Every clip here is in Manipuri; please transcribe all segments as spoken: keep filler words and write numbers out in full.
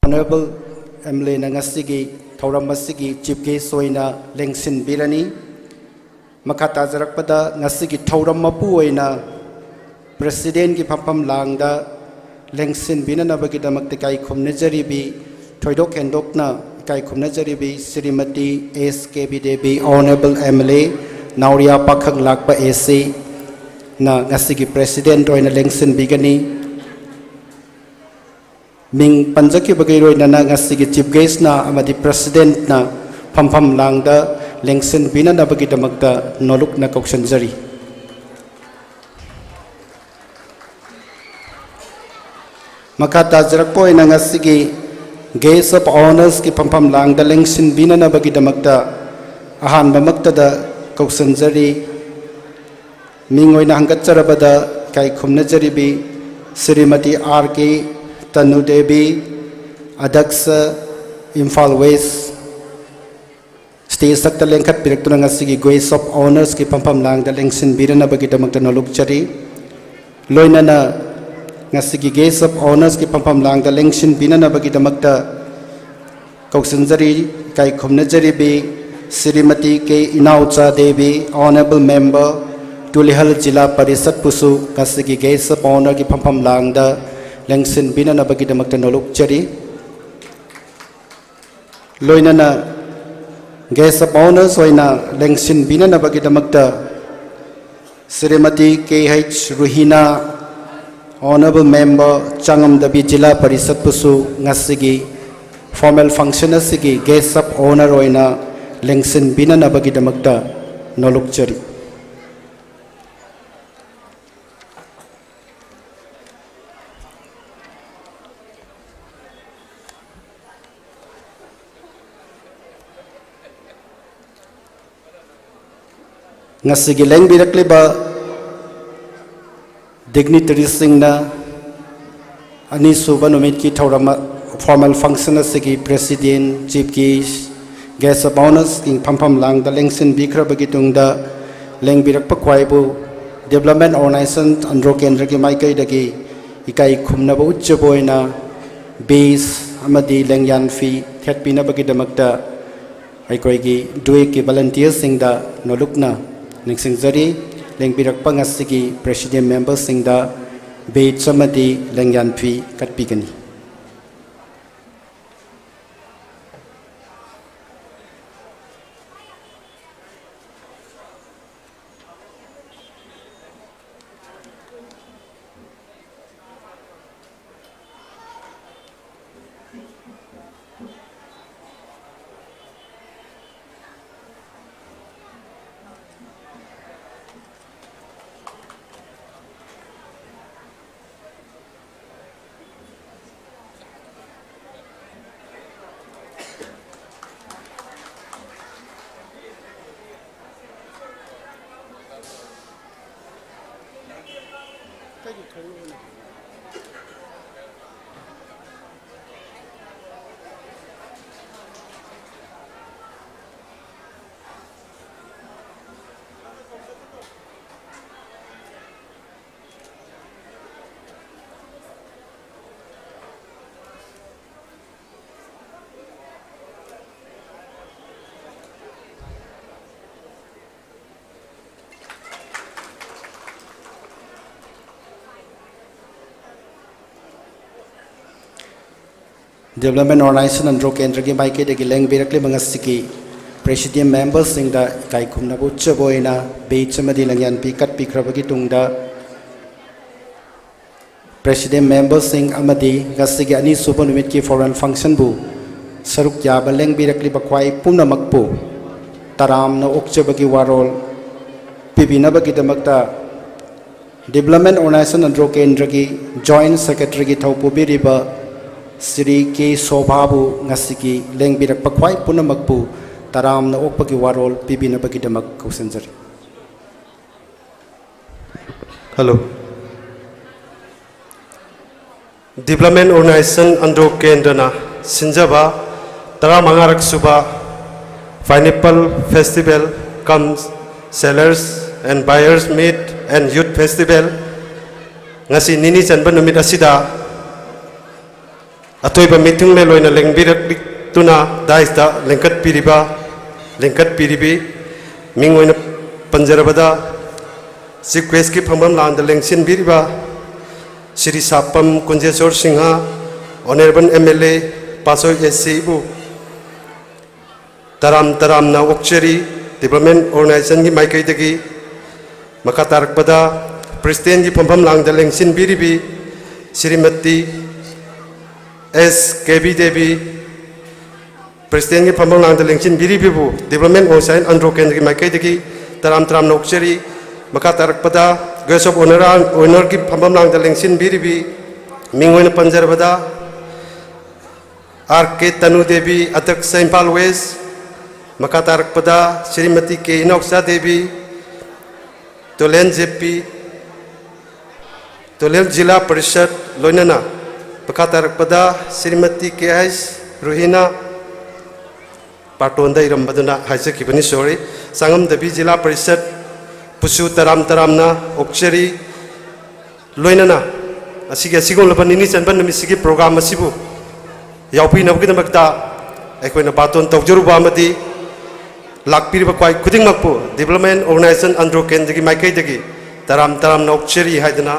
Honorable M L Aꯅ ꯉꯁꯤꯒꯤ ꯊꯧꯔꯝ ꯑꯁꯤꯒꯤ Chief Guest ꯑꯣꯏꯅ ꯂꯦꯡꯁꯤꯟꯕꯤꯔꯅꯤ꯫ ꯃꯈꯥ ꯇꯥꯖꯔꯛꯄꯗ ꯉꯁꯤꯒꯤ ꯊꯧꯔꯝ ꯃꯄꯨ ꯑꯣꯏꯅ Presidentꯀꯤ ꯐꯝꯐꯝ ꯂꯥꯡꯗ ꯂꯦꯡꯁꯤꯟꯕꯤꯅꯅꯕꯒꯤꯗꯃꯛꯇ ꯏꯀꯥꯏ ꯈꯨꯝꯅꯖꯔꯤꯕꯤ, ꯊꯣꯏꯗꯣꯛ ꯍꯦꯟꯗꯣꯛꯅ ꯏꯀꯥꯏ ꯈꯨꯝꯅꯖꯔꯤꯕꯤ Shrimati S K B Devi, Honorable M L A, ꯅꯥꯎꯔꯤꯌꯥ ꯄꯥꯈꯪ ꯂꯥꯛꯄ A Cꯅ ꯉꯁꯤꯒꯤ President ꯑꯣꯏꯅ ꯂꯦꯡꯁꯤꯟꯕꯤꯒꯅꯤ꯫ ꯃꯤꯡ ꯄꯟꯖꯈꯤꯕꯒꯤ ꯂꯣꯏꯅꯅ ꯉꯁꯤꯒꯤ Chief Guestꯅ ꯑꯃꯗꯤ Presidentꯅ ꯐꯝꯐꯝ ꯂꯥꯡꯗ ꯂꯦꯡꯁꯤꯟꯕꯤꯅꯅꯕꯒꯤꯗꯃꯛꯇ ꯅꯣꯂꯨꯛꯅ ꯀꯧꯁꯤꯟꯖꯔꯤ꯫ ꯃꯈꯥ ꯇꯥꯖꯔꯛꯄ ꯑꯣꯏꯅ ꯉꯁꯤꯒꯤ Guest of Honorsꯀꯤ ꯐꯝꯐꯝ ꯂꯥꯡꯗ ꯂꯦꯡꯁꯤꯟꯕꯤꯅꯅꯕꯒꯤꯗꯃꯛꯇ ꯑꯍꯥꯟꯕꯃꯛꯇꯗ ꯀꯧꯁꯤꯟꯖꯔꯤ꯫ ꯃꯤꯡ ꯑꯣꯏꯅ ꯍꯪꯒꯠꯆꯔꯕꯗ ꯏꯀꯥꯏ ꯈꯨꯝꯅꯖꯔꯤꯕꯤ Shrimati R K Tanu Devi, ꯑꯗꯛꯁ, Imphal West, stage ꯊꯛꯇ ꯂꯦꯡꯈꯠꯄꯤꯔꯛꯇꯨꯅ ꯉꯁꯤꯒꯤ Guest of Honorsꯀꯤ ꯐꯝꯐꯝ ꯂꯥꯡꯗ ꯂꯦꯡꯁꯤꯟꯕꯤꯔꯅꯕꯒꯤꯗꯃꯛꯇ ꯅꯣꯂꯨꯛꯆꯔꯤ꯫ ꯂꯣꯏꯅꯅ ꯉꯁꯤꯒꯤ Guest of Honorsꯀꯤ ꯐꯝꯐꯝ ꯂꯥꯡꯗ ꯂꯦꯡꯁꯤꯟꯕꯤꯅꯅꯕꯒꯤꯗꯃꯛꯇ ꯀꯧꯁꯤꯟꯖꯔꯤ, ꯏꯀꯥꯏ ꯈꯨꯝꯅꯖꯔꯤꯕꯤ ꯁ꯭ꯔꯤꯃꯇꯤ K ꯏꯅꯥꯎꯆꯥ ꯗꯦꯕꯤ, Honorable Member, ꯇꯨꯂꯤꯍꯜ ꯖꯤꯂꯥ ꯄꯔꯤꯁꯠꯄꯨꯁꯨ ꯉꯁꯤꯒꯤ Guest of Honourꯒꯤ ꯐꯝꯐꯝ ꯂꯥꯡꯗ ꯂꯦꯡꯁꯤꯟꯕꯤꯅꯅꯕꯒꯤꯗꯃꯛꯇ ꯅꯣꯂꯨꯛꯆꯔꯤ꯫ ꯂꯣꯏꯅꯅ Guest of Honours ꯑꯣꯏꯅ ꯂꯦꯡꯁꯤꯟꯕꯤꯅꯅꯕꯒꯤꯗꯃꯛꯇ ꯁ꯭ꯔꯤꯃꯇꯤ K H ꯔꯨꯍꯤꯅꯥ, Honourable Member, ꯆꯥꯉꯝꯗꯕꯤ ꯖꯤꯂꯥ ꯄꯔꯤꯁꯠꯄꯨꯁꯨ ꯉꯁꯤꯒꯤ formal function ꯑꯁꯤꯒꯤ Guest of Honour ꯑꯣꯏꯅ ꯂꯦꯡꯁꯤꯟꯕꯤꯅꯅꯕꯒꯤꯗꯃꯛꯇ ꯅꯣꯂꯨꯛꯆꯔꯤ꯫ ꯉꯁꯤꯒꯤ ꯂꯦꯡꯕꯤꯔꯛꯂꯤꯕ dignitaryꯁꯤꯡꯅ ꯑꯅꯤꯁꯨꯕ ꯅꯨꯃꯤꯠꯀꯤ ꯊꯧꯔꯝ, formal function ꯑꯁꯤꯒꯤ President, Chief Guest, Guest of Honours ꯐꯝꯐꯝ ꯂꯥꯡꯗ ꯂꯦꯡꯁꯤꯟꯕꯤꯈ꯭ꯔꯕꯒꯤ ꯇꯨꯡꯗ, ꯂꯦꯡꯕꯤꯔꯛꯄ ꯈ꯭ꯋꯥꯏꯕꯨ Development Organisation ꯑꯟꯗ꯭ꯔꯣ ꯀꯦꯟꯗ꯭ꯔꯒꯤ ꯃꯥꯏꯀꯩꯗꯒꯤ ꯏꯀꯥꯏ ꯈꯨꯝꯅꯕ ꯎꯠꯆꯕ ꯑꯣꯏꯅ Best ꯑꯃꯗꯤ ꯂꯦꯡꯌꯥꯟ ꯐꯤ ꯊꯦꯠꯄꯤꯅꯕꯒꯤꯗꯃꯛꯇ ꯑꯩꯈꯣꯏꯒꯤ ꯗꯨꯌꯦꯛꯀꯤ ꯚꯣꯂꯟꯇꯤꯌꯔꯁꯤꯡꯗ ꯅꯣꯂꯨꯛꯅ ꯅꯤꯡꯁꯤꯡꯖꯔꯤ꯫ ꯂꯦꯡꯕꯤꯔꯛꯄ ꯉꯁꯤꯒꯤ ꯄ꯭ꯔꯦꯁꯤꯗꯦꯟ ꯃꯦꯝꯕꯔꯁꯤꯡꯗ ꯕꯦꯖ ꯑꯃꯗꯤ ꯂꯦꯡꯌꯥꯟ ꯐꯤ ꯀꯠꯄꯤꯒꯅꯤ꯫ ꯗꯤꯕ꯭ꯂꯞꯃꯦꯟ ꯑꯣꯔꯒꯅꯥꯏꯖꯦꯁꯟ ꯑꯟꯗ꯭ꯔꯣ ꯀꯦꯟꯗ꯭ꯔꯒꯤ ꯃꯥꯏꯀꯩꯗꯒꯤ ꯂꯦꯡꯕꯤꯔꯛꯂꯤꯕ ꯉꯁꯤꯒꯤ ꯄ꯭ꯔꯦꯁꯤꯗꯤꯌꯝ ꯃꯦꯝꯕꯔꯁꯤꯡꯗ ꯏꯀꯥꯏ ꯈꯨꯝꯅꯕ ꯎꯠꯆꯕ ꯑꯣꯏꯅ ꯕꯦꯖ ꯑꯃꯗꯤ ꯂꯦꯡꯌꯥꯟ ꯐꯤ ꯀꯠꯄꯤꯈ꯭ꯔꯕꯒꯤ ꯇꯨꯡꯗ, ꯄ꯭ꯔꯦꯁꯤꯗꯦꯟ ꯃꯦꯝꯕꯔꯁꯤꯡ ꯑꯃꯗꯤ ꯉꯁꯤꯒꯤ ꯑꯅꯤꯁꯨꯕ ꯅꯨꯃꯤꯠꯀꯤ ꯐꯣꯔꯦꯜ ꯐꯪꯁꯟꯕꯨ ꯁꯔꯨꯛ ꯌꯥꯕ ꯂꯦꯡꯕꯤꯔꯛꯂꯤꯕ ꯈ꯭ꯋꯥꯏ ꯄꯨꯝꯅꯃꯛꯄꯨ ꯇꯔꯥꯝꯅ ꯑꯣꯛꯆꯕꯒꯤ ꯋꯥꯔꯣꯜ ꯄꯤꯕꯤꯅꯕꯒꯤꯗꯃꯛꯇ ꯗꯤꯕ꯭ꯂꯞꯃꯦꯟ ꯑꯣꯔꯒꯅꯥꯏꯖꯦꯁꯟ ꯑꯟꯗ꯭ꯔꯣ ꯀꯦꯟꯗ꯭ꯔꯒꯤ ꯖꯣꯏꯟ ꯁꯦꯀ꯭ꯔꯦꯇꯔꯤꯒꯤ ꯊꯧ ꯄꯨꯕꯤꯔꯤꯕ ꯁ꯭ꯔꯤ ꯀꯦ ꯁꯣꯚꯥꯕꯨ ꯉꯁꯤꯒꯤ ꯂꯦꯡꯕꯤꯔꯛꯄ ꯈ꯭ꯋꯥꯏ ꯄꯨꯝꯅꯃꯛꯄꯨ ꯇꯔꯥꯝꯅ ꯑꯣꯛꯄꯒꯤ ꯋꯥꯔꯣꯜ ꯄꯤꯕꯤꯅꯕꯒꯤꯗꯃꯛ ꯀꯧꯁꯤꯟꯖꯔꯤ꯫ ꯍꯜꯂꯣ꯫ ꯗꯤꯕ꯭ꯂꯞꯃꯦꯟ ꯑꯣꯔꯒꯅꯥꯏꯖꯦꯁꯟ ꯑꯟꯗ꯭ꯔꯣ ꯀꯦꯟꯗ꯭ꯔꯅ ꯁꯤꯟꯖꯕ ꯇꯔꯥꯃꯉꯥꯔꯛ ꯁꯨꯕ Pineapple Festival cum Sellers and Buyers Meet and Youth Festival ꯉꯁꯤ ꯅꯤꯅꯤ ꯆꯟꯕ ꯅꯨꯃꯤꯠ ꯑꯁꯤꯗ ꯑꯊꯣꯏꯕ ꯃꯤꯊꯨꯡꯂꯦꯜ ꯑꯣꯏꯅ ꯂꯦꯡꯕꯤꯔꯛꯇꯨꯅ ꯗꯥꯏꯁꯇ ꯂꯦꯡꯈꯠꯄꯤꯔꯤꯕ, ꯂꯦꯡꯈꯠꯄꯤꯔꯤꯕꯤ ꯃꯤꯡ ꯑꯣꯏꯅ ꯄꯟꯖꯔꯕꯗ, ꯆꯤꯐ ꯒꯦꯁꯀꯤ ꯐꯝꯐꯝ ꯂꯥꯡꯗ ꯂꯦꯡꯁꯤꯟꯕꯤꯔꯤꯕ Shri Sapam Kunjeshore Singh, honourable M L A ꯄꯥꯁꯣꯏ ꯑꯦꯁ ꯁꯤꯕꯨ ꯇꯔꯥꯝ ꯇꯔꯥꯝꯅ ꯑꯣꯛꯆꯔꯤ꯫ ꯗꯤꯕ꯭ꯂꯞꯃꯦꯟ ꯑꯣꯔꯒꯅꯥꯏꯖꯦꯁꯟꯒꯤ ꯃꯥꯏꯀꯩꯗꯒꯤ ꯃꯈꯥ ꯇꯥꯔꯛꯄꯗ ꯄ꯭ꯔꯦꯁꯤꯗꯦꯟꯒꯤ ꯐꯝꯐꯝ ꯂꯥꯡꯗ ꯂꯦꯡꯁꯤꯟꯕꯤꯔꯤꯕꯤ ꯁ꯭ꯔꯤꯃꯇꯤ ꯑꯦꯁ ꯀꯦꯕꯤ ꯗꯦꯕꯤ, ꯄ꯭ꯔꯦꯁꯤꯗꯦꯟꯒꯤ ꯐꯝꯐꯝ ꯂꯥꯡꯗ ꯂꯦꯡꯁꯤꯟꯕꯤꯔꯤꯕꯕꯨ ꯗꯤꯕ꯭ꯂꯞꯃꯦꯟ ꯑꯣꯔꯒꯅꯥꯏꯖꯦꯁꯟ ꯑꯟꯗ꯭ꯔꯣ ꯀꯦꯟꯗ꯭ꯔꯒꯤ ꯃꯥꯏꯀꯩꯗꯒꯤ ꯇꯔꯥꯝ ꯇꯔꯥꯝꯅ ꯑꯣꯛꯆꯔꯤ꯫ ꯃꯈꯥ ꯇꯥꯔꯛꯄꯗ ꯒꯦꯁ ꯑꯣꯐ ꯑꯣꯅꯔ, ꯑꯣꯅꯔꯒꯤ ꯐꯝꯐꯝ ꯂꯥꯡꯗ ꯂꯦꯡꯁꯤꯟꯕꯤꯔꯤꯕꯤ ꯃꯤꯡ ꯑꯣꯏꯅ ꯄꯟꯖꯔꯕꯗ ꯑꯥꯔ ꯀꯦ ꯇꯅꯨ ꯗꯦꯕꯤ, ꯑꯗꯛꯁ ꯏꯝꯐꯥꯜ ꯋꯦꯁ꯫ ꯃꯈꯥ ꯇꯥꯔꯛꯄꯗ ꯁ꯭ꯔꯤꯃꯇꯤ ꯀꯦ ꯏꯅꯥꯎꯆꯥ ꯗꯦꯕꯤ, ꯇꯣꯂꯦꯟ ꯖꯦ ꯄꯤ, ꯇꯣꯂꯦꯟ ꯖꯤꯂꯥ ꯄꯔꯤꯁꯠ, ꯂꯣꯏꯅꯅ ꯃꯈꯥ ꯇꯥꯔꯛꯄꯗ ꯁ꯭ꯔꯤꯃꯇꯤ ꯀꯦ ꯑꯩꯆ ꯔꯨꯍꯤꯅꯥ, ꯄꯥꯔꯇꯣꯟꯗ ꯏꯔꯝꯕꯗꯨꯅ ꯍꯥꯏꯖꯈꯤꯕꯅꯤ, ꯁꯣꯔꯤ꯫ ꯆꯥꯉꯝꯗꯕꯤ ꯖꯤꯂꯥ ꯄꯔꯤꯁꯠ ꯄꯨꯁꯨ ꯇꯔꯥꯝ ꯇꯔꯥꯝꯅ ꯑꯣꯛꯆꯔꯤ꯫ ꯂꯣꯏꯅꯅ ꯑꯁꯤꯒꯤ ꯑꯁꯤꯒꯨꯝꯂꯕ ꯅꯤꯅꯤ ꯆꯟꯕ ꯅꯨꯃꯤꯠꯁꯤꯒꯤ ꯄ꯭ꯔꯣꯒ꯭ꯔꯥꯝ ꯑꯁꯤꯕꯨ ꯌꯥꯎꯕꯤꯅꯕꯒꯤꯗꯃꯛꯇ ꯑꯩꯈꯣꯏꯅ ꯕꯥꯇꯣꯟ ꯇꯧꯖꯔꯨꯕ ꯑꯃꯗꯤ ꯂꯥꯛꯄꯤꯔꯤꯕ ꯈ꯭ꯋꯥꯏ ꯈꯨꯗꯤꯡꯃꯛꯄꯨ ꯗꯤꯕ꯭ꯂꯞꯃꯦꯟ ꯑꯣꯔꯒꯅꯥꯏꯖꯦꯁꯟ ꯑꯟꯗ꯭ꯔꯣ ꯀꯦꯟꯗ꯭ꯔꯒꯤ ꯃꯥꯏꯀꯩꯗꯒꯤ ꯇꯔꯥꯝ ꯇꯔꯥꯝꯅ ꯑꯣꯛꯆꯔꯤ ꯍꯥꯏꯗꯨꯅ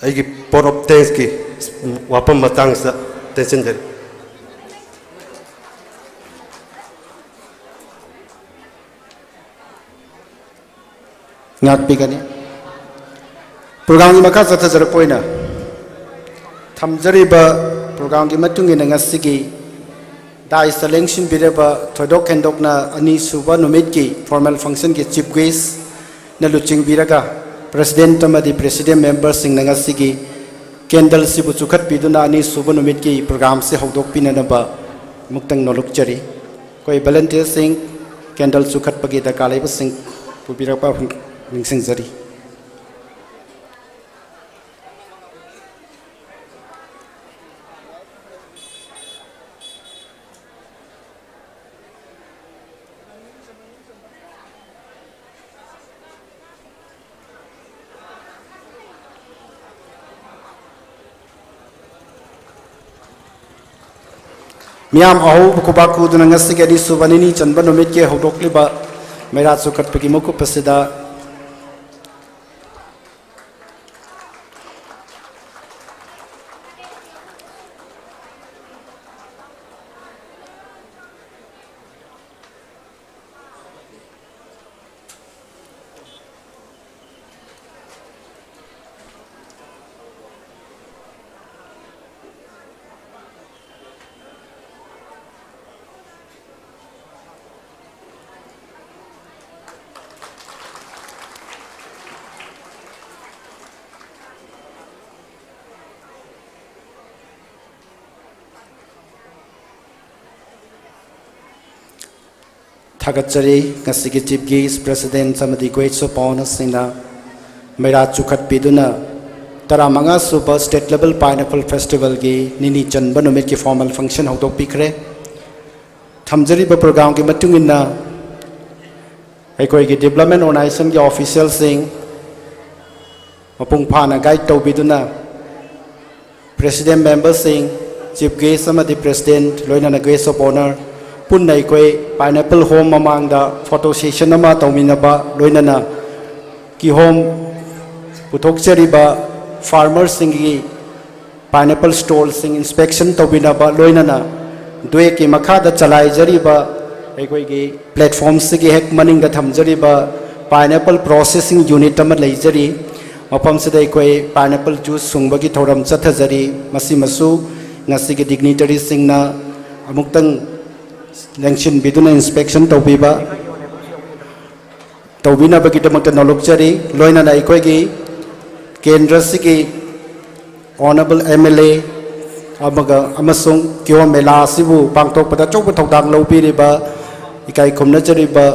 ꯑꯩꯒꯤ ꯄꯣꯠ ꯑꯣꯐ ꯊꯦꯡꯁꯀꯤ ꯋꯥꯐꯝ ꯃꯇꯥꯡꯁꯤꯗ ꯇꯦꯟꯁꯤꯟꯖꯔꯤ꯫ ꯉꯥꯛꯄꯤꯒꯅꯤ꯫ ꯄ꯭ꯔꯣꯒ꯭ꯔꯥꯝꯒꯤ ꯃꯈꯥ ꯆꯠꯊꯖꯔꯛꯄ ꯑꯣꯏꯅ ꯊꯝꯖꯔꯤꯕ ꯄ꯭ꯔꯣꯒ꯭ꯔꯥꯝꯒꯤ ꯃꯇꯨꯡ ꯏꯟꯅ ꯉꯁꯤꯒꯤ ꯗꯥꯏꯁꯇ ꯂꯦꯡꯁꯤꯟꯕꯤꯔꯕ ꯊꯣꯏꯗꯣꯛ ꯍꯦꯟꯗꯣꯛꯅ ꯑꯅꯤꯁꯨꯕ ꯅꯨꯃꯤꯠꯀꯤ ꯐꯣꯔꯃꯦꯜ ꯐꯪꯁꯟꯒꯤ ꯆꯤꯐ ꯒꯦꯁꯅ ꯂꯨꯆꯤꯡꯕꯤꯔꯒ ꯄ꯭ꯔꯦꯁꯤꯗꯦꯟꯠ ꯑꯃꯗꯤ ꯄ꯭ꯔꯦꯁꯤꯗꯦꯟꯠ ꯃꯦꯝꯕꯔꯁꯤꯡꯅ ꯉꯁꯤꯒꯤ ꯀꯦꯟꯗꯜꯁꯤꯕꯨ ꯆꯨꯈꯠꯄꯤꯗꯨꯅ ꯑꯅꯤꯁꯨꯕ ꯅꯨꯃꯤꯠꯀꯤ ꯄ꯭ꯔꯣꯒ꯭ꯔꯥꯝꯁꯤ ꯍꯧꯗꯣꯛꯄꯤꯅꯅꯕ ꯑꯃꯨꯛꯇꯪ ꯅꯣꯜꯂꯨꯛꯆꯔꯤ꯫ ꯑꯩꯈꯣꯏ ꯚꯣꯂꯨꯟꯇꯤꯌꯔꯁꯤꯡ ꯀꯦꯟꯗꯜ ꯆꯨꯈꯠꯄꯒꯤ ꯗꯔꯀꯥꯔ ꯂꯩꯕꯁꯤꯡ ꯄꯨꯕꯤꯔꯛꯄ ꯅꯤꯡꯁꯤꯡꯖꯔꯤ꯫ ꯃꯤꯌꯥꯝ ꯑꯍꯧꯕ ꯈꯨꯕꯥꯛ ꯈꯨꯗꯨꯅ ꯉꯁꯤꯒꯤ ꯑꯅꯤꯁꯨꯕ ꯅꯤꯅꯤ ꯆꯟꯕ ꯅꯨꯃꯤꯠꯀꯤ ꯍꯧꯗꯣꯛꯂꯤꯕ ꯃꯩꯔꯥ ꯆꯨꯈꯠꯄꯒꯤ ꯃꯤꯀꯨꯞ ꯑꯁꯤꯗ ꯊꯥꯒꯠꯆꯔꯤ꯫ ꯉꯁꯤꯒꯤ Chief Guest, President ꯑꯃꯗꯤ Guest of Honourꯁꯤꯡꯅ ꯃꯩꯔꯥ ꯆꯨꯈꯠꯄꯤꯗꯨꯅ ꯇꯔꯥꯃꯉꯥ ꯁꯨꯕ State Level Pineapple Festivalꯒꯤ ꯅꯤꯅꯤ ꯆꯟꯕ ꯅꯨꯃꯤꯠꯀꯤ formal function ꯍꯧꯗꯣꯛꯄꯤꯈ꯭ꯔꯦ꯫ ꯊꯝꯖꯔꯤꯕ programꯒꯤ ꯃꯇꯨꯡ ꯏꯟꯅ ꯑꯩꯈꯣꯏꯒꯤ development organizationꯒꯤ officialꯁꯤꯡ ꯃꯄꯨꯡ ꯐꯥꯅ guide ꯇꯧꯕꯤꯗꯨꯅ, president memberꯁꯤꯡ, chief guest ꯑꯃꯗꯤ president, ꯂꯣꯏꯅꯅ guest of honour, ꯄꯨꯟꯅ ꯑꯩꯈꯣꯏ pineapple home ꯃꯃꯥꯡꯗ photo session ꯑꯃ ꯇꯧꯃꯤꯟꯅꯕ, ꯂꯣꯏꯅꯅ ꯀꯤꯍꯣꯝ ꯄꯨꯊꯣꯛꯆꯔꯤꯕ farmerꯁꯤꯡꯒꯤ pineapple stallꯁꯤꯡ inspection ꯇꯧꯕꯤꯅꯕ, ꯂꯣꯏꯅꯅ DOECꯀꯤ ꯃꯈꯥꯗ ꯆꯂꯥꯏꯖꯔꯤꯕ ꯑꯩꯈꯣꯏꯒꯤ platformꯁꯤꯒꯤ ꯍꯦꯛ ꯃꯅꯤꯡꯗ ꯊꯝꯖꯔꯤꯕ pineapple processing unit ꯑꯃ ꯂꯩꯖꯔꯤ꯫ ꯃꯐꯝꯁꯤꯗ ꯑꯩꯈꯣꯏ pineapple juice ꯁꯨꯡꯕꯒꯤ ꯊꯧꯔꯝ ꯆꯠꯊꯖꯔꯤ꯫ ꯃꯁꯤꯃꯁꯨ ꯉꯁꯤꯒꯤ dignitaryꯁꯤꯡꯅ ꯑꯃꯨꯛꯇꯪ ꯂꯦꯡꯁꯤꯟꯕꯤꯗꯨꯅ inspection ꯇꯧꯕꯤꯕ, ꯇꯧꯕꯤꯅꯕꯒꯤꯗꯃꯛꯇ ꯅꯣꯂꯨꯛꯆꯔꯤ꯫ ꯂꯣꯏꯅꯅ ꯑꯩꯈꯣꯏꯒꯤ ꯀꯦꯟꯗ꯭ꯔꯁꯤꯒꯤ Honourable MLA ꯑꯃꯒ ꯑꯃꯁꯨꯡ ꯀꯤꯍꯣꯝ ꯃꯦꯂꯥ ꯑꯁꯤꯕꯨ ꯄꯥꯡꯊꯣꯛꯄꯗ ꯑꯆꯧꯕ ꯊꯧꯗꯥꯡ ꯂꯧꯕꯤꯔꯤꯕ, ꯏꯀꯥꯏ ꯈꯨꯝꯅꯖꯔꯤꯕ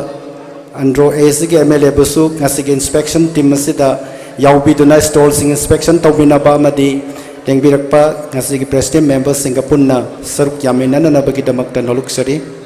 ꯑꯟꯗ꯭ꯔꯣ Aꯒꯤ MLAꯕꯨꯁꯨ ꯉꯁꯤꯒꯤ inspection team ꯑꯁꯤꯗ ꯌꯥꯎꯕꯤꯗꯨꯅ stallꯁꯤꯡ inspection ꯇꯧꯕꯤꯅꯕ ꯑꯃꯗꯤ ꯂꯦꯡꯕꯤꯔꯛꯄ ꯉꯁꯤꯒꯤ president memberꯁꯤꯡꯒ ꯄꯨꯟꯅ ꯁꯔꯨꯛ ꯌꯥꯃꯤꯟꯅꯅꯕꯒꯤꯗꯃꯛꯇ ꯅꯣꯂꯨꯛꯆꯔꯤ꯫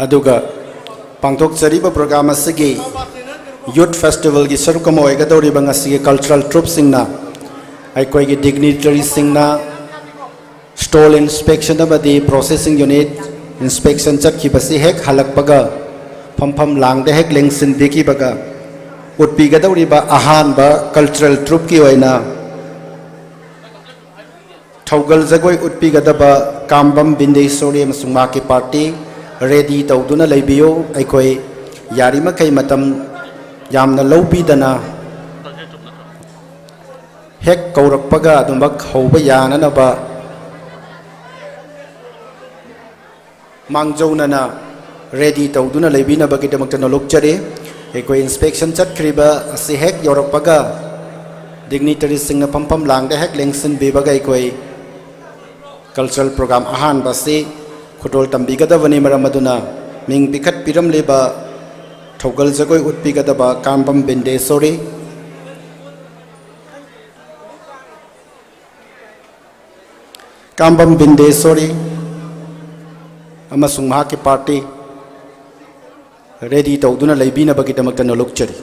ꯑꯗꯨꯒ ꯄꯥꯡꯊꯣꯛꯆꯔꯤꯕ program ꯑꯁꯤꯒꯤ youth festivalꯒꯤ ꯁꯔꯨꯛ ꯑꯃ ꯑꯣꯏꯒꯗꯧꯔꯤꯕ ꯉꯁꯤꯒꯤ cultural troupeꯁꯤꯡꯅ ꯑꯩꯈꯣꯏꯒꯤ dignitaryꯁꯤꯡꯅ stall inspection ꯑꯃꯗꯤ processing unit inspection ꯆꯠꯈꯤꯕꯁꯤ ꯍꯦꯛ ꯍꯜꯂꯛꯄꯒ ꯐꯝꯐꯝ ꯂꯥꯡꯗ ꯍꯦꯛ ꯂꯦꯡꯁꯤꯟꯕꯤꯈꯤꯕꯒ ꯎꯠꯄꯤꯒꯗꯧꯔꯤꯕ ꯑꯍꯥꯟꯕ cultural troupeꯀꯤ ꯑꯣꯏꯅ ꯊꯧꯒꯜ ꯖꯒꯣꯏ ꯎꯠꯄꯤꯒꯗꯕ ꯀꯥꯝꯕꯝ ꯕꯤꯟꯗꯦꯁꯣꯔꯤ ꯑꯃꯁꯨꯡ ꯃꯍꯥꯛꯀꯤ party ready ꯇꯧꯗꯨꯅ ꯂꯩꯕꯤꯌꯨ꯫ ꯑꯩꯈꯣꯏ ꯌꯥꯔꯤꯃꯈꯩ ꯃꯇꯝ ꯌꯥꯝꯅ ꯂꯧꯕꯤꯗꯅ ꯍꯦꯛ ꯀꯧꯔꯛꯄꯒ ꯑꯗꯨꯃꯛ ꯍꯧꯕ ꯌꯥꯅꯅꯕ ꯃꯥꯡꯖꯧꯅꯅ ready ꯇꯧꯗꯨꯅ ꯂꯩꯕꯤꯅꯕꯒꯤꯗꯃꯛꯇ ꯅꯣꯂꯨꯛꯆꯔꯤ꯫ ꯑꯩꯈꯣꯏ inspection ꯆꯠꯈ꯭ꯔꯤꯕ ꯑꯁꯤ ꯍꯦꯛ ꯌꯧꯔꯛꯄꯒ dignitaryꯁꯤꯡꯅ ꯐꯝꯐꯝ ꯂꯥꯡꯗ ꯍꯦꯛ ꯂꯦꯡꯁꯤꯟꯕꯤꯕꯒ ꯑꯩꯈꯣꯏ cultural program ꯑꯍꯥꯟꯕ ꯑꯁꯤ ꯈꯨꯗꯣꯜ ꯇꯝꯕꯤꯒꯗꯕꯅꯤ꯫ ꯃꯔꯝ ꯑꯗꯨꯅ ꯃꯤꯡ ꯄꯤꯈꯠꯄꯤꯔꯝꯂꯤꯕ ꯊꯧꯒꯜ ꯖꯒꯣꯏ ꯎꯠꯄꯤꯒꯗꯕ ꯀꯥꯝꯕꯝ ꯕꯤꯟꯗꯦꯁꯣꯔꯤ, ꯀꯥꯝꯕꯝ ꯕꯤꯟꯗꯦꯁꯣꯔꯤ ꯑꯃꯁꯨꯡ ꯃꯍꯥꯛꯀꯤ party ready ꯇꯧꯗꯨꯅ ꯂꯩꯕꯤꯅꯕꯒꯤꯗꯃꯛꯇ ꯅꯣꯂꯨꯛꯆꯔꯤ꯫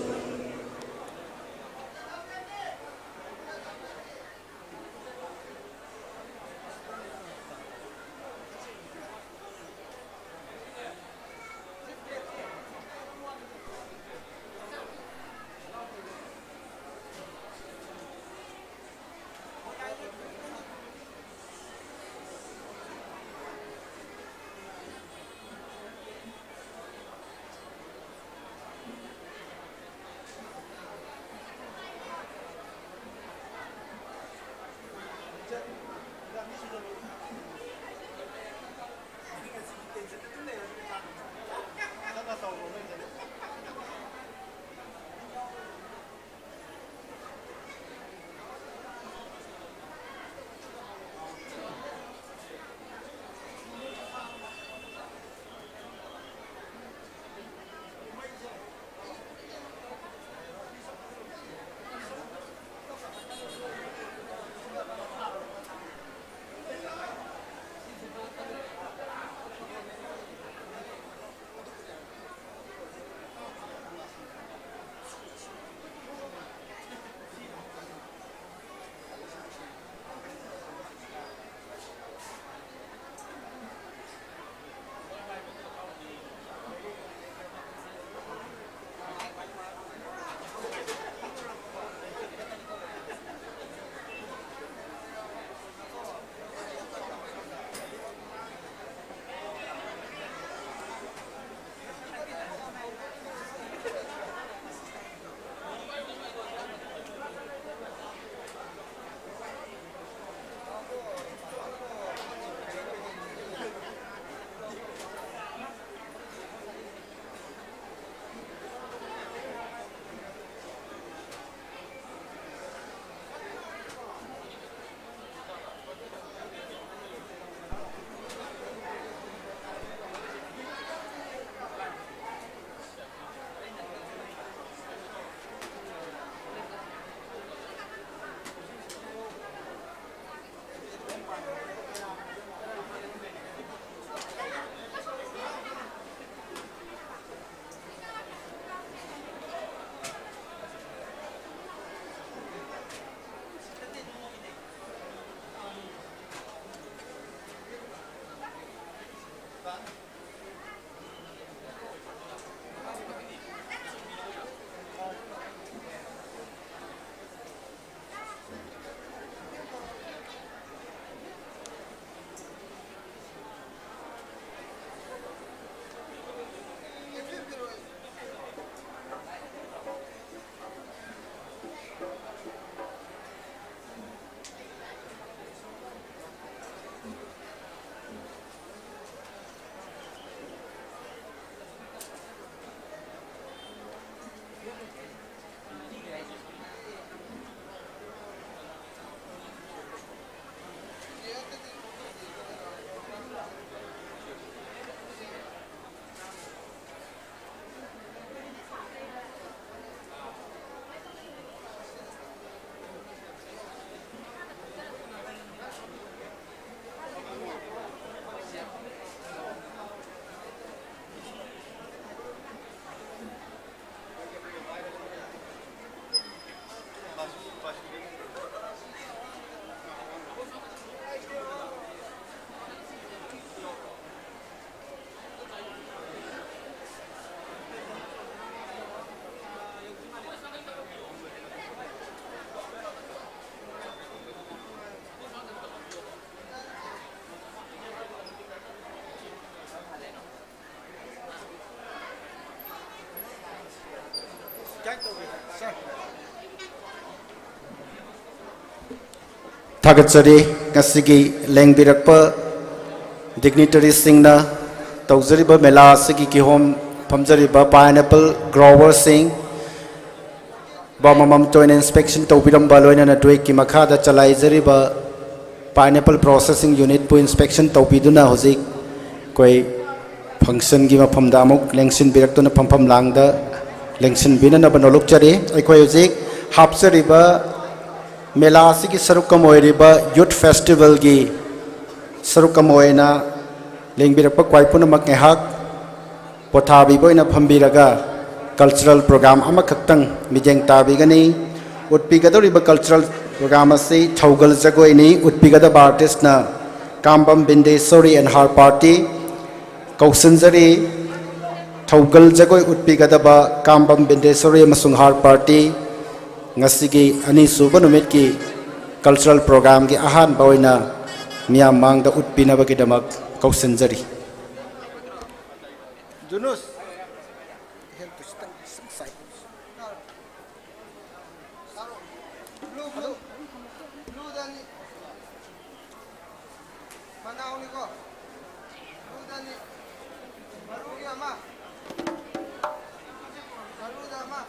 ꯊꯥꯒꯠꯆꯔꯤ꯫ ꯉꯁꯤꯒꯤ ꯂꯦꯡꯕꯤꯔꯛꯄ dignitaryꯁꯤꯡꯅ ꯇꯧꯖꯔꯤꯕ ꯃꯦꯂꯥ ꯑꯁꯤꯒꯤ ꯀꯤꯍꯣꯝ ꯐꯝꯖꯔꯤꯕ pineapple growerꯁꯤꯡ, ꯕꯥꯃꯃꯝ ꯇꯣꯏꯅ inspection ꯇꯧꯕꯤꯔꯝꯕ, ꯂꯣꯏꯅꯅ ꯗ꯭ꯋꯦꯛꯀꯤ ꯃꯈꯥꯗ ꯆꯂꯥꯏꯖꯔꯤꯕ pineapple processing unitꯄꯨ inspection ꯇꯧꯕꯤꯗꯨꯅ ꯍꯧꯖꯤꯛ ꯑꯩꯈꯣꯏ functionꯒꯤ ꯃꯐꯝꯗ ꯑꯃꯨꯛ ꯂꯦꯡꯁꯤꯟꯕꯤꯔꯛꯇꯨꯅ ꯐꯝꯐꯝ ꯂꯥꯡꯗ ꯂꯦꯡꯁꯤꯟꯕꯤꯅꯅꯕ ꯅꯣꯜꯂꯨꯛꯆꯔꯤ꯫ ꯑꯩꯈꯣꯏ ꯍꯧꯖꯤꯛ ꯍꯥꯞꯆꯔꯤꯕ ꯃꯦꯂꯥ ꯑꯁꯤꯒꯤ ꯁꯔꯨꯛ ꯑꯃ ꯑꯣꯏꯔꯤꯕ youth festivalꯒꯤ ꯁꯔꯨꯛ ꯑꯃ ꯑꯣꯏꯅ ꯂꯦꯡꯕꯤꯔꯛꯄ ꯈ꯭ꯋꯥꯏ ꯄꯨꯝꯅꯃꯛ ꯉꯥꯏꯍꯥꯛ ꯄꯣꯊꯥꯕꯤꯕ ꯑꯣꯏꯅ ꯐꯝꯕꯤꯔꯒ cultural program ꯑꯃꯈꯛꯇꯪ ꯃꯤꯠꯌꯦꯡ ꯇꯥꯕꯤꯒꯅꯤ꯫ ꯎꯠꯄꯤꯒꯗꯧꯔꯤꯕ cultural program ꯑꯁꯤ ꯊꯧꯒꯜ ꯖꯒꯣꯏꯅꯤ꯫ ꯎꯠꯄꯤꯒꯗꯕ artistꯅ ꯀꯥꯝꯕꯝ ꯕꯤꯟꯗꯦꯁꯣꯔꯤ and her party꯫ ꯀꯧꯁꯤꯟꯖꯔꯤ꯫ ꯊꯧꯒꯜ ꯖꯒꯣꯏ ꯎꯠꯄꯤꯒꯗꯕ ꯀꯥꯝꯕꯝ ꯕꯤꯟꯗꯦꯁꯣꯔꯤ ꯑꯃꯁꯨꯡ her party꯫ ꯉꯁꯤꯒꯤ ꯑꯅꯤꯁꯨꯕ ꯅꯨꯃꯤꯠꯀꯤ cultural programꯒꯤ ꯑꯍꯥꯟꯕ ꯑꯣꯏꯅ ꯃꯤꯌꯥꯝ ꯃꯥꯡꯗ ꯎꯠꯄꯤꯅꯕꯒꯤꯗꯃꯛ ꯀꯧꯁꯤꯟꯖꯔꯤ꯫ ꯖꯨꯅꯨꯁ꯫ ꯃꯅꯥꯎꯅꯤꯀꯣ꯫ ꯕ꯭ꯂꯨꯗꯅꯤ꯫ ꯃꯔꯨꯒꯤ ꯑꯃ꯫ ꯃꯔꯨꯗ ꯑꯃ꯫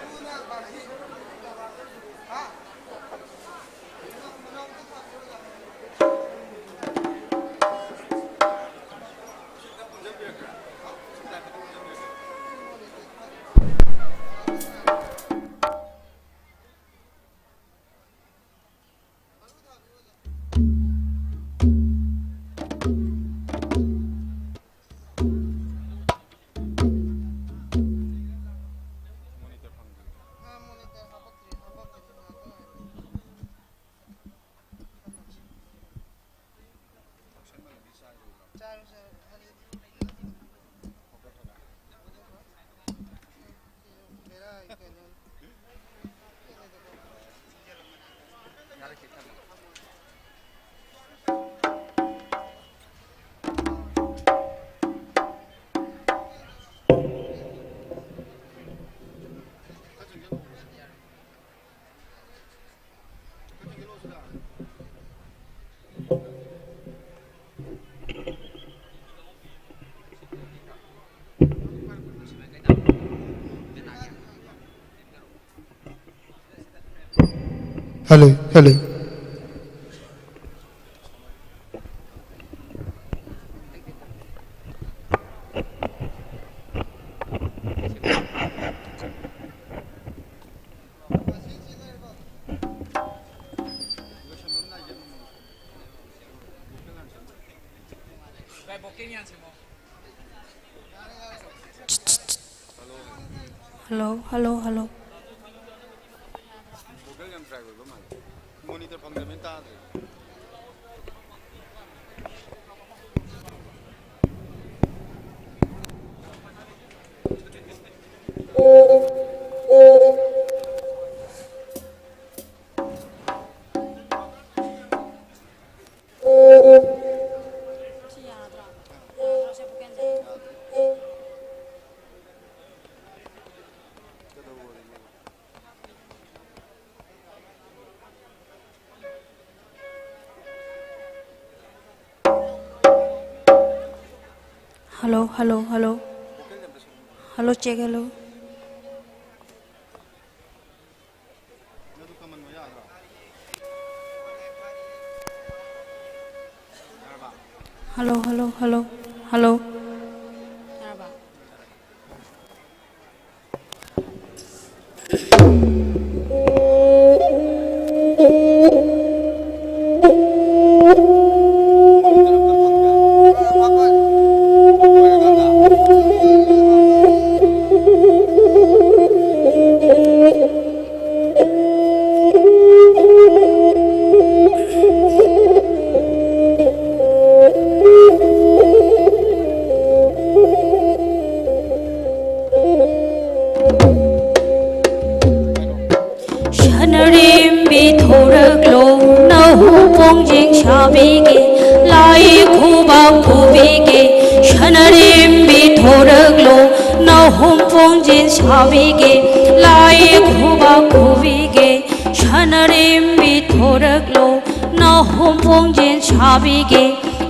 ꯕ꯭ꯂꯨꯅ ꯕꯥꯁꯤ꯫ ꯍꯥ? Hello, hello. Hello, hello, hello. Hello, hello, hello. Hello, check, hello. Hello, hello, hello, hello. ꯁꯅꯔꯦꯝꯕꯤ ꯊꯣꯔꯛꯂꯣ, ꯅꯍꯨꯝ ꯄꯣꯡꯖꯦꯡ ꯁꯥꯕꯤꯒꯦ, ꯂꯥꯏ ꯈꯨꯕꯥꯛ ꯈꯨꯕꯤꯒꯦ꯫ ꯁꯅꯔꯦꯝꯕꯤ ꯊꯣꯔꯛꯂꯣ, ꯅꯍꯨꯝ ꯄꯣꯡꯖꯦꯡ ꯁꯥꯕꯤꯒꯦ, ꯂꯥꯏ ꯈꯨꯕꯥꯛ ꯈꯨꯕꯤꯒꯦ꯫ ꯁꯅꯔꯦꯝꯕꯤ ꯊꯣꯔꯛꯂꯣ, ꯅꯍꯨꯝ ꯄꯣꯡꯖꯦꯡ ꯁꯥꯕꯤꯒꯦ,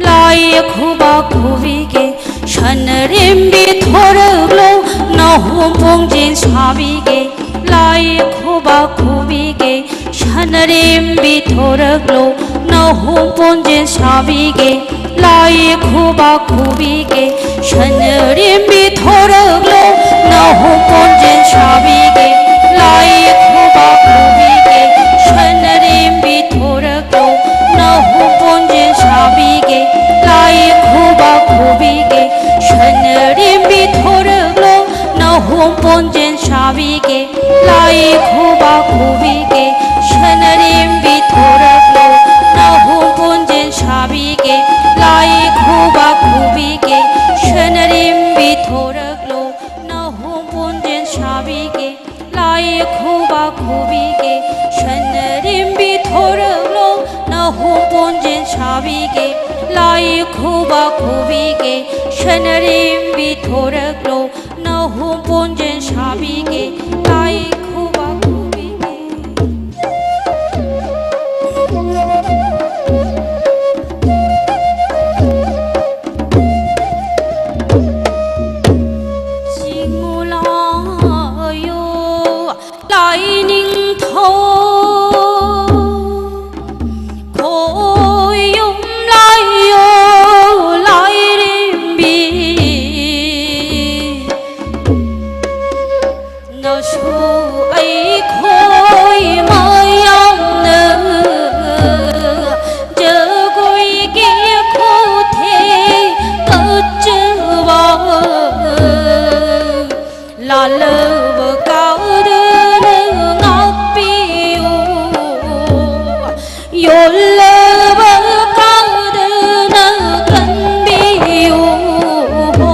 ꯂꯥꯏ ꯈꯨꯕꯥꯛ ꯈꯨꯕꯤꯒꯦ꯫ ꯁꯅꯔꯦꯝꯕꯤ ꯊꯣꯔꯛꯂꯣ, ꯅꯍꯨꯝ ꯄꯣꯡꯖꯦꯡ ꯁꯥꯕꯤꯒꯦ, ꯂꯥꯏ ꯈꯨꯕꯥꯛ ꯈꯨꯕꯤꯒꯦ꯫ ꯁꯅꯔꯦꯝꯕꯤ ꯊꯣꯔꯛꯂꯣ, ꯅꯍꯣꯝ ꯄꯣꯟꯖꯦꯟ ꯁꯥꯕꯤꯒꯦ, ꯂꯥꯏ ꯈꯨꯕꯥꯛ ꯈꯨꯕꯤꯒꯦ꯫ ꯁꯅꯔꯦꯝꯕꯤ ꯊꯣꯔꯛꯂꯣ, ꯅꯍꯣꯝ ꯄꯣꯟꯖꯦꯟ ꯁꯥꯕꯤꯒꯦ, ꯂꯥꯏ ꯈꯨꯕꯥꯛ ꯈꯨꯕꯤꯒꯦ꯫ ꯁꯅꯔꯦꯝꯕꯤ ꯊꯣꯔꯛꯂꯣ, ꯅꯍꯣꯝ ꯄꯣꯟꯖꯦꯟ ꯁꯥꯕꯤꯒꯦ, ꯂꯥꯏ ꯈꯨꯕꯥꯛ ꯈꯨꯕꯤꯒꯦ꯫ ꯁꯅꯔꯦꯝꯕꯤ ꯊꯣꯔꯛꯂꯣ, ꯅꯍꯣꯝ ꯄꯣꯟꯖꯦꯟ ꯁꯥꯕꯤꯒꯦ, ꯂꯥꯏ ꯈꯨꯕꯥꯛ ꯈꯨꯕꯤꯒꯦ꯫ ꯁꯅꯔꯦꯝꯕꯤ ꯊꯣꯔꯛꯂꯣ, ꯅꯍꯣꯝ ꯄꯣꯟꯖꯦꯟ ꯁꯥꯕꯤꯒꯦ, ꯂꯥꯏ ꯈꯨꯕꯥꯛ ꯈꯨꯕꯤꯒꯦ꯫ ꯁꯅꯔꯦꯝꯕꯤ ꯊꯣꯔꯛꯂꯣ, ꯅꯍꯣꯝ ꯄꯣꯟꯖꯦꯟ ꯁꯥꯕꯤꯒꯦ, ꯂꯥꯏ ꯈꯨꯕꯥꯛ ꯈꯨꯕꯤꯒꯦ꯫ ꯁꯅꯔꯦꯝꯕꯤ ꯊꯣꯔꯛꯂꯣ, ꯅꯍꯣꯝ ꯄꯣꯟꯖꯦꯟ ꯁꯥꯕꯤꯒꯦ, ꯂꯥꯏ ꯈꯨꯕꯥꯛ ꯈꯨꯕꯤꯒꯦ꯫ ꯁꯅꯔꯦꯝꯕꯤ ꯊꯣꯔꯛꯂꯣ, ꯅꯍꯣꯝ ꯄꯣꯟꯖꯦꯟ ꯁꯥꯕꯤꯒꯦ, ꯂꯥꯏ ꯈꯨꯕꯥꯛ ꯈꯨꯕꯤꯒꯦ꯫ ꯆꯤꯡꯉꯨ ꯂꯥꯏꯌꯣ, ꯂꯥꯏꯅꯤꯡꯊꯧ, ꯈꯣꯏꯌꯨꯝ ꯂꯥꯏꯌꯣ, ꯂꯥꯏꯔꯦꯝꯕꯤ꯫ ꯅꯁꯨ ꯑꯩꯈꯣꯏ ꯃꯌꯥꯝꯅ ꯖꯒꯣꯏꯒꯤ ꯈꯨꯊꯦꯡ ꯀꯠꯆꯕ ꯂꯥꯜꯂꯕ ꯀꯥꯗꯅ ꯉꯥꯛꯄꯤꯌꯨ꯫ ꯌꯣꯜꯂꯕ ꯀꯥꯗꯅ ꯀꯟꯕꯤꯌꯨ꯫ ꯍꯣ,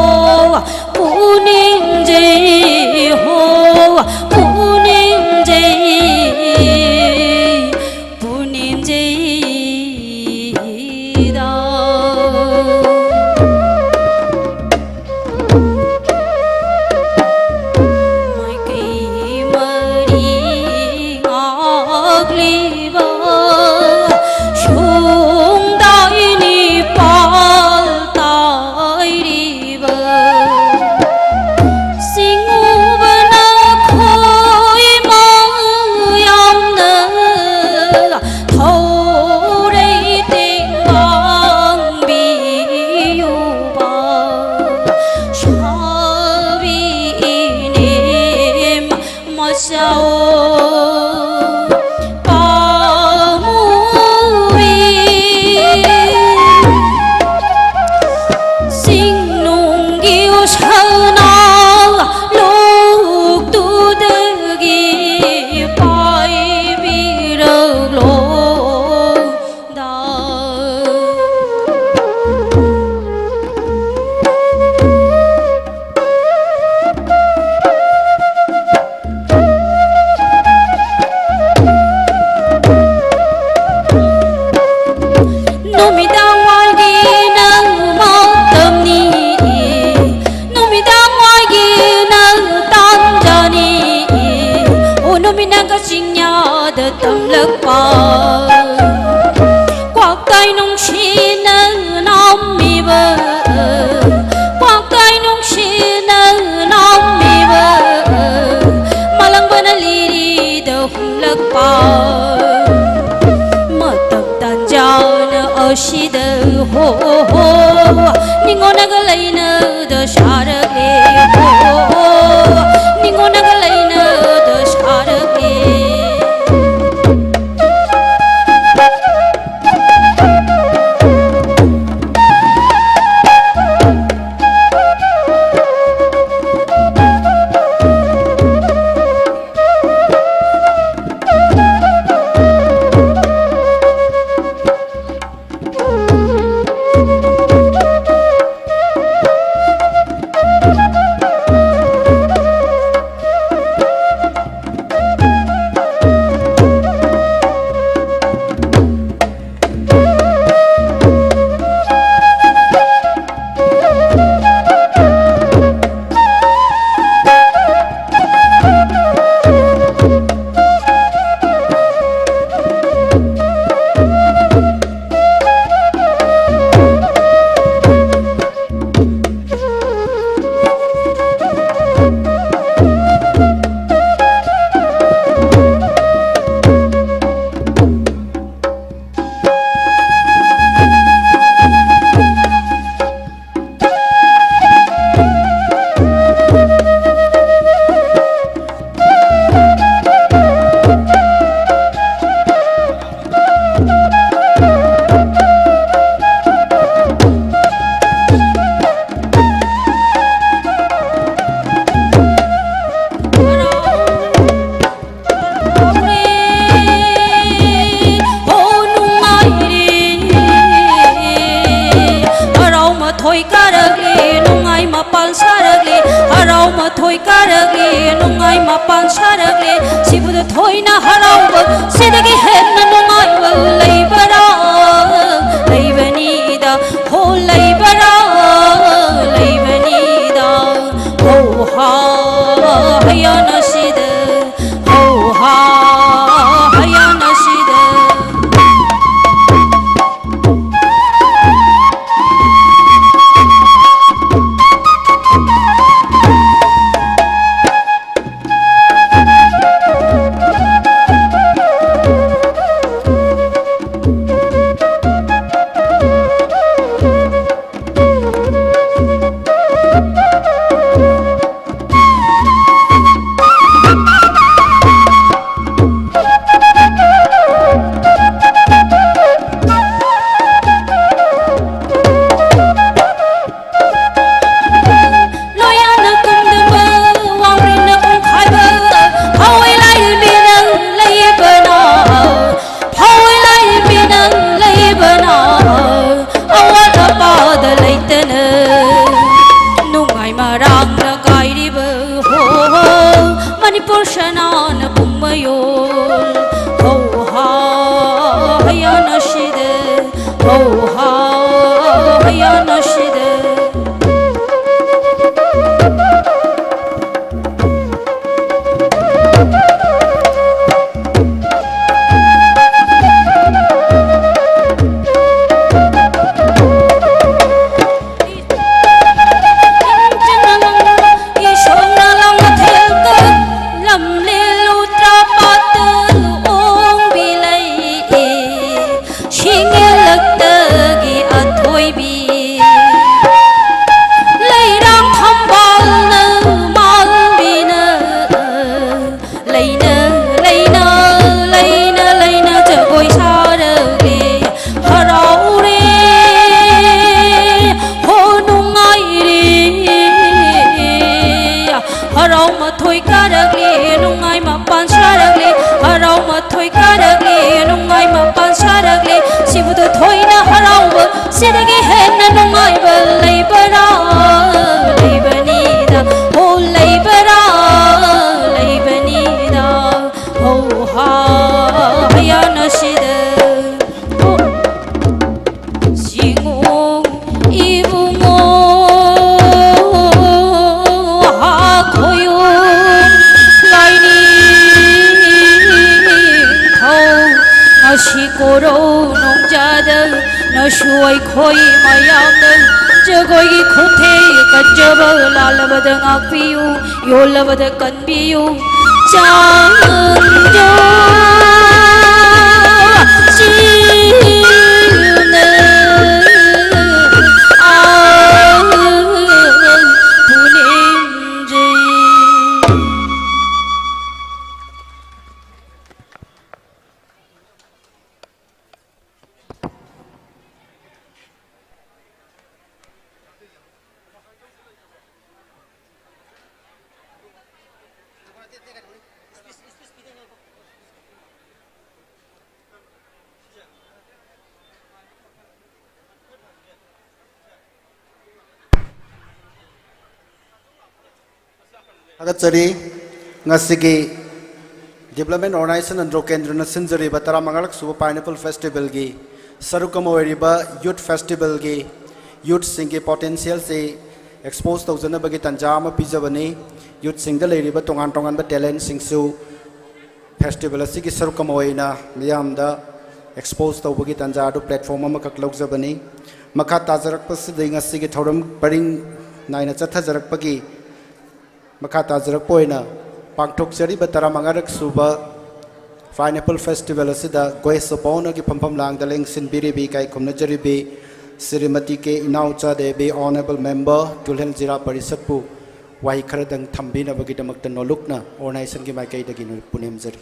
ꯄꯨꯅꯤꯡꯖꯩ, ꯍꯣ, ꯄꯨꯅꯤꯡꯖꯩ, ꯄꯨꯅꯤꯡꯖꯩꯗ꯫ ꯃꯥꯏꯀꯩ ꯃꯇꯝ ꯇꯥꯟꯖꯥꯅ ꯑꯁꯤꯗ ꯍꯣ, ꯍꯣ, ꯍꯣ, ꯅꯤꯡꯉꯣꯅꯒ ꯂꯩꯅꯗ ꯁꯥꯔꯛꯂꯦ ꯍꯣ, ꯍꯣ, ꯍꯣ, ꯅꯤꯡꯉꯣꯅꯒ ꯂꯩꯅꯗ ꯁꯥꯔꯛꯂꯦ꯫ ꯍꯣ ꯅꯨꯡꯉꯥꯏꯔꯦ, ꯍꯔꯥꯎ ꯃꯊꯣꯏ ꯀꯥꯔꯛꯂꯦ, ꯅꯨꯡꯉꯥꯏ ꯃꯄꯥꯟ ꯁꯥꯔꯛꯂꯦ, ꯍꯔꯥꯎ ꯃꯊꯣꯏ ꯀꯥꯔꯛꯂꯦ, ꯅꯨꯡꯉꯥꯏ ꯃꯄꯥꯟ ꯁꯥꯔꯛꯂꯦ꯫ ꯁꯤꯕꯨꯗ ꯊꯣꯏꯅ ꯍꯔꯥꯎꯕ, ꯁꯤꯗꯒꯤ ꯍꯦꯟꯅ ꯅꯨꯡꯉꯥꯏꯕ ꯂꯩꯕꯔꯥ? ꯂꯩꯕꯅꯤꯗ, ꯍꯣ ꯂꯩꯕꯔꯥ? ꯂꯩꯕꯅꯤꯗ꯫ ꯍꯣ ꯍꯥ ꯍꯌꯥꯅ ꯁꯤꯗ, ꯍꯣ ꯍꯥ ꯍꯌꯥꯅ ꯁꯤꯗ꯫ ꯃꯅꯤꯄꯨꯔ ꯁꯅꯥꯅ ꯄꯨꯝꯕ ꯌꯣꯜ꯫ ꯍꯧ ꯍꯥ ꯍꯌꯥꯅ ꯁꯤꯗꯦ꯫ ꯍꯧ ꯍꯥ ꯍꯌꯥꯅ ꯁꯤꯗꯦ꯫ ꯁꯤꯡꯂꯛꯇꯒꯤ ꯑꯊꯣꯏꯕꯤ ꯂꯩꯔꯥꯡ ꯊꯝꯕꯥꯜꯅ ꯃꯥꯜꯕꯤꯅ ꯂꯩꯅ ꯂꯩꯅ ꯂꯩꯅ ꯂꯩꯅ ꯖꯒꯣꯏ ꯁꯥꯔꯒꯦ꯫ ꯍꯔꯥꯎꯔꯦ ꯍꯣ ꯅꯨꯡꯉꯥꯏꯔꯦ꯫ ꯍꯔꯥꯎ ꯃꯊꯣꯏ ꯀꯥꯔꯛꯂꯦ ꯅꯨꯡꯉꯥꯏ ꯃꯄꯥꯟ ꯁꯥꯔꯛꯂꯦ꯫ ꯍꯔꯥꯎ ꯃꯊꯣꯏ ꯀꯥꯔꯛꯂꯦ ꯅꯨꯡꯉꯥꯏ ꯃꯄꯥꯟ ꯁꯥꯔꯛꯂꯦ꯫ ꯁꯤꯕꯨꯗ ꯊꯣꯏꯅ ꯍꯔꯥꯎꯕ ꯁꯤꯗꯒꯤ ꯍꯦꯟꯅ ꯅꯨꯡꯉꯥꯏꯕ ꯂꯩꯕꯔꯥ? ꯂꯩꯕꯅꯤꯗ ꯍꯣ ꯂꯩꯕꯔꯥ? ꯂꯩꯕꯅꯤꯗ ꯍꯧ ꯍꯥ ꯍꯌꯥꯅ ꯁꯤꯗ꯫ ꯍꯣ ꯁꯤꯉꯣ ꯏꯕꯨꯡꯉꯣ ꯍꯥ ꯈꯣꯌꯣ ꯂꯥꯏꯅꯤꯡꯊꯧ ꯉꯁꯤ ꯀꯣꯔꯧ ꯅꯣꯡꯖꯥꯗ ꯅꯁꯨ ꯑꯩꯈꯣꯏ ꯃꯌꯥꯝꯗ ꯖꯒꯣꯏꯒꯤ ꯈꯨꯠꯊꯦꯛ ꯀꯠꯆꯕ ꯂꯥꯜꯂꯕꯗ ꯉꯥꯛꯄꯤꯌꯨ꯫ ꯌꯣꯜꯂꯕꯗ ꯀꯟꯕꯤꯌꯨ꯫ ꯆꯥꯡꯗꯣ ꯆꯤꯅ ꯑꯥ ꯄꯨꯅꯤꯡꯖꯩ꯫ ꯊꯥꯒꯠꯆꯔꯤ꯫ ꯉꯁꯤꯒꯤ Development Organization ꯑꯟꯗ꯭ꯔꯣ ꯀꯦꯟꯗ꯭ꯔꯅ ꯁꯤꯟꯖꯔꯤꯕ ꯇꯔꯥꯃꯉꯥꯔꯛ ꯁꯨꯕ Pineapple Festivalꯒꯤ ꯁꯔꯨꯛ ꯑꯃ ꯑꯣꯏꯔꯤꯕ Youth Festivalꯒꯤ youthꯁꯤꯡꯒꯤ potentialꯁꯤ expose ꯇꯧꯖꯅꯕꯒꯤ ꯇꯥꯟꯖꯥ ꯑꯃ ꯄꯤꯖꯕꯅꯤ꯫ Youthꯁꯤꯡꯗ ꯂꯩꯔꯤꯕ ꯇꯣꯉꯥꯟ ꯇꯣꯉꯥꯟꯕ talentꯁꯤꯡꯁꯨ festival ꯑꯁꯤꯒꯤ ꯁꯔꯨꯛ ꯑꯃ ꯑꯣꯏꯅ ꯃꯤꯌꯥꯝꯗ expose ꯇꯧꯕꯒꯤ ꯇꯥꯟꯖꯥ ꯑꯗꯨ platform ꯑꯃꯈꯛ ꯂꯧꯖꯕꯅꯤ꯫ ꯃꯈꯥ ꯇꯥꯖꯔꯛꯄꯁꯤꯗꯤ ꯉꯁꯤꯒꯤ ꯊꯧꯔꯝ ꯄꯔꯤꯡ ꯅꯥꯏꯅ ꯆꯠꯊꯖꯔꯛꯄꯒꯤ ꯃꯈꯥ ꯇꯥꯖꯔꯛꯄ ꯑꯣꯏꯅ ꯄꯥꯡꯊꯣꯛꯆꯔꯤꯕ ꯇꯔꯥꯃꯉꯥꯔꯛ ꯁꯨꯕ Pineapple Festival ꯑꯁꯤꯗ Guest of Honourꯒꯤ ꯐꯝꯐꯝ ꯂꯥꯡꯗ ꯂꯦꯡꯁꯤꯟꯕꯤꯔꯤꯕꯤ ꯏꯀꯥꯏ ꯈꯨꯝꯅꯖꯔꯤꯕꯤ Shrimati K Inaocha Devi, Honourable Member, ꯇꯨꯂꯦꯜ ꯖꯤꯂꯥ ꯄꯔꯤꯁꯠꯄꯨ ꯋꯥꯍꯩ ꯈꯔꯗꯪ ꯊꯝꯕꯤꯅꯕꯒꯤꯗꯃꯛꯇ ꯅꯣꯂꯨꯛꯅ organizationꯒꯤ ꯃꯥꯏꯀꯩꯗꯒꯤ ꯅꯣꯂꯨꯛꯄꯨ ꯅꯦꯝꯖꯔꯤ꯫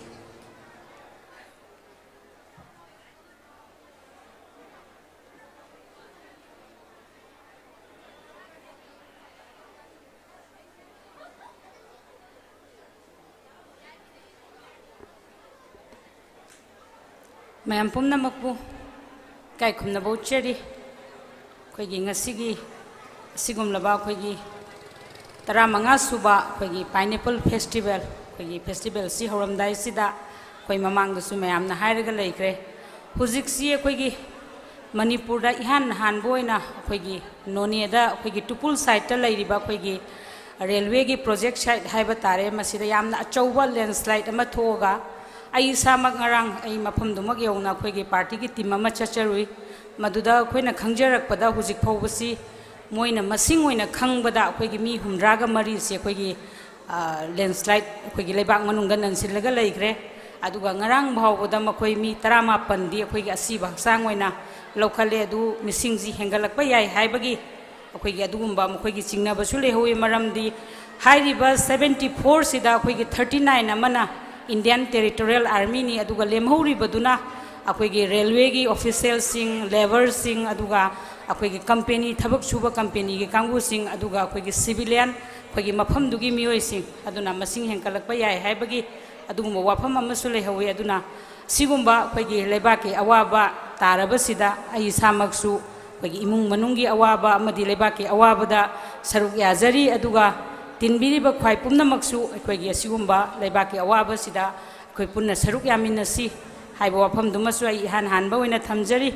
ꯃꯌꯥꯝ ꯄꯨꯝꯅꯃꯛꯄꯨ ꯏꯀꯥꯏ ꯈꯨꯝꯅꯕ ꯎꯠꯆꯔꯤ꯫ ꯑꯩꯈꯣꯏꯒꯤ ꯉꯁꯤꯒꯤ ꯑꯁꯤꯒꯨꯝꯂꯕ ꯑꯩꯈꯣꯏꯒꯤ ꯇꯔꯥꯃꯉꯥ ꯁꯨꯕ ꯑꯩꯈꯣꯏꯒꯤ Pineapple Festival, ꯑꯩꯈꯣꯏꯒꯤ festivalꯁꯤ ꯍꯧꯔꯝꯗꯥꯏꯁꯤꯗ ꯑꯩꯈꯣꯏ ꯃꯃꯥꯡꯗꯁꯨ ꯃꯌꯥꯝꯅ ꯍꯥꯏꯔꯒ ꯂꯩꯈ꯭ꯔꯦ꯫ ꯍꯧꯖꯤꯛꯁꯤ ꯑꯩꯈꯣꯏꯒꯤ ꯃꯅꯤꯄꯨꯔꯗ ꯏꯍꯥꯟ ꯍꯥꯟꯕ ꯑꯣꯏꯅ ꯑꯩꯈꯣꯏꯒꯤ ꯅꯣꯅꯦꯗ ꯑꯩꯈꯣꯏꯒꯤ ꯇꯨꯄꯨꯜ sideꯇ ꯂꯩꯔꯤꯕ ꯑꯩꯈꯣꯏꯒꯤ railwayꯒꯤ project site ꯍꯥꯏꯕ ꯇꯥꯔꯦ, ꯃꯁꯤꯗ ꯌꯥꯝꯅ ꯑꯆꯧꯕ landslide ꯑꯃ ꯊꯣꯛꯑꯒ ꯑꯩ ꯏꯁꯥꯃꯛ ꯉꯔꯥꯡ ꯑꯩ ꯃꯐꯝꯗꯨꯃꯛ ꯌꯧꯅ ꯑꯩꯈꯣꯏꯒꯤ partyꯒꯤ team ꯑꯃ ꯆꯠꯆꯔꯨꯏ꯫ ꯃꯗꯨꯗ ꯑꯩꯈꯣꯏꯅ ꯈꯪꯖꯔꯛꯄꯗ ꯍꯧꯖꯤꯛ ꯐꯥꯎꯕꯁꯤ ꯃꯣꯏꯅ ꯃꯁꯤꯡ ꯑꯣꯏꯅ ꯈꯪꯕꯗ ꯑꯩꯈꯣꯏꯒꯤ ꯃꯤ ꯍꯨꯝꯗ꯭ꯔꯥꯒ ꯃꯔꯤꯁꯤ ꯑꯩꯈꯣꯏꯒꯤ, ꯑ, landslide ꯑꯩꯈꯣꯏꯒꯤ ꯂꯩꯕꯥꯛ ꯃꯅꯨꯡꯗ ꯅꯟꯁꯤꯜꯂꯒ ꯂꯩꯈ꯭ꯔꯦ꯫ ꯑꯗꯨꯒ ꯉꯔꯥꯡ ꯐꯥꯎꯕꯗ ꯃꯈꯣꯏ ꯃꯤ ꯇꯔꯥꯃꯥꯄꯟꯗꯤ ꯑꯩꯈꯣꯏꯒꯤ ꯑꯁꯤꯕ ꯍꯛꯆꯥꯡ ꯑꯣꯏꯅ ꯂꯧꯈꯠꯂꯦ꯫ ꯑꯗꯨ ꯃꯤꯁꯤꯡꯁꯤ ꯍꯦꯟꯒꯠꯂꯛꯄ ꯌꯥꯏ ꯍꯥꯏꯕꯒꯤ ꯑꯩꯈꯣꯏꯒꯤ ꯑꯗꯨꯒꯨꯝꯕ ꯃꯈꯣꯏꯒꯤ ꯆꯤꯡꯅꯕꯁꯨ ꯂꯩꯍꯧꯋꯤ꯫ ꯃꯔꯝꯗꯤ ꯍꯥꯏꯔꯤꯕ seventy fourꯁꯤꯗ ꯑꯩꯈꯣꯏꯒꯤ thirty nine ꯑꯃꯅ Indian Territorial Armyꯅꯤ, ꯑꯗꯨꯒ ꯂꯦꯝꯍꯧꯔꯤꯕꯗꯨꯅ ꯑꯩꯈꯣꯏꯒꯤ railwayꯒꯤ officialꯁꯤꯡ, labourꯁꯤꯡ, ꯑꯗꯨꯒ ꯑꯩꯈꯣꯏꯒꯤ company, ꯊꯕꯛ ꯁꯨꯕ companyꯒꯤ ꯀꯥꯡꯕꯨꯁꯤꯡ, ꯑꯗꯨꯒ ꯑꯩꯈꯣꯏꯒꯤ civilian, ꯑꯩꯈꯣꯏꯒꯤ ꯃꯐꯝꯗꯨꯒꯤ ꯃꯤꯑꯣꯏꯁꯤꯡ, ꯑꯗꯨꯅ ꯃꯁꯤꯡ ꯍꯦꯟꯒꯠꯂꯛꯄ ꯌꯥꯏ ꯍꯥꯏꯕꯒꯤ ꯑꯗꯨꯒꯨꯝꯕ ꯋꯥꯐꯝ ꯑꯃꯁꯨ ꯂꯩꯍꯧꯋꯤ꯫ ꯑꯗꯨꯅ ꯁꯤꯒꯨꯝꯕ ꯑꯩꯈꯣꯏꯒꯤ ꯂꯩꯕꯥꯛꯀꯤ ꯑꯋꯥꯕ ꯇꯥꯔꯕꯁꯤꯗ ꯑꯩ ꯏꯁꯥꯃꯛꯁꯨ ꯑꯩꯈꯣꯏꯒꯤ ꯏꯃꯨꯡ ꯃꯅꯨꯡꯒꯤ ꯑꯋꯥꯕ ꯑꯃꯗꯤ ꯂꯩꯕꯥꯛꯀꯤ ꯑꯋꯥꯕꯗ ꯁꯔꯨꯛ ꯌꯥꯖꯔꯤ꯫ ꯑꯗꯨꯒ ꯇꯤꯟꯕꯤꯔꯤꯕ ꯈ꯭ꯋꯥꯏ ꯄꯨꯝꯅꯃꯛꯁꯨ ꯑꯩꯈꯣꯏꯒꯤ ꯑꯁꯤꯒꯨꯝꯕ ꯂꯩꯕꯥꯛꯀꯤ ꯑꯋꯥꯕꯁꯤꯗ ꯑꯩꯈꯣꯏ ꯄꯨꯟꯅ ꯁꯔꯨꯛ ꯌꯥꯃꯤꯟꯅꯁꯤ ꯍꯥꯏꯕ ꯋꯥꯐꯝꯗꯨꯃꯁꯨ ꯑꯩ ꯏꯍꯥꯟ ꯍꯥꯟꯕ ꯑꯣꯏꯅ ꯊꯝꯖꯔꯤ꯫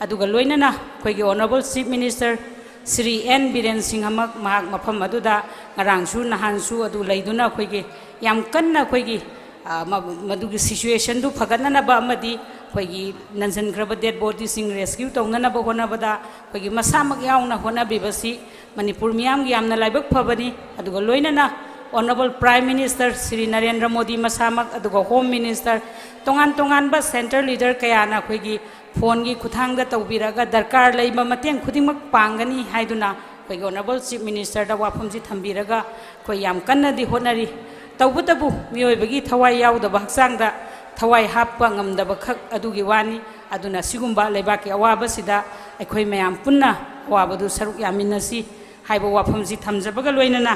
ꯑꯗꯨꯒ ꯂꯣꯏꯅꯅ ꯑꯩꯈꯣꯏꯒꯤ Honourable Chief Minister Shri N Biren ꯁꯤꯡꯍꯃꯛ ꯃꯍꯥꯛ ꯃꯐꯝ ꯑꯗꯨꯗ ꯉꯔꯥꯡꯁꯨ ꯅꯍꯥꯟꯁꯨ ꯑꯗꯨ ꯂꯩꯗꯨꯅ ꯑꯩꯈꯣꯏꯒꯤ ꯌꯥꯝ ꯀꯟꯅ ꯑꯩꯈꯣꯏꯒꯤ, ꯑ, ꯃ-, ꯃꯗꯨꯒꯤ situationꯗꯨ ꯐꯒꯠꯅꯅꯕ ꯑꯃꯗꯤ ꯑꯩꯈꯣꯏꯒꯤ ꯅꯟꯁꯤꯟꯈ꯭ꯔꯕ dead bodyꯁꯤꯡ rescue ꯇꯧꯅꯅꯕ ꯍꯣꯠꯅꯕꯗ ꯑꯩꯈꯣꯏꯒꯤ ꯃꯁꯥꯃꯛ ꯌꯥꯎꯅ ꯍꯣꯠꯅꯕꯤꯕꯁꯤ ꯃꯅꯤꯄꯨꯔ ꯃꯤꯌꯥꯝꯒꯤ ꯌꯥꯝꯅ ꯂꯥꯏꯕꯛ ꯐꯕꯅꯤ꯫ ꯑꯗꯨꯒ ꯂꯣꯏꯅꯅ Honourable Prime Minister Shri Narendra Modi ꯃꯁꯥꯃꯛ, ꯑꯗꯨꯒ Home Minister, ꯇꯣꯉꯥꯟ ꯇꯣꯉꯥꯟꯕ central leader ꯀꯌꯥꯅ ꯑꯩꯈꯣꯏꯒꯤ phoneꯒꯤ ꯈꯨꯠꯊꯥꯡꯗ ꯇꯧꯕꯤꯔꯒ ꯗꯔꯀꯥꯔ ꯂꯩꯕ ꯃꯇꯦꯡ ꯈꯨꯗꯤꯡꯃꯛ ꯄꯥꯡꯒꯅꯤ ꯍꯥꯏꯗꯨꯅ ꯑꯩꯈꯣꯏꯒꯤ Honourable Chief Ministerꯗ ꯋꯥꯐꯝꯁꯤ ꯊꯝꯕꯤꯔꯒ ꯑꯩꯈꯣꯏ ꯌꯥꯝ ꯀꯟꯅꯗꯤ ꯍꯣꯠꯅꯔꯤ꯫ ꯇꯧꯕꯇꯕꯨ ꯃꯤꯑꯣꯏꯕꯒꯤ ꯊꯋꯥꯏ ꯌꯥꯎꯗꯕ ꯍꯛꯆꯥꯡꯗ ꯊꯋꯥꯏ ꯍꯥꯞꯄ ꯉꯝꯗꯕ ꯈꯛ ꯑꯗꯨꯒꯤ ꯋꯥꯅꯤ꯫ ꯑꯗꯨꯅ ꯁꯤꯒꯨꯝꯕ ꯂꯩꯕꯥꯛꯀꯤ ꯑꯋꯥꯕꯁꯤꯗ ꯑꯩꯈꯣꯏ ꯃꯌꯥꯝ ꯄꯨꯟꯅ ꯑꯋꯥꯕꯗꯨ ꯁꯔꯨꯛ ꯌꯥꯃꯤꯟꯅꯁꯤ ꯍꯥꯏꯕ ꯋꯥꯐꯝꯁꯤ ꯊꯝꯖꯕꯒ ꯂꯣꯏꯅꯅ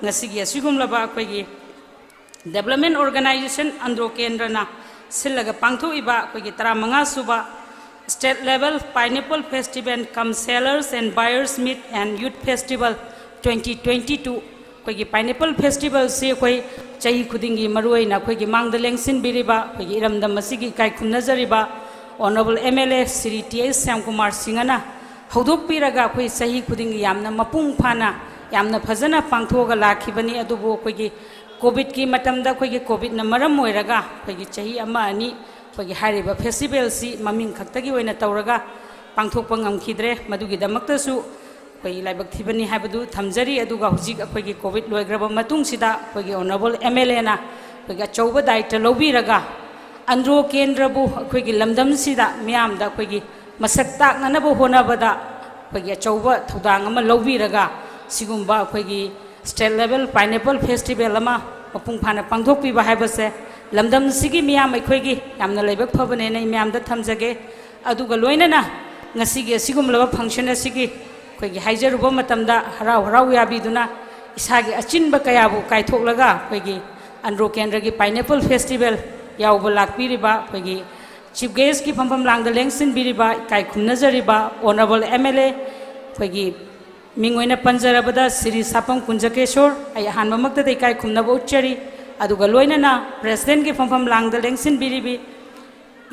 ꯉꯁꯤꯒꯤ ꯑꯁꯤꯒꯨꯝꯂꯕ ꯑꯩꯈꯣꯏꯒꯤ Development Organisation ꯑꯟꯗ꯭ꯔꯣ ꯀꯦꯟꯗ꯭ꯔꯅ ꯁꯤꯜꯂꯒ ꯄꯥꯡꯊꯣꯛꯏꯕ ꯑꯩꯈꯣꯏꯒꯤ ꯇꯔꯥꯃꯉꯥ ꯁꯨꯕ State Level Pineapple Festival cum Sellers and Buyers Meet and Youth Festival twenty twenty two, ꯑꯩꯈꯣꯏꯒꯤ pineapple festivalꯁꯤ ꯑꯩꯈꯣꯏ ꯆꯍꯤ ꯈꯨꯗꯤꯡꯒꯤ ꯃꯔꯨꯑꯣꯏꯅ ꯑꯩꯈꯣꯏꯒꯤ ꯃꯥꯡꯗ ꯂꯦꯡꯁꯤꯟꯕꯤꯔꯤꯕ ꯑꯩꯈꯣꯏꯒꯤ ꯏꯔꯝꯗꯝ ꯑꯁꯤꯒꯤ ꯏꯀꯥꯏ ꯈꯨꯝꯅꯖꯔꯤꯕ Honourable MLA Shri T H Shyamkumar ꯁꯤꯡꯍꯅ ꯍꯧꯗꯣꯛꯄꯤꯔꯒ ꯑꯩꯈꯣꯏ ꯆꯍꯤ ꯈꯨꯗꯤꯡꯒꯤ ꯌꯥꯝꯅ ꯃꯄꯨꯡ ꯐꯥꯅ ꯌꯥꯝꯅ ꯐꯖꯅ ꯄꯥꯡꯊꯣꯛꯑꯒ ꯂꯥꯛꯈꯤꯕꯅꯤ꯫ ꯑꯗꯨꯕꯨ ꯑꯩꯈꯣꯏꯒꯤ COVIDꯀꯤ ꯃꯇꯝꯗ ꯑꯩꯈꯣꯏꯒꯤ COVIDꯅ ꯃꯔꯝ ꯑꯣꯏꯔꯒ ꯑꯩꯈꯣꯏꯒꯤ ꯆꯍꯤ ꯑꯃ ꯑꯅꯤ ꯑꯩꯈꯣꯏꯒꯤ ꯍꯥꯏꯔꯤꯕ festivalꯁꯤ ꯃꯃꯤꯡ ꯈꯛꯇꯒꯤ ꯑꯣꯏꯅ ꯇꯧꯔꯒ ꯄꯥꯡꯊꯣꯛꯄ ꯉꯝꯈꯤꯗ꯭ꯔꯦ꯫ ꯃꯗꯨꯒꯤꯗꯃꯛꯇꯁꯨ ꯑꯩꯈꯣꯏ ꯂꯥꯏꯕꯛ ꯊꯤꯕꯅꯤ ꯍꯥꯏꯕꯗꯨ ꯊꯝꯖꯔꯤ꯫ ꯑꯗꯨꯒ ꯍꯧꯖꯤꯛ ꯑꯩꯈꯣꯏꯒꯤ COVID ꯂꯣꯏꯈ꯭ꯔꯕ ꯃꯇꯨꯡꯁꯤꯗ ꯑꯩꯈꯣꯏꯒꯤ Honourable MLAꯅ ꯑꯩꯈꯣꯏꯒꯤ ꯑꯆꯧꯕ ꯗꯥꯌꯤꯠꯇ ꯂꯧꯕꯤꯔꯒ ꯑꯟꯗ꯭ꯔꯣ ꯀꯦꯟꯗ꯭ꯔꯕꯨ ꯑꯩꯈꯣꯏꯒꯤ ꯂꯝꯗꯝꯁꯤꯗ ꯃꯤꯌꯥꯝꯗ ꯑꯩꯈꯣꯏꯒꯤ ꯃꯁꯛ ꯇꯥꯛꯅꯅꯕ ꯍꯣꯠꯅꯕꯗ ꯑꯩꯈꯣꯏꯒꯤ ꯑꯆꯧꯕ ꯊꯧꯗꯥꯡ ꯑꯃ ꯂꯧꯕꯤꯔꯒ ꯁꯤꯒꯨꯝꯕ ꯑꯩꯈꯣꯏꯒꯤ State Level Pineapple Festival ꯑꯃ ꯃꯄꯨꯡ ꯐꯥꯅ ꯄꯥꯡꯊꯣꯛꯄꯤꯕ ꯍꯥꯏꯕꯁꯦ ꯂꯝꯗꯝꯁꯤꯒꯤ ꯃꯤꯌꯥꯝ ꯑꯩꯈꯣꯏꯒꯤ ꯌꯥꯝꯅ ꯂꯥꯏꯕꯛ ꯐꯕꯅꯦꯅ ꯑꯩ ꯃꯌꯥꯝꯗ ꯊꯝꯖꯒꯦ꯫ ꯑꯗꯨꯒ ꯂꯣꯏꯅꯅ ꯉꯁꯤꯒꯤ ꯑꯁꯤꯒꯨꯝꯂꯕ function ꯑꯁꯤꯒꯤ ꯑꯩꯈꯣꯏꯒꯤ ꯍꯥꯏꯖꯔꯨꯕ ꯃꯇꯝꯗ ꯍꯔꯥꯎ ꯍꯔꯥꯎ ꯌꯥꯕꯤꯗꯨꯅ ꯏꯁꯥꯒꯤ ꯑꯆꯤꯟꯕ ꯀꯌꯥꯕꯨ ꯀꯥꯏꯊꯣꯛꯂꯒ ꯑꯩꯈꯣꯏꯒꯤ ꯑꯟꯗ꯭ꯔꯣ ꯀꯦꯟꯗ꯭ꯔꯒꯤ Pineapple Festival ꯌꯥꯎꯕ ꯂꯥꯛꯄꯤꯔꯤꯕ ꯑꯩꯈꯣꯏꯒꯤ Chief Guestꯀꯤ ꯐꯝꯐꯝ ꯂꯥꯡꯗ ꯂꯦꯡꯁꯤꯟꯕꯤꯔꯤꯕ ꯏꯀꯥꯏ ꯈꯨꯝꯅꯖꯔꯤꯕ Honourable MLA ꯑꯩꯈꯣꯏꯒꯤ ꯃꯤꯡ ꯑꯣꯏꯅ ꯄꯟꯖꯔꯕꯗ ꯁ꯭ꯔꯤ ꯁꯥꯄꯝ ꯀꯨꯟꯖꯀꯦꯁꯣꯔ, ꯑꯩ ꯑꯍꯥꯟꯕꯃꯛꯇꯗ ꯏꯀꯥꯏ ꯈꯨꯝꯅꯕ ꯎꯠꯆꯔꯤ꯫ ꯑꯗꯨꯒ ꯂꯣꯏꯅꯅ ꯄ꯭ꯔꯦꯁꯤꯗꯦꯟꯒꯤ ꯐꯝꯐꯝ ꯂꯥꯡꯗ ꯂꯦꯡꯁꯤꯟꯕꯤꯔꯤꯕꯤ,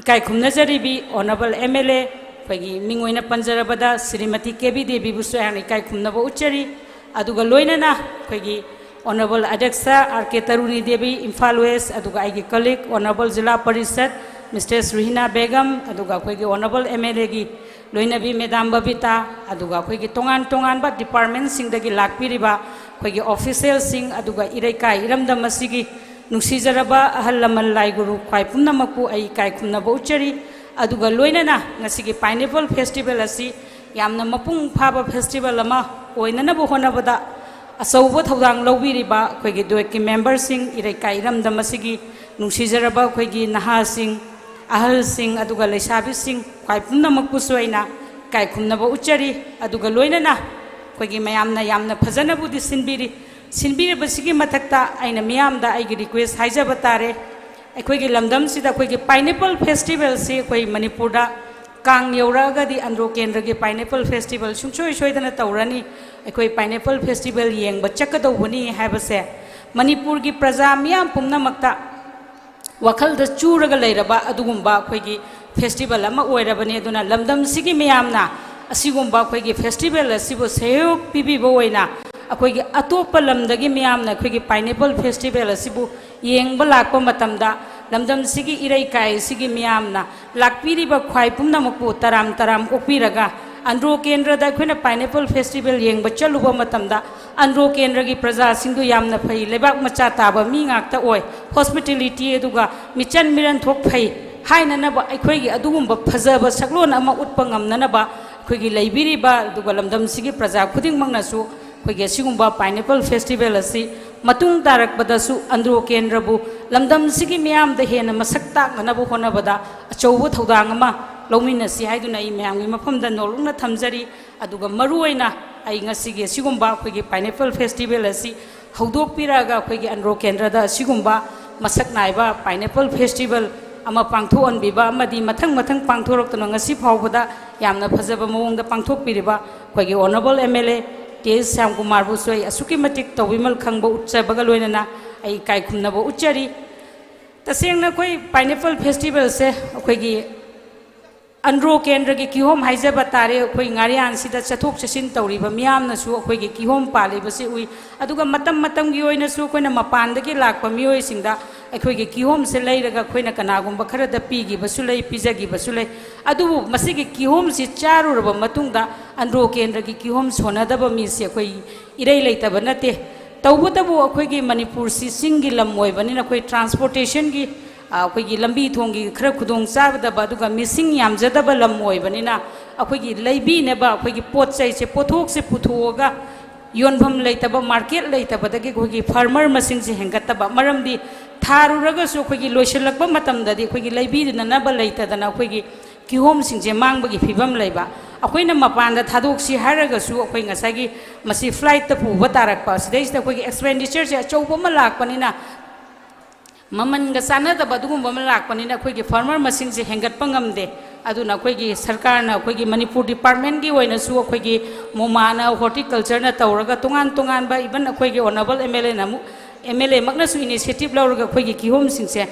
ꯏꯀꯥꯏ ꯈꯨꯝꯅꯖꯔꯤꯕꯤ ꯑꯣꯅꯔꯦꯕꯜ ꯑꯦꯝ ꯑꯦꯜ ꯑꯦ, ꯑꯩꯈꯣꯏꯒꯤ ꯃꯤꯡ ꯑꯣꯏꯅ ꯄꯟꯖꯔꯕꯗ ꯁ꯭ꯔꯤꯃꯇꯤ ꯀꯦ ꯕꯤ ꯗꯦꯕꯤꯕꯨꯁꯨ ꯑꯩꯍꯥꯛꯅ ꯏꯀꯥꯏ ꯈꯨꯝꯅꯕ ꯎꯠꯆꯔꯤ꯫ ꯑꯗꯨꯒ ꯂꯣꯏꯅꯅ ꯑꯩꯈꯣꯏꯒꯤ ꯑꯣꯅꯔꯦꯕꯜ ꯑꯗ꯭ꯌꯛꯁ R K ꯇꯔꯨꯅꯤ Devi, Imphal west, ꯑꯗꯨꯒ ꯑꯩꯒꯤ ꯀꯂꯤꯛ ꯑꯣꯅꯔꯦꯕꯜ ꯖꯤꯂꯥ ꯄꯔꯤꯁꯠ ꯃꯤꯁꯇ꯭ꯔꯦꯁ ꯔꯨꯍꯤꯅꯥ ꯕꯦꯒꯝ, ꯑꯗꯨꯒ ꯑꯩꯈꯣꯏꯒꯤ ꯑꯣꯅꯔꯦꯕꯜ ꯑꯦꯝ ꯑꯦꯜ ꯑꯦꯒꯤ ꯂꯣꯏꯅꯕꯤ ꯃꯦꯗꯥꯝ ꯕꯕꯤꯇꯥ, ꯑꯗꯨꯒ ꯑꯩꯈꯣꯏꯒꯤ ꯇꯣꯉꯥꯟ ꯇꯣꯉꯥꯟꯕ ꯗꯤꯄꯥꯔꯠꯃꯦꯟꯁꯤꯡꯗꯒꯤ ꯂꯥꯛꯄꯤꯔꯤꯕ ꯑꯩꯈꯣꯏꯒꯤ ꯑꯣꯐꯤꯁꯤꯌꯦꯜꯁꯤꯡ, ꯑꯗꯨꯒ ꯏꯔꯩꯀꯥꯏ ꯏꯔꯝꯗꯝ ꯑꯁꯤꯒꯤ ꯅꯨꯡꯁꯤꯖꯔꯕ ꯑꯍꯜ ꯂꯃꯟ ꯂꯥꯏ ꯒꯨꯔꯨ ꯈ꯭ꯋꯥꯏ ꯄꯨꯝꯅꯃꯛꯄꯨ ꯑꯩ ꯏꯀꯥꯏ ꯈꯨꯝꯅꯕ ꯎꯠꯆꯔꯤ꯫ ꯑꯗꯨꯒ ꯂꯣꯏꯅꯅ ꯉꯁꯤꯒꯤ ꯄꯥꯏꯅꯦꯄꯜ ꯐꯦꯁꯇꯤꯚꯦꯜ ꯑꯁꯤ ꯌꯥꯝꯅ ꯃꯄꯨꯡ ꯐꯥꯕ ꯐꯦꯁꯇꯤꯚꯦꯜ ꯑꯃ ꯑꯣꯏꯅꯅꯕ ꯍꯣꯠꯅꯕꯗ ꯑꯆꯧꯕ ꯊꯧꯗꯥꯡ ꯂꯧꯕꯤꯔꯤꯕ ꯑꯩꯈꯣꯏꯒꯤ ꯗꯣꯏꯀꯤ ꯃꯦꯝꯕꯔꯁꯤꯡ, ꯏꯔꯩꯀꯥꯏ ꯏꯔꯝꯗꯝ ꯑꯁꯤꯒꯤ ꯅꯨꯡꯁꯤꯖꯔꯕ ꯑꯩꯈꯣꯏꯒꯤ ꯅꯍꯥꯁꯤꯡ, ꯑꯍꯜꯁꯤꯡ, ꯑꯗꯨꯒ ꯂꯩꯁꯥꯕꯤꯁꯤꯡ ꯈ꯭ꯋꯥꯏ ꯄꯨꯝꯅꯃꯛꯄꯨꯁꯨ ꯑꯩꯅ ꯏꯀꯥꯏ ꯈꯨꯝꯅꯕ ꯎꯠꯆꯔꯤ꯫ ꯑꯗꯨꯒ ꯂꯣꯏꯅꯅ ꯑꯩꯈꯣꯏꯒꯤ ꯃꯌꯥꯝꯅ ꯌꯥꯝꯅ ꯐꯖꯅꯕꯨꯗꯤ ꯁꯤꯟꯕꯤꯔꯤ꯫ ꯁꯤꯟꯕꯤꯔꯤꯕꯁꯤꯒꯤ ꯃꯊꯛꯇ ꯑꯩꯅ ꯃꯤꯌꯥꯝꯗ ꯑꯩꯒꯤ ꯔꯤꯀ꯭ꯋꯦꯁ ꯍꯥꯏꯖꯕ ꯇꯥꯔꯦ, ꯑꯩꯈꯣꯏꯒꯤ ꯂꯝꯗꯝꯁꯤꯗ ꯑꯩꯈꯣꯏꯒꯤ ꯄꯥꯏꯅꯦꯄꯜ ꯐꯦꯁꯇꯤꯚꯦꯜꯁꯤ ꯑꯩꯈꯣꯏ ꯃꯅꯤꯄꯨꯔꯗ ꯀꯥꯡ ꯌꯧꯔꯛꯑꯒꯗꯤ ꯑꯟꯗ꯭ꯔꯣ ꯀꯦꯟꯗ꯭ꯔꯒꯤ ꯄꯥꯏꯅꯦꯄꯜ ꯐꯦꯁꯇꯤꯚꯦꯜ ꯁꯨꯡꯁꯣꯏ ꯁꯣꯏꯗꯅ ꯇꯧꯔꯅꯤ, ꯑꯩꯈꯣꯏ ꯄꯥꯏꯅꯦꯄꯜ ꯐꯦꯁꯇꯤꯚꯦꯜ ꯌꯦꯡꯕ ꯆꯠꯀꯗꯧꯕꯅꯤ ꯍꯥꯏꯕꯁꯦ ꯃꯅꯤꯄꯨꯔꯒꯤ ꯄ꯭ꯔꯖꯥ ꯃꯤꯌꯥꯝ ꯄꯨꯝꯅꯃꯛꯇ ꯋꯥꯈꯜꯗ ꯆꯨꯔꯒ ꯂꯩꯔꯕ ꯑꯗꯨꯒꯨꯝꯕ ꯑꯩꯈꯣꯏꯒꯤ ꯐꯦꯁꯇꯤꯚꯦꯜ ꯑꯃ ꯑꯣꯏꯔꯕꯅꯤ꯫ ꯑꯗꯨꯅ ꯂꯝꯗꯝꯁꯤꯒꯤ ꯃꯤꯌꯥꯝꯅ ꯑꯁꯤꯒꯨꯝꯕ ꯑꯩꯈꯣꯏꯒꯤ ꯐꯦꯁꯇꯤꯚꯦꯜ ꯑꯁꯤꯕꯨ ꯁꯍꯌꯣꯒ ꯄꯤꯕꯤꯕ ꯑꯣꯏꯅ ꯑꯩꯈꯣꯏꯒꯤ ꯑꯇꯣꯞꯄ ꯂꯝꯗꯒꯤ ꯃꯤꯌꯥꯝꯅ ꯑꯩꯈꯣꯏꯒꯤ ꯄꯥꯏꯅꯦꯄꯜ ꯐꯦꯁꯇꯤꯚꯦꯜ ꯑꯁꯤꯕꯨ ꯌꯦꯡꯕ ꯂꯥꯛꯄ ꯃꯇꯝꯗ ꯂꯝꯗꯝꯁꯤꯒꯤ ꯏꯔꯩꯀꯥꯏ ꯑꯁꯤꯒꯤ ꯃꯤꯌꯥꯝꯅ ꯂꯥꯛꯄꯤꯔꯤꯕ ꯈ꯭ꯋꯥꯏ ꯄꯨꯝꯅꯃꯛꯄꯨ ꯇꯔꯥꯝ ꯇꯔꯥꯝ ꯑꯣꯛꯄꯤꯔꯒ ꯑꯟꯗ꯭ꯔꯣ ꯀꯦꯟꯗ꯭ꯔꯗ ꯑꯩꯈꯣꯏꯅ ꯄꯥꯏꯅꯦꯄꯜ ꯐꯦꯁꯇꯤꯚꯦꯜ ꯌꯦꯡꯕ ꯆꯠꯂꯨꯕ ꯃꯇꯝꯗ ꯑꯟꯗ꯭ꯔꯣ ꯀꯦꯟꯗ꯭ꯔꯒꯤ ꯄ꯭ꯔꯖꯥꯁꯤꯡꯗꯨ ꯌꯥꯝꯅ ꯐꯩ, ꯂꯩꯕꯥꯛ ꯃꯆꯥ ꯇꯥꯕ ꯃꯤ ꯉꯥꯛꯇ ꯑꯣꯏ, ꯍꯣꯁꯄꯤꯇꯦꯂꯤꯇꯤ ꯑꯗꯨꯒ ꯃꯤꯆꯟ ꯃꯤꯔꯟ ꯊꯣꯛ ꯐꯩ ꯍꯥꯏꯅꯅꯕ ꯑꯩꯈꯣꯏꯒꯤ ꯑꯗꯨꯒꯨꯝꯕ ꯐꯖꯕ ꯁꯛꯂꯣꯟ ꯑꯃ ꯎꯠꯄ ꯉꯝꯅꯅꯕ ꯑꯩꯈꯣꯏꯒꯤ ꯂꯩꯕꯤꯔꯤꯕ ꯑꯗꯨꯒ ꯂꯝꯗꯝꯁꯤꯒꯤ ꯄ꯭ꯔꯖꯥ ꯈꯨꯗꯤꯡꯃꯛꯅꯁꯨ ꯑꯩꯈꯣꯏꯒꯤ ꯑꯁꯤꯒꯨꯝꯕ ꯄꯥꯏꯅꯦꯄꯜ ꯐꯦꯁꯇꯤꯚꯦꯜ ꯑꯁꯤ ꯃꯇꯨꯡ ꯇꯥꯔꯛꯄꯗꯁꯨ ꯑꯟꯗ꯭ꯔꯣ ꯀꯦꯟꯗ꯭ꯔꯕꯨ ꯂꯝꯗꯝꯁꯤꯒꯤ ꯃꯤꯌꯥꯝꯗ ꯍꯦꯟꯅ ꯃꯁꯛ ꯇꯥꯛꯅꯅꯕ ꯍꯣꯠꯅꯕꯗ ꯑꯆꯧꯕ ꯊꯧꯗꯥꯡ ꯑꯃ ꯂꯧꯃꯤꯟꯅꯁꯤ ꯍꯥꯏꯗꯨꯅ ꯑꯩ ꯃꯌꯥꯝꯒꯤ ꯃꯐꯝꯗ ꯅꯣꯜꯂꯨꯛꯅ ꯊꯝꯖꯔꯤ꯫ ꯑꯗꯨꯒ ꯃꯔꯨꯑꯣꯏꯅ ꯑꯩ ꯉꯁꯤꯒꯤ ꯑꯁꯤꯒꯨꯝꯕ ꯑꯩꯈꯣꯏꯒꯤ ꯄꯥꯏꯅꯦꯄꯜ ꯐꯦꯁꯇꯤꯚꯦꯜ ꯑꯁꯤ ꯍꯧꯗꯣꯛꯄꯤꯔꯛꯑꯒ ꯑꯩꯈꯣꯏꯒꯤ ꯑꯟꯗ꯭ꯔꯣ ꯀꯦꯟꯗ꯭ꯔꯗ ꯑꯁꯤꯒꯨꯝꯕ ꯃꯁꯛ ꯅꯥꯏꯕ ꯄꯥꯏꯅꯦꯄꯜ ꯐꯦꯁꯇꯤꯚꯦꯜ ꯑꯃ ꯄꯥꯡꯊꯣꯛꯍꯟꯕꯤꯕ ꯑꯃꯗꯤ ꯃꯊꯪ ꯃꯊꯪ ꯄꯥꯡꯊꯣꯔꯛꯇꯨꯅ ꯉꯁꯤ ꯐꯥꯎꯕꯗ ꯌꯥꯝꯅ ꯐꯖꯕ ꯃꯑꯣꯡꯗ ꯄꯥꯡꯊꯣꯛꯄꯤꯔꯤꯕ ꯑꯩꯈꯣꯏꯒꯤ honourable M L A T S ꯁ꯭ꯌꯥꯝꯀꯨꯃꯥꯔꯕꯨꯁꯨ ꯑꯩ ꯑꯁꯨꯛꯀꯤ ꯃꯇꯤꯛ ꯇꯧꯕꯤꯃꯜ ꯈꯪꯕ ꯎꯠꯆꯕꯒ ꯂꯣꯏꯅꯅ ꯑꯩ ꯏꯀꯥꯏ ꯈꯨꯝꯅꯕ ꯎꯠꯆꯔꯤ꯫ ꯇꯁꯦꯡꯅ ꯑꯩꯈꯣꯏ ꯄꯥꯏꯅꯦꯄꯜ ꯐꯦꯁꯇꯤꯚꯦꯜꯁꯦ ꯑꯩꯈꯣꯏꯒꯤ ꯑꯟꯗ꯭ꯔꯣ ꯀꯦꯟꯗ꯭ꯔꯒꯤ ꯀꯤꯍꯣꯝ ꯍꯥꯏꯖꯕ ꯇꯥꯔꯦ꯫ ꯑꯩꯈꯣꯏ ꯉꯥꯔꯤꯌꯥꯟꯁꯤꯗ ꯆꯠꯊꯣꯛ ꯆꯠꯁꯤꯟ ꯇꯧꯔꯤꯕ ꯃꯤꯌꯥꯝꯅꯁꯨ ꯑꯩꯈꯣꯏꯒꯤ ꯀꯤꯍꯣꯝ ꯄꯥꯜꯂꯤꯕꯁꯤ ꯎꯏ꯫ ꯑꯗꯨꯒ ꯃꯇꯝ ꯃꯇꯝꯒꯤ ꯑꯣꯏꯅꯁꯨ ꯑꯩꯈꯣꯏꯅ ꯃꯄꯥꯟꯗꯒꯤ ꯂꯥꯛꯄ ꯃꯤꯑꯣꯏꯁꯤꯡꯗ ꯑꯩꯈꯣꯏꯒꯤ ꯀꯤꯍꯣꯝꯁꯦ ꯂꯩꯔꯒ ꯑꯩꯈꯣꯏꯅ ꯀꯅꯥꯒꯨꯝꯕ ꯈꯔꯗ ꯄꯤꯈꯤꯕꯁꯨ ꯂꯩ, ꯄꯤꯖꯈꯤꯕꯁꯨ ꯂꯩ꯫ ꯑꯗꯨꯕꯨ ꯃꯁꯤꯒꯤ ꯀꯤꯍꯣꯝꯁꯤ ꯆꯥꯔꯨꯔꯕ ꯃꯇꯨꯡꯗ ꯑꯟꯗ꯭ꯔꯣ ꯀꯦꯟꯗ꯭ꯔꯒꯤ ꯀꯤꯍꯣꯝ ꯁꯣꯟꯅꯗꯕ ꯃꯤꯁꯤ ꯑꯩꯈꯣꯏ ꯏꯔꯩ ꯂꯩꯇꯕ ꯅꯠꯇꯦ꯫ ꯇꯧꯕꯇꯕꯨ ꯑꯩꯈꯣꯏꯒꯤ ꯃꯅꯤꯄꯨꯔꯁꯤ ꯆꯤꯡꯒꯤ ꯂꯝ ꯑꯣꯏꯕꯅꯤꯅ ꯑꯩꯈꯣꯏ ꯇ꯭ꯔꯥꯟꯁꯄꯣꯔꯇꯦꯁꯟꯒꯤ, ꯑ, ꯑꯩꯈꯣꯏꯒꯤ ꯂꯝꯕꯤ ꯊꯣꯡꯒꯤ ꯈꯔ ꯈꯨꯗꯣꯡ ꯆꯥꯗꯕ, ꯑꯗꯨꯒ ꯃꯤꯁꯤꯡ ꯌꯥꯝꯖꯗꯕ ꯂꯝ ꯑꯣꯏꯕꯅꯤꯅ ꯑꯩꯈꯣꯏꯒꯤ ꯂꯩꯕꯤꯅꯕ ꯑꯩꯈꯣꯏꯒꯤ ꯄꯣꯠ ꯆꯩꯁꯦ, ꯄꯣꯠꯊꯣꯛꯁꯦ ꯄꯨꯊꯣꯛꯑꯒ ꯌꯣꯟꯐꯝ ꯂꯩꯇꯕ, ꯃꯥꯔꯀꯦꯠ ꯂꯩꯇꯕꯗꯒꯤ ꯑꯩꯈꯣꯏꯒꯤ ꯐꯥꯔꯃꯔ ꯃꯁꯤꯡꯁꯦ ꯍꯦꯟꯒꯠꯇꯕ꯫ ꯃꯔꯝꯗꯤ ꯊꯥꯔꯨꯔꯒꯁꯨ ꯑꯩꯈꯣꯏꯒꯤ ꯂꯣꯏꯁꯤꯜꯂꯛꯄ ꯃꯇꯝꯗꯗꯤ ꯑꯩꯈꯣꯏꯒꯤ ꯂꯩꯕꯤꯅꯅꯕ ꯂꯩꯇꯗꯅ ꯑꯩꯈꯣꯏꯒꯤ ꯀꯤꯍꯣꯝꯁꯤꯡꯁꯦ ꯃꯥꯡꯕꯒꯤ ꯐꯤꯕꯝ ꯂꯩꯕ꯫ ꯑꯩꯈꯣꯏꯅ ꯃꯄꯥꯟꯗ ꯊꯥꯗꯣꯛꯁꯤ ꯍꯥꯏꯔꯒꯁꯨ ꯑꯩꯈꯣꯏ ꯉꯁꯥꯏꯒꯤ ꯃꯁꯤ ꯐ꯭ꯂꯥꯏꯠꯇ ꯄꯨꯕ ꯇꯥꯔꯛꯄ, ꯁꯤꯗꯩꯁꯤꯗ ꯑꯩꯈꯣꯏꯒꯤ ꯑꯦꯛꯁꯄꯦꯟꯗꯤꯆꯔꯁꯦ ꯑꯆꯧꯕ ꯑꯃ ꯂꯥꯛꯄꯅꯤꯅ, ꯃꯃꯜꯒ ꯆꯥꯟꯅꯗꯕ ꯑꯗꯨꯒꯨꯝꯕ ꯑꯃ ꯂꯥꯛꯄꯅꯤꯅ ꯑꯩꯈꯣꯏꯒꯤ ꯐꯥꯔꯃꯔ ꯃꯁꯤꯡꯁꯦ ꯍꯦꯟꯒꯠꯄ ꯉꯝꯗꯦ꯫ ꯑꯗꯨꯅ ꯑꯩꯈꯣꯏꯒꯤ ꯁꯔꯀꯥꯔꯅ ꯑꯩꯈꯣꯏꯒꯤ ꯃꯅꯤꯄꯨꯔ ꯗꯤꯄꯥꯔꯠꯃꯦꯟꯒꯤ ꯑꯣꯏꯅꯁꯨ ꯑꯩꯈꯣꯏꯒꯤ ꯃꯣꯃꯥꯅ, ꯍꯣꯔꯇꯤꯀꯜꯆꯔꯅ ꯇꯧꯔꯒ ꯇꯣꯉꯥꯟ ꯇꯣꯉꯥꯟꯕ, ꯏꯚꯟ ꯑꯩꯈꯣꯏꯒꯤ ꯑꯣꯅꯔꯦꯕꯜ ꯑꯦꯝ ꯑꯦꯜ ꯑꯦꯅ ꯑꯃꯨꯛ, ꯑꯦꯝ ꯑꯦꯜ ꯑꯦꯃꯛꯅꯁꯨ ꯏꯅꯤꯁꯤꯌꯦꯇꯤꯚ ꯂꯧꯔꯒ ꯑꯩꯈꯣꯏꯒꯤ ꯀꯤꯍꯣꯝꯁꯤꯡꯁꯦ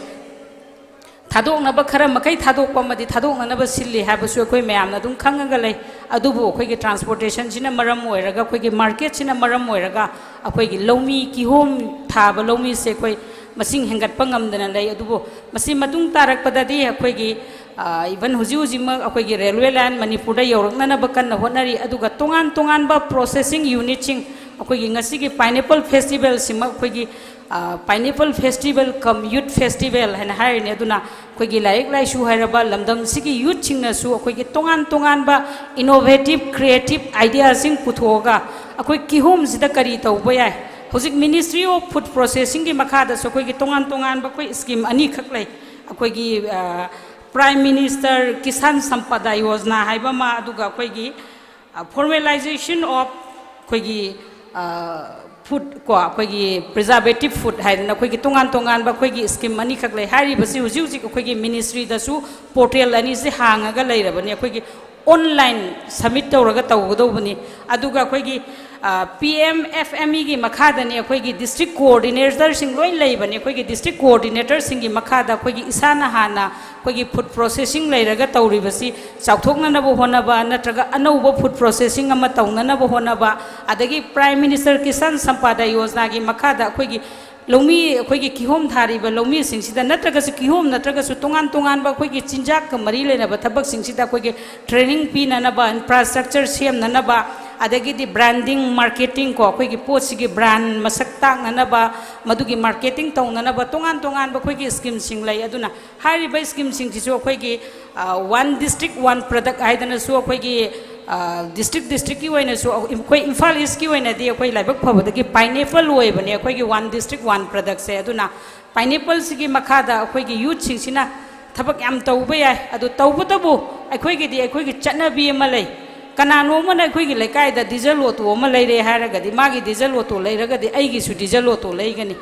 ꯊꯥꯗꯣꯛꯅꯕ, ꯈꯔ ꯃꯈꯩ ꯊꯥꯗꯣꯛꯄ ꯑꯃꯗꯤ ꯊꯥꯗꯣꯛꯅꯅꯕ ꯁꯤꯜꯂꯤ ꯍꯥꯏꯕꯁꯨ ꯑꯩꯈꯣꯏ ꯃꯌꯥꯝꯅ ꯑꯗꯨꯝ ꯈꯪꯉꯒ ꯂꯩ꯫ ꯑꯗꯨꯕꯨ ꯑꯩꯈꯣꯏꯒꯤ ꯇ꯭ꯔꯥꯟꯁꯄꯣꯔꯇꯦꯁꯟꯁꯤꯅ ꯃꯔꯝ ꯑꯣꯏꯔꯒ, ꯑꯩꯈꯣꯏꯒꯤ ꯃꯥꯔꯀꯦꯠꯁꯤꯅ ꯃꯔꯝ ꯑꯣꯏꯔꯒ ꯑꯩꯈꯣꯏꯒꯤ ꯂꯧꯃꯤ, ꯀꯤꯍꯣꯝ ꯊꯥꯕ ꯂꯧꯃꯤꯁꯦ ꯑꯩꯈꯣꯏ ꯃꯁꯤꯡ ꯍꯦꯟꯒꯠꯄ ꯉꯝꯗꯅ ꯂꯩ꯫ ꯑꯗꯨꯕꯨ ꯃꯁꯤ ꯃꯇꯨꯡ ꯇꯥꯔꯛꯄꯗꯗꯤ ꯑꯩꯈꯣꯏꯒꯤ, ꯑ, ꯏꯚꯟ ꯍꯧꯖꯤꯛ ꯍꯧꯖꯤꯛꯃꯛ ꯑꯩꯈꯣꯏꯒꯤ ꯔꯦꯜꯋꯦ ꯂꯥꯏꯟ ꯃꯅꯤꯄꯨꯔꯗ ꯌꯧꯔꯛꯅꯅꯕ ꯀꯟꯅ ꯍꯣꯠꯅꯔꯤ꯫ ꯑꯗꯨꯒ ꯇꯣꯉꯥꯟ ꯇꯣꯉꯥꯟꯕ ꯄ꯭ꯔꯣꯁꯦꯁꯤꯡ ꯌꯨꯅꯤꯠꯁꯤꯡ, ꯑꯩꯈꯣꯏꯒꯤ ꯉꯁꯤꯒꯤ ꯄꯥꯏꯅꯦꯄꯜ ꯐꯦꯁꯇꯤꯚꯦꯜꯁꯤꯃꯛ ꯑꯩꯈꯣꯏꯒꯤ, ꯑ, ꯄꯥꯏꯅꯦꯄꯜ ꯐꯦꯁꯇꯤꯚꯦꯜ ꯀꯝ ꯌꯨꯠ ꯐꯦꯁꯇꯤꯚꯦꯜ ꯍꯥꯏꯅ ꯍꯥꯏꯔꯤꯅꯤ꯫ ꯑꯗꯨꯅ ꯑꯩꯈꯣꯏꯒꯤ ꯂꯥꯏꯔꯤꯛ ꯂꯥꯏꯁꯨ ꯍꯩꯔꯕ ꯂꯝꯗꯝꯁꯤꯒꯤ ꯌꯨꯠꯁꯤꯡꯅꯁꯨ ꯑꯩꯈꯣꯏꯒꯤ ꯇꯣꯉꯥꯟ ꯇꯣꯉꯥꯟꯕ ꯏꯅꯣꯚꯦꯇꯤꯚ, ꯀ꯭ꯔꯤꯌꯦꯇꯤꯚ ꯑꯥꯏꯗꯤꯌꯥꯁꯤꯡ ꯄꯨꯊꯣꯛꯑꯒ ꯑꯩꯈꯣꯏ ꯀꯤꯍꯣꯝꯁꯤꯗ ꯀꯔꯤ ꯇꯧꯕ ꯌꯥꯏ? ꯍꯧꯖꯤꯛ ꯃꯤꯅꯤꯁꯇ꯭ꯔꯤ ꯑꯣꯐ ꯐꯨꯗ ꯄ꯭ꯔꯣꯁꯦꯁꯤꯡꯒꯤ ꯃꯈꯥꯗꯁꯨ ꯑꯩꯈꯣꯏꯒꯤ ꯇꯣꯉꯥꯟ ꯇꯣꯉꯥꯟꯕ ꯑꯩꯈꯣꯏ ꯁ꯭ꯀꯤꯝ ꯑꯅꯤꯈꯛ ꯂꯩ꯫ ꯑꯩꯈꯣꯏꯒꯤ, ꯑ, ꯄ꯭ꯔꯥꯏꯝ ꯃꯤꯅꯤꯁꯇꯔ ꯀꯤꯁꯥꯟ ꯁꯝꯄꯗꯥ ꯌꯣꯖꯅꯥ ꯍꯥꯏꯕ ꯑꯃ, ꯑꯗꯨꯒ ꯑꯩꯈꯣꯏꯒꯤ, ꯑ, ꯐꯣꯔꯃꯦꯂꯥꯏꯖꯦꯁꯟ ꯑꯣꯐ ꯑꯩꯈꯣꯏꯒꯤ, ꯑ, ꯐꯨꯗ ꯀꯣ, ꯑꯩꯈꯣꯏꯒꯤ ꯄ꯭ꯔꯤꯖꯥꯔꯕꯦꯇꯤꯞ ꯐꯨꯗ ꯍꯥꯏꯗꯅ ꯑꯩꯈꯣꯏꯒꯤ ꯇꯣꯉꯥꯟ ꯇꯣꯉꯥꯟꯕ ꯑꯩꯈꯣꯏꯒꯤ ꯁ꯭ꯀꯤꯝ ꯑꯅꯤꯈꯛ ꯂꯩ꯫ ꯍꯥꯏꯔꯤꯕꯁꯤ ꯍꯧꯖꯤꯛ ꯍꯧꯖꯤꯛ ꯑꯩꯈꯣꯏꯒꯤ ꯃꯤꯅꯤꯁꯇ꯭ꯔꯤꯗꯁꯨ ꯄꯣꯔꯇꯦꯜ ꯑꯅꯤꯁꯦ ꯍꯥꯡꯉꯒ ꯂꯩꯔꯕꯅꯤ꯫ ꯑꯩꯈꯣꯏꯒꯤ ꯑꯣꯟꯂꯥꯏꯟ ꯁꯕꯃꯤꯠ ꯇꯧꯔꯒ ꯇꯧꯒꯗꯧꯕꯅꯤ꯫ ꯑꯗꯨꯒ ꯑꯩꯈꯣꯏꯒꯤ ꯄꯤ ꯑꯦꯝ ꯑꯦꯐ ꯑꯦꯝ ꯏꯒꯤ ꯃꯈꯥꯗꯅꯤ ꯑꯩꯈꯣꯏꯒꯤ ꯗꯤꯁꯇ꯭ꯔꯤꯛ ꯀꯣꯑꯣꯔꯗꯤꯅꯦꯇꯔꯁꯤꯡ ꯂꯣꯏ ꯂꯩꯕꯅꯤ꯫ ꯑꯩꯈꯣꯏꯒꯤ ꯗꯤꯁꯇ꯭ꯔꯤꯛ ꯀꯣꯑꯣꯔꯗꯤꯅꯦꯇꯔꯁꯤꯡꯒꯤ ꯃꯈꯥꯗ ꯑꯩꯈꯣꯏꯒꯤ ꯏꯁꯥꯅ ꯍꯥꯟꯅ ꯑꯩꯈꯣꯏꯒꯤ ꯐꯨꯗ ꯄ꯭ꯔꯣꯁꯦꯁꯤꯡ ꯂꯩꯔꯒ ꯇꯧꯔꯤꯕꯁꯤ ꯆꯥꯎꯊꯣꯛꯅꯅꯕ ꯍꯣꯠꯅꯕ, ꯅꯠꯇ꯭ꯔꯒ ꯑꯅꯧꯕ ꯐꯨꯗ ꯄ꯭ꯔꯣꯁꯦꯁꯤꯡ ꯑꯃ ꯇꯧꯅꯅꯕ ꯍꯣꯠꯅꯕ, ꯑꯗꯒꯤ ꯄ꯭ꯔꯥꯏꯝ ꯃꯤꯅꯤꯁꯇꯔ ꯀꯤꯁꯥꯟ ꯁꯝꯄꯥꯗꯥ ꯌꯣꯖꯅꯥꯒꯤ ꯃꯈꯥꯗ ꯑꯩꯈꯣꯏꯒꯤ ꯂꯧꯃꯤ, ꯑꯩꯈꯣꯏꯒꯤ ꯀꯤꯍꯣꯝ ꯊꯥꯔꯤꯕ ꯂꯧꯃꯤꯁꯤꯡꯁꯤꯗ, ꯅꯠꯇ꯭ꯔꯒꯁꯨ ꯀꯤꯍꯣꯝ ꯅꯠꯇ꯭ꯔꯒꯁꯨ ꯇꯣꯉꯥꯟ ꯇꯣꯉꯥꯟꯕ ꯑꯩꯈꯣꯏꯒꯤ ꯆꯤꯟꯖꯥꯛꯀ ꯃꯔꯤ ꯂꯩꯅꯕ ꯊꯕꯛꯁꯤꯡꯁꯤꯗ ꯑꯩꯈꯣꯏꯒꯤ ꯇ꯭ꯔꯦꯅꯤꯡ ꯄꯤꯅꯅꯕ, ꯏꯟꯐ꯭ꯔꯥꯁ꯭ꯇ꯭ꯔꯛꯆꯔ ꯁꯦꯝꯅꯅꯕ, ꯑꯗꯒꯤꯗꯤ ꯕ꯭ꯔꯥꯟꯗꯤꯡ, ꯃꯥꯔꯀꯦꯇꯤꯡ ꯀꯣ, ꯑꯩꯈꯣꯏꯒꯤ ꯄꯣꯠꯁꯤꯒꯤ ꯕ꯭ꯔꯥꯟ ꯃꯁꯛ ꯇꯥꯛꯅꯅꯕ, ꯃꯗꯨꯒꯤ ꯃꯥꯔꯀꯦꯇꯤꯡ ꯇꯧꯅꯅꯕ ꯇꯣꯉꯥꯟ ꯇꯣꯉꯥꯟꯕ ꯑꯩꯈꯣꯏꯒꯤ ꯁ꯭ꯀꯤꯝꯁꯤꯡ ꯂꯩ꯫ ꯑꯗꯨꯅ ꯍꯥꯏꯔꯤꯕ ꯁ꯭ꯀꯤꯝꯁꯤꯡꯁꯤꯁꯨ ꯑꯩꯈꯣꯏꯒꯤ ꯋꯥꯟ ꯗꯤꯁꯇ꯭ꯔꯤꯛ ꯋꯥꯟ ꯄ꯭ꯔꯗꯛ ꯍꯥꯏꯗꯅꯁꯨ ꯑꯩꯈꯣꯏꯒꯤ ꯗꯤꯁꯇ꯭ꯔꯤꯛ ꯗꯤꯁꯇ꯭ꯔꯤꯛꯀꯤ ꯑꯣꯏꯅꯁꯨ ꯑꯩꯈꯣꯏ ꯏꯝꯐꯥꯜ ꯏꯁꯀꯤ ꯑꯣꯏꯅꯗꯤ ꯑꯩꯈꯣꯏ ꯂꯥꯏꯕꯛ ꯐꯕꯗꯒꯤ ꯄꯥꯏꯅꯦꯄꯜ ꯑꯣꯏꯕꯅꯦ ꯑꯩꯈꯣꯏꯒꯤ ꯋꯥꯟ ꯗꯤꯁꯇ꯭ꯔꯤꯛ ꯋꯥꯟ ꯄ꯭ꯔꯗꯛꯁꯦ꯫ ꯑꯗꯨꯅ ꯄꯥꯏꯅꯦꯄꯜꯁꯤꯒꯤ ꯃꯈꯥꯗ ꯑꯩꯈꯣꯏꯒꯤ ꯌꯨꯠꯁꯤꯡꯁꯤꯅ ꯊꯕꯛ ꯌꯥꯝ ꯇꯧꯕ ꯌꯥꯏ꯫ ꯑꯗꯨ ꯇꯧꯕꯇꯕꯨ ꯑꯩꯈꯣꯏꯒꯤꯗꯤ ꯑꯩꯈꯣꯏꯒꯤ ꯆꯠꯅꯕꯤ ꯑꯃ ꯂꯩ꯫ ꯀꯅꯥꯅꯣꯝꯃꯅ ꯑꯩꯈꯣꯏꯒꯤ ꯂꯩꯀꯥꯏꯗ ꯗꯤꯖꯜ ꯑꯣꯇꯣ ꯑꯃ ꯂꯩꯔꯦ ꯍꯥꯏꯔꯒꯗꯤ, ꯃꯥꯒꯤ ꯗꯤꯖꯜ ꯑꯣꯇꯣ ꯂꯩꯔꯒꯗꯤ ꯑꯩꯒꯤꯁꯨ ꯗꯤꯖꯜ ꯑꯣꯇꯣ ꯂꯩꯒꯅꯤ,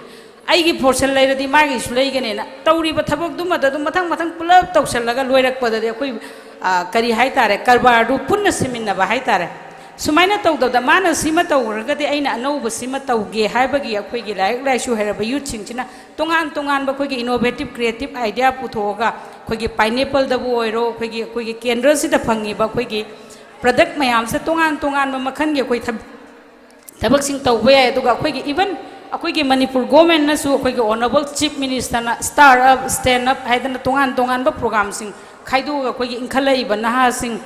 ꯑꯩꯒꯤ ꯐꯣꯔꯁꯟ ꯂꯩꯔꯗꯤ ꯃꯥꯒꯤꯁꯨ ꯂꯩꯒꯅꯦꯅ ꯇꯧꯔꯤꯕ ꯊꯕꯛꯇꯨꯃꯗ ꯑꯗꯨꯝ ꯃꯊꯪ ꯃꯊꯪ ꯄꯨꯂꯞ ꯇꯧꯁꯜꯂꯒ ꯂꯣꯏꯔꯛꯄꯗꯗꯤ ꯑꯩꯈꯣꯏ, ꯑ, ꯀꯔꯤ ꯍꯥꯏꯇꯥꯔꯦ, ꯀꯔꯕꯥꯔꯗꯨ ꯄꯨꯟꯅ ꯁꯤꯃꯤꯟꯅꯕ ꯍꯥꯏꯇꯥꯔꯦ꯫ ꯁꯨꯃꯥꯏꯅ ꯇꯧꯗꯕꯗ ꯃꯥꯅ ꯁꯤꯃ ꯇꯧꯈ꯭ꯔꯒꯗꯤ ꯑꯩꯅ ꯑꯅꯧꯕ ꯁꯤꯃ ꯇꯧꯒꯦ ꯍꯥꯏꯕꯒꯤ ꯑꯩꯈꯣꯏꯒꯤ ꯂꯥꯏꯔꯤꯛ ꯂꯥꯏꯁꯨ ꯍꯩꯔꯕ ꯌꯨꯠꯁꯤꯡꯁꯤꯅ ꯇꯣꯉꯥꯟ ꯇꯣꯉꯥꯟꯕ ꯑꯩꯈꯣꯏꯒꯤ ꯏꯅꯣꯚꯦꯇꯤꯞ ꯀ꯭ꯔꯤꯌꯦꯇꯤꯞ ꯑꯥꯏꯗꯤꯌꯥ ꯄꯨꯊꯣꯛꯑꯒ ꯑꯩꯈꯣꯏꯒꯤ ꯄꯥꯏꯅꯦꯄꯜꯗꯕꯨ ꯑꯣꯏꯔꯣ, ꯑꯩꯈꯣꯏꯒꯤ, ꯑꯩꯈꯣꯏꯒꯤ ꯀꯦꯟꯗꯜꯁꯤꯗ ꯐꯪꯉꯤꯕ ꯑꯩꯈꯣꯏꯒꯤ ꯄ꯭ꯔꯗꯛ ꯃꯌꯥꯝꯁꯦ ꯇꯣꯉꯥꯟ ꯇꯣꯉꯥꯟꯕ ꯃꯈꯜꯒꯤ ꯑꯩꯈꯣꯏ ꯊꯕ-, ꯊꯕꯛꯁꯤꯡ ꯇꯧꯕ ꯌꯥꯏ꯫ ꯑꯗꯨꯒ ꯑꯩꯈꯣꯏꯒꯤ ꯏꯚꯟ ꯑꯩꯈꯣꯏꯒꯤ ꯃꯅꯤꯄꯨꯔ ꯒꯣꯔꯃꯦꯟꯅꯁꯨ ꯑꯩꯈꯣꯏꯒꯤ ꯑꯣꯅꯔꯦꯕꯜ ꯆꯤꯐ ꯃꯤꯅꯤꯁꯇꯔꯅ ꯁ꯭ꯇꯥꯔꯠ ꯑꯞ, ꯁ꯭ꯇꯦꯟ ꯑꯞ ꯍꯥꯏꯗꯅ ꯇꯣꯉꯥꯟ ꯇꯣꯉꯥꯟꯕ ꯄ꯭ꯔꯣꯒ꯭ꯔꯥꯝꯁꯤꯡ ꯈꯥꯏꯗꯣꯛꯑꯒ ꯑꯩꯈꯣꯏꯒꯤ ꯏꯟꯈꯠꯂꯛꯏꯕ ꯅꯍꯥꯁꯤꯡ,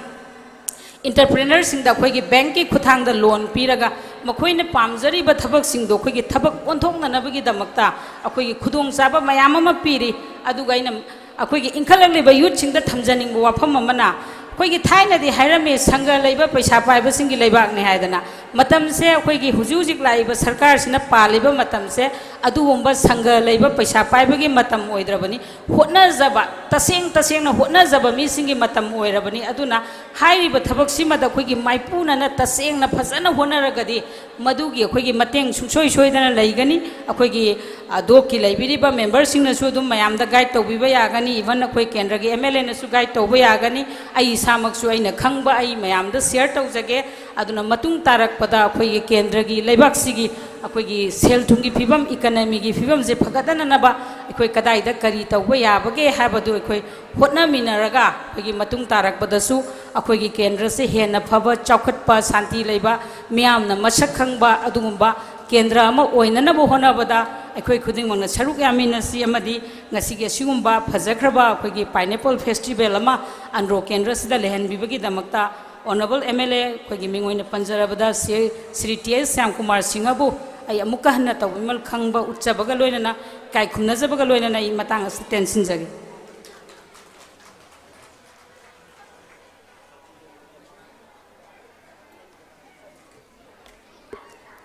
ꯏꯟꯇꯔꯄ꯭ꯔꯦꯅꯔꯁꯤꯡꯗ ꯑꯩꯈꯣꯏꯒꯤ ꯕꯦꯡꯛꯀꯤ ꯈꯨꯠꯊꯥꯡꯗ ꯂꯣꯟ ꯄꯤꯔꯒ ꯃꯈꯣꯏꯅ ꯄꯥꯝꯖꯔꯤꯕ ꯊꯕꯛꯁꯤꯡꯗꯣ ꯑꯩꯈꯣꯏꯒꯤ ꯊꯕꯛ ꯑꯣꯟꯊꯣꯛꯅꯅꯕꯒꯤꯗꯃꯛꯇ ꯑꯩꯈꯣꯏꯒꯤ ꯈꯨꯗꯣꯡꯆꯥꯕ ꯃꯌꯥꯝ ꯑꯃ ꯄꯤꯔꯤ꯫ ꯑꯗꯨꯒ ꯑꯩꯅ ꯑꯩꯈꯣꯏꯒꯤ ꯏꯟꯈꯠꯂꯛꯂꯤꯕ ꯌꯨꯠꯁꯤꯡꯗ ꯊꯝꯖꯅꯤꯡꯕ ꯋꯥꯐꯝ ꯑꯃꯅ, ꯑꯩꯈꯣꯏꯒꯤ ꯊꯥꯏꯅꯗꯤ ꯍꯥꯏꯔꯝꯃꯤ ꯁꯪꯒ ꯂꯩꯕ ꯄꯩꯁꯥ ꯄꯥꯏꯕꯁꯤꯡꯒꯤ ꯂꯩꯕꯥꯛꯅꯤ ꯍꯥꯏꯗꯅ, ꯃꯇꯝꯁꯦ ꯑꯩꯈꯣꯏꯒꯤ ꯍꯧꯖꯤꯛ ꯍꯧꯖꯤꯛ ꯂꯥꯛꯏꯕ ꯁꯔꯀꯥꯔꯁꯤꯅ ꯄꯥꯜꯂꯤꯕ ꯃꯇꯝꯁꯦ ꯑꯗꯨꯒꯨꯝꯕ ꯁꯪꯒ ꯂꯩꯕ, ꯄꯩꯁꯥ ꯄꯥꯏꯕꯒꯤ ꯃꯇꯝ ꯑꯣꯏꯗ꯭ꯔꯕꯅꯤ꯫ ꯍꯣꯠꯅꯖꯕ, ꯇꯁꯦꯡ ꯇꯁꯦꯡꯅ ꯍꯣꯠꯅꯖꯕ ꯃꯤꯁꯤꯡꯒꯤ ꯃꯇꯝ ꯑꯣꯏꯔꯕꯅꯤ꯫ ꯑꯗꯨꯅ ꯍꯥꯏꯔꯤꯕ ꯊꯕꯛꯁꯤꯃꯗ ꯑꯩꯈꯣꯏꯒꯤ ꯃꯥꯏꯄꯨꯅꯅ ꯇꯁꯦꯡꯅ ꯐꯖꯅ ꯍꯣꯠꯅꯔꯒꯗꯤ ꯃꯗꯨꯒꯤ ꯑꯩꯈꯣꯏꯒꯤ ꯃꯇꯦꯡ ꯁꯨꯡꯁꯣꯏ ꯁꯣꯏꯗꯅ ꯂꯩꯒꯅꯤ꯫ ꯑꯩꯈꯣꯏꯒꯤ, ꯑ, ꯗꯣꯛꯀꯤ ꯂꯩꯕꯤꯔꯤꯕ ꯃꯦꯝꯕꯔꯁꯤꯡꯅꯁꯨ ꯑꯗꯨꯝ ꯃꯌꯥꯝꯗ ꯒꯥꯏꯗ ꯇꯧꯕꯤꯕ ꯌꯥꯒꯅꯤ, ꯏꯚꯟ ꯑꯩꯈꯣꯏ ꯀꯦꯟꯗ꯭ꯔꯒꯤ ꯑꯦꯝ ꯑꯦꯜ ꯑꯦꯅꯁꯨ ꯒꯥꯏꯗ ꯇꯧꯕ ꯌꯥꯒꯅꯤ꯫ ꯑꯩ ꯏꯁꯥꯃꯛꯁꯨ ꯑꯩꯅ ꯈꯪꯕ ꯑꯩ ꯃꯌꯥꯝꯗ ꯁꯤꯌꯔ ꯇꯧꯖꯒꯦ꯫ ꯑꯗꯨꯅ ꯃꯇꯨꯡ ꯇꯥꯔꯛꯄꯗ ꯑꯩꯈꯣꯏꯒꯤ ꯀꯦꯟꯗ꯭ꯔꯒꯤ, ꯂꯩꯕꯥꯛꯁꯤꯒꯤ ꯑꯩꯈꯣꯏꯒꯤ ꯁꯦꯜ ꯊꯨꯝꯒꯤ ꯐꯤꯕꯝ, ꯏꯀꯅꯃꯤꯒꯤ ꯐꯤꯕꯝꯁꯦ ꯐꯒꯠꯍꯟꯅꯅꯕ ꯑꯩꯈꯣꯏ ꯀꯗꯥꯏꯗ ꯀꯔꯤ ꯇꯧꯕ ꯌꯥꯕꯒꯦ ꯍꯥꯏꯕꯗꯨ ꯑꯩꯈꯣꯏ ꯍꯣꯠꯅꯃꯤꯟꯅꯔꯒ ꯑꯩꯈꯣꯏꯒꯤ ꯃꯇꯨꯡ ꯇꯥꯔꯛꯄꯗꯁꯨ ꯑꯩꯈꯣꯏꯒꯤ ꯀꯦꯟꯗ꯭ꯔꯁꯦ ꯍꯦꯟꯅ ꯐꯕ, ꯆꯥꯎꯈꯠꯄ, ꯁꯥꯟꯇꯤ ꯂꯩꯕ, ꯃꯤꯌꯥꯝꯅ ꯃꯁꯛ ꯈꯪꯕ ꯑꯗꯨꯒꯨꯝꯕ ꯀꯦꯟꯗ꯭ꯔ ꯑꯃ ꯑꯣꯏꯅꯅꯕ ꯍꯣꯠꯅꯕꯗ ꯑꯩꯈꯣꯏ ꯈꯨꯗꯤꯡꯃꯛꯅ ꯁꯔꯨꯛ ꯌꯥꯃꯤꯟꯅꯁꯤ꯫ ꯑꯃꯗꯤ ꯉꯁꯤꯒꯤ ꯑꯁꯤꯒꯨꯝꯕ ꯐꯖꯈ꯭ꯔꯕ ꯑꯩꯈꯣꯏꯒꯤ pineapple festival ꯑꯃ Andro ꯀꯦꯟꯗ꯭ꯔꯁꯤꯗ ꯂꯩꯍꯟꯕꯤꯕꯒꯤꯗꯃꯛꯇ honourable M L A ꯑꯩꯈꯣꯏꯒꯤ ꯃꯤꯡ ꯑꯣꯏꯅ ꯄꯟꯖꯔꯕꯗ ꯁ꯭ꯔꯤ, ꯁ꯭ꯔꯤ ꯇꯤ ꯑꯦꯁ ꯁ꯭ꯌꯥꯝꯀꯨꯃꯥꯔ ꯁꯤꯡꯍꯕꯨ ꯑꯩ ꯑꯃꯨꯛꯀ ꯍꯟꯅ ꯇꯧꯕꯤꯃꯜ ꯈꯪꯕ ꯎꯠꯆꯕꯒ ꯂꯣꯏꯅꯅ, ꯏꯀꯥꯏ ꯈꯨꯝꯅꯖꯕꯒ ꯂꯣꯏꯅꯅ ꯑꯩ ꯃꯇꯥꯡ ꯑꯁꯤꯗ ꯇꯦꯟꯁꯤꯟꯖꯒꯦ꯫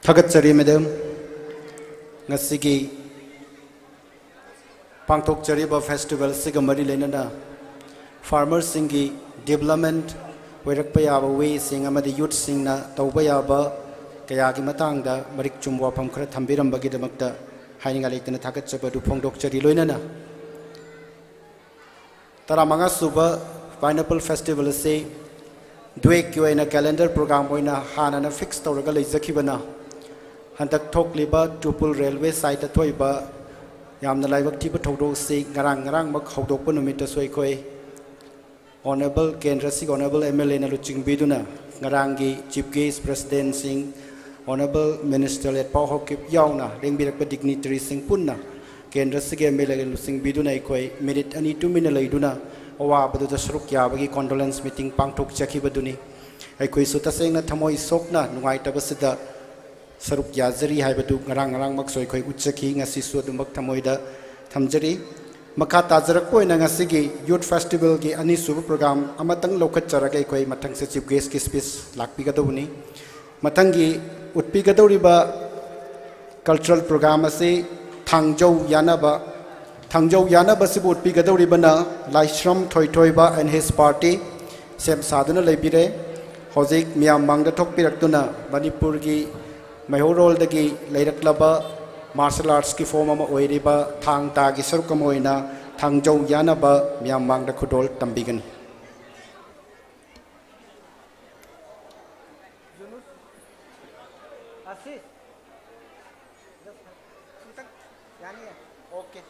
ꯊꯥꯒꯠꯆꯔꯤ, ꯃꯦꯗꯥꯝ꯫ ꯉꯁꯤꯒꯤ ꯄꯥꯡꯊꯣꯛꯆꯔꯤꯕ festival ꯑꯁꯤꯒ ꯃꯔꯤ ꯂꯩꯅꯅ farmerꯁꯤꯡꯒꯤ development ꯑꯣꯏꯔꯛꯄ ꯌꯥꯕ wayꯁꯤꯡ ꯑꯃꯗꯤ youthꯁꯤꯡꯅ ꯇꯧꯕ ꯌꯥꯕ ꯀꯌꯥꯒꯤ ꯃꯇꯥꯡꯗ ꯃꯔꯤꯛ ꯆꯨꯝꯕ ꯋꯥꯐꯝ ꯈꯔ ꯊꯝꯕꯤꯔꯝꯕꯒꯤꯗꯃꯛꯇ ꯍꯥꯏꯅꯤꯡꯉꯥꯏ ꯂꯩꯇꯅ ꯊꯥꯒꯠꯆꯕ ꯑꯗꯨ ꯐꯣꯡꯗꯣꯛꯆꯔꯤ꯫ ꯂꯣꯏꯅꯅ ꯇꯔꯥꯃꯉꯥ ꯁꯨꯕ pineapple festival ꯑꯁꯤ ꯗ꯭ꯋꯦꯛꯀꯤ ꯑꯣꯏꯅ calendar program ꯑꯣꯏꯅ ꯍꯥꯟꯅꯅ fix ꯇꯧꯔꯒ ꯂꯩꯖꯈꯤꯕꯅ, ꯍꯟꯗꯛ ꯊꯣꯛꯂꯤꯕ ꯇꯨꯄꯨꯜ railway siteꯇ ꯊꯣꯛꯏꯕ ꯌꯥꯝꯅ ꯂꯥꯏꯕꯛ ꯊꯤꯕ ꯊꯧꯗꯣꯛ ꯑꯁꯤ ꯉꯔꯥꯡ, ꯉꯔꯥꯡꯃꯛ ꯍꯧꯗꯣꯛꯄ ꯅꯨꯃꯤꯠꯇꯁꯨ ꯑꯩꯈꯣꯏ honourable, ꯀꯦꯟꯗ꯭ꯔ ꯑꯁꯤꯒꯤ honourable M L Aꯅ ꯂꯨꯆꯤꯡꯕꯤꯗꯨꯅ ꯉꯔꯥꯡꯒꯤ chief guest, presidentꯁꯤꯡ, honourable minister ꯂꯦꯠꯄꯥꯎ Haokip ꯌꯥꯎꯅ ꯂꯦꯡꯕꯤꯔꯛꯄ dignitaryꯁꯤꯡ ꯄꯨꯟꯅ ꯀꯦꯟꯗ꯭ꯔ ꯑꯁꯤꯒꯤ M L Aꯒ ꯂꯨꯆꯤꯡꯕꯤꯗꯨꯅ ꯑꯩꯈꯣꯏ minute ꯑꯅꯤ ꯇꯨꯃꯤꯟꯅ ꯂꯩꯗꯨꯅ ꯑꯋꯥꯕꯗꯨꯗ ꯁꯔꯨꯛ ꯌꯥꯕꯒꯤ condolence meeting ꯄꯥꯡꯊꯣꯛꯆꯈꯤꯕꯗꯨꯅꯤ꯫ ꯑꯩꯈꯣꯏꯁꯨ ꯇꯁꯦꯡꯅ ꯊꯃꯣꯏ ꯁꯣꯛꯅ ꯅꯨꯡꯉꯥꯏꯇꯕꯁꯤꯗ ꯁꯔꯨꯛ ꯌꯥꯖꯔꯤ ꯍꯥꯏꯕꯗꯨ ꯉꯔꯥꯡ, ꯉꯔꯥꯡꯃꯛꯁꯨ ꯑꯩꯈꯣꯏ ꯎꯠꯆꯈꯤ꯫ ꯉꯁꯤꯁꯨ ꯑꯗꯨꯃꯛ ꯊꯃꯣꯏꯗ ꯊꯝꯖꯔꯤ꯫ ꯃꯈꯥ ꯇꯥꯖꯔꯛꯄ ꯑꯣꯏꯅ ꯉꯁꯤꯒꯤ youth festivalꯒꯤ ꯑꯅꯤꯁꯨꯕ program ꯑꯃꯇꯪ ꯂꯧꯈꯠꯆꯔꯒ ꯑꯩꯈꯣꯏ ꯃꯊꯪꯁꯦ chief guestꯀꯤ speech ꯂꯥꯛꯄꯤꯒꯗꯧꯕꯅꯤ꯫ ꯃꯊꯪꯒꯤ ꯎꯠꯄꯤꯒꯗꯧꯔꯤꯕ cultural program ꯑꯁꯤ ꯊꯥꯡꯖꯧ ꯌꯥꯅꯕ, ꯊꯥꯡꯖꯧ ꯌꯥꯅꯕꯁꯤꯕꯨ ꯎꯠꯄꯤꯒꯗꯧꯔꯤꯕꯅ ꯂꯥꯏꯁ꯭ꯔꯝ ꯊꯣꯏꯊꯣꯏꯕ and his party ꯁꯦꯝ ꯁꯥꯗꯨꯅ ꯂꯩꯕꯤꯔꯦ꯫ ꯍꯧꯖꯤꯛ ꯃꯤꯌꯥꯝ ꯃꯥꯡꯗ ꯊꯣꯛꯄꯤꯔꯛꯇꯨꯅ ꯃꯅꯤꯄꯨꯔꯒꯤ ꯃꯩꯍꯧꯔꯣꯜꯗꯒꯤ ꯂꯩꯔꯛꯂꯕ martial artsꯀꯤ form ꯑꯃ ꯑꯣꯏꯔꯤꯕ ꯊꯥꯡ ꯇꯥꯒꯤ ꯁꯔꯨꯛ ꯑꯃ ꯑꯣꯏꯅ ꯊꯥꯡꯖꯧ ꯌꯥꯅꯕ ꯃꯤꯌꯥꯝ ꯃꯥꯡꯗ ꯈꯨꯗꯣꯜ ꯇꯝꯕꯤꯒꯅꯤ꯫ ꯑꯁꯤꯁ, ꯑꯝꯇꯪ ꯌꯥꯅꯤꯌꯦ? ꯑꯣꯀꯦ꯫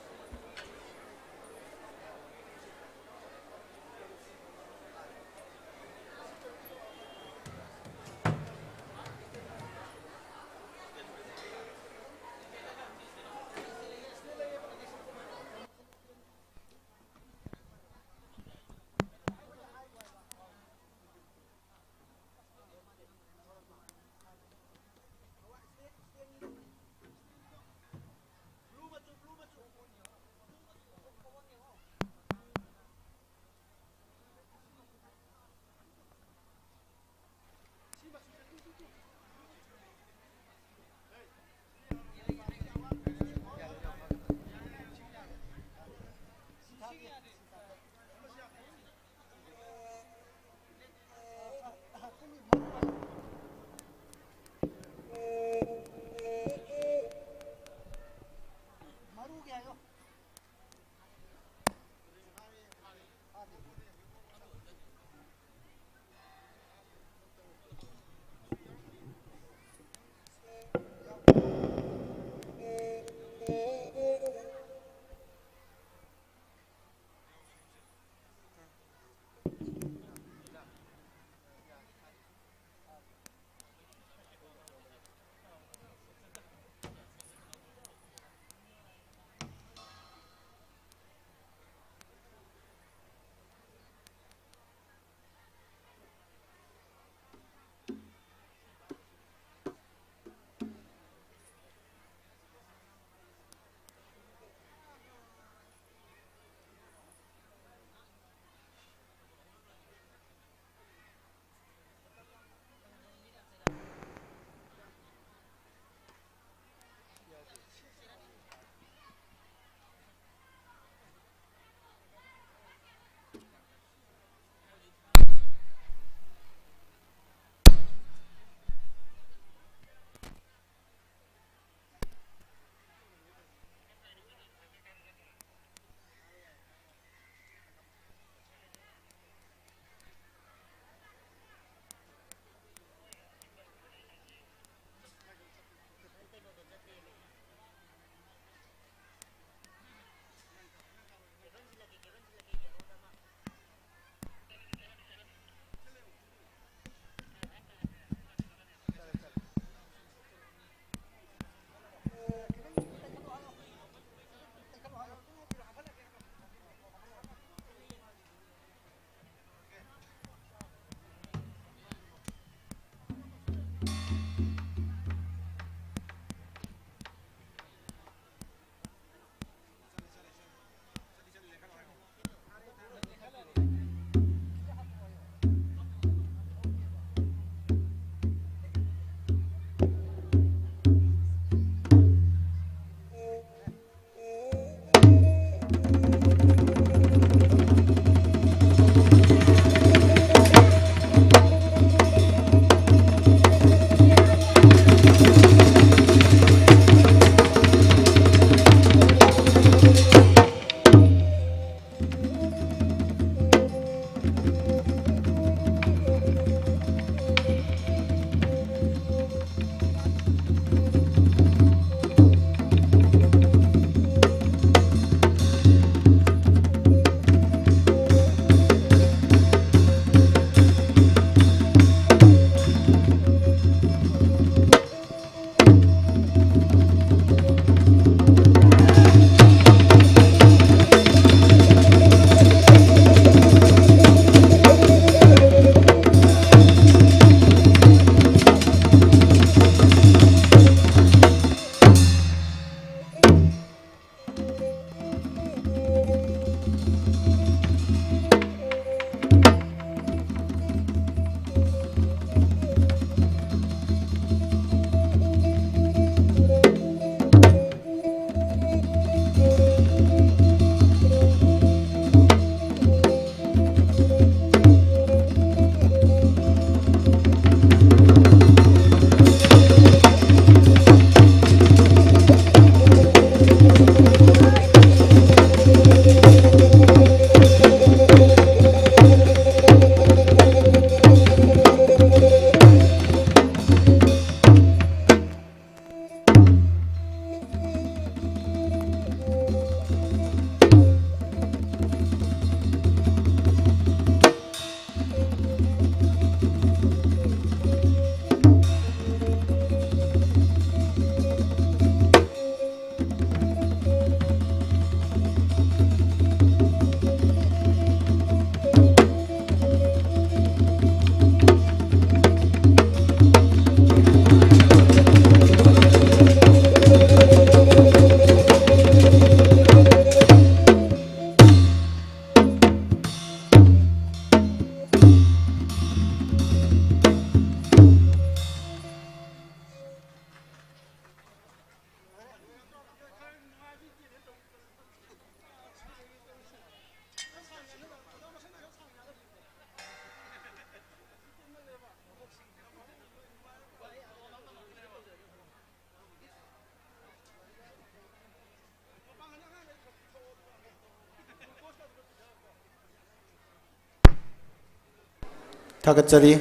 ꯊꯥꯒꯠꯆꯔꯤ꯫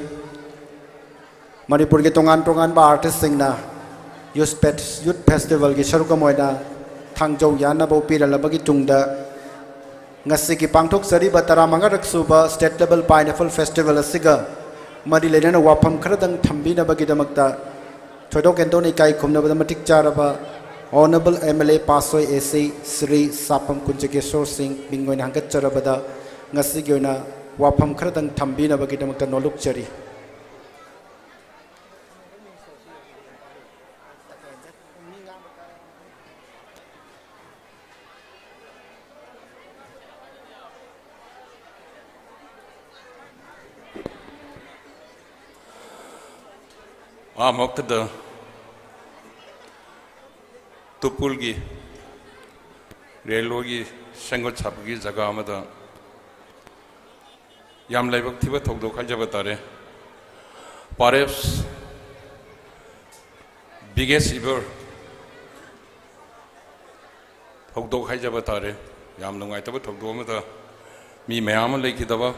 ꯃꯅꯤꯄꯨꯔꯒꯤ ꯇꯣꯉꯥꯟ ꯇꯣꯉꯥꯟꯕ ꯑꯥꯔꯇꯤꯁꯁꯤꯡꯅ ꯌꯨꯁ ꯐꯦꯁ-, ꯌꯨꯠ ꯐꯦꯁꯇꯤꯚꯦꯜꯒꯤ ꯁꯔꯨꯛ ꯑꯃ ꯑꯣꯏꯅ ꯊꯥꯡꯖꯧ ꯌꯥꯟꯅꯕ ꯎꯄꯤꯔꯜꯂꯕꯒꯤ ꯇꯨꯡꯗ, ꯉꯁꯤꯒꯤ ꯄꯥꯡꯊꯣꯛꯆꯔꯤꯕ ꯇꯔꯥꯃꯉꯥꯔꯛ ꯁꯨꯕ ꯁ꯭ꯇꯦꯠ ꯂꯦꯚꯦꯜ ꯄꯥꯏꯅꯦꯄꯜ ꯐꯦꯁꯇꯤꯚꯦꯜ ꯑꯁꯤꯒ ꯃꯔꯤ ꯂꯩꯅꯅ ꯋꯥꯐꯝ ꯈꯔꯗꯪ ꯊꯝꯕꯤꯅꯕꯒꯤꯗꯃꯛꯇ ꯊꯣꯏꯗꯣꯛ ꯍꯦꯟꯗꯣꯛꯅ ꯏꯀꯥꯏ ꯈꯨꯝꯅꯕꯗ ꯃꯇꯤꯛ ꯆꯥꯔꯕ honourable M L A pass ꯑꯣꯏ ꯑꯦ ꯁꯤ ꯁ꯭ꯔꯤ ꯁꯥꯄꯝ ꯀꯨꯟꯖꯒꯦꯁꯣꯔ ꯁꯤꯡ ꯃꯤꯡ ꯑꯣꯏꯅ ꯍꯪꯒꯠꯆꯔꯕꯗ, ꯉꯁꯤꯒꯤ ꯑꯣꯏꯅ ꯋꯥꯐꯝ ꯈꯔꯗꯪ ꯊꯝꯕꯤꯅꯕꯒꯤꯗꯃꯛꯇ ꯅꯣꯂꯨꯛꯆꯔꯤ꯫ ꯑꯍꯥꯟꯕꯃꯛꯇꯗ ꯇꯨꯄꯨꯜꯒꯤ ꯔꯦꯜꯋꯦꯒꯤ ꯁꯦꯝꯒꯠ ꯁꯥꯕꯒꯤ ꯖꯒꯥ ꯑꯃꯗ ꯌꯥꯝ ꯂꯥꯏꯕꯛ ꯊꯤꯕ ꯊꯧꯗꯣꯛ ꯍꯥꯏꯖꯕ ꯇꯥꯔꯦ꯫ Perhaps biggest ever ꯊꯧꯗꯣꯛ ꯍꯥꯏꯖꯕ ꯇꯥꯔꯦ꯫ ꯌꯥꯝ ꯅꯨꯡꯉꯥꯏꯇꯕ ꯊꯧꯗꯣꯛ ꯑꯃꯗ ꯃꯤ ꯃꯌꯥꯝ ꯑꯃ ꯂꯩꯈꯤꯗꯕ,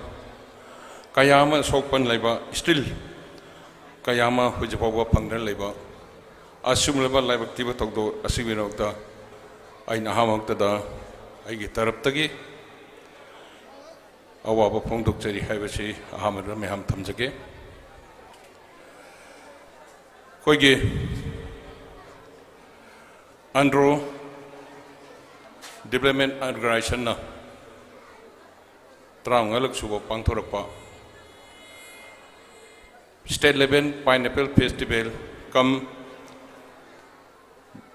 ꯀꯌꯥ ꯑꯃ ꯑꯁꯣꯛ ꯑꯄꯟ ꯂꯩꯕ, still ꯀꯌꯥ ꯑꯃ ꯍꯧꯖꯤꯛ ꯐꯥꯎꯕ ꯐꯪꯗꯅ ꯂꯩꯕ, ꯑꯁꯤꯒꯨꯝꯂꯕ ꯂꯥꯏꯕꯛ ꯊꯤꯕ ꯊꯧꯗꯣꯛ ꯑꯁꯤꯒꯤꯗꯃꯛꯇ ꯑꯩꯅ ꯑꯍꯥꯟꯕ ꯃꯛꯇꯗ ꯑꯩꯒꯤ ꯇꯔꯞꯇꯒꯤ ꯑꯋꯥꯕ ꯐꯣꯡꯗꯣꯛꯆꯔꯤ ꯍꯥꯏꯕꯁꯤ ꯑꯍꯥꯟꯕꯗ ꯃꯌꯥꯝ ꯊꯝꯖꯒꯦ꯫ ꯑꯩꯈꯣꯏꯒꯤ ꯑꯟꯗ꯭ꯔꯣ ꯗꯤꯕ꯭ꯂꯞꯃꯦꯟ ꯑꯣꯔꯒꯅꯥꯏꯖꯦꯁꯟꯅ ꯇꯔꯥꯃꯉꯥꯂꯛ ꯁꯨꯕ ꯄꯥꯡꯊꯣꯔꯛꯄ State Level Pineapple Festival cum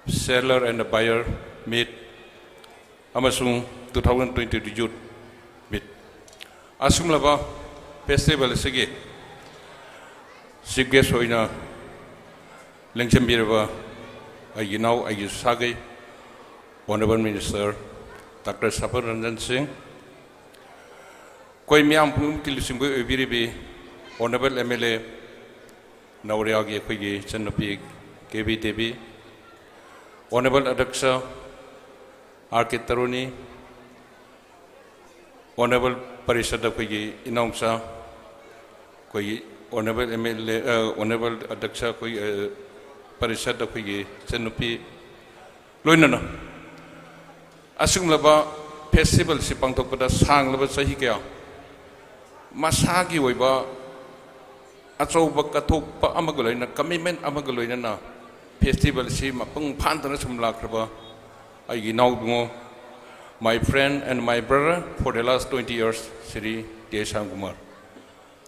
Seller and Buyer Meet ꯑꯃꯁꯨꯡ two thousand twenty Youth Meet ꯑꯁꯨꯝꯂꯕ ꯐꯦꯁꯇꯤꯚꯦꯜ ꯑꯁꯤꯒꯤ ꯆꯤꯐ ꯒꯦꯁ ꯑꯣꯏꯅ ꯂꯦꯡꯁꯤꯟꯕꯤꯔꯕ ꯑꯩꯒꯤ ꯏꯅꯥꯎ, ꯑꯩꯒꯤ ꯁꯥꯒꯩ, ꯑꯣꯅꯔꯦꯕꯜ ꯃꯤꯅꯤꯁꯇꯔ ꯗꯥꯛꯇꯔ ꯁꯐꯔ ꯔꯟꯖꯟ ꯁꯤꯡ, ꯑꯩꯈꯣꯏ ꯃꯤꯌꯥꯝ ꯄꯨꯝꯅꯃꯛꯀꯤ ꯂꯨꯆꯤꯡꯕ ꯑꯣꯏꯕꯤꯔꯤꯕꯤ ꯑꯣꯅꯔꯦꯕꯜ ꯑꯦꯝ ꯑꯦꯜ ꯑꯦ ꯅꯧꯔꯤꯌꯥꯒꯤ ꯑꯩꯈꯣꯏꯒꯤ ꯏꯆꯟꯅꯨꯄꯤ ꯀꯦ ꯕꯤ ꯗꯦꯕꯤ, ꯑꯣꯅꯔꯦꯕꯜ ꯑꯗ꯭ꯌꯛꯁ ꯑꯥꯔ ꯀꯦ ꯇꯔꯨꯅꯤ, ꯑꯣꯅꯔꯦꯕꯜ ꯄꯔꯤꯁꯗ ꯑꯩꯈꯣꯏꯒꯤ ꯏꯅꯥꯎꯆꯥ ꯑꯩꯈꯣꯏꯒꯤ honourable M L A, honourable ꯑꯗ꯭ꯌꯛꯁ, ꯑꯩꯈꯣꯏꯒꯤ ꯄꯔꯤꯁꯠ, ꯑꯩꯈꯣꯏꯒꯤ ꯏꯆꯟꯅꯨꯄꯤ, ꯂꯣꯏꯅꯅ ꯑꯁꯤꯒꯨꯝꯂꯕ ꯐꯦꯁꯇꯤꯚꯦꯜꯁꯤ ꯄꯥꯡꯊꯣꯛꯄꯗ ꯁꯥꯡꯂꯕ ꯆꯍꯤ ꯀꯌꯥ ꯃꯁꯥꯒꯤ ꯑꯣꯏꯕ ꯑꯆꯧꯕ ꯀꯠꯊꯣꯛꯄ ꯑꯃꯒ ꯂꯣꯏꯅꯅ, ꯀꯃꯤꯠꯃꯦꯟ ꯑꯃꯒ ꯂꯣꯏꯅꯅ ꯐꯦꯁꯇꯤꯚꯦꯜꯁꯤ ꯃꯄꯨꯡ ꯐꯥꯅ ꯁꯨꯝ ꯂꯥꯛꯈ꯭ꯔꯕ ꯑꯩꯒꯤ ꯏꯅꯥꯎꯕꯨꯡꯉꯣ, my friend and my brother for the last twenty years, Shri ꯇꯦ ꯁ꯭ꯌꯥꯝꯀꯨꯃꯥꯔ,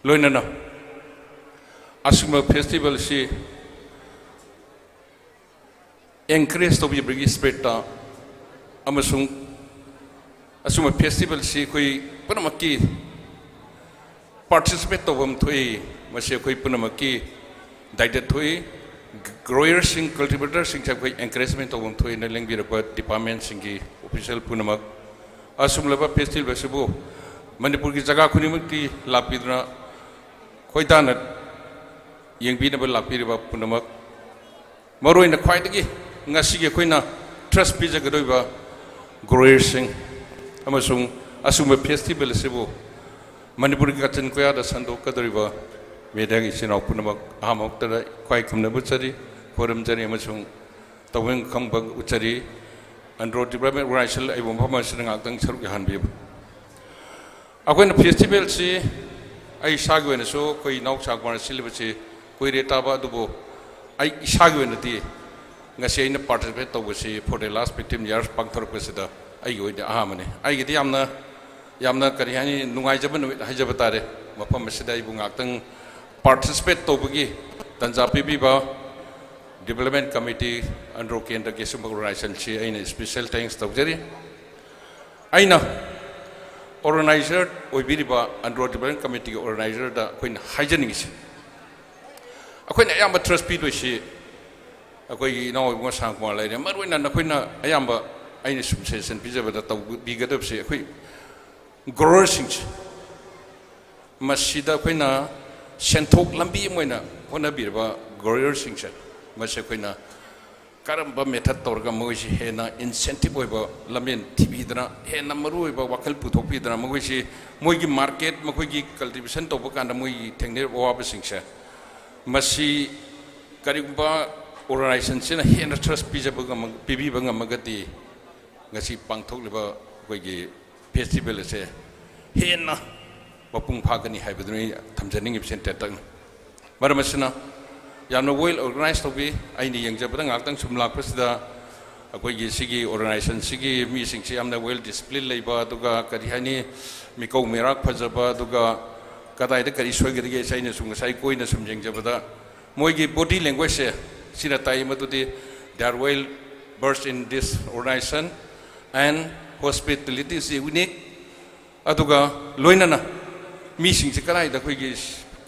ꯂꯣꯏꯅꯅ ꯑꯁꯤꯒꯨꯝꯕ ꯐꯦꯁꯇꯤꯚꯦꯜꯁꯤ ꯑꯦꯟꯀꯔꯦꯖ ꯇꯧꯕꯤꯕꯒꯤ ꯁ꯭ꯄꯤꯔꯤꯠꯇ ꯑꯃꯁꯨꯡ ꯑꯁꯤꯒꯨꯝꯕ ꯐꯦꯁꯇꯤꯚꯦꯜꯁꯤ ꯑꯩꯈꯣꯏ ꯄꯨꯝꯅꯃꯛꯀꯤ ꯄꯥꯔꯇꯤꯁꯤꯄꯦꯠ ꯇꯧꯐꯝ ꯊꯣꯛꯏ꯫ ꯃꯁꯤ ꯑꯩꯈꯣꯏ ꯄꯨꯝꯅꯃꯛꯀꯤ ꯗꯥꯏꯇ ꯊꯣꯛꯏ꯫ ꯒ꯭ꯔꯣꯌꯔꯁꯤꯡ, ꯀꯜꯇꯤꯚꯦꯇꯔꯁꯤꯡꯁꯦ ꯑꯩꯈꯣꯏ ꯑꯦꯟꯀꯔꯦꯖꯃꯦꯟ ꯇꯧꯐꯝ ꯊꯣꯛꯏꯅ ꯂꯦꯡꯕꯤꯔꯛꯄ ꯗꯤꯄꯥꯔꯠꯃꯦꯟꯁꯤꯡꯒꯤ ꯑꯣꯐꯤꯁꯤꯌꯦꯜ ꯄꯨꯝꯅꯃꯛ, ꯑꯁꯨꯝꯂꯕ ꯐꯦꯁꯇꯤꯚꯦꯜ ꯑꯁꯤꯕꯨ ꯃꯅꯤꯄꯨꯔꯒꯤ ꯖꯒꯥ ꯈꯨꯗꯤꯡꯃꯛꯇꯤ ꯂꯥꯛꯄꯤꯗꯨꯅ ꯈꯣꯏꯗꯥꯅ ꯌꯦꯡꯕꯤꯅꯕ ꯂꯥꯛꯄꯤꯔꯤꯕ ꯄꯨꯝꯅꯃꯛ, ꯃꯔꯨꯑꯣꯏꯅ ꯈ꯭ꯋꯥꯏꯗꯒꯤ ꯉꯁꯤꯒꯤ ꯑꯩꯈꯣꯏꯅ ꯇ꯭ꯔꯁ ꯄꯤꯖꯒꯗꯧꯔꯤꯕ ꯒ꯭ꯔꯣꯌꯔꯁꯤꯡ ꯑꯃꯁꯨꯡ ꯑꯁꯤꯒꯨꯝꯕ ꯐꯦꯁꯇꯤꯚꯦꯜ ꯑꯁꯤꯕꯨ ꯃꯅꯤꯄꯨꯔꯒꯤ ꯀꯥꯆꯤꯟ ꯀꯣꯌꯥꯗ ꯁꯟꯗꯣꯛꯀꯗꯧꯔꯤꯕ ꯃꯦꯗꯤꯌꯥꯒꯤ ꯏꯆꯤꯟ ꯏꯅꯥꯎ ꯄꯨꯝꯅꯃꯛ ꯑꯍꯥꯟꯕ ꯃꯛꯇꯗ ꯏꯀꯥꯏ ꯈꯨꯝꯅꯕ ꯆꯔꯤ, ꯈꯨꯔꯨꯝꯖꯔꯤ ꯑꯃꯁꯨꯡ ꯇꯧꯕꯤꯃꯜ ꯈꯪꯕ ꯎꯠꯆꯔꯤ꯫ ꯑꯟꯗ꯭ꯔꯣ ꯗꯤꯕ꯭ꯂꯞꯃꯦꯟ ꯑꯣꯔꯒꯅꯥꯏꯖꯦꯁꯟ ꯑꯩꯕꯨ ꯃꯐꯝ ꯑꯁꯤꯗ ꯉꯥꯏꯍꯥꯛꯇꯪ ꯁꯔꯨꯛ ꯌꯥꯍꯟꯕꯤꯌꯨ꯫ ꯑꯩꯈꯣꯏꯅ ꯐꯦꯁꯇꯤꯚꯦꯜꯁꯤ ꯑꯩ ꯏꯁꯥꯒꯤ ꯑꯣꯏꯅꯁꯨ ꯑꯩꯈꯣꯏ ꯏꯅꯥꯎ ꯁ꯭ꯌꯥꯝꯀꯨꯃꯥꯔ ꯁꯤꯜꯂꯤꯕꯁꯤ ꯀꯨꯏꯔꯦ ꯇꯥꯕ, ꯑꯗꯨꯕꯨ ꯑꯩ ꯏꯁꯥꯒꯤ ꯑꯣꯏꯅꯗꯤ ꯉꯁꯤ ꯑꯩꯅ ꯄꯥꯔꯇꯤꯁꯤꯄꯦꯠ ꯇꯧꯕꯁꯤ for the last fifteen years ꯄꯥꯡꯊꯣꯔꯛꯄꯁꯤꯗ ꯑꯩꯒꯤ ꯑꯣꯏꯅ ꯑꯍꯥꯟꯕꯅꯤ꯫ ꯑꯩꯒꯤꯗꯤ ꯌꯥꯝꯅ, ꯌꯥꯝꯅ ꯀꯔꯤ ꯍꯥꯏꯅꯤ, ꯅꯨꯡꯉꯥꯏꯖꯕ ꯅꯨꯃꯤꯠ ꯍꯥꯏꯖꯕ ꯇꯥꯔꯦ꯫ ꯃꯐꯝ ꯑꯁꯤꯗ ꯑꯩꯕꯨ ꯉꯥꯛꯇꯪ ꯄꯥꯔꯇꯤꯁꯤꯄꯦꯠ ꯇꯧꯕꯒꯤ ꯇꯥꯟꯖꯥ ꯄꯤꯕꯤꯕ ꯗꯤꯕ꯭ꯂꯞꯃꯦꯟ ꯀꯃꯤꯇꯤ, ꯑꯟꯗ꯭ꯔꯣ ꯀꯦꯟꯗ꯭ꯔꯒꯤ ꯁꯤꯒꯨꯝꯕ ꯑꯣꯔꯒꯅꯥꯏꯖꯦꯁꯟꯁꯤ ꯑꯩꯅ ꯏꯁꯄꯤꯁꯦꯜ ꯊꯦꯡꯛꯁ ꯇꯧꯖꯔꯤ꯫ ꯑꯩꯅ ꯑꯣꯔꯒꯅꯥꯏꯖꯔ ꯑꯣꯏꯕꯤꯔꯤꯕ ꯑꯟꯗ꯭ꯔꯣ ꯗꯤꯕ꯭ꯂꯞꯃꯦꯟ ꯀꯃꯤꯇꯤꯒꯤ ꯑꯣꯔꯒꯅꯥꯏꯖꯔꯗ ꯑꯩꯈꯣꯏꯅ ꯍꯥꯏꯖꯅꯤꯡꯉꯤꯁꯦ, ꯑꯩꯈꯣꯏꯅ ꯑꯌꯥꯝꯕ ꯇ꯭ꯔꯁ ꯄꯤꯗꯣꯏꯁꯤ ꯑꯩꯈꯣꯏꯒꯤ ꯏꯅꯥꯎ ꯏꯕꯨꯡꯉꯣ ꯁ꯭ꯌꯥꯝꯀꯨꯃꯥꯔ ꯂꯩꯔꯦ꯫ ꯃꯔꯨꯑꯣꯏꯅ ꯅꯈꯣꯏꯅ ꯑꯌꯥꯝꯕ ꯑꯩꯅ ꯁꯨꯝ ꯁꯖꯦꯁꯟ ꯄꯤꯖꯕꯗ ꯇꯧꯕꯤꯒꯗꯕꯁꯦ, ꯑꯩꯈꯣꯏ ꯒ꯭ꯔꯣꯌꯔꯁꯤꯡꯁꯦ, ꯃꯁꯤꯗ ꯑꯩꯈꯣꯏꯅ ꯁꯦꯟꯊꯣꯛ ꯂꯝꯕꯤ ꯑꯃ ꯑꯣꯏꯅ ꯍꯣꯠꯅꯕꯤꯔꯕ ꯒ꯭ꯔꯣꯌꯔꯁꯤꯡꯁꯦ, ꯃꯁꯤ ꯑꯩꯈꯣꯏꯅ ꯀꯔꯝꯕ method ꯇꯧꯔꯒ ꯃꯈꯣꯏꯁꯤ ꯍꯦꯟꯅ incentive ꯑꯣꯏꯕ ꯂꯝꯕꯦꯟ ꯊꯤꯕꯤꯗꯅ, ꯍꯦꯟꯅ ꯃꯔꯨꯑꯣꯏꯕ ꯋꯥꯈꯜ ꯄꯨꯊꯣꯛꯄꯤꯗꯅ, ꯃꯈꯣꯏꯁꯤ ꯃꯣꯏꯒꯤ market, ꯃꯈꯣꯏꯒꯤ cultivation ꯇꯧꯕ ꯀꯥꯟꯗ ꯃꯣꯏꯒꯤ ꯊꯦꯡꯅꯔꯤꯕ ꯑꯋꯥꯕꯁꯤꯡꯁꯦ, ꯃꯁꯤ ꯀꯔꯤꯒꯨꯝꯕ organizationꯁꯤꯅ ꯍꯦꯟꯅ trust ꯄꯤꯖꯕ ꯉꯝꯃ-, ꯄꯤꯕꯤꯕ ꯉꯝꯃꯒꯗꯤ, ꯉꯁꯤ ꯄꯥꯡꯊꯣꯛꯂꯤꯕ ꯑꯩꯈꯣꯏꯒꯤ festival ꯑꯁꯦ ꯍꯦꯟꯅ ꯃꯄꯨꯡ ꯐꯥꯒꯅꯤ ꯍꯥꯏꯕꯗꯨꯅꯤ ꯑꯩ ꯊꯝꯖꯅꯤꯡꯉꯤꯕꯁꯤ ꯇꯦꯟꯇꯛꯅ꯫ ꯃꯔꯝ ꯑꯁꯤꯅ ꯌꯥꯝꯅ well organize ꯇꯧꯕꯤ꯫ ꯑꯩꯅ ꯌꯦꯡꯖꯕꯗ, ꯉꯥꯏꯍꯥꯛꯇꯪ ꯁꯨꯝ ꯂꯥꯛꯄꯁꯤꯗ, ꯑꯩꯈꯣꯏꯒꯤ ꯁꯤꯒꯤ organizationꯁꯤꯒꯤ ꯃꯤꯁꯤꯡꯁꯤ ꯌꯥꯝꯅ well discipline ꯂꯩꯕ, ꯑꯗꯨꯒ ꯀꯔꯤ ꯍꯥꯏꯅꯤ, ꯃꯤꯀꯧ ꯃꯤꯔꯥꯛ ꯐꯖꯕ, ꯑꯗꯨꯒ ꯀꯗꯥꯏꯗ ꯀꯔꯤ ꯁꯣꯏꯒꯗꯒꯦ ꯍꯥꯏꯁꯦ ꯑꯩꯅꯁꯨ ꯉꯁꯥꯏ ꯀꯣꯏꯅ ꯁꯨꯝ ꯌꯦꯡꯖꯕꯗ, ꯃꯣꯏꯒꯤ body languageꯁꯦ ꯁꯤꯅ ꯇꯥꯛꯏ ꯃꯗꯨꯗꯤ they are well versed in this organization and hospitality is unique꯫ ꯑꯗꯨꯒ ꯂꯣꯏꯅꯅ ꯃꯤꯁꯤꯡꯁꯦ ꯀꯗꯥꯏꯗ ꯑꯩꯈꯣꯏꯒꯤ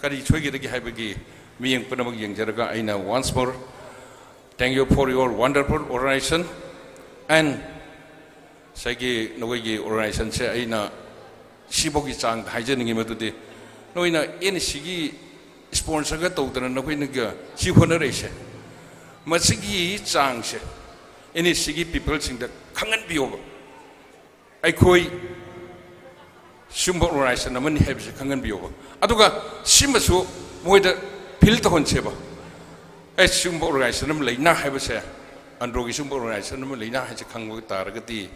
ꯀꯔꯤ ꯁꯣꯏꯒꯗꯒꯦ ꯍꯥꯏꯕꯒꯤ ꯃꯤꯠꯌꯦꯡ ꯄꯨꯝꯅꯃꯛ ꯌꯦꯡꯖꯔꯒ, ꯑꯩꯅ once more thank you for your wonderful organization and ꯉꯁꯥꯏꯒꯤ ꯅꯈꯣꯏꯒꯤ organizationꯁꯦ ꯑꯩꯅ ꯁꯤꯐꯥꯎꯒꯤ ꯆꯥꯡꯗ ꯍꯥꯏꯖꯅꯤꯡꯉꯤ ꯃꯗꯨꯗꯤ, ꯅꯣꯏꯅ NECꯒꯤ sponsorꯒ ꯇꯧꯗꯅ ꯅꯈꯣꯏꯅꯒ ꯁꯤ ꯍꯣꯠꯅꯔꯛꯏꯁꯦ, ꯃꯁꯤꯒꯤ ꯆꯥꯡꯁꯦ NECꯒꯤ peopleꯁꯤꯡꯗ ꯈꯪꯍꯟꯕꯤꯌꯣꯕ꯫ ꯑꯩꯈꯣꯏ ꯁꯤꯒꯨꯝꯕ organization ꯑꯃꯅꯤ ꯍꯥꯏꯕꯁꯦ ꯈꯪꯍꯟꯕꯤꯌꯣꯕ꯫ ꯑꯗꯨꯒ ꯁꯤꯃꯁꯨ ꯃꯣꯏꯗ feel ꯇꯧꯍꯟꯁꯦꯕ, ꯑꯦ, ꯁꯤꯒꯨꯝꯕ organization ꯑꯃ ꯂꯩꯅ ꯍꯥꯏꯕꯁꯦ, UNDROꯒꯤ ꯁꯤꯒꯨꯝꯕ organization ꯑꯃ ꯂꯩꯅ ꯍꯥꯏꯁꯦ ꯈꯪꯕ ꯇꯥꯔꯒꯗꯤ,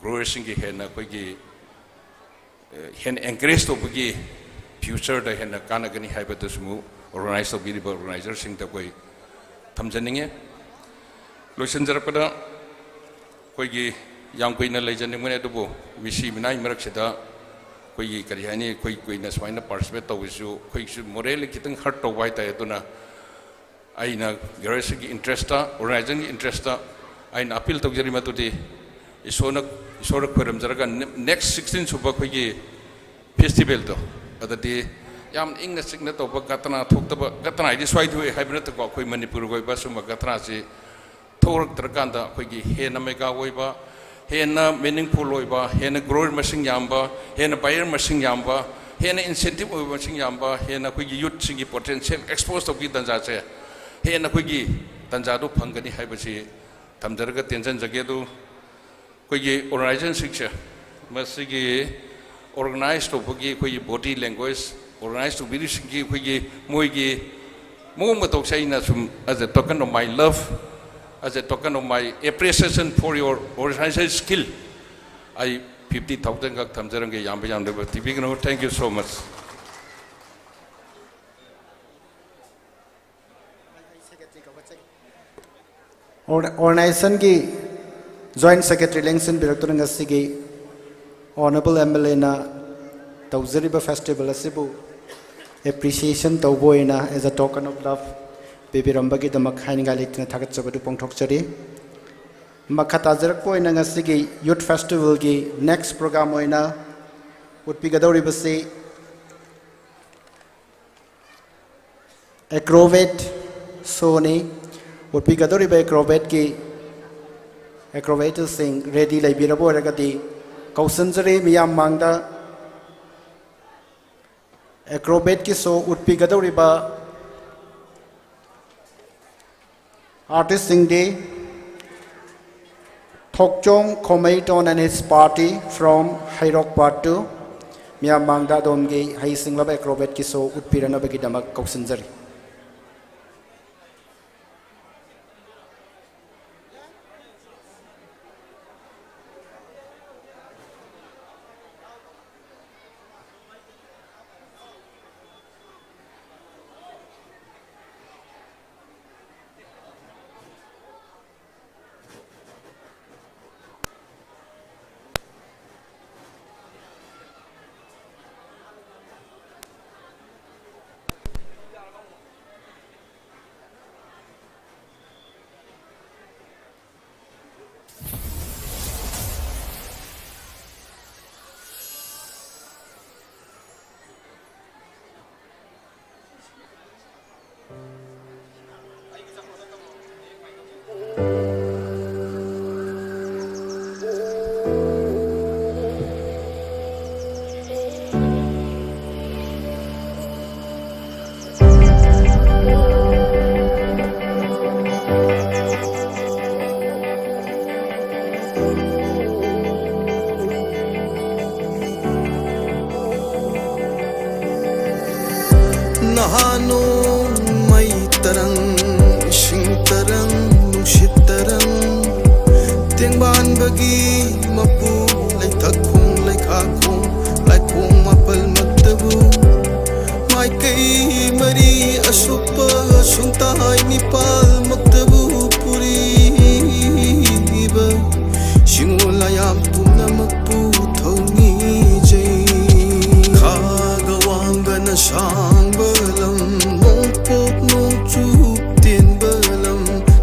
growerꯁꯤꯡꯒꯤ ꯍꯦꯟꯅ ꯑꯩꯈꯣꯏꯒꯤ, ꯑꯦ, ꯍꯦꯟꯅ encourage ꯇꯧꯕꯒꯤ futureꯗ ꯍꯦꯟꯅ ꯀꯥꯟꯅꯒꯅꯤ ꯍꯥꯏꯕꯗꯨꯁꯨ organize ꯇꯧꯕꯤꯔꯤꯕ organizerꯁꯤꯡꯗ ꯑꯩꯈꯣꯏ ꯊꯝꯖꯅꯤꯡꯉꯤ꯫ ꯂꯣꯏꯁꯤꯟꯖꯔꯛꯄꯗ, ꯑꯩꯈꯣꯏꯒꯤ ꯌꯥꯝ ꯀꯨꯏꯅ ꯂꯩꯖꯅꯤꯡꯕꯅꯤ, ꯑꯗꯨꯕꯨ ꯃꯤꯁꯤ ꯃꯤꯅꯥꯏ ꯃꯔꯛꯁꯤꯗ ꯑꯩꯈꯣꯏꯒꯤ, ꯀꯔꯤ ꯍꯥꯏꯅꯤ, ꯑꯩꯈꯣꯏ ꯀꯨꯏꯅ ꯁꯨꯃꯥꯏꯅ participate ꯇꯧꯕꯁꯤꯁꯨ ꯑꯩꯈꯣꯏꯁꯨ morally ꯈꯤꯇꯪ hurt ꯇꯧꯕ ꯍꯥꯏꯇꯥꯔꯦ꯫ ꯑꯗꯨꯅ ꯑꯩꯅ growerꯁꯤꯡꯒꯤ interestꯇ, organizerꯒꯤ interestꯇ ꯑꯩꯅ appeal ꯇꯧꯖꯔꯤ ꯃꯗꯨꯗꯤ, ꯏꯁꯣꯔꯅ, ꯏꯁꯣꯔꯗ ꯈꯣꯏꯔꯝꯖꯔꯒ, ne-, next sixteen ꯁꯨꯕ ꯑꯩꯈꯣꯏꯒꯤ festivalꯗꯣ, ꯑꯗꯨꯗꯤ ꯌꯥꯝ ꯏꯪꯅ ꯆꯤꯛꯅ ꯇꯧꯕ, ꯒꯇꯅꯥ ꯊꯣꯛꯇꯕ, ꯒꯇꯅꯥ ꯍꯥꯏꯗꯤ ꯁ꯭ꯋꯥꯏꯗ ꯊꯣꯛꯑꯦ ꯍꯥꯏꯕ ꯅꯠꯇꯦꯀꯣ, ꯑꯩꯈꯣꯏ ꯃꯅꯤꯄꯨꯔꯒꯤ ꯑꯣꯏꯕ ꯁꯨꯝꯕ ꯒꯇꯅꯥꯁꯤ ꯊꯣꯛꯂꯛꯇ꯭ꯔꯀꯥꯟꯗ ꯑꯩꯈꯣꯏꯒꯤ ꯍꯦꯟꯅ mega ꯑꯣꯏꯕ, ꯍꯦꯟꯅ meaningful ꯑꯣꯏꯕ, ꯍꯦꯟꯅ grower ꯃꯁꯤꯡ ꯌꯥꯝꯕ, ꯍꯦꯟꯅ buyer ꯃꯁꯤꯡ ꯌꯥꯝꯕ, ꯍꯦꯟꯅ incentive ꯑꯣꯏꯕ ꯃꯁꯤꯡ ꯌꯥꯝꯕ, ꯍꯦꯟꯅ ꯑꯩꯈꯣꯏꯒꯤ youthꯁꯤꯡꯒꯤ potential expose ꯇꯧꯕꯒꯤ ꯇꯥꯟꯖꯥꯁꯦ ꯍꯦꯟꯅ ꯑꯩꯈꯣꯏꯒꯤ ꯇꯥꯟꯖꯥꯗꯨ ꯐꯪꯒꯅꯤ ꯍꯥꯏꯕꯁꯤ ꯊꯝꯖꯔꯒ ꯇꯦꯟꯖꯟꯖꯒꯦ꯫ ꯑꯗꯨ ꯑꯩꯈꯣꯏꯒꯤ ꯑꯣꯔꯒꯅꯥꯏꯖꯦꯁꯟꯁꯤꯡꯁꯦ, ꯃꯁꯤꯒꯤ ꯑꯣꯔꯒꯅꯥꯏꯖ ꯇꯧꯕꯒꯤ ꯑꯩꯈꯣꯏꯒꯤ ꯕꯣꯗꯤ ꯂꯦꯡꯒ꯭ꯋꯦꯖ, ꯑꯣꯔꯒꯅꯥꯏꯖ ꯇꯧꯕꯤꯔꯤꯁꯤꯡꯒꯤ ꯑꯩꯈꯣꯏꯒꯤ ꯃꯣꯏꯒꯤ ꯃꯑꯣꯡ ꯃꯇꯧꯁꯦ ꯑꯩꯅ ꯁꯨꯝ, as a token of my love, as a token of my appreciation for your organization skill, ꯑꯩ ꯐꯤꯐꯇꯤ ꯊꯥꯎꯖꯟ ꯈꯛ ꯊꯝꯖꯔꯝꯒꯦ, ꯌꯥꯝꯕ ꯌꯥꯝꯗꯕ ꯊꯤꯕꯤꯒꯅꯨ꯫ Thank you so much. ꯑꯣꯔ-, ꯑꯣꯔꯒꯅꯥꯏꯖꯦꯁꯟꯒꯤ ꯖꯣꯏꯟꯠ ꯁꯦꯀ꯭ꯔꯦꯇꯔꯤ ꯂꯦꯡꯁꯤꯟꯕꯤꯔꯛꯇꯨꯅ ꯉꯁꯤꯒꯤ ꯑꯣꯅꯔꯦꯕꯜ ꯑꯦꯝ ꯑꯦꯜ ꯑꯦꯅ ꯇꯧꯖꯔꯤꯕ ꯐꯦꯁꯇꯤꯚꯦꯜ ꯑꯁꯤꯕꯨ ꯑꯦꯄ꯭ꯔꯤꯁꯤꯌꯦꯁꯟ ꯇꯧꯕ ꯑꯣꯏꯅ, as a token of love, ꯄꯤꯕꯤꯔꯝꯕꯒꯤꯗꯃꯛ ꯍꯥꯏꯅꯤꯡꯉꯥꯏ ꯂꯩꯇꯅ ꯊꯥꯒꯠꯆꯕꯗꯨ ꯐꯣꯡꯗꯣꯛꯆꯔꯤ꯫ ꯃꯈꯥ ꯇꯥꯖꯔꯛꯄ ꯑꯣꯏꯅ ꯉꯁꯤꯒꯤ ꯌꯨꯠ ꯐꯦꯁꯇꯤꯚꯦꯜꯒꯤ ꯅꯦꯛꯁ ꯄ꯭ꯔꯣꯒ꯭ꯔꯥꯝ ꯑꯣꯏꯅ ꯎꯠꯄꯤꯒꯗꯧꯔꯤꯕꯁꯤ ꯑꯦꯀ꯭ꯔꯣꯕꯦꯠ ꯁꯣꯅꯤ꯫ ꯎꯠꯄꯤꯒꯗꯧꯔꯤꯕ ꯑꯦꯀ꯭ꯔꯣꯕꯦꯠꯀꯤ, ꯑꯦꯀ꯭ꯔꯣꯕꯦꯠꯁꯤꯡ ꯔꯦꯗꯤ ꯂꯩꯕꯤꯔꯕ ꯑꯣꯏꯔꯒꯗꯤ ꯀꯧꯁꯤꯟꯖꯔꯤ ꯃꯤꯌꯥꯝ ꯃꯥꯡꯗ꯫ ꯑꯦꯀ꯭ꯔꯣꯕꯦꯠꯀꯤ ꯁꯣ ꯎꯠꯄꯤꯒꯗꯧꯔꯤꯕ ꯑꯥꯔꯇꯤꯁꯁꯤꯡꯗꯤ ꯊꯣꯛꯆꯣꯝ ꯈꯣꯃꯩꯇꯣꯟ and his party from Heirok Part Two꯫ ꯃꯤꯌꯥꯝ ꯃꯥꯡꯗ ꯑꯗꯣꯝꯒꯤ ꯍꯩꯁꯤꯡꯂꯕ ꯑꯦꯀ꯭ꯔꯣꯕꯦꯠꯀꯤ ꯁꯣ ꯎꯠꯄꯤꯔꯅꯕꯒꯤꯗꯃꯛ ꯀꯧꯁꯤꯟꯖꯔꯤ꯫ ꯅꯣꯡꯃꯩ ꯇꯔꯪ, ꯏꯁꯤꯡ ꯇꯔꯪ, ꯅꯨꯡꯁꯤꯠ ꯇꯔꯪ, ꯇꯦꯡꯕꯥꯟꯕꯒꯤ ꯃꯄꯨ, ꯂꯩꯊꯛ ꯈꯣꯡ, ꯂꯩꯈꯥ ꯈꯣꯡ, ꯂꯥꯏꯈꯣꯡ ꯃꯥꯄꯜꯃꯛꯇꯕꯨ, ꯃꯥꯏꯀꯩ ꯃꯔꯤ ꯑꯁꯨꯞꯄ ꯁꯨꯡꯇꯥꯏ ꯅꯤꯄꯥꯜꯃꯛꯇꯕꯨ ꯄꯨꯔꯤꯕ ꯁꯤꯡꯉꯣ ꯂꯥꯌꯥꯝ ꯄꯨꯝꯅꯃꯛꯄꯨ ꯊꯧꯅꯤꯖꯩ꯫ ꯈꯥꯒ ꯋꯥꯡꯒꯅ ꯁꯥꯡꯕ ꯂꯝ, ꯅꯣꯡꯄꯣꯛ ꯅꯣꯡꯆꯨꯞ ꯇꯦꯟꯕ ꯂꯝ,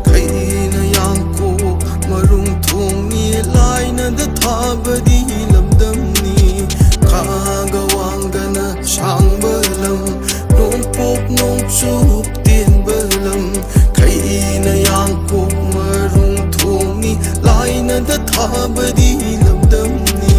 ꯈꯩꯅ ꯌꯥꯡꯀꯣꯛ ꯃꯔꯨꯡ ꯊꯣꯡꯅꯤ, ꯂꯥꯏꯅꯗ ꯊꯥꯕꯗꯤ ꯂꯝꯗꯝꯅꯤ꯫ ꯈꯥꯒ ꯋꯥꯡꯒꯅ ꯁꯥꯡꯕ ꯂꯝ, ꯅꯣꯡꯄꯣꯛ ꯅꯣꯡꯆꯨꯞ ꯇꯦꯟꯕ ꯂꯝ, ꯈꯩꯅ ꯌꯥꯡꯀꯣꯛ ꯃꯔꯨꯡ ꯊꯣꯡꯅꯤ, ꯂꯥꯏꯅꯗ ꯊꯥꯕꯗꯤ ꯂꯝꯗꯝꯅꯤ꯫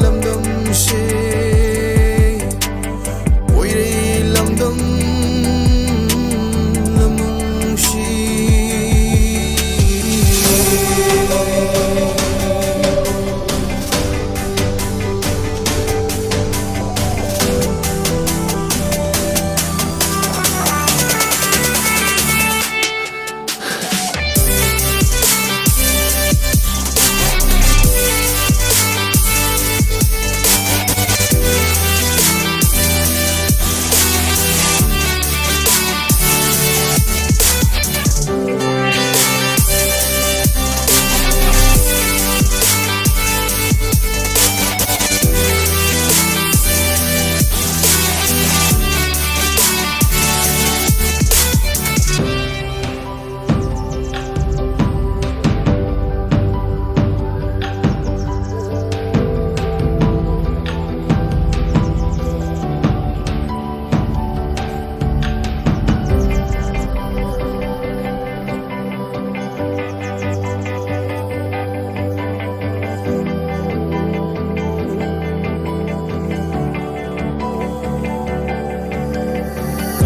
ꯂꯝꯗꯝꯁꯦ ꯑꯣꯏꯔꯦ ꯂꯝꯗꯝ ꯂꯝꯅꯨꯡꯁꯤ꯫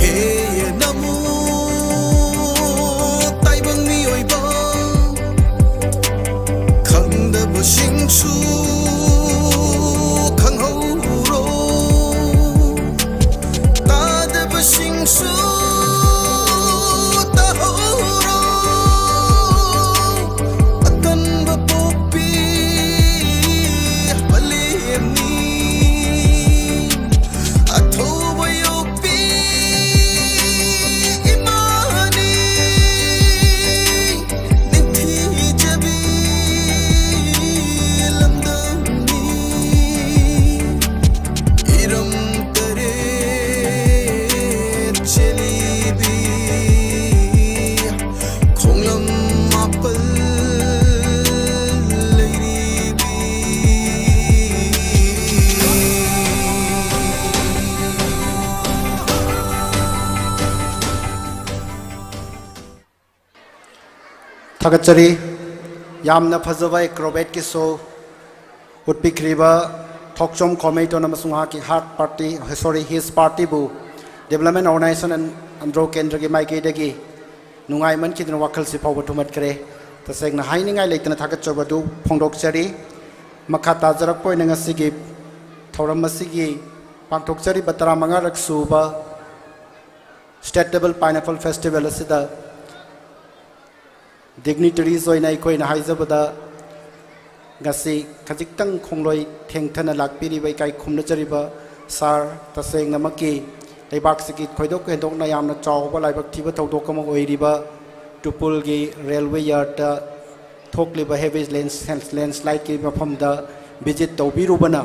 ꯍꯦ ꯅꯃꯣ ꯇꯥꯏꯕꯪ ꯃꯤꯑꯣꯏꯕ, ꯈꯪꯗꯕꯁꯤꯡꯁꯨ ꯈꯪꯍꯧꯔꯣ, ꯇꯥꯗꯕꯁꯤꯡꯁꯨ ꯇꯥꯍꯧꯔꯣ꯫ ꯑꯇꯟꯕ ꯄꯣꯛꯄꯤ ꯃꯥꯂꯦꯝꯅꯤ, ꯑꯊꯧꯕ ꯌꯣꯛꯄꯤ ꯏꯃꯥꯅꯤ, ꯅꯤꯡꯊꯤꯖꯕꯤ ꯂꯝꯗꯝꯅꯤ꯫ ꯏꯔꯝ ꯇꯔꯦꯠ ꯆꯦꯜꯂꯤꯕꯤ, ꯈꯣꯡꯂꯝ ꯃꯥꯄꯜ ꯂꯩꯔꯤꯕꯤ꯫ ꯊꯥꯒꯠꯆꯔꯤ꯫ ꯌꯥꯝꯅ ꯐꯖꯕ ꯑꯦꯀ꯭ꯔꯣꯕꯦꯠꯀꯤ ꯁꯣ ꯎꯠꯄꯤꯈ꯭ꯔꯤꯕ ꯊꯣꯛꯆꯣꯝ ꯈꯣꯃꯩꯇꯣꯟ ꯑꯃꯁꯨꯡ ꯃꯍꯥꯛꯀꯤ ꯍꯥꯔꯠ ꯄꯥꯔꯇꯤ, ꯁꯣꯔꯤ, ꯍꯤꯁ ꯄꯥꯔꯇꯤꯕꯨ Development Organization and ꯑꯟꯗ꯭ꯔꯣ ꯀꯦꯟꯗ꯭ꯔꯒꯤ ꯃꯥꯏꯀꯩꯗꯒꯤ ꯅꯨꯡꯉꯥꯏꯃꯟꯈꯤꯗꯅ ꯋꯥꯈꯜꯁꯤ ꯐꯥꯎꯕ ꯊꯨꯝꯍꯠꯈ꯭ꯔꯦ꯫ ꯇꯁꯦꯡꯅ ꯍꯥꯏꯅꯤꯡꯉꯥꯏ ꯂꯩꯇꯅ ꯊꯥꯒꯠꯆꯕ ꯑꯗꯨ ꯐꯣꯡꯗꯣꯛꯆꯔꯤ꯫ ꯃꯈꯥ ꯇꯥꯖꯔꯛꯄ ꯑꯣꯏꯅ ꯉꯁꯤꯒꯤ ꯊꯧꯔꯝ ꯑꯁꯤꯒꯤ ꯄꯥꯡꯊꯣꯛꯆꯔꯤꯕ ꯇꯔꯥꯃꯉꯥꯔꯛ ꯁꯨꯕ State Level Pineapple Festival ꯑꯁꯤꯗ dignitaries ꯑꯣꯏꯅ ꯑꯩꯈꯣꯏꯅ ꯍꯥꯏꯖꯕꯗ, ꯉꯁꯤ ꯈꯖꯤꯛꯇꯪ ꯈꯣꯡꯂꯣꯏ ꯊꯦꯡꯊꯅ ꯂꯥꯛꯄꯤꯔꯤꯕ ꯏꯀꯥꯏ ꯈꯨꯝꯅꯖꯔꯤꯕ ꯁꯥꯔ, ꯇꯁꯦꯡꯅꯃꯛꯀꯤ ꯂꯩꯕꯥꯛꯁꯤꯒꯤ ꯊꯣꯏꯗꯣꯛ ꯍꯦꯟꯗꯣꯛꯅ ꯌꯥꯝꯅ ꯆꯥꯎꯕ ꯂꯥꯏꯕꯛ ꯊꯤꯕ ꯊꯧꯗꯣꯛ ꯑꯃ ꯑꯣꯏꯔꯤꯕ ꯇꯨꯄꯨꯜꯒꯤ ꯔꯦꯜꯋꯦ ꯌꯥꯔꯠꯇ ꯊꯣꯛꯂꯤꯕ ꯍꯦꯚꯤ ꯂꯦꯟꯁ-, ꯂꯦꯟꯁꯂꯥꯏꯠꯀꯤ ꯃꯐꯝꯗ ꯚꯤꯖꯤꯠ ꯇꯧꯕꯤꯔꯨꯕꯅ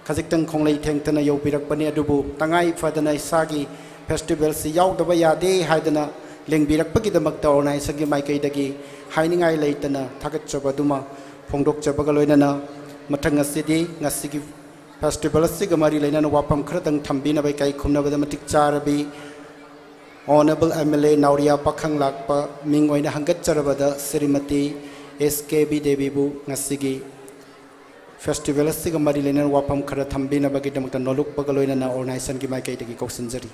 ꯈꯖꯤꯛꯇꯪ ꯈꯣꯡꯂꯩ ꯊꯦꯡꯊꯅ ꯌꯧꯕꯤꯔꯛꯄꯅꯤ꯫ ꯑꯗꯨꯕꯨ ꯇꯉꯥꯏ ꯐꯗꯅ ꯏꯁꯥꯒꯤ ꯐꯦꯁꯇꯤꯚꯦꯜꯁꯤ ꯌꯥꯎꯗꯕ ꯌꯥꯗꯦ ꯍꯥꯏꯗꯅ ꯂꯦꯡꯕꯤꯔꯛꯄꯒꯤꯗꯃꯛꯇ ꯑꯣꯔꯒꯅꯥꯏꯖꯦꯁꯟꯒꯤ ꯃꯥꯏꯀꯩꯗꯒꯤ ꯍꯥꯏꯅꯤꯡꯉꯥꯏ ꯂꯩꯇꯅ ꯊꯥꯒꯠꯆꯕ ꯑꯗꯨꯃ ꯐꯣꯡꯗꯣꯛꯆꯕꯒ ꯂꯣꯏꯅꯅ, ꯃꯊꯪ ꯑꯁꯤꯗꯤ ꯉꯁꯤꯒꯤ ꯐꯦꯁꯇꯤꯚꯦꯜ ꯑꯁꯤꯒ ꯃꯔꯤ ꯂꯩꯅꯅ ꯋꯥꯐꯝ ꯈꯔꯗꯪ ꯊꯝꯕꯤꯅꯕ ꯏꯀꯥꯏ ꯈꯨꯝꯅꯕꯗ ꯃꯇꯤꯛ ꯆꯥꯔꯕꯤ ꯑꯣꯅꯔꯦꯕꯜ ꯑꯦꯝ ꯑꯦꯜ ꯑꯦ ꯅꯥꯎꯔꯤꯌꯥ ꯄꯥꯈꯪ ꯂꯥꯛꯄ ꯃꯤꯡ ꯑꯣꯏꯅ ꯍꯪꯒꯠꯆꯔꯕꯗ ꯁ꯭ꯔꯤꯃꯇꯤ ꯑꯦꯁ ꯀꯦ ꯕꯤ ꯗꯦꯕꯤꯕꯨ ꯉꯁꯤꯒꯤ ꯐꯦꯁꯇꯤꯚꯦꯜ ꯑꯁꯤꯒ ꯃꯔꯤ ꯂꯩꯅꯅ ꯋꯥꯐꯝ ꯈꯔ ꯊꯝꯕꯤꯅꯕꯒꯤꯗꯃꯛꯇ ꯅꯣꯂꯨꯛꯄꯒ ꯂꯣꯏꯅꯅ ꯑꯣꯔꯒꯅꯥꯏꯖꯦꯁꯟꯒꯤ ꯃꯥꯏꯀꯩꯗꯒꯤ ꯀꯧꯁꯤꯟꯖꯔꯤ꯫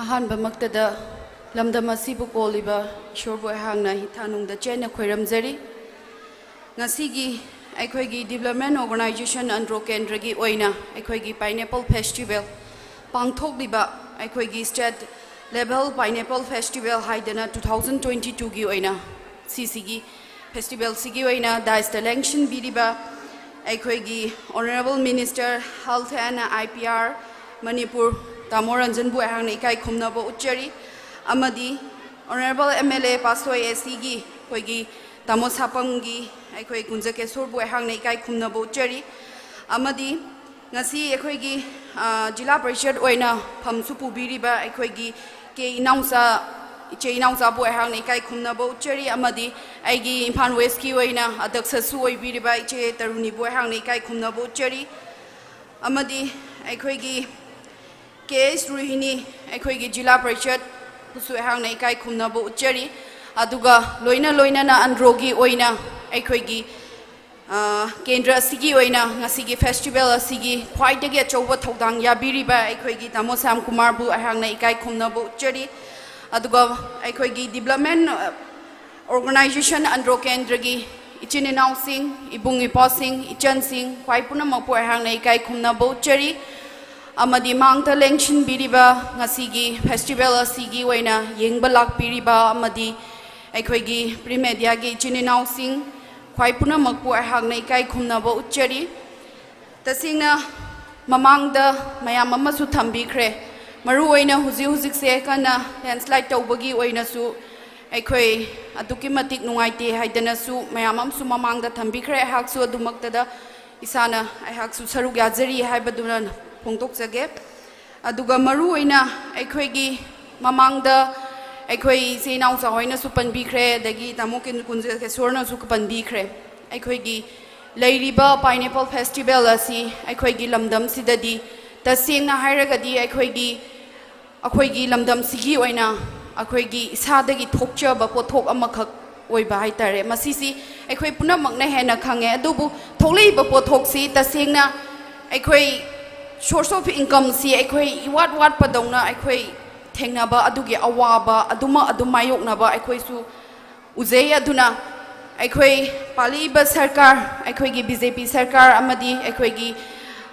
ꯑꯍꯥꯟꯕꯃꯛꯇꯗ ꯂꯝꯗꯝ ꯑꯁꯤꯕꯨ ꯀꯣꯜꯂꯤꯕ ꯏꯁꯣꯔꯕꯨ ꯑꯩꯍꯥꯛꯅ ꯍꯤꯊꯥꯅꯨꯡꯗ ꯆꯦꯠꯅ ꯈꯣꯏꯔꯝꯖꯔꯤ꯫ ꯉꯁꯤꯒꯤ ꯑꯩꯈꯣꯏꯒꯤ Development Organization ꯑꯟꯗ꯭ꯔꯣ ꯀꯦꯟꯗ꯭ꯔꯒꯤ ꯑꯣꯏꯅ ꯑꯩꯈꯣꯏꯒꯤ Pineapple Festival ꯄꯥꯡꯊꯣꯛꯂꯤꯕ, ꯑꯩꯈꯣꯏꯒꯤ State Level Pineapple Festival ꯍꯥꯏꯗꯅ two thousand twenty twoꯒꯤ ꯑꯣꯏꯅ ꯁꯤꯁꯤꯒꯤ ꯐꯦꯁꯇꯤꯚꯦꯜꯁꯤꯒꯤ ꯑꯣꯏꯅ ꯗꯥꯏꯁꯇ ꯂꯦꯡꯁꯤꯟꯕꯤꯔꯤꯕ ꯑꯩꯈꯣꯏꯒꯤ Honourable Minister Health and I P R Manipur ꯇꯥꯃꯣ ꯔꯟꯖꯟꯕꯨ ꯑꯩꯍꯥꯛꯅ ꯏꯀꯥꯏ ꯈꯨꯝꯅꯕ ꯎꯠꯆꯔꯤ, ꯑꯃꯗꯤ Honourable M L A ꯄꯥꯁꯣꯏ A Cꯒꯤ ꯑꯩꯈꯣꯏꯒꯤ ꯇꯥꯃꯣ ꯁꯥꯄꯝꯒꯤ ꯑꯩꯈꯣꯏ ꯀꯨꯟꯖꯀꯦꯁꯣꯔꯕꯨ ꯑꯩꯍꯥꯛꯅ ꯏꯀꯥꯏ ꯈꯨꯝꯅꯕ ꯎꯠꯆꯔꯤ, ꯑꯃꯗꯤ ꯉꯁꯤ ꯑꯩꯈꯣꯏꯒꯤ, ꯑ, ꯖꯤꯂꯥ ꯄꯔꯤꯁꯠ ꯑꯣꯏꯅ ꯐꯝꯁꯨ ꯄꯨꯕꯤꯔꯤꯕ ꯑꯩꯈꯣꯏꯒꯤ ꯀꯦ ꯏꯅꯥꯎꯆꯥ ꯏꯆꯦ ꯏꯅꯥꯎꯆꯥꯕꯨ ꯑꯩꯍꯥꯛꯅ ꯏꯀꯥꯏ ꯈꯨꯝꯅꯕ ꯎꯠꯆꯔꯤ, ꯑꯃꯗꯤ ꯑꯩꯒꯤ ꯏꯝꯐꯥꯜ ꯋꯦꯁꯀꯤ ꯑꯣꯏꯅ ꯑꯗꯛꯁꯁꯨ ꯑꯣꯏꯕꯤꯔꯤꯕ ꯏꯆꯦ ꯇꯔꯨꯅꯤꯕꯨ ꯑꯩꯍꯥꯛꯅ ꯏꯀꯥꯏ ꯈꯨꯝꯅꯕ ꯎꯠꯆꯔꯤ꯫ ꯑꯃꯗꯤ ꯑꯩꯈꯣꯏꯒꯤ ꯀꯦ ꯑꯦꯁ ꯔꯣꯍꯤꯅꯤ, ꯑꯩꯈꯣꯏꯒꯤ ꯖꯤꯂꯥ ꯄꯔꯤꯁꯠꯄꯨꯁꯨ ꯑꯩꯍꯥꯛꯅ ꯏꯀꯥꯏ ꯈꯨꯝꯅꯕ ꯎꯠꯆꯔꯤ꯫ ꯑꯗꯨꯒ ꯂꯣꯏꯅ ꯂꯣꯏꯅꯅ ꯑꯟꯗ꯭ꯔꯣꯒꯤ ꯑꯣꯏꯅ ꯑꯩꯈꯣꯏꯒꯤ, ꯑ, ꯀꯦꯟꯗ꯭ꯔ ꯑꯁꯤꯒꯤ ꯑꯣꯏꯅ ꯉꯁꯤꯒꯤ ꯐꯦꯁꯇꯤꯚꯦꯜ ꯑꯁꯤꯒꯤ ꯈ꯭ꯋꯥꯏꯗꯒꯤ ꯑꯆꯧꯕ ꯊꯧꯗꯥꯡ ꯌꯥꯕꯤꯔꯤꯕ ꯑꯩꯈꯣꯏꯒꯤ ꯇꯥꯃꯣ ꯁ꯭ꯌꯥꯝ ꯀꯨꯃꯥꯔꯕꯨ ꯑꯩꯍꯥꯛꯅ ꯏꯀꯥꯏ ꯈꯨꯝꯅꯕ ꯎꯠꯆꯔꯤ꯫ ꯑꯗꯨꯒ ꯑꯩꯈꯣꯏꯒꯤ ꯗꯤꯕ꯭ꯂꯞꯃꯦꯟ, ꯑ, ꯑꯣꯔꯒꯅꯥꯏꯖꯦꯁꯟ ꯑꯟꯗ꯭ꯔꯣ ꯀꯦꯟꯗ꯭ꯔꯒꯤ ꯏꯆꯤꯟ ꯏꯅꯥꯎꯁꯤꯡ, ꯏꯕꯨꯡ ꯏꯄ꯭ꯋꯥꯁꯤꯡ, ꯏꯆꯟꯁꯤꯡ, ꯈ꯭ꯋꯥꯏ ꯄꯨꯝꯅꯃꯛꯄꯨ ꯑꯩꯍꯥꯛꯅ ꯏꯀꯥꯏ ꯈꯨꯝꯅꯕ ꯎꯠꯆꯔꯤ꯫ ꯑꯃꯗꯤ ꯃꯥꯡꯗ ꯂꯦꯡꯁꯤꯟꯕꯤꯔꯤꯕ, ꯉꯁꯤꯒꯤ ꯐꯦꯁꯇꯤꯚꯦꯜ ꯑꯁꯤꯒꯤ ꯑꯣꯏꯅ ꯌꯦꯡꯕ ꯂꯥꯛꯄꯤꯔꯤꯕ ꯑꯃꯗꯤ ꯑꯩꯈꯣꯏꯒꯤ ꯄ꯭ꯔꯤꯟꯠ ꯃꯦꯗꯤꯌꯥꯒꯤ ꯏꯆꯤꯟ ꯏꯅꯥꯎꯁꯤꯡ, ꯈ꯭ꯋꯥꯏ ꯄꯨꯝꯅꯃꯛꯄꯨ ꯑꯩꯍꯥꯛꯅ ꯏꯀꯥꯏ ꯈꯨꯝꯅꯕ ꯎꯠꯆꯔꯤ꯫ ꯇꯁꯦꯡꯅ ꯃꯃꯥꯡꯗ ꯃꯌꯥꯝ ꯑꯃꯁꯨ ꯊꯝꯕꯤꯈ꯭ꯔꯦ꯫ ꯃꯔꯨꯑꯣꯏꯅ ꯍꯧꯖꯤꯛ ꯍꯧꯖꯤꯛꯁꯦ ꯀꯟꯅ ꯂꯦꯟꯁ꯭ꯂꯥꯏꯗ ꯇꯧꯕꯒꯤ ꯑꯣꯏꯅꯁꯨ ꯑꯩꯈꯣꯏ ꯑꯗꯨꯛꯀꯤ ꯃꯇꯤꯛ ꯅꯨꯡꯉꯥꯏꯇꯦ ꯍꯥꯏꯗꯅꯁꯨ ꯃꯌꯥꯝ ꯑꯃꯁꯨ ꯃꯃꯥꯡꯗ ꯊꯝꯕꯤꯈ꯭ꯔꯦ꯫ ꯑꯩꯍꯥꯛꯁꯨ ꯑꯗꯨꯃꯛꯇꯗ ꯏꯁꯥꯅ, ꯑꯩꯍꯥꯛꯁꯨ ꯁꯔꯨꯛ ꯌꯥꯖꯔꯤ ꯍꯥꯏꯕꯗꯨꯅ ꯐꯣꯡꯗꯣꯛꯆꯒꯦ꯫ ꯑꯗꯨꯒ ꯃꯔꯨꯑꯣꯏꯅ ꯑꯩꯈꯣꯏꯒꯤ ꯃꯃꯥꯡꯗ ꯑꯩꯈꯣꯏ ꯏꯆꯦ ꯏꯅꯥꯎꯆꯥ ꯍꯣꯏꯅꯁꯨ ꯄꯟꯕꯤꯈ꯭ꯔꯦ, ꯑꯗꯒꯤ ꯇꯥꯃꯣ ꯀꯨꯟꯖ ꯀꯦꯁꯣꯔꯅꯁꯨ ꯄꯟꯕꯤꯈ꯭ꯔꯦ꯫ ꯑꯩꯈꯣꯏꯒꯤ ꯂꯩꯔꯤꯕ ꯄꯥꯏꯅꯦꯄꯜ ꯐꯦꯁꯇꯤꯚꯦꯜ ꯑꯁꯤ ꯑꯩꯈꯣꯏꯒꯤ ꯂꯝꯗꯝꯁꯤꯗꯗꯤ ꯇꯁꯦꯡꯅ ꯍꯥꯏꯔꯒꯗꯤ ꯑꯩꯈꯣꯏꯒꯤ, ꯑꯩꯈꯣꯏꯒꯤ ꯂꯝꯗꯝꯁꯤꯒꯤ ꯑꯣꯏꯅ ꯑꯩꯈꯣꯏꯒꯤ ꯏꯁꯥꯗꯒꯤ ꯊꯣꯛꯆꯕ ꯄꯣꯠꯊꯣꯛ ꯑꯃꯈꯛ ꯑꯣꯏꯕ ꯍꯥꯏꯇꯥꯔꯦ꯫ ꯃꯁꯤꯁꯤ ꯑꯩꯈꯣꯏ ꯄꯨꯝꯅꯃꯛꯅ ꯍꯦꯟꯅ ꯈꯪꯉꯦ꯫ ꯑꯗꯨꯕꯨ ꯊꯣꯛꯂꯛꯏꯕ ꯄꯣꯠꯊꯣꯛꯁꯤ ꯇꯁꯦꯡꯅ ꯑꯩꯈꯣꯏ source of incomeꯁꯤ ꯑꯩꯈꯣꯏ ꯏꯋꯥꯠ ꯋꯥꯠꯄꯗꯧꯅ ꯑꯩꯈꯣꯏ ꯊꯦꯡꯅꯕ ꯑꯗꯨꯒꯤ ꯑꯋꯥꯕ ꯑꯗꯨꯃꯛ ꯑꯗꯨꯝ ꯃꯥꯌꯣꯛꯅꯕ ꯑꯩꯈꯣꯏꯁꯨ ꯎꯖꯩ꯫ ꯑꯗꯨꯅ ꯑꯩꯈꯣꯏ ꯄꯥꯜꯂꯛꯏꯕ ꯁꯔꯀꯥꯔ, ꯑꯩꯈꯣꯏꯒꯤ ꯕꯤ ꯖꯦ ꯄꯤ ꯁꯔꯀꯥꯔ ꯑꯃꯗꯤ ꯑꯩꯈꯣꯏꯒꯤ,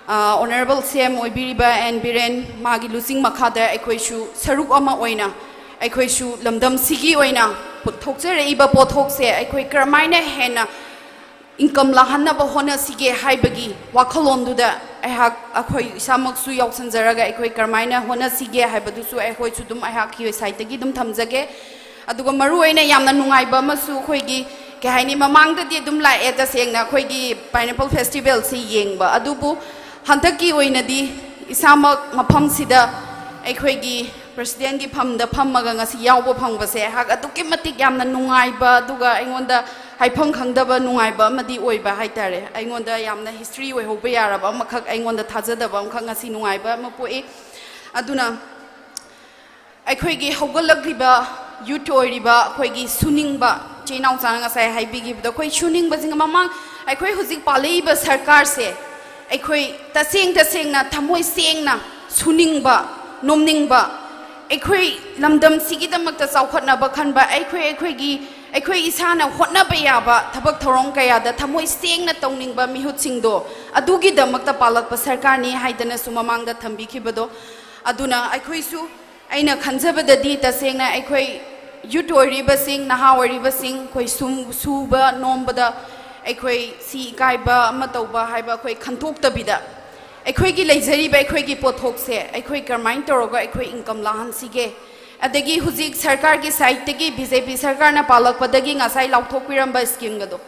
ꯑ, ꯑꯣꯅꯔꯦꯕꯜ ꯁꯤ ꯑꯦꯝ ꯑꯣꯏꯕꯤꯔꯤꯕ ꯑꯦꯟ ꯕꯤꯔꯦꯟ, ꯃꯥꯒꯤ ꯂꯨꯆꯤꯡ ꯃꯈꯥꯗ ꯑꯩꯈꯣꯏꯁꯨ ꯁꯔꯨꯛ ꯑꯃ ꯑꯣꯏꯅ ꯑꯩꯈꯣꯏꯁꯨ ꯂꯝꯗꯝꯁꯤꯒꯤ ꯑꯣꯏꯅ ꯄꯨꯊꯣꯛꯆꯔꯛꯏꯕ ꯄꯣꯠꯊꯣꯛꯁꯦ ꯑꯩꯈꯣꯏ ꯀꯔꯝꯍꯥꯏꯅ ꯍꯦꯟꯅ income ꯂꯥꯛꯍꯟꯅꯕ ꯍꯣꯠꯅꯁꯤꯒꯦ ꯍꯥꯏꯕꯒꯤ ꯋꯥꯈꯜꯂꯣꯟꯗꯨꯗ ꯑꯩꯍꯥꯛ, ꯑꯩꯈꯣꯏ ꯏꯁꯥꯃꯛꯁꯨ ꯌꯥꯎꯁꯟꯖꯔꯒ ꯑꯩꯈꯣꯏ ꯀꯔꯝꯍꯥꯏꯅ ꯍꯣꯠꯅꯁꯤꯒꯦ ꯍꯥꯏꯕꯗꯨꯁꯨ ꯑꯩꯈꯣꯏꯁꯨ ꯑꯗꯨꯝ ꯑꯩꯍꯥꯛꯀꯤ ꯁꯥꯏꯠꯇꯒꯤ ꯑꯗꯨꯝ ꯊꯝꯖꯒꯦ꯫ ꯑꯗꯨꯒ ꯃꯔꯨꯑꯣꯏꯅ ꯌꯥꯝꯅ ꯅꯨꯡꯉꯥꯏꯕ ꯑꯃꯁꯨ ꯑꯩꯈꯣꯏꯒꯤ, ꯀꯩ ꯍꯥꯏꯅꯤ, ꯃꯃꯥꯡꯗꯗꯤ ꯑꯗꯨꯝ ꯂꯥꯛꯑꯦ ꯇꯁꯦꯡꯅ ꯑꯩꯈꯣꯏꯒꯤ ꯄꯥꯏꯅꯦꯄꯜ ꯐꯦꯁꯇꯤꯚꯦꯜꯁꯤ ꯌꯦꯡꯕ, ꯑꯗꯨꯕꯨ ꯍꯟꯗꯛꯀꯤ ꯑꯣꯏꯅꯗꯤ ꯏꯁꯥꯃꯛ ꯃꯐꯝꯁꯤꯗ ꯑꯩꯈꯣꯏꯒꯤ ꯄ꯭ꯔꯦꯁꯤꯗꯦꯟꯒꯤ ꯐꯝꯗ ꯐꯝꯃꯒ ꯉꯁꯤ ꯌꯥꯎꯕ ꯐꯪꯕꯁꯦ ꯑꯩꯍꯥꯛ ꯑꯗꯨꯛꯀꯤ ꯃꯇꯤꯛ ꯌꯥꯝꯅ ꯅꯨꯡꯉꯥꯏꯕ, ꯑꯗꯨꯒ ꯑꯩꯉꯣꯟꯗ ꯍꯥꯏꯐꯝ ꯈꯪꯗꯕ ꯅꯨꯡꯉꯥꯏꯕ ꯑꯃꯗꯤ ꯑꯣꯏꯕ ꯍꯥꯏꯇꯥꯔꯦ꯫ ꯑꯩꯉꯣꯟꯗ ꯌꯥꯝꯅ ꯍꯤꯁꯇ꯭ꯔꯤ ꯑꯣꯏꯍꯧꯕ ꯌꯥꯔꯕ ꯑꯃꯈꯛ, ꯑꯩꯉꯣꯟꯗ ꯊꯥꯖꯗꯕ ꯑꯃꯈꯛ ꯉꯁꯤ ꯅꯨꯡꯉꯥꯏꯕ ꯑꯃ ꯄꯣꯛꯏ꯫ ꯑꯗꯨꯅ ꯑꯩꯈꯣꯏꯒꯤ ꯍꯧꯒꯠꯂꯛꯂꯤꯕ ꯌꯨꯠ ꯑꯣꯏꯔꯤꯕ ꯑꯩꯈꯣꯏꯒꯤ ꯁꯨꯅꯤꯡꯕ ꯏꯆꯤꯜ ꯏꯅꯥꯎꯆꯥꯅ ꯉꯁꯥꯏ ꯍꯥꯏꯕꯤꯈꯤꯕꯗꯣ, ꯑꯩꯈꯣꯏ ꯁꯨꯅꯤꯡꯕꯁꯤꯡ, ꯃꯃꯥꯡ ꯑꯩꯈꯣꯏ ꯍꯧꯖꯤꯛ ꯄꯥꯜꯂꯛꯏꯕ ꯁꯔꯀꯥꯔꯁꯦ ꯑꯩꯈꯣꯏ ꯇꯁꯦꯡ ꯇꯁꯦꯡꯅ ꯊꯃꯣꯏ ꯁꯦꯡꯅ ꯁꯨꯅꯤꯡꯕ, ꯅꯣꯝꯅꯤꯡꯕ, ꯑꯩꯈꯣꯏ ꯂꯝꯗꯝꯁꯤꯒꯤꯗꯃꯛꯇ ꯆꯥꯎꯈꯠꯅꯕ ꯈꯟꯕ, ꯑꯩꯈꯣꯏ ꯑꯩꯈꯣꯏꯒꯤ ꯑꯩꯈꯣꯏ ꯏꯁꯥꯅ ꯍꯣꯠꯅꯕ ꯌꯥꯕ ꯊꯕꯛ ꯊꯧꯔꯝ ꯀꯌꯥꯗ ꯊꯃꯣꯏ ꯁꯦꯡꯅ ꯇꯧꯅꯤꯡꯕ ꯃꯤꯍꯨꯠꯁꯤꯡꯗꯣ ꯑꯗꯨꯒꯤꯗꯃꯛꯇ ꯄꯥꯜꯂꯛꯄ ꯁꯔꯀꯥꯔꯅꯤ ꯍꯥꯏꯗꯅꯁꯨ ꯃꯃꯥꯡꯗ ꯊꯝꯕꯤꯈꯤꯕꯗꯣ꯫ ꯑꯗꯨꯅ ꯑꯩꯈꯣꯏꯁꯨ, ꯑꯩꯅ ꯈꯟꯖꯕꯗꯗꯤ ꯇꯁꯦꯡꯅ ꯑꯩꯈꯣꯏ ꯌꯨꯠ ꯑꯣꯏꯔꯤꯕꯁꯤꯡ, ꯅꯍꯥ ꯑꯣꯏꯔꯤꯕꯁꯤꯡ, ꯑꯩꯈꯣꯏ ꯁꯨꯝ ꯁꯨꯕ ꯅꯣꯝꯕꯗ ꯑꯩꯈꯣꯏ ꯁꯤ ꯏꯀꯥꯏꯕ ꯑꯃ ꯇꯧꯕ ꯍꯥꯏꯕ ꯑꯩꯈꯣꯏ ꯈꯟꯊꯣꯛꯇꯕꯤꯗ ꯑꯩꯈꯣꯏꯒꯤ ꯂꯩꯖꯔꯤꯕ ꯑꯩꯈꯣꯏꯒꯤ ꯄꯣꯠꯊꯣꯛꯁꯦ ꯑꯩꯈꯣꯏ ꯀꯔꯝꯍꯥꯏꯅ ꯇꯧꯔꯒ ꯑꯩꯈꯣꯏ ꯏꯟꯀꯝ ꯂꯥꯛꯍꯟꯁꯤꯒꯦ, ꯑꯗꯒꯤ ꯍꯧꯖꯤꯛ ꯁꯔꯀꯥꯔꯒꯤ ꯁꯥꯏꯠꯇꯒꯤ ꯕꯤ ꯖꯦ ꯄꯤ ꯁꯔꯀꯥꯔꯅ ꯄꯥꯜꯂꯛꯄꯗꯒꯤ ꯉꯁꯥꯏ ꯂꯥꯎꯊꯣꯛꯄꯤꯔꯝꯕ ꯁ꯭ꯀꯤꯝꯒꯗꯣ,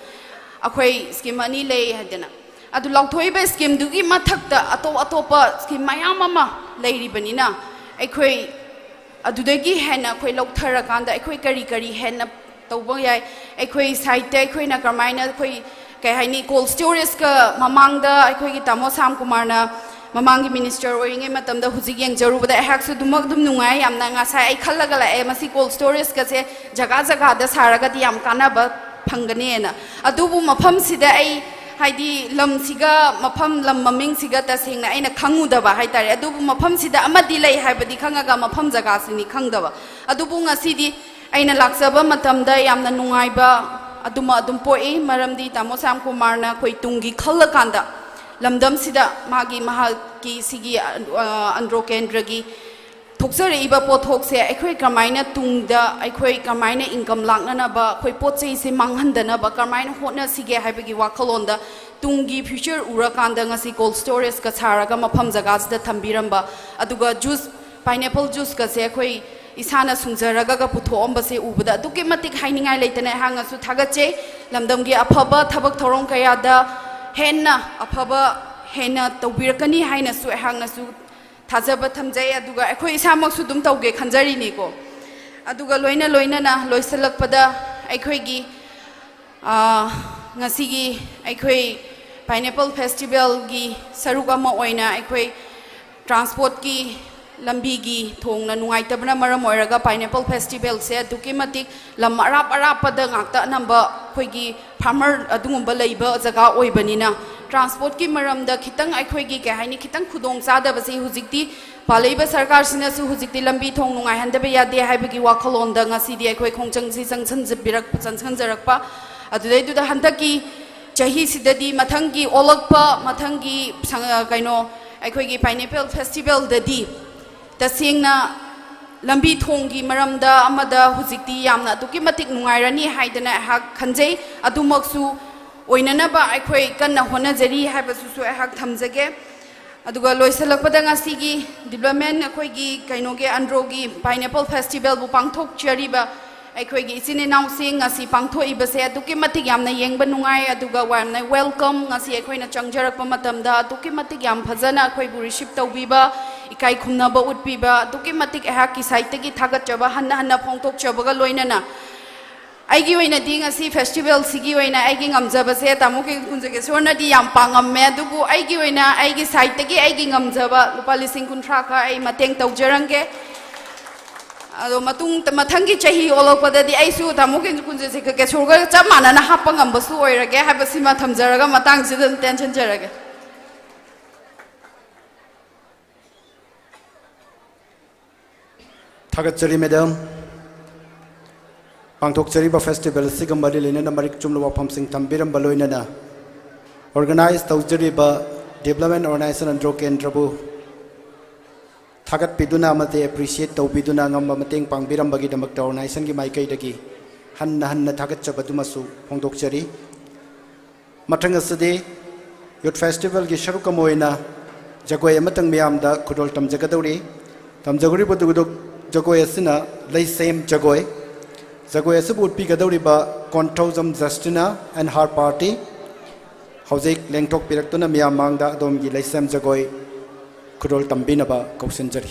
ꯑꯩꯈꯣꯏ ꯁ꯭ꯀꯤꯝ ꯑꯅꯤ ꯂꯩ ꯍꯥꯏꯗꯅ, ꯑꯗꯨ ꯂꯥꯎꯊꯣꯛꯏꯕ ꯁ꯭ꯀꯤꯝꯗꯨꯒꯤ ꯃꯊꯛꯇ ꯑꯇꯣꯞ ꯑꯇꯣꯞꯄ ꯁ꯭ꯀꯤꯝ ꯃꯌꯥꯝ ꯑꯃ ꯂꯩꯔꯤꯕꯅꯤꯅ, ꯑꯩꯈꯣꯏ ꯑꯗꯨꯗꯒꯤ ꯍꯦꯟꯅ ꯑꯩꯈꯣꯏ ꯂꯧꯊꯔꯀꯥꯟꯗ ꯑꯩꯈꯣꯏ ꯀꯔꯤ ꯀꯔꯤ ꯍꯦꯟꯅ ꯇꯧꯕ ꯌꯥꯏ? ꯑꯩꯈꯣꯏ ꯁꯥꯏꯠꯇ ꯑꯩꯈꯣꯏꯅ ꯀꯔꯝꯍꯥꯏꯅ, ꯑꯩꯈꯣꯏ ꯀꯩ ꯍꯥꯏꯅꯤ, ꯀꯣꯜ ꯁ꯭ꯇꯣꯔꯦꯖꯀ ꯃꯃꯥꯡꯗ ꯑꯩꯈꯣꯏꯒꯤ ꯇꯥꯃꯣ ꯁ꯭ꯌꯥꯝ ꯀꯨꯃꯥꯔꯅ ꯃꯃꯥꯡꯒꯤ ꯃꯤꯅꯤꯁꯇꯔ ꯑꯣꯏꯔꯤꯉꯩ ꯃꯇꯝꯗ ꯍꯧꯖꯤꯛ ꯌꯦꯡꯖꯔꯨꯕꯗ ꯑꯩꯍꯥꯛꯁꯨ ꯑꯗꯨꯃꯛ ꯑꯗꯨꯝ ꯅꯨꯡꯉꯥꯏ ꯌꯥꯝꯅ꯫ ꯉꯁꯥꯏ ꯑꯩ ꯈꯜꯂꯒ ꯂꯥꯛꯑꯦ, ꯃꯁꯤ ꯀꯣꯜ ꯁ꯭ꯇꯣꯔꯦꯖꯀꯁꯦ ꯖꯒꯥ ꯖꯒꯥꯗ ꯁꯥꯔꯒꯗꯤ ꯌꯥꯝ ꯀꯥꯟꯅꯕ ꯐꯪꯒꯅꯦꯅ꯫ ꯑꯗꯨꯕꯨ ꯃꯐꯝꯁꯤꯗ ꯑꯩ, ꯍꯥꯏꯗꯤ, ꯂꯝꯁꯤꯒ ꯃꯐꯝ, ꯂꯝ ꯃꯃꯤꯡꯁꯤꯒ ꯇꯁꯦꯡꯅ ꯑꯩꯅ ꯈꯪꯉꯨꯗꯕ ꯍꯥꯏꯇꯥꯔꯦ꯫ ꯑꯗꯨꯕꯨ ꯃꯐꯝꯁꯤꯗ ꯑꯃꯗꯤ ꯂꯩ ꯍꯥꯏꯕꯗꯤ ꯈꯪꯉꯒ ꯃꯐꯝ ꯖꯒꯥꯁꯤꯅꯤ ꯈꯪꯗꯕ꯫ ꯑꯗꯨꯕꯨ ꯉꯁꯤꯗꯤ ꯑꯩꯅ ꯂꯥꯛꯆꯕ ꯃꯇꯝꯗ ꯌꯥꯝꯅ ꯅꯨꯡꯉꯥꯏꯕ ꯑꯗꯨꯃ ꯑꯗꯨꯝ ꯄꯣꯛꯏ, ꯃꯔꯝꯗꯤ ꯇꯥꯃꯣ ꯁ꯭ꯌꯥꯝ ꯀꯨꯃꯥꯔꯅ ꯑꯩꯈꯣꯏ ꯇꯨꯡꯒꯤ ꯈꯜꯂꯀꯥꯟꯗ ꯂꯝꯗꯝꯁꯤꯗ ꯃꯥꯒꯤ, ꯃꯍꯥꯛꯀꯤ ꯁꯤꯒꯤ, ꯑ, ꯑꯟꯗ꯭ꯔꯣ ꯀꯦꯟꯗ꯭ꯔꯒꯤ ꯊꯣꯛꯆꯔꯛꯏꯕ ꯄꯣꯠꯊꯣꯛꯁꯦ ꯑꯩꯈꯣꯏ ꯀꯃꯥꯏꯅ ꯇꯨꯡꯗ ꯑꯩꯈꯣꯏ ꯀꯃꯥꯏꯅ ꯏꯟꯀꯝ ꯂꯥꯛꯅꯅꯕ, ꯑꯩꯈꯣꯏ ꯄꯣꯠ ꯆꯩꯁꯦ ꯃꯥꯡꯍꯟꯗꯅꯕ ꯀꯃꯥꯏꯅ ꯍꯣꯠꯅꯁꯤꯒꯦ ꯍꯥꯏꯕꯒꯤ ꯋꯥꯈꯜꯂꯣꯟꯗ ꯇꯨꯡꯒꯤ ꯐ꯭ꯌꯨꯆꯔ ꯎꯔꯀꯥꯟꯗ ꯉꯁꯤ ꯀꯣꯜ ꯁ꯭ꯇꯣꯔꯦꯖꯀ ꯁꯥꯔꯒ ꯃꯐꯝ ꯖꯒꯥꯁꯤꯗ ꯊꯝꯕꯤꯔꯝꯕ, ꯑꯗꯨꯒ ꯖꯨꯁ, ꯄꯥꯏꯅꯦꯄꯜ ꯖꯨꯁꯀꯁꯦ ꯑꯩꯈꯣꯏ ꯏꯁꯥꯅ ꯁꯨꯡꯖꯔꯒꯒ ꯄꯨꯊꯣꯛꯑꯝꯕꯁꯦ ꯎꯕꯗ ꯑꯗꯨꯛꯀꯤ ꯃꯇꯤꯛ ꯍꯥꯏꯅꯤꯡꯉꯥꯏ ꯂꯩꯇꯅ ꯑꯩꯍꯥꯛꯅꯁꯨ ꯊꯥꯒꯠꯆꯩ꯫ ꯂꯝꯗꯝꯒꯤ ꯑꯐꯕ ꯊꯕꯛ ꯊꯧꯔꯝ ꯀꯌꯥꯗ ꯍꯦꯟꯅ ꯑꯐꯕ ꯍꯦꯟꯅ ꯇꯧꯕꯤꯔꯛꯀꯅꯤ ꯍꯥꯏꯅꯁꯨ ꯑꯩꯍꯥꯛꯅꯁꯨ ꯊꯥꯖꯕ ꯊꯝꯖꯩ꯫ ꯑꯗꯨꯒ ꯑꯩꯈꯣꯏ ꯏꯁꯥꯃꯛꯁꯨ ꯑꯗꯨꯝ ꯇꯧꯒꯦ ꯈꯟꯖꯔꯤꯅꯤꯀꯣ꯫ ꯑꯗꯨꯒ ꯂꯣꯏꯅ ꯂꯣꯏꯅꯅ ꯂꯣꯏꯁꯤꯜꯂꯛꯄꯗ ꯑꯩꯈꯣꯏꯒꯤ, ꯑ, ꯉꯁꯤꯒꯤ ꯑꯩꯈꯣꯏ Pineapple Festivalꯒꯤ ꯁꯔꯨꯛ ꯑꯃ ꯑꯣꯏꯅ ꯑꯩꯈꯣꯏ transportꯀꯤ, ꯂꯝꯕꯤꯒꯤ ꯊꯣꯡꯅ ꯅꯨꯡꯉꯥꯏꯇꯕꯅ ꯃꯔꯝ ꯑꯣꯏꯔꯒ Pineapple Festivalꯁꯦ ꯑꯗꯨꯛꯀꯤ ꯃꯇꯤꯛ ꯂꯝ ꯑꯔꯥꯞ ꯑꯔꯥꯞꯄꯗ ꯉꯥꯛꯇ ꯑꯅꯝꯕ ꯑꯩꯈꯣꯏꯒꯤ farmer ꯑꯗꯨꯒꯨꯝꯕ ꯂꯩꯕ ꯖꯒꯥ ꯑꯣꯏꯕꯅꯤꯅ transportꯀꯤ ꯃꯔꯝꯗ ꯈꯤꯇꯪ ꯑꯩꯈꯣꯏꯒꯤ, ꯀꯩ ꯍꯥꯏꯅꯤ, ꯈꯤꯇꯪ ꯈꯨꯗꯣꯡ ꯆꯥꯗꯕꯁꯤ ꯍꯧꯖꯤꯛꯇꯤ ꯄꯥꯜꯂꯛꯏꯕ ꯁꯔꯀꯥꯔꯁꯤꯅꯁꯨ ꯍꯧꯖꯤꯛꯇꯤ ꯂꯝꯕꯤ ꯊꯣꯡ ꯅꯨꯡꯉꯥꯏꯍꯟꯗꯕ ꯌꯥꯗꯦ ꯍꯥꯏꯕꯒꯤ ꯋꯥꯈꯜꯂꯣꯟꯗ ꯉꯁꯤꯗꯤ ꯑꯩꯈꯣꯏ ꯈꯣꯡꯖꯪꯁꯤ ꯆꯪꯁꯤꯟꯖꯕꯤꯔꯛ-, ꯆꯪꯁꯤꯟꯖꯔꯛꯄ꯫ ꯑꯗꯨꯗꯩꯗꯨꯗ ꯍꯟꯗꯛꯀꯤ ꯆꯍꯤꯁꯤꯗꯗꯤ, ꯃꯊꯪꯒꯤ ꯑꯣꯜꯂꯛꯄ, ꯃꯊꯪꯒꯤ ꯁꯪ-, ꯀꯩꯅꯣ, ꯑꯩꯈꯣꯏꯒꯤ Pineapple Festivalꯗꯗꯤ ꯇꯁꯦꯡꯅ ꯂꯝꯕꯤ ꯊꯣꯡꯒꯤ ꯃꯔꯝꯗ ꯑꯃꯗ ꯍꯧꯖꯤꯛꯇꯤ ꯌꯥꯝꯅ ꯑꯗꯨꯛꯀꯤ ꯃꯇꯤꯛ ꯅꯨꯡꯉꯥꯏꯔꯅꯤ ꯍꯥꯏꯗꯅ ꯑꯩꯍꯥꯛ ꯈꯟꯖꯩ꯫ ꯑꯗꯨꯃꯛꯁꯨ ꯑꯣꯏꯅꯅꯕ ꯑꯩꯈꯣꯏ ꯀꯟꯅ ꯍꯣꯠꯅꯖꯔꯤ ꯍꯥꯏꯕꯁꯤꯁꯨ ꯑꯩꯍꯥꯛ ꯊꯝꯖꯒꯦ꯫ ꯑꯗꯨꯒ ꯂꯣꯏꯁꯤꯜꯂꯛꯄꯗ ꯉꯁꯤꯒꯤ development, ꯑꯩꯈꯣꯏꯒꯤ ꯀꯩꯅꯣꯒꯤ, ꯑꯟꯗ꯭ꯔꯣꯒꯤ Pineapple Festivalꯕꯨ ꯄꯥꯡꯊꯣꯛꯆꯔꯤꯕ ꯑꯩꯈꯣꯏꯒꯤ ꯏꯆꯤꯟ ꯏꯅꯥꯎꯁꯤꯡ ꯉꯁꯤ ꯄꯥꯡꯊꯣꯛꯏꯕꯁꯦ ꯑꯗꯨꯛꯀꯤ ꯃꯇꯤꯛ ꯌꯥꯝꯅ ꯌꯦꯡꯕ ꯅꯨꯡꯉꯥꯏ, ꯑꯗꯨꯒ ꯌꯥꯝꯅ welcome꯫ ꯉꯁꯤ ꯑꯩꯈꯣꯏꯅ ꯆꯪꯖꯔꯛꯄ ꯃꯇꯝꯗ ꯑꯗꯨꯛꯀꯤ ꯃꯇꯤꯛ ꯌꯥꯝ ꯐꯖꯅ ꯑꯩꯈꯣꯏꯕꯨ receive ꯇꯧꯕꯤꯕ, ꯏꯀꯥꯏ ꯈꯨꯝꯅꯕ ꯎꯠꯄꯤꯕ, ꯑꯗꯨꯛꯀꯤ ꯃꯇꯤꯛ ꯑꯩꯍꯥꯛꯀꯤ sideꯇꯒꯤ ꯊꯥꯒꯠꯆꯕ ꯍꯟꯅ ꯍꯟꯅ ꯐꯣꯡꯗꯣꯛꯆꯕꯒ ꯂꯣꯏꯅꯅ ꯑꯩꯒꯤ ꯑꯣꯏꯅꯗꯤ ꯉꯁꯤ festivalꯁꯤꯒꯤ ꯑꯣꯏꯅ ꯑꯩꯒꯤ ꯉꯝꯖꯕꯁꯦ ꯇꯥꯃꯣ ꯀꯨꯟꯖꯀꯦꯁꯣꯔꯅꯗꯤ ꯌꯥꯝ ꯄꯥꯡꯉꯝꯃꯦ, ꯑꯗꯨꯕꯨ ꯑꯩꯒꯤ ꯑꯣꯏꯅ ꯑꯩꯒꯤ sideꯇꯒꯤ ꯑꯩꯒꯤ ꯉꯝꯖꯕ ꯂꯨꯄꯥ ꯂꯤꯁꯤꯡ ꯀꯨꯟꯊ꯭ꯔꯥ ꯈꯔ ꯑꯩ ꯃꯇꯦꯡ ꯇꯧꯖꯔꯝꯒꯦ꯫ ꯑꯗꯣ ꯃꯇꯨꯡ, ꯃꯊꯪꯒꯤ ꯆꯍꯤ ꯑꯣꯜꯂꯛꯄꯗꯗꯤ ꯑꯩꯁꯨ ꯇꯥꯃꯣ ꯀꯨꯟꯖꯀꯦꯁꯣꯔꯒ ꯆꯞ ꯃꯥꯟꯅꯅ ꯍꯥꯞꯄ ꯉꯝꯕꯁꯨ ꯑꯣꯏꯔꯒꯦ ꯍꯥꯏꯕꯁꯤꯃ ꯊꯝꯖꯔꯒ ꯃꯇꯥꯡꯁꯤꯗ ꯑꯗꯨꯝ ꯇꯦꯟꯁꯤꯟꯖꯔꯒꯦ꯫ ꯊꯥꯒꯠꯆꯔꯤ, madam꯫ ꯄꯥꯡꯊꯣꯛꯆꯔꯤꯕ festival ꯑꯁꯤꯒ ꯃꯔꯤ ꯂꯩꯅꯅ ꯃꯔꯤꯛ ꯆꯨꯝꯂꯕ ꯋꯥꯐꯝꯁꯤꯡ ꯊꯝꯕꯤꯔꯝꯕ ꯂꯣꯏꯅꯅ organize ꯇꯧꯖꯔꯤꯕ development organization ꯑꯟꯗ꯭ꯔꯣ ꯀꯦꯟꯗ꯭ꯔꯕꯨ ꯊꯥꯒꯠꯄꯤꯗꯨꯅ ꯑꯃꯗꯤ appreciate ꯇꯧꯕꯤꯗꯨꯅ ꯑꯉꯝꯕ ꯃꯇꯦꯡ ꯄꯥꯡꯕꯤꯔꯝꯕꯒꯤꯗꯃꯛꯇ organizationꯒꯤ ꯃꯥꯏꯀꯩꯗꯒꯤ ꯍꯟꯅ ꯍꯟꯅ ꯊꯥꯒꯠꯆꯕꯗꯨꯃꯁꯨ ꯐꯣꯡꯗꯣꯛꯆꯔꯤ꯫ ꯃꯊꯪ ꯑꯁꯤꯗꯤ youth festivalꯒꯤ ꯁꯔꯨꯛ ꯑꯃ ꯑꯣꯏꯅ ꯖꯒꯣꯏ ꯑꯃꯇꯪ ꯃꯤꯌꯥꯝꯗ ꯈꯨꯗꯣꯜ ꯇꯝꯖꯒꯗꯧꯔꯤ꯫ ꯇꯝꯖꯒꯗꯧꯔꯤꯕ ꯖꯒꯣꯏ ꯑꯁꯤꯅ ꯂꯩꯁꯦꯝ ꯖꯒꯣꯏ꯫ ꯖꯒꯣꯏ ꯑꯁꯤꯕꯨ ꯎꯠꯄꯤꯒꯗꯧꯔꯤꯕ Konthoujam Justina and her party꯫ ꯍꯧꯖꯤꯛ ꯂꯦꯡꯊꯣꯛꯄꯤꯔꯛꯇꯨꯅ ꯃꯤꯌꯥꯝ ꯃꯥꯡꯗ ꯑꯗꯣꯝꯒꯤ ꯂꯩꯁꯦꯝ ꯖꯒꯣꯏ ꯈꯨꯗꯣꯜ ꯇꯝꯕꯤꯅꯕ ꯀꯧꯁꯤꯟꯖꯔꯤ꯫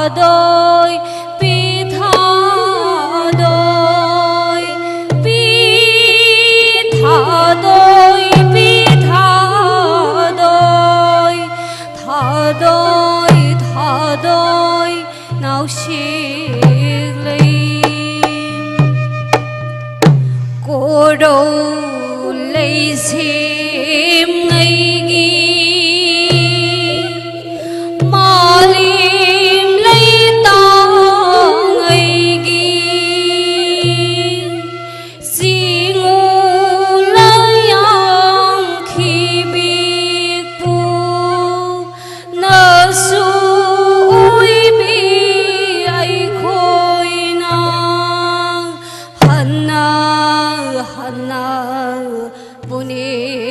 ꯊꯥꯗꯣꯏ, ꯄꯤ ꯊꯥꯗꯣꯏ, ꯄꯤ ꯊꯥꯗꯣꯏ, ꯄꯤ ꯊꯥꯗꯣꯏ, ꯊꯥꯗꯣꯏ, ꯊꯥꯗꯣꯏ, ꯅꯥꯎꯁꯦꯛ ꯂꯩ꯫ ꯀꯣꯔꯧ ꯂꯩꯁꯦꯝꯉꯩꯒꯤ, ꯃꯥꯂꯦꯝ ꯂꯩꯇꯥꯉꯩꯒꯤ, ꯆꯤꯡꯉꯨ ꯂꯌꯥꯡ ꯈꯤꯕꯤꯛꯄꯨ ꯅꯁꯨ ꯑꯣꯏꯕꯤ ꯑꯩꯈꯣꯏꯅ ꯍꯟꯅ ꯍꯟꯅ ꯄꯨꯅꯦ꯫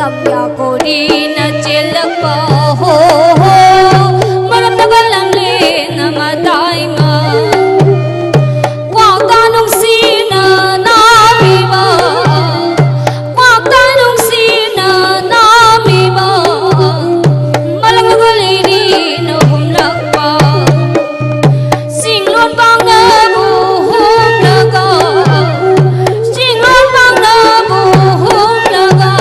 ꯌꯥꯀꯣꯔꯤꯅ ꯆꯦꯜꯂꯛꯄ ꯍꯣ ꯍꯣ, ꯃꯔꯝꯅ ꯕꯂꯝꯂꯦꯟꯅ ꯃꯇꯥꯏꯃ꯫ ꯀ꯭ꯋꯥꯛꯇ ꯅꯨꯡꯁꯤꯅ ꯅꯥꯃꯤꯕ, ꯀ꯭ꯋꯥꯛꯇ ꯅꯨꯡꯁꯤꯅ ꯅꯥꯃꯤꯕ, ꯃꯂꯪꯒ ꯂꯩꯔꯤꯅ ꯍꯨꯝꯂꯛꯄ꯫ ꯆꯤꯡꯂꯣꯟ ꯄꯥꯡꯅꯕꯨ ꯍꯨꯝꯂꯒ, ꯆꯤꯡꯂꯣꯟ ꯄꯥꯡꯅꯕꯨ ꯍꯨꯝꯂꯒ,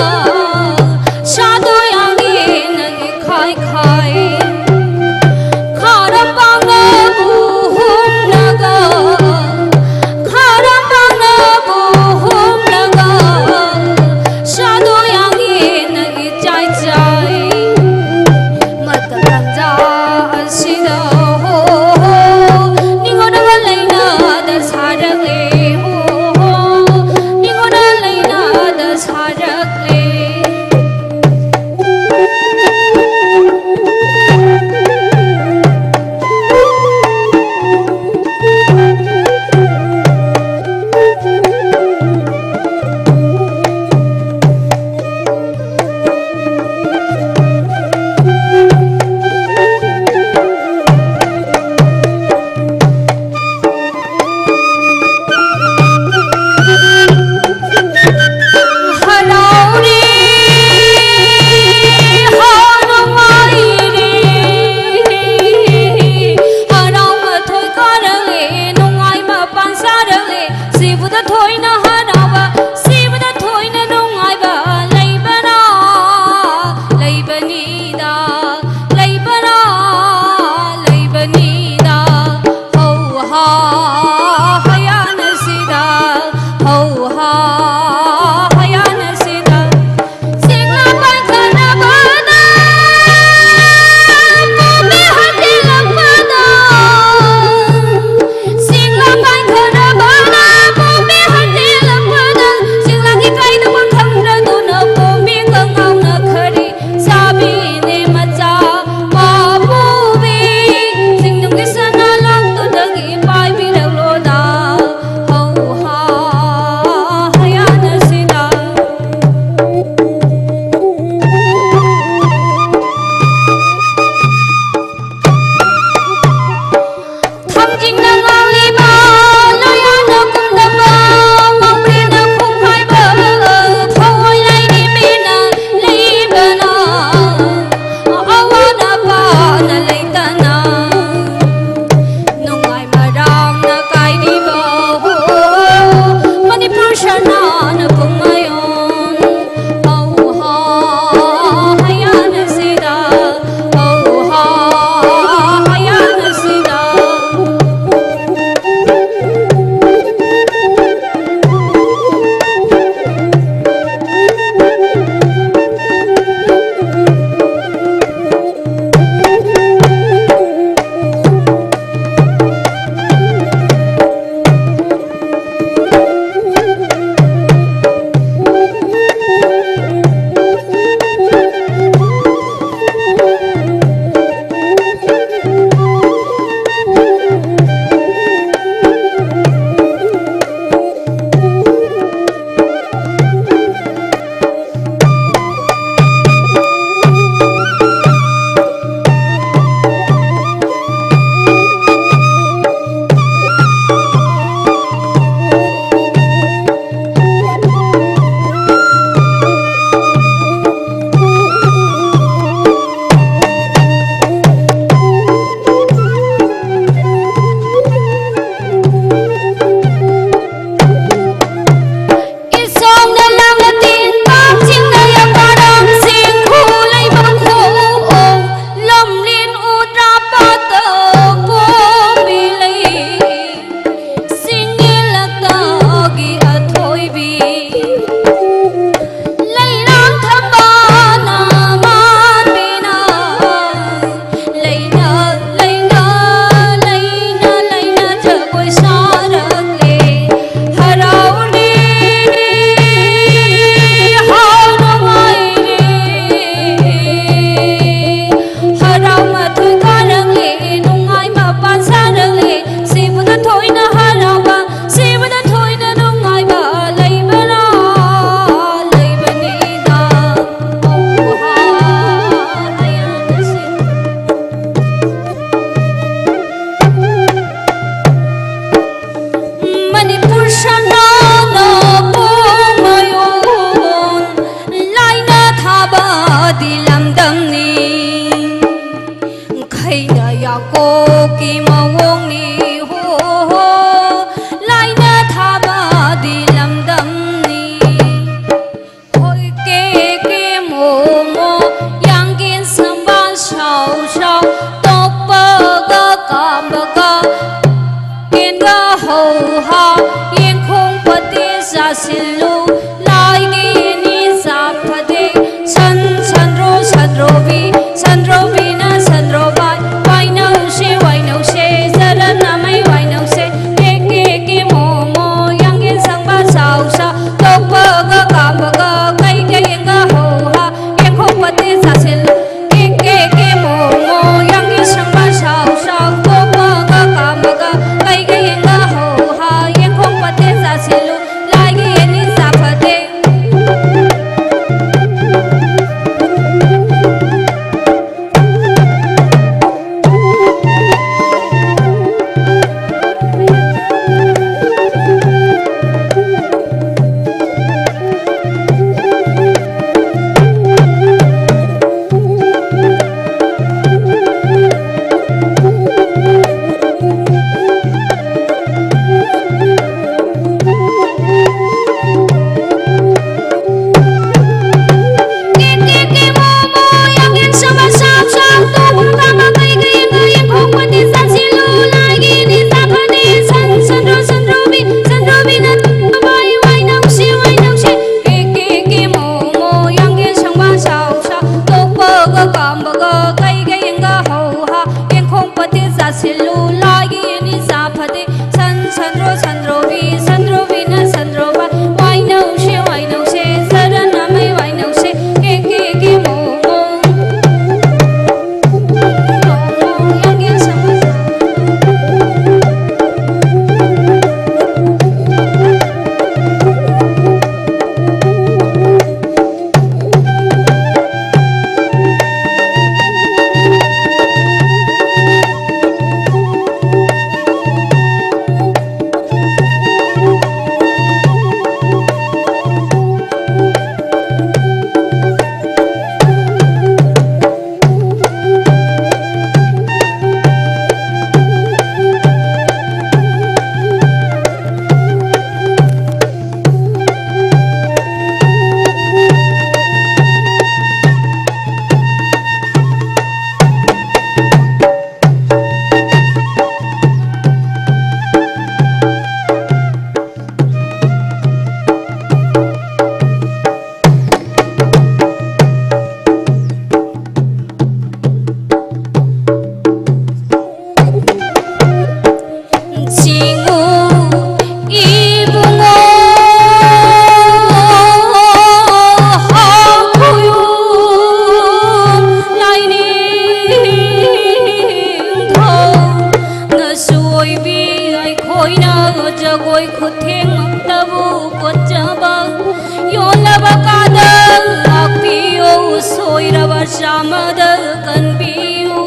ꯁꯣꯏꯔꯕ ꯆꯥꯝꯃꯗ ꯀꯟꯕꯤꯌꯨ꯫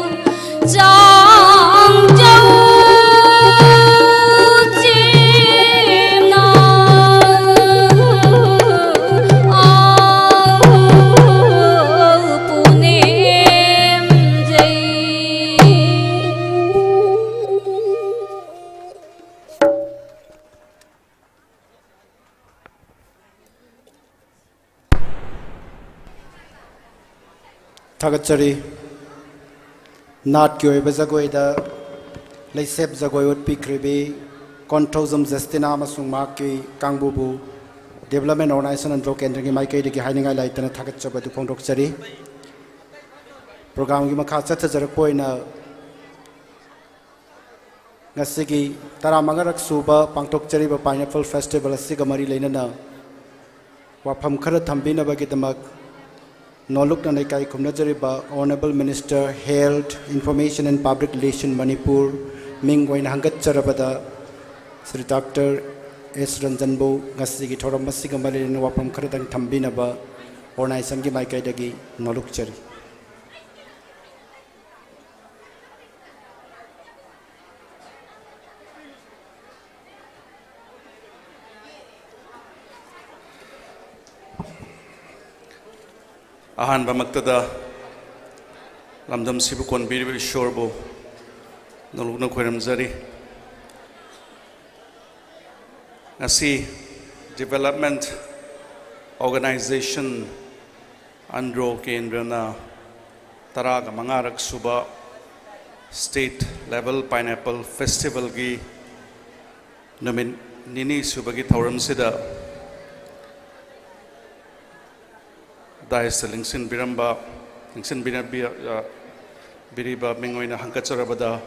ꯆꯥꯡꯖꯧ ꯆꯦꯝꯅ ꯑꯥꯎ ꯄꯨꯅꯦꯝꯖꯩ꯫ ꯊꯥꯒꯠꯆꯔꯤ꯫ ꯅꯥꯠꯀꯤ ꯑꯣꯏꯕ ꯖꯒꯣꯏꯗ ꯂꯩꯁꯦꯞ ꯖꯒꯣꯏ ꯎꯠꯄꯤꯈ꯭ꯔꯤꯕꯤ ꯀꯣꯟꯊꯧꯖꯝ ꯖꯁꯇꯤꯅꯥ ꯑꯃꯁꯨꯡ ꯃꯍꯥꯛꯀꯤ ꯀꯥꯡꯕꯨꯕꯨ Development Organization ꯑꯟꯗ꯭ꯔꯣ ꯀꯦꯟꯗ꯭ꯔꯒꯤ ꯃꯥꯏꯀꯩꯗꯒꯤ ꯍꯥꯏꯅꯤꯡꯉꯥꯏ ꯂꯩꯇꯅ ꯊꯥꯒꯠꯆꯕ ꯑꯗꯨ ꯐꯣꯡꯗꯣꯛꯆꯔꯤ꯫ ꯄ꯭ꯔꯣꯒ꯭ꯔꯥꯝꯒꯤ ꯃꯈꯥ ꯆꯠꯊꯖꯔꯛꯄ ꯑꯣꯏꯅ ꯉꯁꯤꯒꯤ ꯇꯔꯥꯃꯉꯥꯔꯛ ꯁꯨꯕ ꯄꯥꯡꯊꯣꯛꯆꯔꯤꯕ Pineapple Festival ꯑꯁꯤꯒ ꯃꯔꯤ ꯂꯩꯅꯅ ꯋꯥꯐꯝ ꯈꯔ ꯊꯝꯕꯤꯅꯕꯒꯤꯗꯃꯛ ꯅꯣꯂꯨꯛꯅ ꯂꯩꯀꯥꯏ ꯈꯨꯝꯅꯖꯔꯤꯕ Honourable Minister Health, Information and Public Relation Manipur ꯃꯤꯡ ꯑꯣꯏꯅ ꯍꯪꯒꯠꯆꯔꯕꯗ ꯁ꯭ꯔꯤ ꯗꯥꯛꯇꯔ ꯑꯦꯁ ꯔꯟꯖꯟꯕꯨ ꯉꯁꯤꯒꯤ ꯊꯧꯔꯝ ꯑꯁꯤꯒ ꯃꯔꯤ ꯂꯩꯅꯅ ꯋꯥꯐꯝ ꯈꯔꯗꯪ ꯊꯝꯕꯤꯅꯕ organizationꯒꯤ ꯃꯥꯏꯀꯩꯗꯒꯤ ꯅꯣꯂꯨꯛꯆꯔꯤ꯫ ꯑꯍꯥꯟꯕꯃꯛꯇꯗ ꯂꯝꯗꯝꯁꯤꯕꯨ ꯀꯣꯟꯕꯤꯔꯤꯕ ꯏꯁꯣꯔꯕꯨ ꯅꯣꯂꯨꯛꯅ ꯈꯣꯏꯔꯝꯖꯔꯤ꯫ ꯉꯁꯤ Development Organization ꯑꯟꯗ꯭ꯔꯣ ꯀꯦꯟꯗ꯭ꯔꯅ ꯇꯔꯥꯒ ꯃꯉꯥꯔꯛ ꯁꯨꯕ State Level Pineapple Festivalꯒꯤ ꯅꯨꯃꯤꯠ ꯅꯤꯅꯤ ꯁꯨꯕꯒꯤ ꯊꯧꯔꯝꯁꯤꯗ ꯗꯥꯏꯁꯇ ꯂꯦꯡꯁꯤꯟꯕꯤꯔꯝꯕ, ꯂꯦꯡꯁꯤꯟꯕꯤꯔꯕꯤ-, ꯑ, ꯕꯤꯔꯤꯕ ꯃꯤꯡ ꯑꯣꯏꯅ ꯍꯪꯒꯠꯆꯔꯕꯗ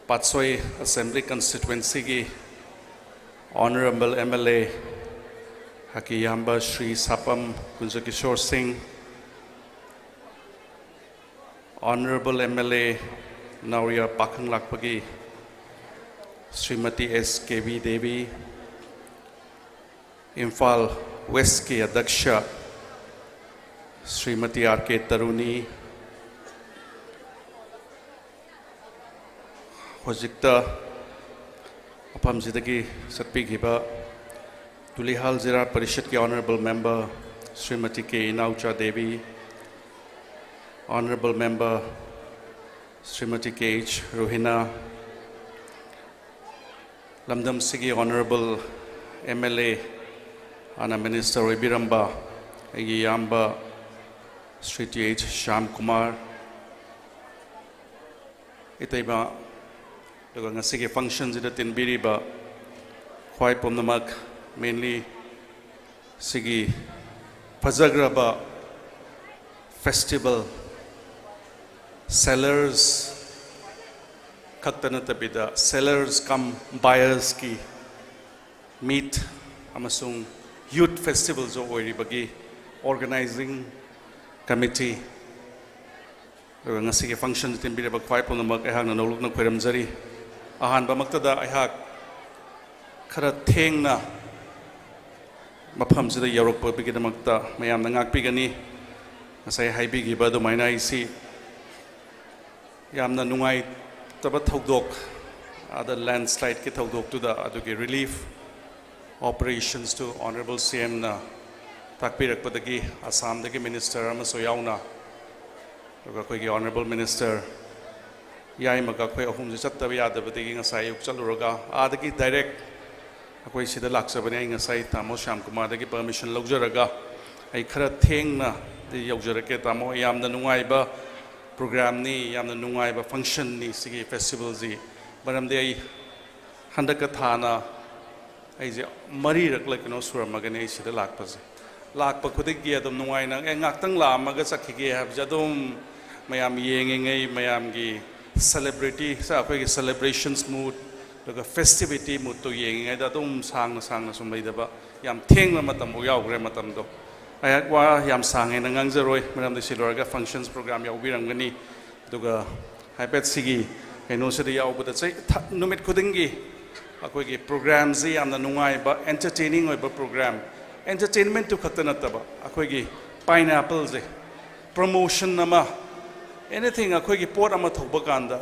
ꯄꯥꯠꯁꯣꯏ Assembly Constituencyꯒꯤ Honourable M L A ꯍꯥꯀꯤ ꯌꯥꯝꯕ ꯁ꯭ꯔꯤ ꯁꯥꯄꯝ ꯀꯨꯟꯖꯀꯤꯁꯣꯔ ꯁꯤꯡ, Honourable M L A ꯅꯥꯎꯔꯤꯌꯥ ꯄꯥꯈꯪꯂꯥꯛꯄꯒꯤ ꯁ꯭ꯔꯤꯃꯇꯤ ꯑꯦꯁ ꯀꯦꯕꯤ ꯗꯦꯕꯤ, ꯏꯝꯐꯥꯜ Westꯀꯤ ꯑꯗ꯭ꯌꯛꯁ ꯁ꯭ꯔꯤꯃꯇꯤ ꯑꯥꯔ ꯀꯦ ꯇꯔꯨꯅꯤ, ꯍꯧꯖꯤꯛꯇ ꯃꯐꯝꯁꯤꯗꯒꯤ ꯆꯠꯄꯤꯈꯤꯕ ꯇꯨꯂꯤꯍꯥꯜ ꯖꯤꯂꯥ ꯄꯔꯤꯁꯠꯀꯤ Honourable Member Shrimati K Inaocha Devi, Honourable Member Shrimati K H Ruhina, ꯂꯝꯗꯝꯁꯤꯒꯤ Honourable M L A, ꯍꯥꯟꯅ Minister ꯑꯣꯏꯕꯤꯔꯝꯕ ꯑꯩꯒꯤ ꯏꯌꯥꯝꯕ ꯁ꯭ꯔꯤ ꯇꯤ ꯑꯩꯆ ꯁ꯭ꯌꯥꯝ ꯀꯨꯃꯥꯔ, ꯏꯇꯩꯃ, ꯑꯗꯨꯒ ꯉꯁꯤꯒꯤ functionꯁꯤꯗ ꯇꯤꯟꯕꯤꯔꯤꯕ ꯈ꯭ꯋꯥꯏ ꯄꯨꯝꯅꯃꯛ, mainly ꯁꯤꯒꯤ ꯐꯖꯈ꯭ꯔꯕ festival, sellers ꯈꯛꯇ ꯅꯠꯇꯕꯤꯗ sellers cum buyersꯀꯤ meet ꯑꯃꯁꯨꯡ youth festivalꯁꯨ ꯑꯣꯏꯔꯤꯕꯒꯤ organizing committee, ꯑꯗꯨꯒ ꯉꯁꯤꯒꯤ function ꯇꯤꯟꯕꯤꯔꯕ ꯈ꯭ꯋꯥꯏ ꯄꯨꯝꯅꯃꯛ ꯑꯩꯍꯥꯛꯅ ꯅꯧꯂꯨꯛꯅ ꯈꯣꯏꯔꯝꯖꯔꯤ꯫ ꯑꯍꯥꯟꯕꯃꯛꯇꯗ ꯑꯩꯍꯥꯛ ꯈꯔ ꯊꯦꯡꯅ ꯃꯐꯝꯁꯤꯗ ꯌꯧꯔꯛꯄꯒꯤꯗꯃꯛꯇ ꯃꯌꯥꯝꯅ ꯉꯥꯛꯄꯤꯒꯅꯤ꯫ ꯉꯁꯥꯏ ꯍꯥꯏꯕꯤꯈꯤꯕ ꯑꯗꯨꯃꯥꯏꯅ ꯑꯩꯁꯤ ꯌꯥꯝꯅ ꯅꯨꯡꯉꯥꯏꯇꯕ ꯊꯧꯗꯣꯛ, ꯑꯥꯗ landslideꯀꯤ ꯊꯧꯗꯣꯛꯇꯨꯗ ꯑꯗꯨꯒꯤ relief operationsꯇꯨ Honourable C Mꯅ ꯇꯥꯛꯄꯤꯔꯛꯄꯗꯒꯤ, ꯑꯁꯥꯝꯗꯒꯤ Minister ꯑꯃꯁꯨ ꯌꯥꯎꯅ, ꯑꯗꯨꯒ ꯑꯩꯈꯣꯏꯒꯤ Honourable Minister ꯌꯥꯏꯃꯒ ꯑꯩꯈꯣꯏ ꯑꯍꯨꯝꯁꯦ ꯆꯠꯇꯕ ꯌꯥꯗꯕꯗꯒꯤ ꯉꯁꯥꯏ ꯑꯌꯨꯛ ꯆꯠꯂꯨꯔꯒ ꯑꯥꯗꯒꯤ direct ꯑꯩꯈꯣꯏ ꯁꯤꯗ ꯂꯥꯛꯆꯕꯅꯤ꯫ ꯑꯩ ꯉꯁꯥꯏ ꯇꯥꯃꯣ ꯁ꯭ꯌꯥꯝ ꯀꯨꯃꯥꯔꯗꯒꯤ permission ꯂꯧꯖꯔꯒ ꯑꯩ ꯈꯔ ꯊꯦꯡꯅꯗꯤ ꯌꯧꯖꯔꯛꯀꯦ꯫ ꯇꯥꯃꯣ, ꯌꯥꯝꯅ ꯅꯨꯡꯉꯥꯏꯕ programꯅꯤ, ꯌꯥꯝꯅ ꯅꯨꯡꯉꯥꯏꯕ functionꯅꯤ ꯁꯤꯒꯤ festivalꯁꯤ꯫ ꯃꯔꯝꯗꯤ ꯑꯩ ꯍꯟꯗꯛꯀ ꯊꯥꯅ ꯑꯩꯁꯦ ꯃꯔꯤꯔꯛꯂ ꯀꯩꯅꯣ ꯁꯨꯔꯝꯃꯒꯅꯤ ꯑꯩ ꯁꯤꯗ ꯂꯥꯛꯄꯁꯦ꯫ ꯂꯥꯛꯄ ꯈꯨꯗꯤꯡꯒꯤ ꯑꯗꯨꯝ ꯅꯨꯡꯉꯥꯏꯅ, "ꯑꯦ, ꯉꯥꯛꯇꯪ ꯂꯥꯛꯑꯝꯃꯒ ꯆꯠꯈꯤꯒꯦ" ꯍꯥꯏꯕꯁꯦ ꯑꯗꯨꯝ ꯃꯌꯥꯝ ꯌꯦꯡꯉꯤꯉꯩ, ꯃꯌꯥꯝꯒꯤ celebrity, ꯑꯩꯈꯣꯏꯒꯤ celebrations mood, ꯑꯗꯨꯒ festivity moodꯇꯣ ꯌꯦꯡꯉꯤꯉꯩꯗ ꯑꯗꯨꯝ ꯁꯥꯡꯅ ꯁꯥꯡꯅ ꯁꯨꯝ ꯂꯩꯗꯕ, ꯌꯥꯝ ꯊꯦꯡꯕ ꯃꯇꯝꯐꯥꯎ ꯌꯥꯎꯈ꯭ꯔꯦ ꯃꯇꯝꯗꯣ꯫ ꯑꯩꯍꯥꯛ ꯋꯥ ꯌꯥꯝ ꯁꯥꯡ ꯍꯦꯟꯅ ꯉꯥꯡꯖꯔꯣꯏ, ꯃꯔꯝꯗꯤ ꯁꯤ ꯂꯣꯏꯔꯒ functions program ꯌꯥꯎꯕꯤꯔꯝꯒꯅꯤ꯫ ꯑꯗꯨꯒ ꯍꯥꯏꯐꯦꯠ ꯁꯤꯒꯤ ꯀꯩꯅꯣꯁꯤꯗ ꯌꯥꯎꯕꯗ ꯆꯍꯤ, ꯊ-, ꯅꯨꯃꯤꯠ ꯈꯨꯗꯤꯡꯒꯤ ꯑꯩꯈꯣꯏꯒꯤ programꯁꯤ ꯌꯥꯝꯅ ꯅꯨꯡꯉꯥꯏꯕ, entertaining ꯑꯣꯏꯕ program, entertainmentꯇꯨ ꯈꯛꯇ ꯅꯠꯇꯕ ꯑꯩꯈꯣꯏꯒꯤ ꯄꯥꯏꯅꯦꯄꯜꯁꯦ ꯄ꯭ꯔꯃꯣꯁꯟ ꯑꯃ, ꯑꯦꯅꯤꯊꯤꯡ ꯑꯩꯈꯣꯏꯒꯤ ꯄꯣꯠ ꯑꯃ ꯊꯧꯕ ꯀꯥꯟꯗ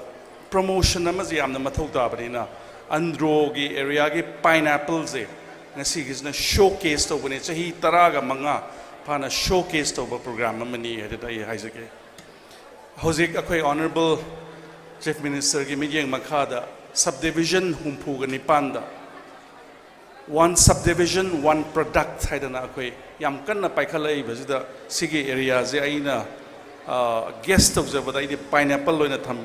ꯄ꯭ꯔꯃꯣꯁꯟ ꯑꯃꯁꯦ ꯌꯥꯝꯅ ꯃꯊꯧ ꯇꯥꯕꯅꯤꯅ, ꯑꯟꯗ꯭ꯔꯣꯒꯤ ꯑꯦꯔꯤꯌꯥꯒꯤ ꯄꯥꯏꯅꯦꯄꯜꯁꯦ ꯉꯁꯤꯒꯤꯁꯤꯅ ꯁꯣ ꯀꯦꯁ ꯇꯧꯕꯅꯦ꯫ ꯆꯍꯤ ꯇꯔꯥꯒ ꯃꯉꯥ ꯐꯥꯅ ꯁꯣ ꯀꯦꯁ ꯇꯧꯕ ꯄ꯭ꯔꯣꯒ꯭ꯔꯥꯝ ꯑꯃꯅꯤ ꯍꯥꯏꯗꯅ ꯑꯩ ꯍꯥꯏꯖꯒꯦ꯫ ꯍꯧꯖꯤꯛ ꯑꯩꯈꯣꯏ ꯑꯣꯅꯔꯦꯕꯜ ꯆꯤꯐ ꯃꯤꯅꯤꯁꯇꯔꯒꯤ ꯃꯤꯠꯌꯦꯡ ꯃꯈꯥꯗ ꯁꯕ ꯗꯤꯕꯤꯖꯟ ꯍꯨꯝꯐꯨꯒ ꯅꯤꯄꯥꯟꯗ One Subdivision One Product ꯍꯥꯏꯗꯅ ꯑꯩꯈꯣꯏ ꯌꯥꯝ ꯀꯟꯅ ꯄꯥꯏꯈꯠꯂꯛꯏꯕꯁꯤꯗ, ꯁꯤꯒꯤ ꯑꯦꯔꯤꯌꯥꯁꯦ ꯑꯩꯅ ꯒꯦꯁ ꯇꯧꯖꯕꯗ ꯑꯩꯗꯤ ꯄꯥꯏꯅꯦꯄꯜ ꯑꯣꯏꯅ ꯊꯝ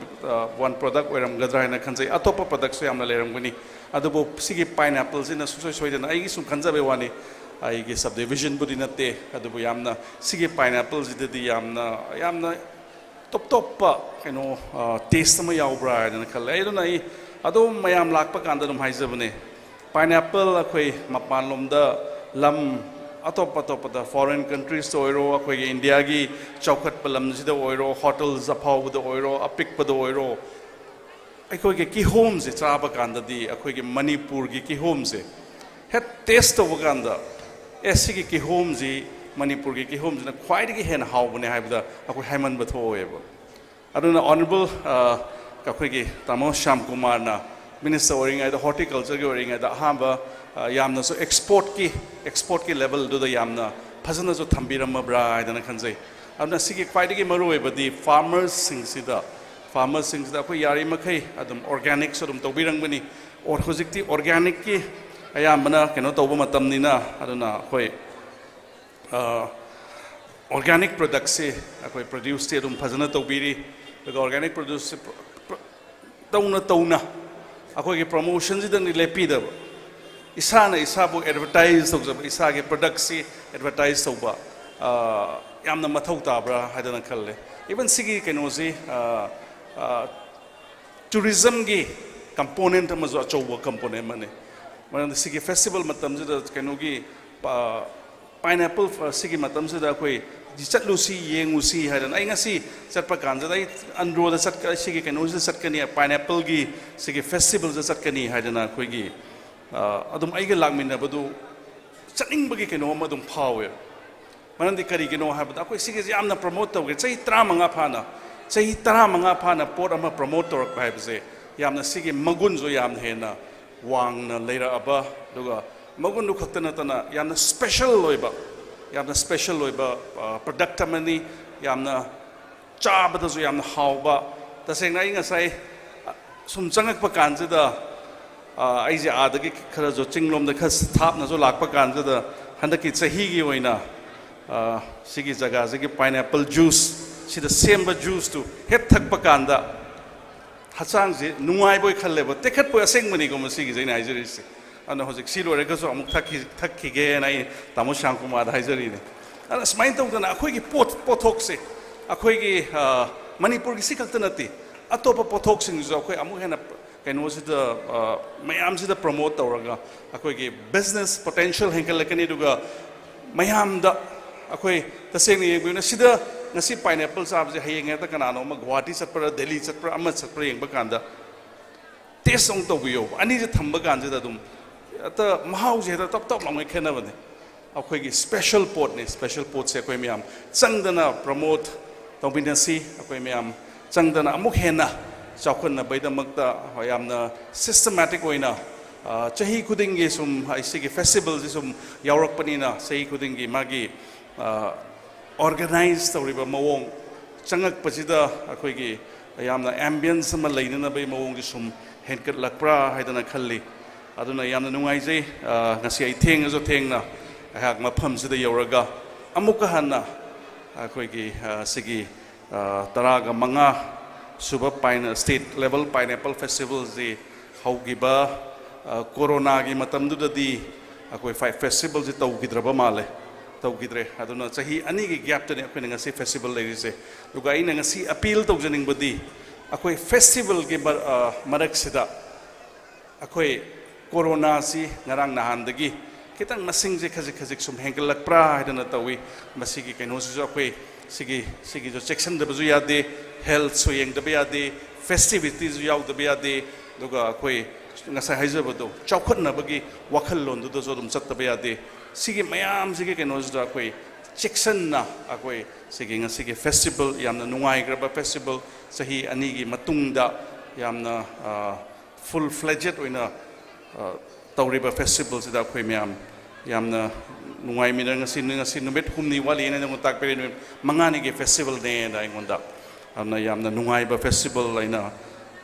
ꯋꯥꯟ ꯄ꯭ꯔꯗꯛ ꯑꯣꯏꯔꯝꯒꯗ꯭ꯔꯥ ꯍꯥꯏꯅ ꯈꯟꯖꯩ꯫ ꯑꯇꯣꯞꯄ ꯄ꯭ꯔꯗꯛꯁꯨ ꯌꯥꯝꯅ ꯂꯩꯔꯝꯒꯅꯤ, ꯑꯗꯨꯕꯨ ꯁꯤꯒꯤ ꯄꯥꯏꯅꯦꯄꯜꯁꯤꯅ ꯁꯨꯡꯁꯣꯏ ꯁꯣꯏꯗꯅ, ꯑꯩꯒꯤ ꯁꯨꯝ ꯈꯟꯖꯕꯩ ꯋꯥꯅꯤ, ꯑꯩꯒꯤ ꯁꯕ ꯗꯤꯕꯤꯖꯟꯕꯨꯗꯤ ꯅꯠꯇꯦ, ꯑꯗꯨꯕꯨ ꯌꯥꯝꯅ ꯁꯤꯒꯤ ꯄꯥꯏꯅꯦꯄꯜꯁꯤꯗꯗꯤ ꯌꯥꯝꯅ ꯌꯥꯝꯅ ꯇꯣꯞ ꯇꯣꯞꯄ ꯀꯩꯅꯣ ꯇꯦꯁ ꯑꯃ ꯌꯥꯎꯕ꯭ꯔꯥ ꯍꯥꯏꯗꯅ ꯈꯜꯂꯦ꯫ ꯑꯩ ꯑꯗꯨꯅ ꯑꯩ ꯑꯗꯨꯝ ꯃꯌꯥꯝ ꯂꯥꯛꯄ ꯀꯥꯟꯗ ꯑꯗꯨꯝ ꯍꯥꯏꯖꯕꯅꯦ, ꯄꯥꯏꯅꯦꯄꯜ ꯑꯩꯈꯣꯏ ꯃꯄꯥꯟꯂꯣꯝꯗ ꯂꯝ ꯑꯇꯣꯞ ꯑꯇꯣꯞꯄꯗ, ꯐꯣꯔꯦꯟ ꯀꯟꯇ꯭ꯔꯤꯁꯇ ꯑꯣꯏꯔꯣ, ꯑꯩꯈꯣꯏꯒꯤ ꯏꯟꯗꯤꯌꯥꯒꯤ ꯆꯥꯎꯈꯠꯄ ꯂꯝꯁꯤꯗ ꯑꯣꯏꯔꯣ, ꯍꯣꯇꯦꯜꯁ ꯑꯐꯥꯎꯕꯗ ꯑꯣꯏꯔꯣ, ꯑꯄꯤꯛꯄꯗ ꯑꯣꯏꯔꯣ, ꯑꯩꯈꯣꯏꯒꯤ ꯀꯤꯍꯣꯝꯁꯦ ꯆꯥꯕ ꯀꯥꯟꯗꯗꯤ ꯑꯩꯈꯣꯏꯒꯤ ꯃꯅꯤꯄꯨꯔꯒꯤ ꯀꯤꯍꯣꯝꯁꯦ ꯍꯦꯛ ꯇꯦꯁ ꯇꯧꯕ ꯀꯥꯟꯗ, ꯑꯦ, ꯁꯤꯒꯤ ꯀꯤꯍꯣꯝꯁꯤ, ꯃꯅꯤꯄꯨꯔꯒꯤ ꯀꯤꯍꯣꯝꯁꯤꯅ ꯈ꯭ꯋꯥꯏꯗꯒꯤ ꯍꯦꯟꯅ ꯍꯥꯎꯕꯅꯦ ꯍꯥꯏꯕꯗ ꯑꯩꯈꯣꯏ ꯍꯥꯏꯃꯟꯕ ꯊꯣꯛꯑꯣꯏꯕ꯫ ꯑꯗꯨꯅ ꯑꯣꯅꯔꯦꯕꯜ ꯑꯩꯈꯣꯏꯒꯤ ꯇꯥꯃꯣ ꯁ꯭ꯌꯥꯝ ꯀꯨꯃꯥꯔꯅ ꯃꯤꯅꯤꯁꯇꯔ ꯑꯣꯏꯔꯤꯉꯩꯗ, ꯍꯣꯔꯇꯤꯀꯜꯆꯔꯒꯤ ꯑꯣꯏꯔꯤꯉꯩꯗ ꯑꯍꯥꯟꯕ ꯌꯥꯝꯅꯁꯨ ꯑꯦꯛꯁꯄꯣꯔꯠꯀꯤ ꯑꯦꯛꯁꯄꯣꯔꯠꯀꯤ ꯂꯦꯕꯜꯗꯨꯗ ꯌꯥꯝꯅ ꯐꯖꯅꯁꯨ ꯊꯝꯕꯤꯔꯝꯃꯕ꯭ꯔꯥ ꯍꯥꯏꯗꯅ ꯈꯟꯖꯩ꯫ ꯑꯗꯨꯅ ꯁꯤꯒꯤ ꯈ꯭ꯋꯥꯏꯗꯒꯤ ꯃꯔꯨꯑꯣꯏꯕꯗꯤ ꯐꯥꯔꯃꯔꯁꯤꯡꯁꯤꯗ, ꯐꯥꯔꯃꯔꯁꯤꯡꯁꯤꯗ ꯑꯩꯈꯣꯏ ꯌꯥꯔꯤꯃꯈꯩ ꯑꯗꯨꯝ ꯑꯣꯔꯒꯥꯅꯤꯛꯁꯨ ꯑꯗꯨꯝ ꯇꯧꯕꯤꯔꯝꯒꯅꯤ꯫ ꯑꯣꯔ ꯍꯧꯖꯤꯛꯇꯤ ꯑꯣꯔꯒꯥꯅꯤꯛꯀꯤ ꯑꯌꯥꯝꯕꯅ ꯀꯩꯅꯣ ꯇꯧꯕ ꯃꯇꯝꯅꯤꯅ, ꯑꯗꯨꯅ ꯑꯩꯈꯣꯏ ꯑꯣꯔꯒꯥꯅꯤꯛ ꯄ꯭ꯔꯗꯛꯁꯤ ꯑꯩꯈꯣꯏ ꯄ꯭ꯔꯗ꯭ꯌꯨꯁꯇꯤ ꯑꯗꯨꯝ ꯐꯖꯅ ꯇꯧꯕꯤꯔꯤ꯫ ꯑꯗꯨꯒ ꯑꯣꯔꯒꯥꯅꯤꯛ ꯄ꯭ꯔꯗ꯭ꯌꯨꯁꯁꯤ ꯇꯧꯅ ꯇꯧꯅ ꯑꯩꯈꯣꯏꯒꯤ ꯄ꯭ꯔꯃꯣꯁꯟꯁꯤꯗꯪꯗꯤ ꯂꯦꯞꯄꯤꯗꯕ, ꯏꯁꯥꯅ ꯏꯁꯥꯕꯨ ꯑꯦꯗꯚꯔꯇꯥꯏꯁ ꯇꯧꯖꯕ, ꯏꯁꯥꯒꯤ ꯄ꯭ꯔꯗꯛꯁꯤ ꯑꯦꯗꯚꯔꯇꯥꯏꯁ ꯇꯧꯕ ꯌꯥꯝꯅ ꯃꯊꯧ ꯇꯥꯕ꯭ꯔꯥ ꯍꯥꯏꯗꯅ ꯈꯜꯂꯦ꯫ ꯏꯚꯟ ꯁꯤꯒꯤ ꯀꯩꯅꯣꯁꯤ ꯇꯨꯔꯤꯖꯝꯒꯤ ꯀꯝꯄꯣꯅꯦꯟꯠ ꯑꯃꯁꯨ ꯑꯆꯧꯕ ꯀꯝꯄꯣꯅꯦꯟꯠ ꯑꯃꯅꯤ꯫ ꯃꯔꯝꯗꯤ ꯁꯤꯒꯤ ꯐꯦꯁꯇꯤꯚꯦꯜ ꯃꯇꯝꯁꯤꯗ ꯀꯩꯅꯣꯒꯤ ꯄꯥꯏꯅꯦꯄꯜ ꯁꯤꯒꯤ ꯃꯇꯝꯁꯤꯗ ꯑꯩꯈꯣꯏ ꯆꯠꯂꯨꯁꯤ, ꯌꯦꯡꯉꯨꯁꯤ ꯍꯥꯏꯗꯅ, ꯑꯩ ꯉꯁꯤ ꯆꯠꯄ ꯀꯥꯟꯁꯤꯗ, ꯑꯩ ꯑꯟꯗ꯭ꯔꯣꯗ ꯆꯠꯀ ꯁꯤꯒꯤ ꯀꯩꯅꯣꯁꯤꯗ ꯆꯠꯀꯅꯤ, ꯄꯥꯏꯅꯦꯄꯜꯒꯤ ꯁꯤꯒꯤ ꯐꯦꯁꯇꯤꯚꯦꯜꯗ ꯆꯠꯀꯅꯤ ꯍꯥꯏꯗꯅ ꯑꯩꯈꯣꯏꯒꯤ ꯑꯗꯨꯝ ꯑꯩꯒ ꯂꯥꯛꯃꯤꯟꯅꯕꯗꯨ ꯆꯠꯅꯤꯡꯕꯒꯤ ꯀꯩꯅꯣ ꯑꯃ ꯑꯗꯨꯝ ꯐꯥꯎꯋꯦ꯫ ꯃꯔꯝꯗꯤ ꯀꯔꯤꯒꯤꯅꯣ ꯍꯥꯏꯕꯗ ꯑꯩꯈꯣꯏ ꯁꯤꯒꯤꯁꯦ ꯌꯥꯝꯅ ꯄ꯭ꯔꯃꯣꯠ ꯇꯧꯒꯦ꯫ ꯆꯍꯤ ꯇꯔꯥꯃꯉꯥ ꯐꯥꯅ, ꯆꯍꯤ ꯇꯔꯥꯃꯉꯥ ꯐꯥꯅ ꯄꯣꯠ ꯑꯃ ꯄ꯭ꯔꯃꯣꯠ ꯇꯧꯔꯛꯄ ꯍꯥꯏꯕꯁꯦ ꯌꯥꯝꯅ ꯁꯤꯒꯤ ꯃꯒꯨꯟꯁꯨ ꯌꯥꯝꯅ ꯍꯦꯟꯅ ꯋꯥꯡꯅ ꯂꯩꯔꯛꯑꯕ, ꯑꯗꯨꯒ ꯃꯒꯨꯟꯗꯨ ꯈꯛꯇ ꯅꯠꯇꯅ ꯌꯥꯝꯅ ꯁ꯭ꯄꯦꯁꯦꯜ ꯑꯣꯏꯕ, ꯌꯥꯝꯅ ꯁ꯭ꯄꯦꯁꯦꯜ ꯑꯣꯏꯕ ꯄ꯭ꯔꯗꯛ ꯑꯃꯅꯤ꯫ ꯌꯥꯝꯅ ꯆꯥꯕꯗꯁꯨ ꯌꯥꯝꯅ ꯍꯥꯎꯕ꯫ ꯇꯁꯦꯡꯅ ꯑꯩ ꯉꯁꯥꯏ ꯁꯨꯝ ꯆꯪꯉꯛꯄ ꯀꯥꯟꯁꯤꯗ, ꯑꯩꯁꯦ ꯑꯥꯗꯒꯤ ꯈꯔꯁꯨ ꯆꯤꯡꯂꯣꯝꯗ ꯈꯔ ꯊꯥꯞꯅꯁꯨ ꯂꯥꯛꯄ ꯀꯥꯟꯁꯤꯗ, ꯍꯟꯗꯛꯀꯤ ꯆꯍꯤꯒꯤ ꯑꯣꯏꯅ ꯁꯤꯒꯤ ꯖꯒꯥꯁꯤꯒꯤ ꯄꯥꯏꯅꯦꯄꯜ ꯖꯨꯁ, ꯁꯤꯗ ꯁꯦꯝꯕ ꯖꯨꯁꯇꯨ ꯍꯦꯛ ꯊꯛꯄ ꯀꯥꯟꯗ ꯍꯛꯆꯥꯡꯁꯤ ꯅꯨꯡꯉꯥꯏꯕꯣꯏ ꯈꯜꯂꯦꯕ, ꯇꯦꯛꯈꯠꯄꯣꯏ꯫ ꯑꯁꯦꯡꯕꯅꯤꯀꯣ ꯃꯁꯤꯒꯤꯁꯦ ꯑꯩꯅ ꯍꯥꯏꯖꯔꯤꯁꯦ꯫ ꯑꯗꯨꯅ ꯍꯧꯖꯤꯛ ꯁꯤ ꯂꯣꯏꯔꯒꯁꯨ ꯑꯃꯨꯛ ꯊꯛꯈꯤ-, ꯊꯛꯈꯤꯒꯦꯅ ꯑꯩ ꯇꯥꯃꯣ ꯁ꯭ꯌꯥꯝꯀꯨꯃꯥꯔꯗ ꯍꯥꯏꯖꯔꯤꯅꯦ꯫ ꯑꯗꯨꯅ ꯁꯨꯃꯥꯏꯅ ꯇꯧꯗꯅ ꯑꯩꯈꯣꯏꯒꯤ ꯄꯣꯠ, ꯄꯣꯠꯊꯣꯛꯁꯦ, ꯑꯩꯈꯣꯏꯒꯤ, ꯑ, ꯃꯅꯤꯄꯨꯔꯒꯤ ꯁꯤ ꯈꯛꯇ ꯅꯠꯇꯦ, ꯑꯇꯣꯞꯄ ꯄꯣꯠꯊꯣꯛꯁꯤꯡꯁꯤꯁꯨ ꯑꯩꯈꯣꯏ ꯑꯃꯨꯛ ꯍꯦꯟꯅ ꯀꯩꯅꯣꯁꯤꯗ, ꯑ, ꯃꯌꯥꯝꯁꯤꯗ ꯄ꯭ꯔꯃꯣꯠ ꯇꯧꯔꯒ ꯑꯩꯈꯣꯏꯒꯤ ꯕꯤꯖꯤꯅꯦꯁ ꯄꯣꯇꯦꯟꯁꯤꯌꯦꯜ ꯍꯦꯟꯒꯠꯂꯛꯀꯅꯤ꯫ ꯑꯗꯨꯒ ꯃꯌꯥꯝꯗ ꯑꯩꯈꯣꯏ ꯇꯁꯦꯡꯅ ꯌꯦꯡꯕꯤꯌꯨꯅ, ꯁꯤꯗ ꯉꯁꯤ ꯄꯥꯏꯅꯦꯄꯜ ꯆꯥꯕꯁꯦ ꯍꯌꯦꯡ ꯍꯦꯛꯇ ꯀꯅꯥꯅꯣ ꯑꯃ ꯒꯨꯋꯥꯍꯥꯇꯤ ꯆꯠꯄ꯭ꯔꯥ, ꯗꯦꯜꯂꯤ ꯆꯠꯄ꯭ꯔꯥ, ꯑꯃ ꯆꯠꯄ꯭ꯔꯥ ꯌꯦꯡꯕ ꯀꯥꯟꯗ ꯇꯦꯁ ꯑꯃꯨꯛ ꯇꯧꯕꯤꯌꯣꯕ꯫ ꯑꯅꯤꯁꯦ ꯊꯝꯕ ꯀꯥꯟꯁꯤꯗ ꯑꯗꯨꯝ ꯍꯦꯛꯇ ꯃꯍꯥꯎꯁꯦ ꯍꯦꯛꯇ ꯇꯞ ꯇꯞ ꯂꯥꯎꯉꯩ ꯈꯦꯠꯅꯕꯅꯦ꯫ ꯑꯩꯈꯣꯏꯒꯤ ꯁ꯭ꯄꯦꯁꯦꯜ ꯄꯣꯠꯅꯦ꯫ ꯁ꯭ꯄꯦꯁꯦꯜ ꯄꯣꯠꯁꯦ ꯑꯩꯈꯣꯏ ꯃꯌꯥꯝ ꯆꯪꯗꯅ ꯄ꯭ꯔꯃꯣꯠ ꯇꯧꯃꯤꯟꯅꯁꯤ꯫ ꯑꯩꯈꯣꯏ ꯃꯌꯥꯝ ꯆꯪꯗꯅ ꯑꯃꯨꯛ ꯍꯦꯟꯅ ꯆꯥꯎꯈꯠꯅꯕꯒꯤꯗꯃꯛꯇ ꯌꯥꯝꯅ ꯁꯤꯁꯇꯃꯦꯇꯤꯛ ꯑꯣꯏꯅ, ꯑ, ꯆꯍꯤ ꯈꯨꯗꯤꯡꯒꯤ ꯁꯨꯝ ꯑꯩ ꯁꯤꯒꯤ ꯐꯦꯁꯇꯤꯚꯦꯜꯁꯤ ꯁꯨꯝ ꯌꯥꯎꯔꯛꯄꯅꯤꯅ, ꯆꯍꯤ ꯈꯨꯗꯤꯡꯒꯤ ꯃꯥꯒꯤ, ꯑ, ꯑꯣꯔꯒꯅꯥꯏꯖ ꯇꯧꯔꯤꯕ ꯃꯑꯣꯡ, ꯆꯪꯉꯛꯄꯁꯤꯗ ꯑꯩꯈꯣꯏꯒꯤ ꯌꯥꯝꯅ ꯑꯦꯝꯕꯤꯌꯟꯁ ꯑꯃ ꯂꯩꯅꯅꯕꯒꯤ ꯃꯑꯣꯡꯁꯦ ꯁꯨꯝ ꯍꯦꯟꯒꯠꯂꯛꯄ꯭ꯔꯥ ꯍꯥꯏꯗꯅ ꯈꯜꯂꯤ꯫ ꯑꯗꯨꯅ ꯌꯥꯝꯅ ꯅꯨꯡꯉꯥꯏꯖꯩ, ꯑ, ꯉꯁꯤ ꯑꯩ ꯊꯦꯡꯉꯁꯨ ꯊꯦꯡꯅ ꯑꯩꯍꯥꯛ ꯃꯐꯝꯁꯤꯗ ꯌꯧꯔꯒ ꯑꯃꯨꯛꯀ ꯍꯟꯅ ꯑꯩꯈꯣꯏꯒꯤ, ꯑ, ꯁꯤꯒꯤ, ꯑ, ꯇꯔꯥꯒ ꯃꯉꯥ ꯁꯨꯕ ꯄꯥꯏꯟ-, ꯁ꯭ꯇꯦꯠ ꯂꯦꯚꯦꯜ ꯄꯥꯏꯅꯦꯄꯜ ꯐꯦꯁꯇꯤꯚꯦꯜꯁꯤ ꯍꯧꯈꯤꯕ, ꯑ, ꯀꯣꯔꯣꯅꯥꯒꯤ ꯃꯇꯝꯗꯨꯗꯗꯤ ꯑꯩꯈꯣꯏ ꯐꯥꯏ-, ꯐꯦꯁꯇꯤꯚꯦꯜꯁꯤ ꯇꯧꯈꯤꯗ꯭ꯔꯕ ꯃꯥꯜꯂꯦ, ꯇꯧꯈꯤꯗ꯭ꯔꯦ꯫ ꯑꯗꯨꯅ ꯆꯍꯤ ꯑꯅꯤꯒꯤ ꯒꯦꯞꯇꯅꯤ ꯑꯩꯈꯣꯏꯅ ꯉꯁꯤ ꯐꯦꯁꯇꯤꯚꯦꯜ ꯂꯩꯔꯤꯁꯦ꯫ ꯑꯗꯨꯒ ꯑꯩꯅ ꯉꯁꯤ ꯑꯄꯤꯜ ꯇꯧꯖꯅꯤꯡꯕꯗꯤ, ꯑꯩꯈꯣꯏ ꯐꯦꯁꯇꯤꯚꯦꯜꯒꯤ ꯃꯔ-, ꯑ, ꯃꯔꯛꯁꯤꯗ ꯑꯩꯈꯣꯏ ꯀꯣꯔꯣꯅꯥꯁꯤ ꯉꯔꯥꯡ ꯅꯍꯥꯟꯗꯒꯤ ꯈꯤꯇꯪ ꯃꯁꯤꯡꯁꯦ ꯈꯖꯤꯛ ꯈꯖꯤꯛ ꯁꯨꯝ ꯍꯦꯟꯒꯠꯂꯛꯄ꯭ꯔꯥ ꯍꯥꯏꯗꯅ ꯇꯧꯏ꯫ ꯃꯁꯤꯒꯤ ꯀꯩꯅꯣꯁꯤꯁꯨ ꯑꯩꯈꯣꯏ ꯁꯤꯒꯤ, ꯁꯤꯒꯤꯁꯨ ꯆꯦꯛꯁꯤꯟꯗꯕꯁꯨ ꯌꯥꯗꯦ, ꯍꯦꯜꯠꯁꯨ ꯌꯦꯡꯗꯕ ꯌꯥꯗꯦ, ꯐꯦꯁꯇꯤꯚꯤꯇꯤꯁꯨ ꯌꯥꯎꯗꯕ ꯌꯥꯗꯦ꯫ ꯑꯗꯨꯒ ꯑꯩꯈꯣꯏ ꯉꯁꯥꯏ ꯍꯥꯏꯖꯕꯗꯣ, ꯆꯥꯎꯈꯠꯅꯕꯒꯤ ꯋꯥꯈꯜꯂꯣꯟꯗꯨꯗꯁꯨ ꯑꯗꯨꯝ ꯆꯠꯇꯕ ꯌꯥꯗꯦ꯫ ꯁꯤꯒꯤ ꯃꯌꯥꯝꯁꯤꯒꯤ ꯀꯩꯅꯣꯁꯤꯗ ꯑꯩꯈꯣꯏ ꯆꯦꯛꯁꯤꯟꯅ ꯑꯩꯈꯣꯏ ꯁꯤꯒꯤ ꯉꯁꯤꯒꯤ ꯐꯦꯁꯇꯤꯚꯦꯜ, ꯌꯥꯝꯅ ꯅꯨꯡꯉꯥꯏꯈ꯭ꯔꯕ ꯐꯦꯁꯇꯤꯚꯦꯜ, ꯆꯍꯤ ꯑꯅꯤꯒꯤ ꯃꯇꯨꯡꯗ ꯌꯥꯝꯅ ꯐꯨꯜ ꯐ꯭ꯂꯦꯖꯦꯠ ꯑꯣꯏꯅ ꯇꯧꯔꯤꯕ ꯐꯦꯁꯇꯤꯚꯦꯜꯁꯤꯗ ꯑꯩꯈꯣꯏ ꯃꯌꯥꯝ ꯌꯥꯝꯅ ꯅꯨꯡꯉꯥꯏꯃꯤꯟꯅ, ꯉꯁꯤ ꯉꯁꯤ ꯅꯨꯃꯤꯠ ꯍꯨꯝꯅꯤ ꯋꯥꯠꯂꯤꯅ ꯑꯩꯉꯣꯟꯗ ꯇꯥꯛꯄꯤꯔꯦ, ꯅꯨꯃꯤꯠ ꯃꯉꯥꯅꯤꯒꯤ ꯐꯦꯁꯇꯤꯚꯦꯜꯅꯦꯅ ꯑꯩꯉꯣꯟꯗ꯫ ꯑꯗꯨꯅ ꯌꯥꯝꯅ ꯅꯨꯡꯉꯥꯏꯕ ꯐꯦꯁꯇꯤꯚꯦꯜ ꯑꯩꯅ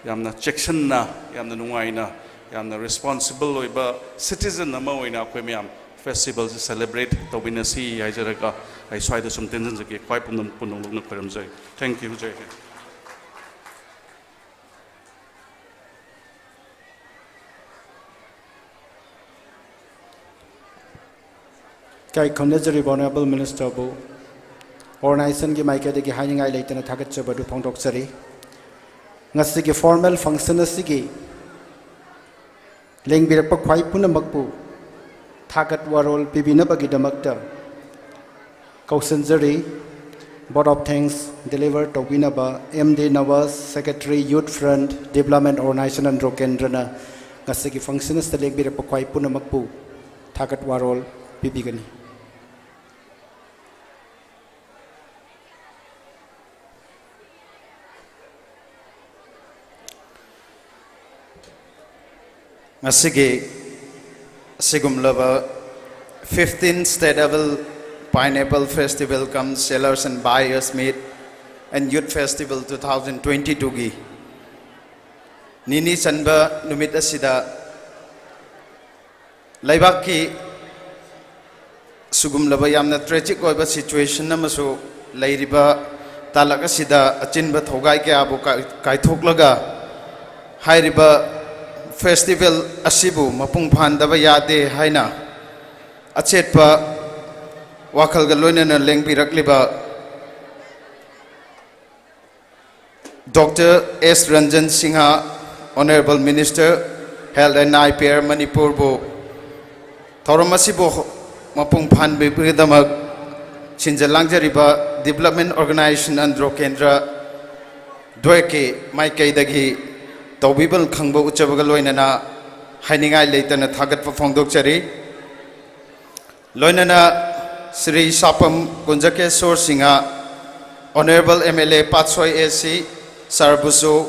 ꯌꯥꯝꯅ ꯆꯦꯛꯁꯤꯟꯅ, ꯌꯥꯝꯅ ꯅꯨꯡꯉꯥꯏꯅ, ꯌꯥꯝꯅ ꯔꯦꯁꯄꯣꯟꯁꯤꯕꯜ ꯑꯣꯏꯕ ꯁꯤꯇꯤꯖꯟ ꯑꯃ ꯑꯣꯏꯅ ꯑꯩꯈꯣꯏ ꯃꯌꯥꯝ ꯐꯦꯁꯇꯤꯚꯦꯜꯁꯤ ꯁꯦꯂꯦꯕ꯭ꯔꯦꯠ ꯇꯧꯃꯤꯟꯅꯁꯤ ꯍꯥꯏꯖꯔꯒ ꯑꯩ ꯁ꯭ꯋꯥꯏꯗ ꯁꯨꯝ ꯇꯦꯟꯁꯤꯟꯖꯒꯦ꯫ ꯈ꯭ꯋꯥꯏ ꯄꯨꯝꯅꯃꯛꯄꯨ ꯅꯣꯡꯂꯨꯛꯅ ꯈꯣꯏꯔꯝꯖꯔꯤ꯫ Thank you, ꯖꯩ ꯍꯤꯟꯗ꯫ ꯏꯀꯥꯏ ꯈꯨꯝꯅꯖꯔꯤꯕ ꯑꯣꯅꯔꯦꯕꯜ ꯃꯤꯅꯤꯁꯇꯔꯕꯨ ꯑꯣꯔꯒꯅꯥꯏꯖꯦꯁꯟꯒꯤ ꯃꯥꯏꯀꯩꯗꯒꯤ ꯍꯥꯏꯅꯤꯡꯉꯥꯏ ꯂꯩꯇꯅ ꯊꯥꯒꯠꯆꯕ ꯑꯗꯨ ꯐꯣꯡꯗꯣꯛꯆꯔꯤ꯫ ꯉꯁꯤꯒꯤ ꯐꯣꯔꯃꯦꯜ ꯐꯪꯁꯟ ꯑꯁꯤꯒꯤ ꯂꯦꯡꯕꯤꯔꯛꯄ ꯈ꯭ꯋꯥꯏ ꯄꯨꯝꯅꯃꯛꯄꯨ ꯊꯥꯒꯠ ꯋꯥꯔꯣꯜ ꯄꯤꯕꯤꯅꯕꯒꯤꯗꯃꯛꯇ ꯀꯧꯁꯤꯟꯖꯔꯤ꯫ Vote of thanks deliver ꯇꯧꯕꯤꯅꯕ M D Nawaz, Secretary, Youth Front, Development Organization, Andro ꯀꯦꯟꯗ꯭ꯔꯅ ꯉꯁꯤꯒꯤ ꯐꯪꯁꯟ ꯑꯁꯤꯗ ꯂꯦꯡꯕꯤꯔꯛꯄ ꯈ꯭ꯋꯥꯏ ꯄꯨꯝꯅꯃꯛꯄꯨ ꯊꯥꯒꯠ ꯋꯥꯔꯣꯜ ꯄꯤꯕꯤꯒꯅꯤ꯫ ꯉꯁꯤꯒꯤ ꯑꯁꯤꯒꯨꯝꯂꯕ fifteen State Level Pineapple Festival cum Sellers and Buyers Meet and Youth Festival two thousand twenty-twoꯒꯤ ꯅꯤꯅꯤ ꯆꯟꯕ ꯅꯨꯃꯤꯠ ꯑꯁꯤꯗ ꯂꯩꯕꯥꯛꯀꯤ ꯁꯤꯒꯨꯝꯂꯕ ꯌꯥꯝꯅ ꯇ꯭ꯔꯦꯖꯤꯛ ꯑꯣꯏꯕ ꯁꯤꯆꯨꯋꯦꯁꯟ ꯑꯃꯁꯨ ꯂꯩꯔꯤꯕ ꯇꯥꯂꯛ ꯑꯁꯤꯗ ꯑꯆꯤꯟꯕ ꯊꯧꯒꯥꯏ ꯀꯌꯥꯕꯨ ꯀꯥꯏ-, ꯀꯥꯏꯊꯣꯛꯂꯒ ꯍꯥꯏꯔꯤꯕ ꯐꯦꯁꯇꯤꯚꯦꯜ ꯑꯁꯤꯕꯨ ꯃꯄꯨꯡ ꯐꯥꯍꯟꯗꯕ ꯌꯥꯗꯦ ꯍꯥꯏꯅ ꯑꯆꯦꯠꯄ ꯋꯥꯈꯜꯒ ꯂꯣꯏꯅꯅ ꯂꯦꯡꯕꯤꯔꯛꯂꯤꯕ doctor S Ranjan Singh, Honourable Minister, Health and I P R ꯃꯅꯤꯄꯨꯔꯕꯨ ꯊꯧꯔꯝ ꯑꯁꯤꯕꯨ ꯃꯄꯨꯡ ꯐꯥꯍꯟꯕꯤꯕꯒꯤꯗꯃꯛ ꯁꯤꯟꯖ ꯂꯥꯡꯖꯔꯤꯕ Development Organisation ꯑꯟꯗ꯭ꯔꯣ ꯀꯦꯟꯗ꯭ꯔ ꯗ꯭ꯋꯦꯀꯤ ꯃꯥꯏꯀꯩꯗꯒꯤ ꯇꯧꯕꯤꯕ ꯈꯪꯕ ꯎꯠꯆꯕꯒ ꯂꯣꯏꯅꯅ ꯍꯥꯏꯅꯤꯡꯉꯥꯏ ꯂꯩꯇꯅ ꯊꯥꯒꯠꯄ ꯐꯣꯡꯗꯣꯛꯆꯔꯤ꯫ ꯂꯣꯏꯅꯅ Shri ꯁꯥꯄꯝ ꯀꯨꯟꯖꯀꯦꯁꯣꯔ Singh, Honourable M L A Patsoi A C ꯁꯥꯔꯕꯨꯁꯨ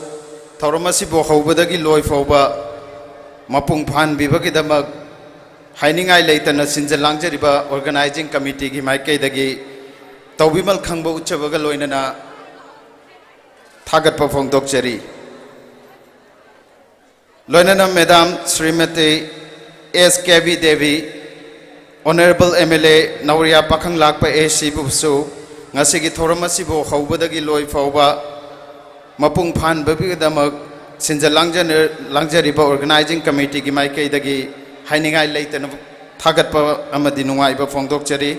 ꯊꯧꯔꯝ ꯑꯁꯤꯕꯨ ꯍꯧꯕꯗꯒꯤ ꯂꯣꯏ ꯐꯥꯎꯕ ꯃꯄꯨꯡ ꯐꯥꯍꯟꯕꯤꯕꯒꯤꯗꯃꯛ ꯍꯥꯏꯅꯤꯡꯉꯥꯏ ꯂꯩꯇꯅ ꯁꯤꯟꯖ ꯂꯥꯡꯖꯔꯤꯕ Organising Committeeꯒꯤ ꯃꯥꯏꯀꯩꯗꯒꯤ ꯇꯧꯕꯤꯃꯜ ꯈꯪꯕ ꯎꯠꯆꯕꯒ ꯂꯣꯏꯅꯅ ꯊꯥꯒꯠꯄ ꯐꯣꯡꯗꯣꯛꯆꯔꯤ꯫ ꯂꯣꯏꯅꯅ Madam Shrimati S K V Devi, Honourable M L A ꯅꯧꯔꯤꯌꯥ ꯄꯥꯈꯪ ꯂꯥꯛꯄ A C ꯕꯨꯁꯨ ꯉꯁꯤꯒꯤ ꯊꯧꯔꯝ ꯑꯁꯤꯕꯨ ꯍꯧꯕꯗꯒꯤ ꯂꯣꯏ ꯐꯥꯎꯕ ꯃꯄꯨꯡ ꯐꯥꯍꯟꯕꯒꯤꯗꯃꯛ ꯁꯤꯟꯖ ꯂꯥꯡꯖꯅ-, ꯂꯥꯡꯖꯔꯤꯕ Organising Committeeꯒꯤ ꯃꯥꯏꯀꯩꯗꯒꯤ ꯍꯥꯏꯅꯤꯡꯉꯥꯏ ꯂꯩꯇꯅ ꯊꯥꯒꯠꯄ ꯑꯃꯗꯤ ꯅꯨꯡꯉꯥꯏꯕ ꯐꯣꯡꯗꯣꯛꯆꯔꯤ꯫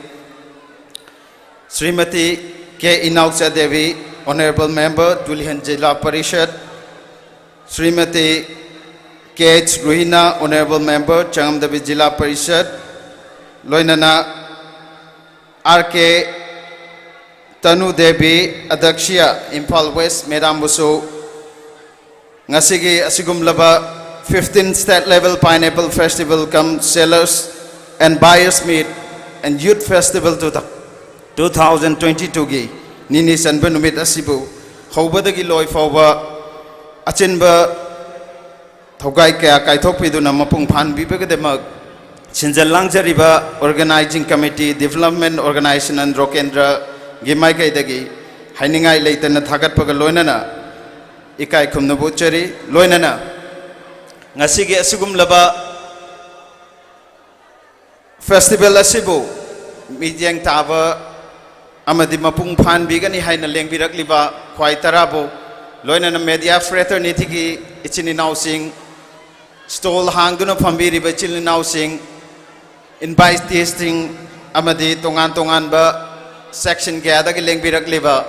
ꯁ꯭ꯔꯤꯃꯇꯤ K ꯏꯅꯥꯎꯆꯥ ꯗꯦꯕꯤ, Honourable Member, ꯗꯨꯂꯤꯍꯟ ꯖꯤꯂꯥ ꯄꯔꯤꯁꯠ, ꯁ꯭ꯔꯤꯃꯇꯤ K H ꯔꯨꯍꯤꯅꯥ, Honourable Member, ꯆꯉꯝꯗꯕꯤ ꯖꯤꯂꯥ ꯄꯔꯤꯁꯠ, ꯂꯣꯏꯅꯅ R K ꯇꯅꯨ ꯗꯦꯕꯤ, ꯑꯗꯛꯁꯤꯌꯥ, ꯏꯝꯐꯥꯜ ꯋꯦꯁ, ꯃꯦꯗꯥꯝꯕꯨꯁꯨ ꯉꯁꯤꯒꯤ ꯑꯁꯤꯒꯨꯝꯂꯕ fifteen State Level Pineapple Festival cum Sellers and Buyers Meet and Youth Festival two thousand twenty-twoꯒꯤ ꯅꯤꯅꯤ ꯆꯟꯕ ꯅꯨꯃꯤꯠ ꯑꯁꯤꯕꯨ ꯍꯧꯕꯗꯒꯤ ꯂꯣꯏ ꯐꯥꯎꯕ ꯑꯆꯤꯟꯕ ꯊꯧꯒꯥꯏ ꯀꯌꯥ ꯀꯥꯏꯊꯣꯛꯄꯤꯗꯨꯅ ꯃꯄꯨꯡ ꯐꯥꯍꯟꯕꯤꯕꯒꯤꯗꯃꯛ ꯁꯤꯟꯖ ꯂꯥꯡꯖꯔꯤꯕ Organising Committee, Development Organisation and ꯔꯣꯀꯦꯟꯗ꯭ꯔꯒꯤ ꯃꯥꯏꯀꯩꯗꯒꯤ ꯍꯥꯏꯅꯤꯡꯉꯥꯏ ꯂꯩꯇꯅ ꯊꯥꯒꯠꯄꯒ ꯂꯣꯏꯅꯅ ꯏꯀꯥꯏ ꯈꯨꯝꯅꯕ ꯎꯠꯆꯔꯤ꯫ ꯂꯣꯏꯅꯅ ꯉꯁꯤꯒꯤ ꯑꯁꯤꯒꯨꯝꯂꯕ festival ꯑꯁꯤꯕꯨ ꯃꯤꯠꯌꯦꯡ ꯇꯥꯕ ꯑꯃꯗꯤ ꯃꯄꯨꯡ ꯐꯥꯍꯟꯕꯤꯒꯅꯤ ꯍꯥꯏꯅ ꯂꯦꯡꯕꯤꯔꯛꯂꯤꯕ ꯈ꯭ꯋꯥꯏ ꯇꯔꯥꯕꯨ, ꯂꯣꯏꯅꯅ media fraternityꯒꯤ ꯏꯆꯤꯟ ꯏꯅꯥꯎꯁꯤꯡ, stall ꯍꯥꯡꯗꯨꯅ ꯐꯝꯕꯤꯔꯤꯕ ꯏꯆꯤꯜ ꯏꯅꯥꯎꯁꯤꯡ, inviteeꯁꯤꯡ ꯑꯃꯗꯤ ꯇꯣꯉꯥꯟ ꯇꯣꯉꯥꯟꯕ section ꯀꯌꯥꯗꯒꯤ ꯂꯦꯡꯕꯤꯔꯛꯂꯤꯕ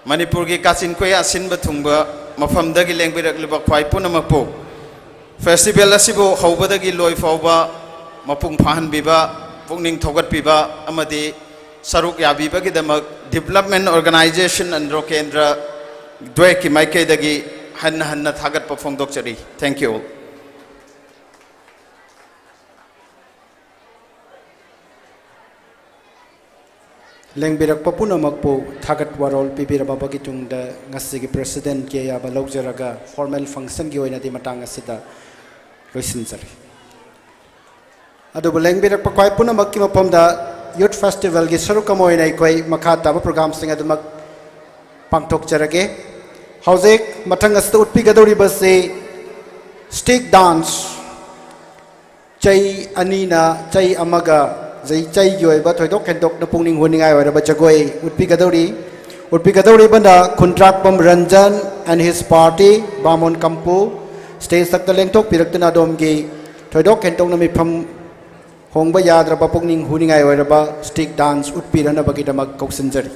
ꯃꯅꯤꯄꯨꯔꯒꯤ ꯀꯥꯆꯤꯟ ꯀꯣꯌꯥ ꯁꯤꯟꯕ ꯊꯨꯡꯕ ꯃꯐꯝꯗꯒꯤ ꯂꯦꯡꯕꯤꯔꯛꯂꯤꯕ ꯈ꯭ꯋꯥꯏ ꯄꯨꯝꯅꯃꯛꯄꯨ festival ꯑꯁꯤꯕꯨ ꯍꯧꯕꯗꯒꯤ ꯂꯣꯏ ꯐꯥꯎꯕ ꯃꯄꯨꯡ ꯐꯥꯍꯟꯕꯤꯕ, ꯄꯨꯛꯅꯤꯡ ꯊꯧꯒꯠꯄꯤꯕ ꯑꯃꯗꯤ ꯁꯔꯨꯛ ꯌꯥꯕꯤꯕꯒꯤꯗꯃꯛ Development Organisation and ꯔꯣꯀꯦꯟꯗ꯭ꯔ, ꯗ꯭ꯋꯦꯀꯤ ꯃꯥꯏꯀꯩꯗꯒꯤ ꯍꯟꯅ ꯍꯟꯅ ꯊꯥꯒꯠꯄ ꯐꯣꯡꯗꯣꯛꯆꯔꯤ꯫ Thank you all. ꯂꯦꯡꯕꯤꯔꯛꯄ ꯄꯨꯝꯅꯃꯛꯄꯨ ꯊꯥꯒꯠ ꯋꯥꯔꯣꯜ ꯄꯤꯕꯤꯔꯝꯃꯕꯒꯤ ꯇꯨꯡꯗ ꯉꯁꯤꯒꯤ presidentꯀꯤ ꯑꯌꯥꯕ ꯂꯧꯖꯔꯒ formal functionꯒꯤ ꯑꯣꯏꯅꯗꯤ ꯃꯇꯥꯡ ꯑꯁꯤꯗ ꯂꯣꯏꯁꯤꯟꯖꯔꯦ꯫ ꯑꯗꯨꯕꯨ ꯂꯦꯡꯕꯤꯔꯛꯄ ꯈ꯭ꯋꯥꯏ ꯄꯨꯝꯅꯃꯛꯀꯤ ꯃꯐꯝꯗ Youth Festivalꯒꯤ ꯁꯔꯨꯛ ꯑꯃ ꯑꯣꯏꯅ ꯑꯩꯈꯣꯏ ꯃꯈꯥ ꯇꯥꯕ programꯁꯤꯡ ꯑꯗꯨꯃꯛ ꯄꯥꯡꯊꯣꯛꯆꯔꯒꯦ꯫ ꯍꯧꯖꯤꯛ ꯃꯊꯪ ꯑꯁꯤꯗ ꯎꯠꯄꯤꯒꯗꯧꯔꯤꯕꯁꯤ stick dance꯫ ꯆꯩ ꯑꯅꯤꯅ ꯆꯩ ꯑꯃꯒ ꯆꯩ, ꯆꯩꯒꯤ ꯑꯣꯏꯕ ꯊꯣꯏꯗꯣꯛ ꯍꯦꯟꯗꯣꯛꯅ ꯄꯨꯛꯅꯤꯡ ꯍꯨꯅꯤꯡꯉꯥꯏ ꯑꯣꯏꯔꯕ ꯖꯒꯣꯏ ꯎꯠꯄꯤꯒꯗꯧꯔꯤ꯫ ꯎꯠꯄꯤꯒꯗꯧꯔꯤꯕꯅ ꯈꯨꯟꯗ꯭ꯔꯥꯛꯄꯝ ꯔꯟꯖꯟ and his party, ꯕꯥꯃꯣꯟ ꯀꯝꯄꯨ꯫ Stageꯇ ꯂꯦꯡꯊꯣꯛꯄꯤꯔꯛꯇꯨꯅ ꯑꯗꯣꯝꯒꯤ ꯊꯣꯏꯗꯣꯛ ꯍꯦꯟꯗꯣꯛꯅ ꯃꯤꯐꯝ ꯍꯣꯡꯕ ꯌꯥꯗ꯭ꯔꯕ ꯄꯨꯛꯅꯤꯡ ꯍꯨꯅꯤꯡꯉꯥꯏ ꯑꯣꯏꯔꯕ stick dance ꯎꯠꯄꯤꯔꯅꯕꯒꯤꯗꯃꯛ ꯀꯧꯁꯤꯟꯖꯔꯤ꯫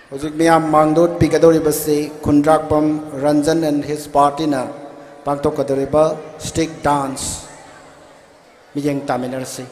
ꯍꯧꯖꯤꯛ ꯃꯤꯌꯥꯝ ꯃꯥꯡꯗ ꯎꯠꯄꯤꯒꯗꯧꯔꯤꯕꯁꯤ ꯈꯨꯟꯗ꯭ꯔꯥꯛꯄꯝ Ranjan and his partyꯅ ꯄꯥꯡꯊꯣꯛꯀꯗꯧꯔꯤꯕ stick dance꯫ ꯃꯤꯠꯌꯦꯡ ꯇꯥꯃꯤꯟꯅꯔꯁꯤ꯫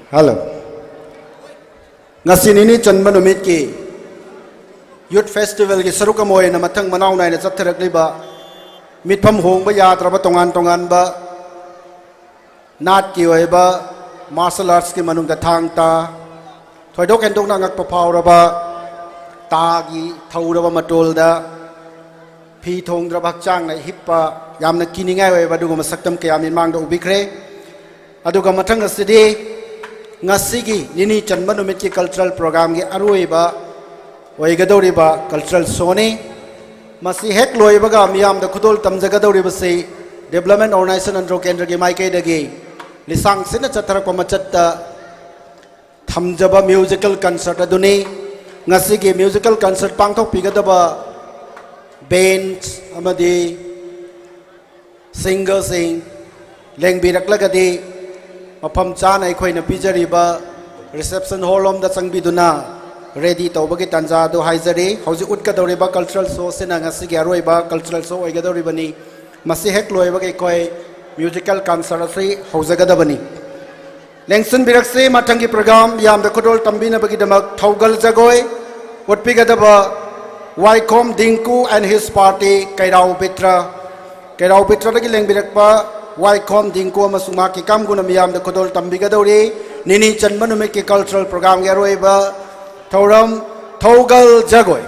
ꯍꯜꯂꯣ꯫ ꯉꯁꯤ ꯅꯤꯅꯤ ꯆꯟꯕ ꯅꯨꯃꯤꯠꯀꯤ ꯌꯨꯠ ꯐꯦꯁꯇꯤꯚꯦꯜꯒꯤ ꯁꯔꯨꯛ ꯑꯃ ꯑꯣꯏꯅ ꯃꯊꯪ ꯃꯅꯥꯎ ꯅꯥꯏꯅ ꯆꯠꯊꯔꯛꯂꯤꯕ ꯃꯤꯠꯐꯝ ꯍꯣꯡꯕ ꯌꯥꯗ꯭ꯔꯕ ꯇꯣꯉꯥꯟ ꯇꯣꯉꯥꯟꯕ ꯅꯥꯠꯀꯤ ꯑꯣꯏꯕ ꯃꯥꯔꯁꯦꯜ ꯑꯥꯔꯠꯁꯀꯤ ꯃꯅꯨꯡꯗ ꯊꯥꯡ ꯇꯥ, ꯊꯣꯏꯗꯣꯛ ꯍꯦꯟꯗꯣꯛꯅ ꯑꯉꯛꯄ ꯐꯥꯎꯔꯕ ꯇꯥꯒꯤ ꯊꯧꯔꯕ ꯃꯇꯣꯜꯗ ꯐꯤ ꯊꯣꯡꯗ꯭ꯔꯕ ꯍꯛꯆꯥꯡꯅ ꯍꯤꯞꯄ ꯌꯥꯝꯅ ꯀꯤꯅꯤꯡꯉꯥꯏ ꯑꯣꯏꯕ ꯑꯗꯨꯒꯨꯝꯕ ꯁꯛꯇꯝ ꯀꯌꯥ ꯃꯤꯠꯃꯥꯡꯗ ꯎꯕꯤꯈ꯭ꯔꯦ꯫ ꯑꯗꯨꯒ ꯃꯊꯪ ꯑꯁꯤꯗꯤ ꯉꯁꯤꯒꯤ ꯅꯤꯅꯤ ꯆꯟꯕ ꯅꯨꯃꯤꯠꯀꯤ ꯀꯜꯆꯔꯦꯜ ꯄ꯭ꯔꯣꯒ꯭ꯔꯥꯝꯒꯤ ꯑꯔꯣꯏꯕ ꯑꯣꯏꯒꯗꯧꯔꯤꯕ ꯀꯜꯆꯔꯦꯜ ꯁꯣꯅꯤ꯫ ꯃꯁꯤ ꯍꯦꯛ ꯂꯣꯏꯕꯒ ꯃꯤꯌꯥꯝꯗ ꯈꯨꯗꯣꯜ ꯇꯝꯖꯒꯗꯧꯔꯤꯕꯁꯤ ꯗꯤꯕ꯭ꯂꯞꯃꯦꯟ ꯑꯣꯔꯒꯅꯥꯏꯖꯦꯁꯟ ꯑꯟꯗ꯭ꯔꯣ ꯀꯦꯟꯗ꯭ꯔꯒꯤ ꯃꯥꯏꯀꯩꯗꯒꯤ ꯂꯤꯁꯥꯡ ꯁꯤꯠꯅ ꯆꯠꯊꯔꯛꯄ ꯃꯆꯠꯇ ꯊꯝꯖꯕ ꯃ꯭ꯌꯨꯖꯤꯀꯦꯜ ꯀꯟꯁꯔꯠ ꯑꯗꯨꯅꯤ꯫ ꯉꯁꯤꯒꯤ ꯃ꯭ꯌꯨꯖꯤꯀꯦꯜ ꯀꯟꯁꯔꯠ ꯄꯥꯡꯊꯣꯛꯄꯤꯒꯗꯕ ꯕꯦꯟꯁ ꯑꯃꯗꯤ ꯁꯤꯡꯒꯔꯁꯤꯡ ꯂꯦꯡꯕꯤꯔꯛꯂꯒꯗꯤ ꯃꯐꯝ ꯆꯥꯅ ꯑꯩꯈꯣꯏꯅ ꯄꯤꯖꯔꯤꯕ ꯔꯤꯁꯦꯞꯁꯟ ꯍꯣꯜ ꯂꯣꯝꯗ ꯆꯪꯕꯤꯗꯨꯅ ꯔꯦꯗꯤ ꯇꯧꯕꯒꯤ ꯇꯥꯟꯖꯥ ꯑꯗꯨ ꯍꯥꯏꯖꯔꯤ꯫ ꯍꯧꯖꯤꯛ ꯎꯠꯀꯗꯧꯔꯤꯕ ꯀꯜꯆꯔꯦꯜ ꯁꯣꯁꯤꯅ ꯉꯁꯤꯒꯤ ꯑꯔꯣꯏꯕ ꯀꯜꯆꯔꯦꯜ ꯁꯣ ꯑꯣꯏꯒꯗꯧꯔꯤꯕꯅꯤ꯫ ꯃꯁꯤ ꯍꯦꯛ ꯂꯣꯏꯕꯒ ꯑꯩꯈꯣꯏ ꯃ꯭ꯌꯨꯖꯤꯀꯦꯜ ꯀꯟꯁꯔꯠ ꯑꯁꯤ ꯍꯧꯖꯒꯗꯕꯅꯤ꯫ ꯂꯦꯡꯁꯤꯟꯕꯤꯔꯛꯁꯤ꯫ ꯃꯊꯪꯒꯤ ꯄ꯭ꯔꯣꯒ꯭ꯔꯥꯝ ꯌꯥꯝꯅ ꯈꯨꯗꯣꯜ ꯇꯝꯕꯤꯅꯕꯒꯤꯗꯃꯛ ꯊꯧꯒꯜ ꯖꯒꯣꯏ ꯎꯠꯄꯤꯒꯗꯕ ꯋꯥꯏꯈꯣꯝ ꯗꯤꯡꯀꯨ and his party, ꯀꯩꯔꯥꯎ ꯕꯤꯇ꯭ꯔ꯫ ꯀꯩꯔꯥꯎ ꯕꯤꯇ꯭ꯔꯗꯒꯤ ꯂꯦꯡꯕꯤꯔꯛꯄ ꯋꯥꯏꯈꯣꯝ ꯗꯤꯡꯀꯨ ꯑꯃꯁꯨꯡ ꯃꯍꯥꯛꯀꯤ ꯀꯥꯡꯕꯨꯅ ꯃꯤꯌꯥꯝꯗ ꯈꯨꯗꯣꯜ ꯇꯝꯕꯤꯒꯗꯧꯔꯤ꯫ ꯅꯤꯅꯤ ꯆꯟꯕ ꯅꯨꯃꯤꯠꯀꯤ ꯀꯜꯆꯔꯦꯜ ꯄ꯭ꯔꯣꯒ꯭ꯔꯥꯝꯒꯤ ꯑꯔꯣꯏꯕ ꯊꯧꯔꯝ ꯊꯧꯒꯜ ꯖꯒꯣꯏ꯫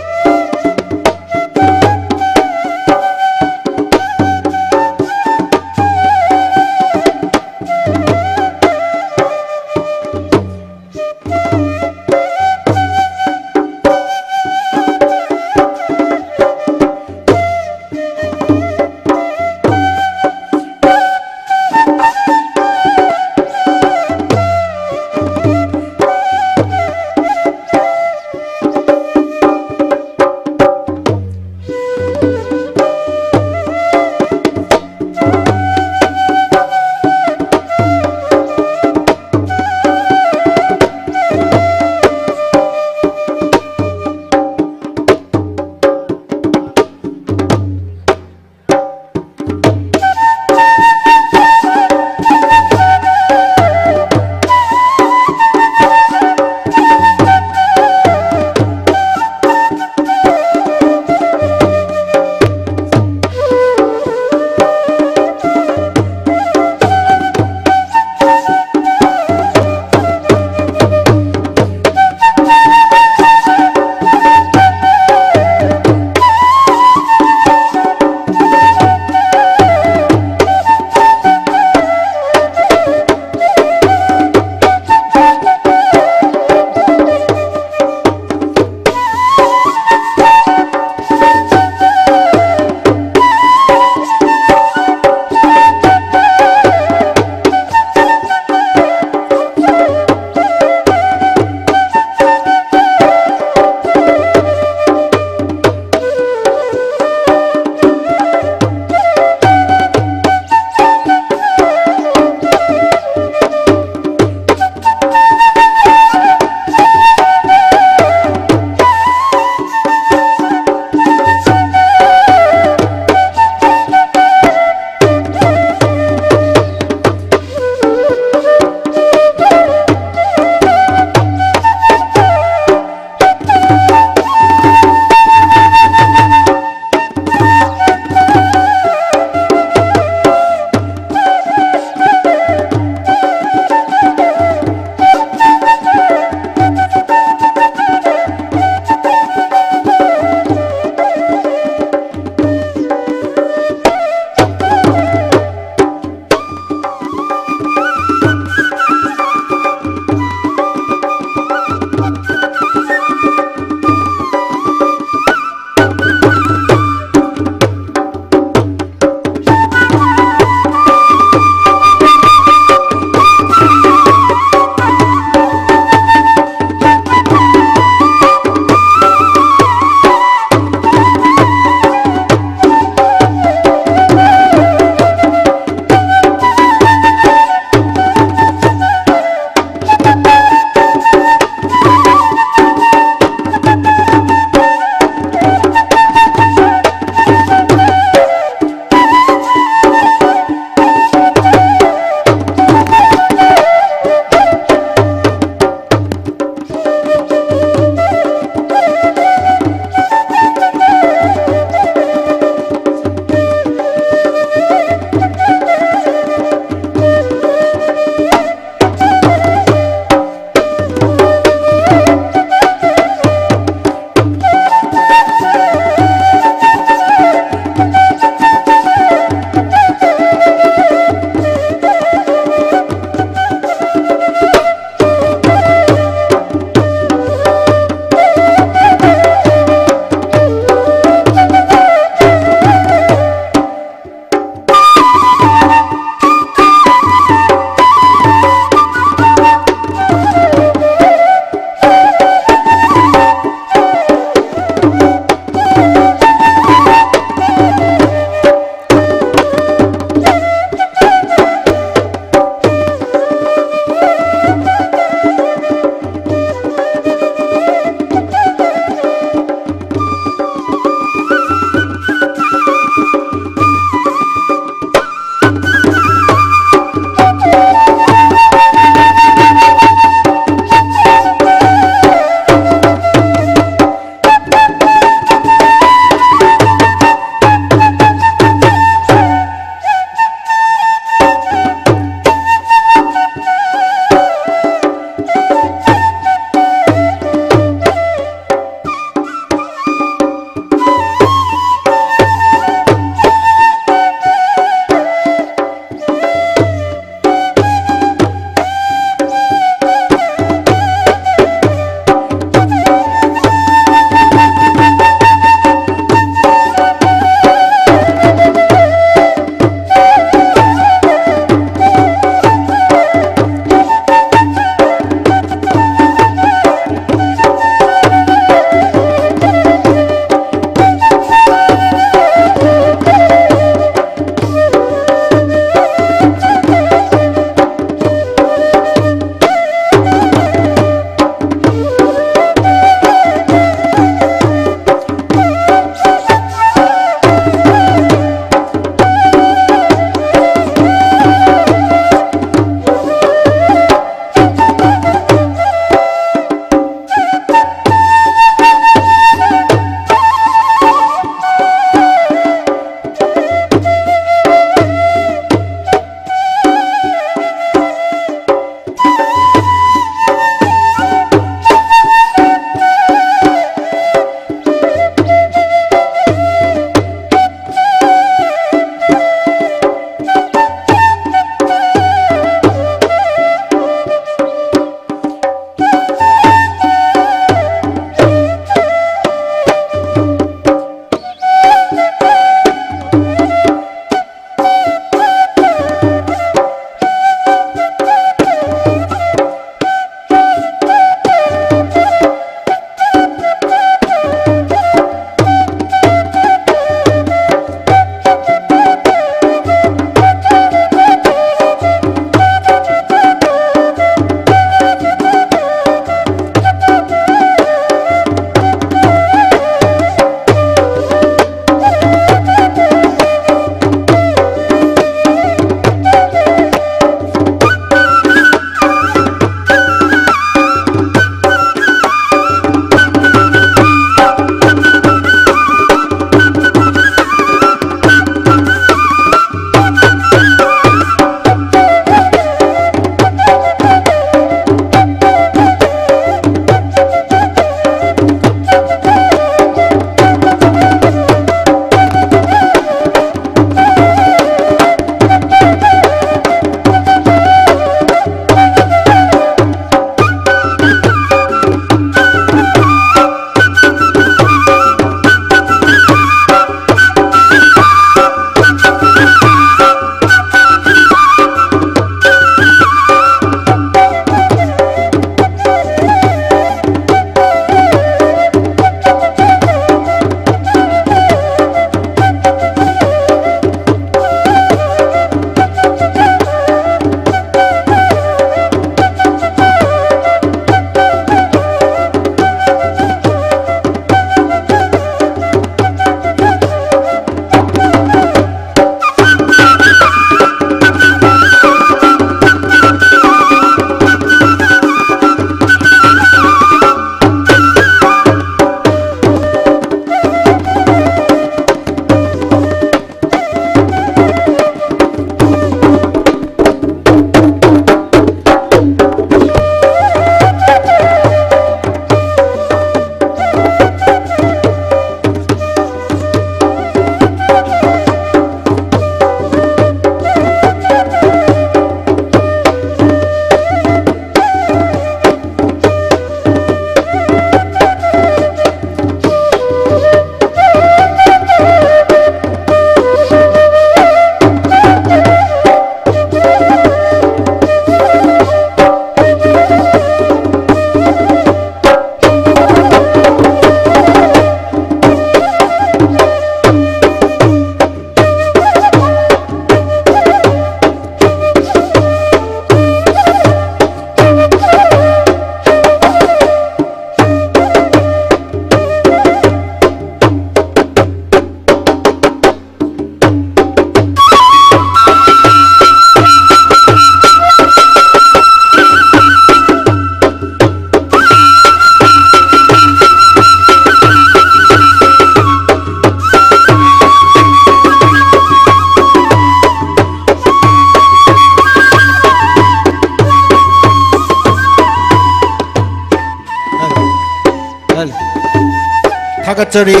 ꯊꯥꯒꯠꯆꯔꯤ꯫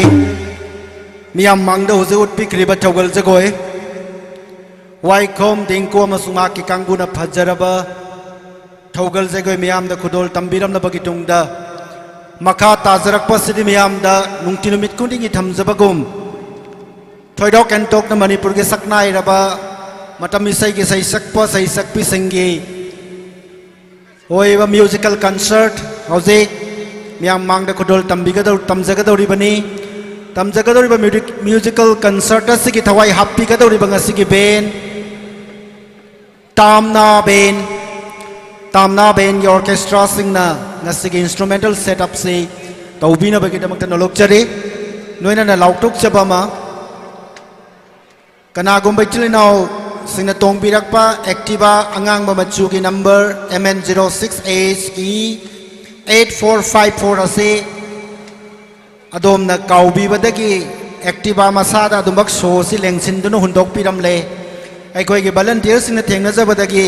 ꯃꯤꯌꯥꯝ ꯃꯥꯡꯗ ꯍꯧꯖꯤꯛ ꯎꯠꯄꯤꯈ꯭ꯔꯤꯕ ꯊꯧꯒꯜ ꯖꯒꯣꯏ, ꯋꯥꯏꯈꯣꯝ ꯗꯤꯡꯀꯣ ꯑꯃꯁꯨꯡ ꯃꯍꯥꯛꯀꯤ ꯀꯥꯡꯕꯨꯅ ꯐꯖꯔꯕ ꯊꯧꯒꯜ ꯖꯒꯣꯏ ꯃꯤꯌꯥꯝꯗ ꯈꯨꯗꯣꯜ ꯇꯝꯕꯤꯔꯝꯂꯕꯒꯤ ꯇꯨꯡꯗ, ꯃꯈꯥ ꯇꯥꯖꯔꯛꯄꯁꯤꯗꯤ ꯃꯤꯌꯥꯝꯗ ꯅꯨꯡꯇꯤ ꯅꯨꯃꯤꯠ ꯈꯨꯗꯤꯡꯒꯤ ꯊꯝꯖꯕꯒꯨꯝ, ꯊꯣꯏꯗꯣꯛ ꯍꯦꯟꯗꯣꯛꯅ ꯃꯅꯤꯄꯨꯔꯒꯤ ꯁꯛꯅꯥꯏꯔꯕ ꯃꯇꯝ ꯏꯁꯩꯒꯤ ꯁꯩꯁꯛꯄ ꯁꯩꯁꯛꯄꯤꯁꯤꯡꯒꯤ ꯑꯣꯏꯕ musical concert ꯍꯧꯖꯤꯛ ꯃꯤꯌꯥꯝ ꯃꯥꯡꯗ ꯈꯨꯗꯣꯜ ꯇꯝꯕꯤꯒꯗꯧ-, ꯇꯝꯖꯒꯗꯧꯔꯤꯕꯅꯤ꯫ ꯇꯝꯖꯒꯗꯧꯔꯤꯕ music-, musical concert ꯑꯁꯤꯒꯤ ꯊꯋꯥꯏ ꯍꯥꯞꯄꯤꯒꯗꯧꯔꯤꯕ ꯉꯁꯤꯒꯤ band, Tamna band, Tamna band orchestraꯁꯤꯡꯅ ꯉꯁꯤꯒꯤ instrumental setup ꯁꯤ ꯇꯧꯕꯤꯅꯕꯒꯤꯗꯃꯛꯇ ꯅꯣꯂꯣꯛꯆꯔꯤ꯫ ꯂꯣꯏꯅꯅ ꯂꯥꯎꯊꯣꯛꯆꯕ ꯑꯃ, ꯀꯅꯥꯒꯨꯝꯕ ꯏꯆꯤꯜ ꯏꯅꯥꯎꯁꯤꯡꯅ ꯇꯣꯡꯕꯤꯔꯛꯄ Activa ꯑꯉꯥꯡꯕ ꯃꯆꯨꯒꯤ number M N zero six H E eight four five four ꯑꯁꯤ ꯑꯗꯣꯝꯅ ꯀꯥꯎꯕꯤꯕꯗꯒꯤ Activa ꯃꯁꯥꯗ ꯑꯗꯨꯃꯛ ꯁꯣ ꯑꯁꯤ ꯂꯦꯡꯁꯤꯟꯗꯨꯅ ꯍꯨꯟꯗꯣꯛꯄꯤꯔꯝꯂꯦ꯫ ꯑꯩꯈꯣꯏꯒꯤ volunteerꯁꯤꯡꯅ ꯊꯦꯡꯅꯖꯕꯗꯒꯤ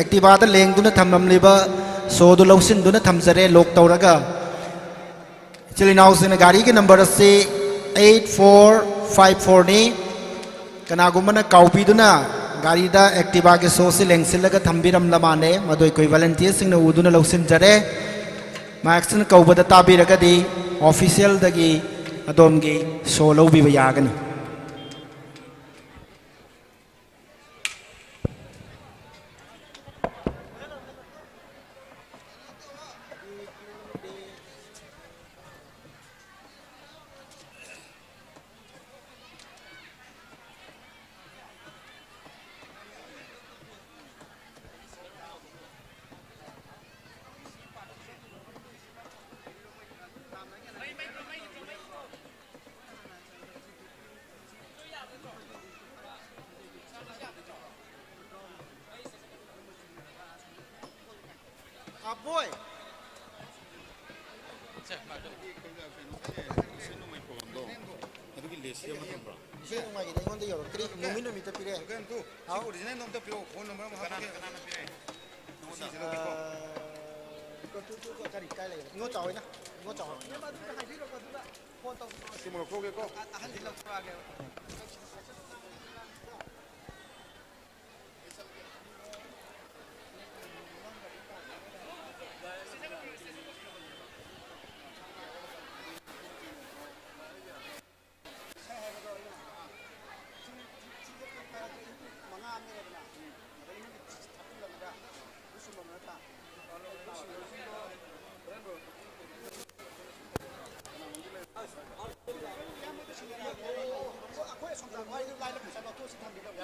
Activaꯗ ꯂꯦꯡꯗꯨꯅ ꯊꯝꯂꯝꯂꯤꯕ ꯁꯣꯗꯨ ꯂꯧꯁꯤꯟꯗꯨꯅ ꯊꯝꯖꯔꯦ, lock ꯇꯧꯔꯒ꯫ ꯏꯆꯤꯜ ꯏꯅꯥꯎꯁꯤꯡꯅ ꯒꯥꯔꯤꯒꯤ number ꯑꯁꯤ eight four five fourꯅꯤ꯫ ꯀꯅꯥꯒꯨꯝꯕꯅ ꯀꯥꯎꯕꯤꯗꯨꯅ ꯒꯥꯔꯤꯗ Activaꯒꯤ ꯁꯣꯁꯤ ꯂꯦꯡꯁꯤꯜꯂꯒ ꯊꯝꯕꯤꯔꯝꯂ ꯃꯥꯜꯂꯦ, ꯃꯗꯨ ꯑꯩꯈꯣꯏ volunteerꯁꯤꯡꯅ ꯎꯗꯨꯅ ꯂꯧꯁꯤꯟꯖꯔꯦ꯫ ꯃꯥꯏꯛꯁꯤꯅ ꯀꯧꯕꯗ ꯇꯥꯕꯤꯔꯒꯗꯤ officialꯗꯒꯤ ꯑꯗꯣꯝꯒꯤ ꯁꯣ ꯂꯧꯕꯤꯕ ꯌꯥꯒꯅꯤ꯫ ꯑꯕꯣꯏ! ꯁꯦ, ꯃꯥ ꯑꯗꯨꯝ ꯏꯁꯩ ꯅꯣꯡꯃꯥꯏ ꯄ꯭ꯔꯣꯒ꯭ꯔꯥꯝꯗꯣ ꯑꯗꯨꯒꯤ ꯂꯤꯁ ꯑꯃ ꯊꯝꯕ꯭ꯔꯣ? ꯏꯁꯩ ꯅꯣꯡꯃꯥꯏꯒꯤꯗꯤ ꯑꯩꯉꯣꯟꯗ ꯌꯧꯔꯛꯇ꯭ꯔꯤ꯫ ꯅꯨꯃꯤꯠ ꯅꯨꯃꯤꯠꯇ ꯄꯤꯔꯛꯑꯦ꯫ ꯁꯤ ꯑꯣꯔꯤꯖꯤꯅꯦꯜꯗꯣ ꯑꯝꯇ ꯄꯤꯔꯛꯑꯣ, ꯐꯣꯟ ꯅꯝꯕꯔ ꯑꯃ ꯍꯥꯞꯄꯛꯀꯦ꯫ ꯀꯅꯥꯅ ꯄꯤꯔꯛꯑꯦ? ꯅꯉꯣꯟꯗ? ꯁꯤꯁꯤꯗ ꯂꯧꯒꯦꯀꯣ꯫ ꯑꯥ, ꯀꯔꯤ ꯀꯥꯏ ꯂꯩꯒꯦ? ꯏꯉꯣ ꯆꯥꯎ ꯍꯣꯏꯅ? ꯏꯉꯣ ꯆꯥꯎ ꯍꯣꯏ꯫ ꯃꯦꯝ, ꯑꯗꯨꯗ ꯍꯥꯏꯕꯤꯔꯣꯀꯣ, ꯑꯗꯨꯒ ꯐꯣꯟ ꯇꯧꯕꯤꯔꯛꯑꯣ꯫ ꯁꯤ ꯑꯃꯨꯛ ꯂꯧꯊꯣꯛꯑꯒꯦꯀꯣ꯫ ꯑ-, ꯑꯍꯟꯁꯤ ꯂꯧꯊꯣꯔꯛꯑꯒꯦꯕ꯫ ꯉꯁꯥꯏ ꯍꯥꯏꯕꯗꯣ ꯑꯩꯅ ꯁꯤ, ꯁꯤ, ꯁꯤꯁꯦ ꯄꯨꯡ ꯐꯥꯔꯗꯤ ꯄꯨꯡ ꯃꯉꯥ ꯑꯃ ꯂꯩꯔꯦꯗꯅ, ꯑꯗꯩ ꯅꯪꯒꯤ ꯊꯥꯖꯤꯜꯂꯝꯃꯒ ꯑꯗꯨ ꯆꯨꯝꯃꯕ ꯅꯠꯇ꯭ꯔꯥ? ꯑꯩꯈꯣꯏ ꯑꯁꯣꯝꯗ ꯋꯥꯔꯤꯗꯨ ꯂꯥꯏꯅ ꯄꯩꯁꯥ ꯂꯧꯊꯣꯛꯑꯁꯤ ꯊꯝꯕꯤꯔꯝꯃꯣ꯫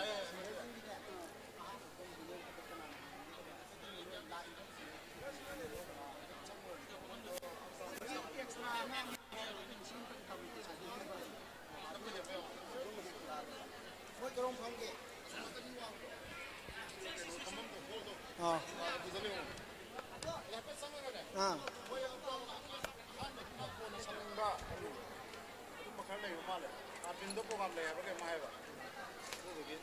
ꯑꯥ꯫ ꯑꯥ꯫ ꯑꯗꯨꯝꯕ ꯈꯔ ꯂꯩꯕ ꯃꯥꯜꯂꯦ꯫ ꯑꯥ, ꯕꯤꯟꯗꯣ ꯄ꯭ꯔꯣꯒ꯭ꯔꯥꯝ ꯂꯩ ꯍꯥꯏꯕ꯭ꯔꯥ ꯀꯩꯅꯣꯝ ꯍꯥꯏꯕ꯫ ꯑꯗꯨꯗꯨꯒꯤ꯫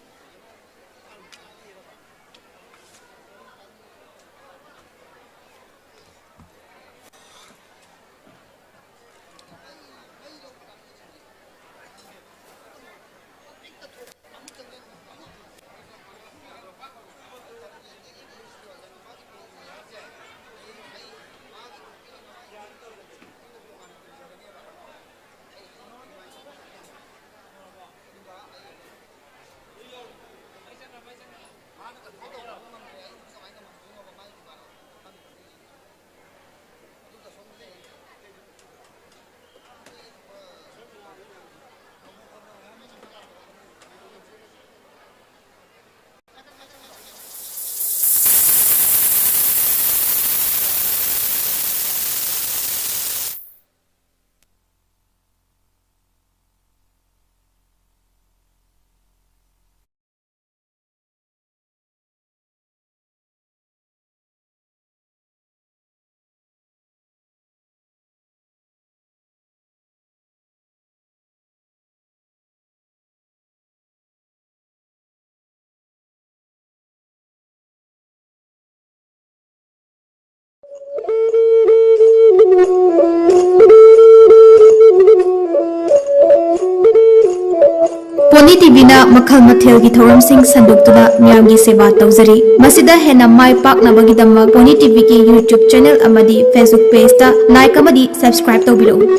ꯇꯤꯚꯤꯅ ꯃꯈꯜ ꯃꯊꯦꯜꯒꯤ ꯊꯧꯔꯝꯁꯤꯡ ꯁꯟꯗꯣꯛꯇꯨꯅ ꯃꯤꯌꯥꯝꯒꯤ ꯁꯦꯕꯥ ꯇꯧꯖꯔꯤ꯫ ꯃꯁꯤꯗ ꯍꯦꯟꯅ ꯃꯥꯏ ꯄꯥꯛꯅꯕꯒꯤꯗꯃꯛ Pony ꯇꯤꯚꯤꯒꯤ YouTube channel ꯑꯃꯗꯤ Facebook page ꯇ like ꯑꯃꯗꯤ subscribe ꯇꯧꯕꯤꯔꯛꯎ꯫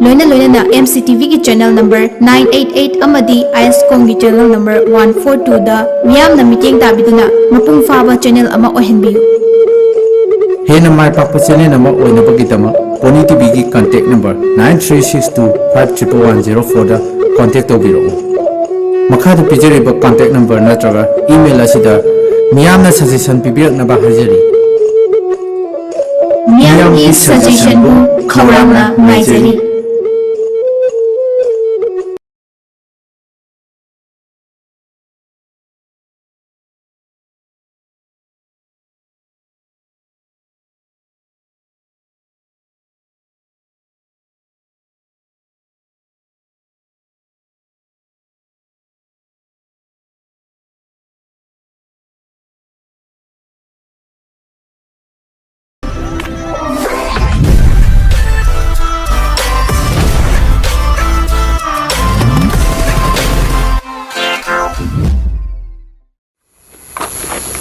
ꯂꯣꯏꯅ ꯂꯣꯏꯅꯅ M C T V ꯒꯤ channel number nine eight eight ꯑꯃꯗꯤ ꯑꯥꯏ ꯑꯦꯁ ꯀꯣꯝꯒꯤ channel number one four two ꯗ ꯃꯤꯌꯥꯝꯅ ꯃꯤꯠꯌꯦꯡ ꯇꯥꯕꯤꯗꯨꯅ ꯃꯄꯨꯡ ꯐꯥꯕ channel ꯑꯃ ꯑꯣꯏꯍꯟꯕꯤꯌꯨ꯫ ꯍꯦꯟꯅ ꯃꯥꯏ ꯄꯥꯛꯄ channel ꯑꯃ ꯑꯣꯏꯅꯕꯒꯤꯗꯃꯛ Pony ꯇꯤꯚꯤꯒꯤ contact number nine three six two five triple one zero four ꯗ contact ꯇꯧꯕꯤꯔꯛꯎ꯫ ꯃꯈꯥꯗ ꯄꯤꯖꯔꯤꯕ contact number ꯅꯠꯇ꯭ꯔꯒ email ꯑꯁꯤꯗ ꯃꯤꯌꯥꯝꯅ suggestion ꯄꯤꯕꯤꯔꯛꯅꯕ ꯍꯥꯏꯖꯔꯤ꯫ ꯃꯤꯌꯥꯝꯒꯤ suggestion ꯕꯨ ꯈꯧꯔꯥꯡꯅ ꯉꯥꯏꯖꯔꯤ꯫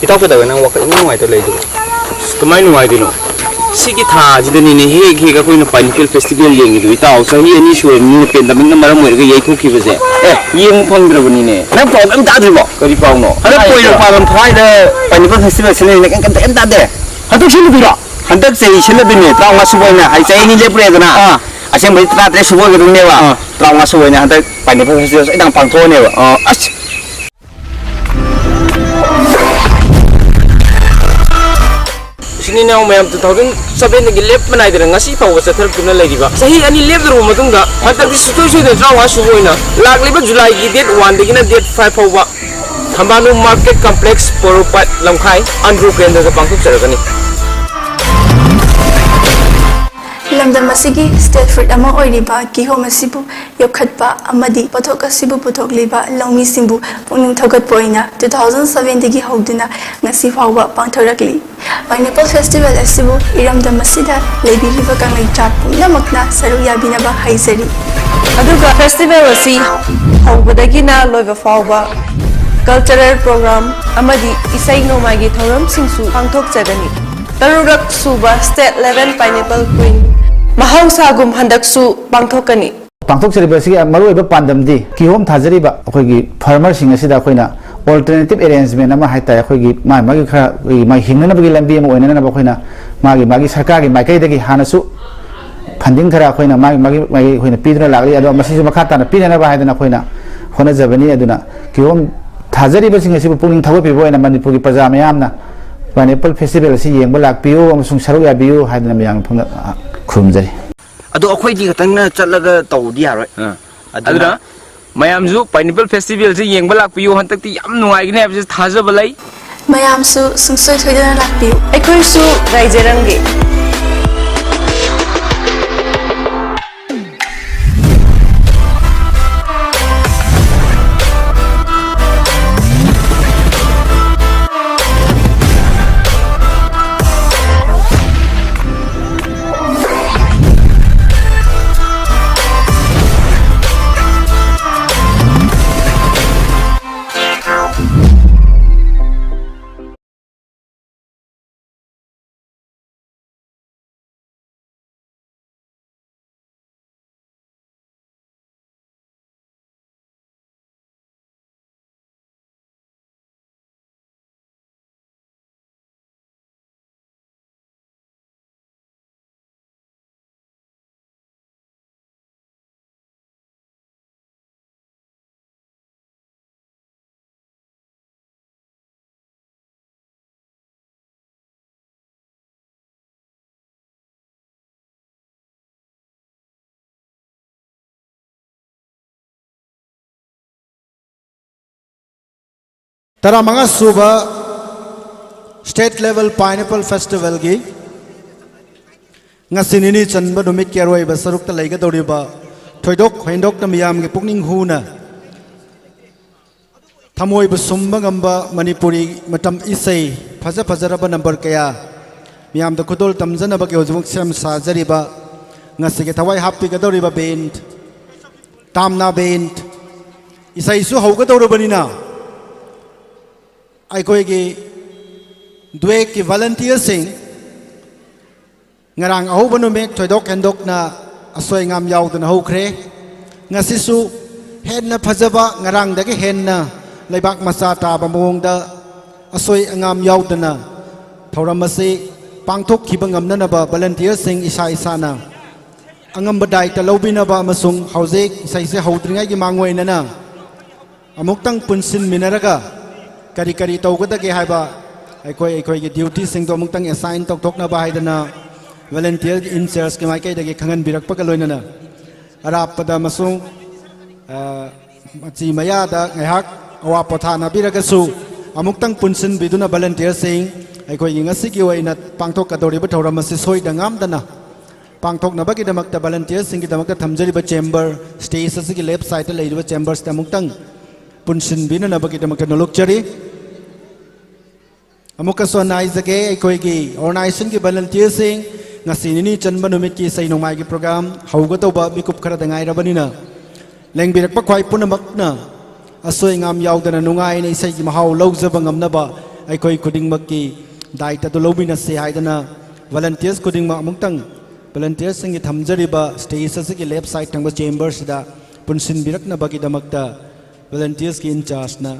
ꯏꯇꯥꯎ, ꯀꯩꯗꯧꯔꯦ? ꯅꯪ ꯋꯥꯈꯜ ꯏꯅꯨꯡ ꯅꯨꯡꯉꯥꯏꯇ ꯂꯩꯗꯨꯕꯨ? ꯑꯁ, ꯀꯃꯥꯏ ꯅꯨꯡꯉꯥꯏꯗꯣꯏꯅꯣ? ꯁꯤꯒꯤ ꯊꯥꯁꯤꯗꯅꯤꯅꯦ ꯍꯦꯛ ꯍꯦꯛ ꯑꯩꯈꯣꯏꯅ Pineapple Festival ꯌꯦꯡꯉꯤꯗꯣ, ꯏꯇꯥꯎ꯫ ꯆꯍꯤ ꯑꯅꯤ ꯁꯨꯔꯕꯅꯤꯅ pandemic ꯅ ꯃꯔꯝ ꯑꯣꯏꯔꯒ ꯌꯩꯊꯣꯛꯈꯤꯕꯁꯦ꯫ ꯑꯦ, ꯌꯦꯡꯕ ꯐꯪꯗ꯭ꯔꯕꯅꯤꯅꯦ꯫ ꯅꯪ ꯄꯥꯎ ꯑꯝ ꯇꯥꯗ꯭ꯔꯤꯕꯣ? ꯀꯔꯤ ꯄꯥꯎꯅꯣ? ꯍꯟꯗꯛ ꯀꯣꯏꯔꯣ ꯄꯥꯂꯝ ꯐꯥꯏꯗ Pineapple Festival ꯁꯤꯟꯅꯤꯅ ꯀꯩꯝ, ꯀꯩꯝ ꯇꯥꯗꯦ꯫ ꯍꯟꯗꯛ ꯁꯤꯟꯅꯗꯣꯏꯔꯣ? ꯍꯟꯗꯛ ꯆꯍꯤ ꯁꯤꯟꯅꯗꯣꯏꯅꯦ, ꯇꯔꯥꯃꯉꯥ ꯁꯨꯕ ꯑꯣꯏꯅ꯫ ꯍꯥꯏ, ꯆꯍꯤ ꯑꯅꯤ ꯂꯦꯞꯄꯨꯔꯦꯗꯅ꯫ ꯑꯥ꯫ ꯑꯁꯦꯡꯕꯗꯤ ꯇꯔꯥꯇꯔꯦꯠ ꯁꯨꯕ ꯑꯣꯏꯒꯗꯕꯅꯦꯕ꯫ ꯑꯥ꯫ ꯇꯔꯥꯃꯉꯥ ꯁꯨꯕ ꯑꯣꯏꯅ ꯍꯟꯗꯛ Pineapple Festival ꯁꯣꯏꯗꯅ ꯄꯥꯡꯊꯣꯛꯑꯅꯦꯕ꯫ ꯑꯥ, ꯑꯁ꯫ ꯏꯆꯤꯟ ꯏꯅꯥꯎ ꯃꯌꯥꯝ, two thousand seven ꯗꯒꯤ ꯂꯦꯞꯄ ꯅꯥꯏꯗꯅ ꯉꯁꯤ ꯐꯥꯎꯕ ꯆꯠꯊꯔꯛꯇꯨꯅ ꯂꯩꯔꯤꯕ ꯆꯍꯤ ꯑꯅꯤ ꯂꯦꯞꯂꯨꯔꯕ ꯃꯇꯨꯡꯗ, ꯍꯟꯗꯛꯇꯤ ꯁꯨꯡꯁꯣꯏ ꯁꯣꯏꯗꯅ ꯇꯔꯥꯃꯉꯥ ꯁꯨꯕ ꯑꯣꯏꯅ ꯂꯥꯛꯂꯤꯕ July ꯒꯤ date one ꯗꯒꯤꯅ date five ꯐꯥꯎꯕ ꯊꯝꯕꯥꯜꯅꯨ Market Complex, ꯄꯣꯔꯣꯝꯄꯥꯠ, ꯂꯝꯈꯥꯏ, ꯑꯟꯗ꯭ꯔꯣ ꯀꯦꯟꯗ꯭ꯔꯗ ꯄꯥꯡꯊꯣꯛꯆꯔꯒꯅꯤ꯫ ꯂꯝꯗꯝ ꯑꯁꯤꯒꯤ state fruit ꯑꯃ ꯑꯣꯏꯔꯤꯕ ꯀꯤꯍꯣꯝ ꯑꯁꯤꯕꯨ ꯌꯣꯛꯈꯠꯄ ꯑꯃꯗꯤ ꯄꯣꯠꯊꯣꯛ ꯑꯁꯤꯕꯨ ꯄꯨꯊꯣꯛꯂꯤꯕ ꯂꯧꯃꯤꯁꯤꯡꯕꯨ ꯄꯨꯛꯅꯤꯡ ꯊꯧꯒꯠꯄ ꯑꯣꯏꯅ two thousand sevenꯗꯒꯤ ꯍꯧꯗꯨꯅ ꯉꯁꯤ ꯐꯥꯎꯕ ꯄꯥꯡꯊꯣꯔꯛꯂꯤ꯫ Pineapple Festival ꯑꯁꯤꯕꯨ ꯏꯔꯝꯗꯝ ꯑꯁꯤꯗ ꯂꯩꯕꯤꯔꯤꯕ ꯀꯪꯂꯩꯆꯥ ꯄꯨꯝꯅꯃꯛꯅ ꯁꯔꯨꯛ ꯌꯥꯕꯤꯅꯕ ꯍꯥꯏꯖꯔꯤ꯫ ꯑꯗꯨꯒ festival ꯑꯁꯤ ꯍꯧꯕꯗꯒꯤꯅ ꯂꯣꯏꯕ ꯐꯥꯎꯕ cultural program ꯑꯃꯗꯤ ꯏꯁꯩ ꯅꯣꯡꯃꯥꯏꯒꯤ ꯊꯧꯔꯝꯁꯤꯡꯁꯨ ꯄꯥꯡꯊꯣꯛꯆꯒꯅꯤ꯫ ꯇꯔꯨꯛꯔꯛ ꯁꯨꯕ state level Pineapple Queen ꯃꯍꯧꯁꯥꯒꯨꯝ ꯍꯟꯗꯛꯁꯨ ꯄꯥꯡꯊꯣꯛꯀꯅꯤ꯫ ꯄꯥꯡꯊꯣꯛꯆꯔꯤꯕ ꯑꯁꯤꯒꯤ ꯃꯔꯨꯑꯣꯏꯕ ꯄꯥꯟꯗꯝꯗꯤ ꯀꯤꯍꯣꯝ ꯊꯥꯖꯔꯤꯕ ꯑꯩꯈꯣꯏꯒꯤ farmerꯁꯤꯡ ꯑꯁꯤꯗ ꯑꯩꯈꯣꯏꯅ alternative arrangement ꯑꯃ ꯍꯥꯏꯇꯥꯔꯦ, ꯑꯩꯈꯣꯏꯒꯤ ꯃꯥꯒꯤ ꯃꯥꯒꯤ ꯈꯔ ꯑꯩꯈꯣꯏꯒꯤ ꯃꯥꯒꯤ ꯍꯤꯡꯅꯅꯕꯒꯤ ꯂꯝꯕꯤ ꯑꯃ ꯑꯣꯏꯅꯅꯕ ꯑꯩꯈꯣꯏꯅ ꯃꯥꯒꯤ ꯃꯥꯒꯤ ꯁꯔꯀꯥꯔꯒꯤ ꯃꯥꯏꯀꯩꯗꯒꯤ ꯍꯥꯟꯅꯁꯨ funding ꯈꯔ ꯑꯩꯈꯣꯏꯅ ꯃꯥꯒꯤ ꯃꯥꯒꯤ ꯃꯥꯒꯤ ꯑꯩꯈꯣꯏꯅ ꯄꯤꯗꯨꯅ ꯂꯥꯛꯂꯤ꯫ ꯑꯗꯣ ꯃꯁꯤꯁꯨ ꯃꯈꯥ ꯇꯥꯅ ꯄꯤꯅꯅꯕ ꯍꯥꯏꯗꯅ ꯑꯩꯈꯣꯏꯅ ꯍꯣꯠꯅꯖꯕꯅꯤ꯫ ꯑꯗꯨꯅ ꯀꯤꯍꯣꯝ ꯊꯥꯖꯔꯤꯕꯁꯤꯡ ꯑꯁꯤꯕꯨ ꯄꯨꯛꯅꯤꯡ ꯊꯧꯒꯠꯄꯤꯕ ꯑꯣꯏꯅ ꯃꯅꯤꯄꯨꯔꯒꯤ ꯄ꯭ꯔꯖꯥ ꯃꯌꯥꯝꯅ Pineapple Festival ꯑꯁꯤ ꯌꯦꯡꯕ ꯂꯥꯛꯄꯤꯌꯨ ꯑꯃꯁꯨꯡ ꯁꯔꯨꯛ ꯌꯥꯕꯤꯌꯨ ꯍꯥꯏꯗꯅ ꯃꯌꯥꯝꯒꯤ ꯃꯐꯝꯗ, ꯑ, ꯈꯨꯔꯨꯝꯖꯔꯤ꯫ ꯑꯗꯣ ꯑꯩꯈꯣꯏꯗꯤ ꯈꯛꯇꯪꯅ ꯆꯠꯂꯒ ꯇꯧꯕꯗꯤ ꯌꯥꯔꯣꯏ꯫ ꯑꯥ꯫ ꯑꯗꯨꯅ ꯑꯗꯨꯅ ꯃꯌꯥꯝꯁꯨ Pineapple Festivalꯁꯦ ꯌꯦꯡꯕ ꯂꯥꯛꯄꯤꯌꯨ꯫ ꯍꯟꯗꯛꯇꯤ ꯌꯥꯝ ꯅꯨꯡꯉꯥꯏꯒꯅꯤ ꯍꯥꯏꯕꯁꯤ ꯊꯥꯖꯕ ꯂꯩ꯫ ꯃꯌꯥꯝꯁꯨ ꯁꯨꯡꯁꯣꯏ ꯁꯣꯏꯗꯅ ꯂꯥꯛꯄꯤꯌꯨ꯫ ꯑꯩꯈꯣꯏꯁꯨ ꯉꯥꯏꯖꯔꯝꯒꯦ꯫ ꯇꯔꯥꯃꯉꯥ ꯁꯨꯕ State Level Pineapple Festivalꯒꯤ ꯉꯁꯤ ꯅꯤꯅꯤ ꯆꯟꯕ ꯅꯨꯃꯤꯠꯀꯤ ꯑꯔꯣꯏꯕ ꯁꯔꯨꯛꯇ ꯂꯩꯒꯗꯧꯔꯤꯕ, ꯊꯣꯏꯗꯣꯛ ꯍꯦꯟꯗꯣꯛꯅ ꯃꯤꯌꯥꯝꯒꯤ ꯄꯨꯛꯅꯤꯡ ꯍꯨꯅ ꯊꯃꯣꯏꯕꯨ ꯁꯨꯝꯕ ꯉꯝꯕ ꯃꯅꯤꯄꯨꯔꯤ ꯃꯇꯝ ꯏꯁꯩ ꯐꯖ ꯐꯖꯔꯕ ꯅꯝꯕꯔ ꯀꯌꯥ ꯃꯤꯌꯥꯝꯗ ꯈꯨꯗꯣꯜ ꯇꯝꯖꯅꯕꯒꯤ ꯍꯧꯖꯤꯛꯃꯛ ꯁꯦꯝ ꯁꯥꯖꯔꯤꯕ, ꯉꯁꯤꯒꯤ ꯊꯋꯥꯏ ꯍꯥꯞꯄꯤꯒꯗꯧꯔꯤꯕ ꯕꯦꯟ, ꯇꯥꯝꯅꯥ ꯕꯦꯟ, ꯏꯁꯩꯁꯨ ꯍꯧꯒꯗꯧꯔꯕꯅꯤꯅ ꯑꯩꯈꯣꯏꯒꯤ ꯗ꯭ꯋꯦꯛꯀꯤ ꯚꯣꯂꯟꯇꯤꯌꯔꯁꯤꯡ ꯉꯔꯥꯡ ꯑꯍꯧꯕ ꯅꯨꯃꯤꯠ ꯊꯣꯏꯗꯣꯛ ꯍꯦꯟꯗꯣꯛꯅ ꯑꯁꯣꯏ ꯑꯉꯥꯝ ꯌꯥꯎꯗꯅ ꯍꯧꯈ꯭ꯔꯦ꯫ ꯉꯁꯤꯁꯨ ꯍꯦꯟꯅ ꯐꯖꯕ, ꯉꯔꯥꯡꯗꯒꯤ ꯍꯦꯟꯅ ꯂꯩꯕꯥꯛ ꯃꯆꯥ ꯇꯥꯕ ꯃꯑꯣꯡꯗ ꯑꯁꯣꯏ ꯑꯉꯥꯝ ꯌꯥꯎꯗꯅ ꯊꯧꯔꯝ ꯑꯁꯤ ꯄꯥꯡꯊꯣꯛꯈꯤꯕ ꯉꯝꯅꯅꯕ ꯚꯣꯂꯟꯇꯤꯌꯔꯁꯤꯡ ꯏꯁꯥ ꯏꯁꯥꯅ ꯑꯉꯝꯕ ꯗꯥꯏꯇ ꯂꯧꯕꯤꯅꯕ ꯑꯃꯁꯨꯡ ꯍꯧꯖꯤꯛ ꯏꯁꯩꯁꯦ ꯍꯧꯗ꯭ꯔꯤꯉꯩꯒꯤ ꯃꯥꯡꯑꯣꯏꯅꯅ ꯑꯃꯨꯛꯇꯪ ꯄꯨꯟꯁꯤꯟꯃꯤꯟꯅꯔꯒ ꯀꯔꯤ ꯀꯔꯤ ꯇꯧꯒꯗꯒꯦ ꯍꯥꯏꯕ ꯑꯩꯈꯣꯏ ꯑꯩꯈꯣꯏꯒꯤ ꯗ꯭ꯌꯨꯇꯤꯁꯤꯡꯗꯣ ꯑꯃꯨꯛꯇꯪ ꯑꯦꯁꯥꯏꯟ ꯇꯧꯊꯣꯛꯅꯕ ꯍꯥꯏꯗꯅ ꯚꯣꯂꯟꯇꯤꯌꯔꯒꯤ ꯏꯟꯆꯥꯔꯖꯀꯤ ꯃꯥꯏꯀꯩꯗꯒꯤ ꯈꯪꯍꯟꯕꯤꯔꯛꯄꯒ ꯂꯣꯏꯅꯅ ꯑꯔꯥꯞꯄꯗ ꯑꯃꯁꯨꯡ, ꯑ, ꯃꯆꯤ ꯃꯌꯥꯗ ꯉꯥꯏꯍꯥꯛ ꯑꯋꯥ ꯄꯣꯊꯥꯅꯕꯤꯔꯒꯁꯨ ꯑꯃꯨꯛꯇꯪ ꯄꯨꯟꯁꯤꯟꯕꯤꯗꯨꯅ ꯚꯣꯂꯟꯇꯤꯌꯔꯁꯤꯡ ꯑꯩꯈꯣꯏꯒꯤ ꯉꯁꯤꯒꯤ ꯑꯣꯏꯅ ꯄꯥꯡꯊꯣꯛꯀꯗꯧꯔꯤꯕ ꯊꯧꯔꯝ ꯑꯁꯤ ꯁꯣꯏꯗ ꯉꯥꯝꯗꯅ ꯄꯥꯡꯊꯣꯛꯅꯕꯒꯤꯗꯃꯛꯇ ꯚꯣꯂꯟꯇꯤꯌꯔꯁꯤꯡꯒꯤꯗꯃꯛꯇ ꯊꯝꯖꯔꯤꯕ ꯆꯦꯝꯕꯔ, ꯁ꯭ꯇꯦꯖ ꯑꯁꯤꯒꯤ ꯂꯦꯐ ꯁꯥꯏꯗꯇ ꯂꯩꯔꯤꯕ ꯆꯦꯝꯕꯔꯁꯤꯗ ꯑꯃꯨꯛꯇꯪ ꯄꯨꯟꯁꯤꯟꯕꯤꯅꯅꯕꯒꯤꯗꯃꯛꯇ ꯅꯣꯂꯨꯛꯆꯔꯤ꯫ ꯑꯃꯨꯛꯀꯁꯨ ꯍꯟꯅ ꯍꯥꯏꯖꯒꯦ, ꯑꯩꯈꯣꯏꯒꯤ ꯑꯣꯔꯒꯅꯥꯏꯖꯦꯁꯟꯒꯤ ꯚꯣꯂꯟꯇꯤꯌꯔꯁꯤꯡ ꯉꯁꯤ ꯅꯤꯅꯤ ꯆꯟꯕ ꯅꯨꯃꯤꯠꯀꯤ ꯏꯁꯩ ꯅꯣꯡꯃꯥꯏꯒꯤ ꯄ꯭ꯔꯣꯒ꯭ꯔꯥꯝ ꯍꯧꯒꯗꯧꯕ ꯃꯤꯀꯨꯞ ꯈꯔꯗ ꯉꯥꯏꯔꯕꯅꯤꯅ, ꯂꯦꯡꯕꯤꯔꯛꯄ ꯈ꯭ꯋꯥꯏ ꯄꯨꯝꯅꯃꯛꯅ ꯑꯁꯣꯏ ꯑꯉꯥꯝ ꯌꯥꯎꯗꯅ ꯅꯨꯡꯉꯥꯏꯅ ꯏꯁꯩꯒꯤ ꯃꯍꯥꯎ ꯂꯧꯖꯕ ꯉꯝꯅꯕ ꯑꯩꯈꯣꯏ ꯈꯨꯗꯤꯡꯃꯛꯀꯤ ꯗꯥꯏꯇ ꯑꯗꯨ ꯂꯧꯃꯤꯟꯅꯁꯤ ꯍꯥꯏꯗꯅ ꯚꯣꯂꯟꯇꯤꯌꯔꯁ ꯈꯨꯗꯤꯡꯃꯛ ꯑꯃꯨꯛꯇꯪ ꯚꯣꯂꯟꯇꯤꯌꯔꯁꯤꯡꯒꯤ ꯊꯝꯖꯔꯤꯕ ꯁ꯭ꯇꯦꯖ ꯑꯁꯤꯒꯤ ꯂꯦꯐ ꯁꯥꯏꯗ ꯊꯪꯕ ꯆꯦꯝꯕꯔꯁꯤꯗ ꯄꯨꯟꯁꯤꯟꯕꯤꯔꯛꯅꯕꯒꯤꯗꯃꯛꯇ ꯚꯣꯂꯟꯇꯤꯌꯔꯁꯀꯤ ꯏꯟꯆꯥꯔꯖꯅ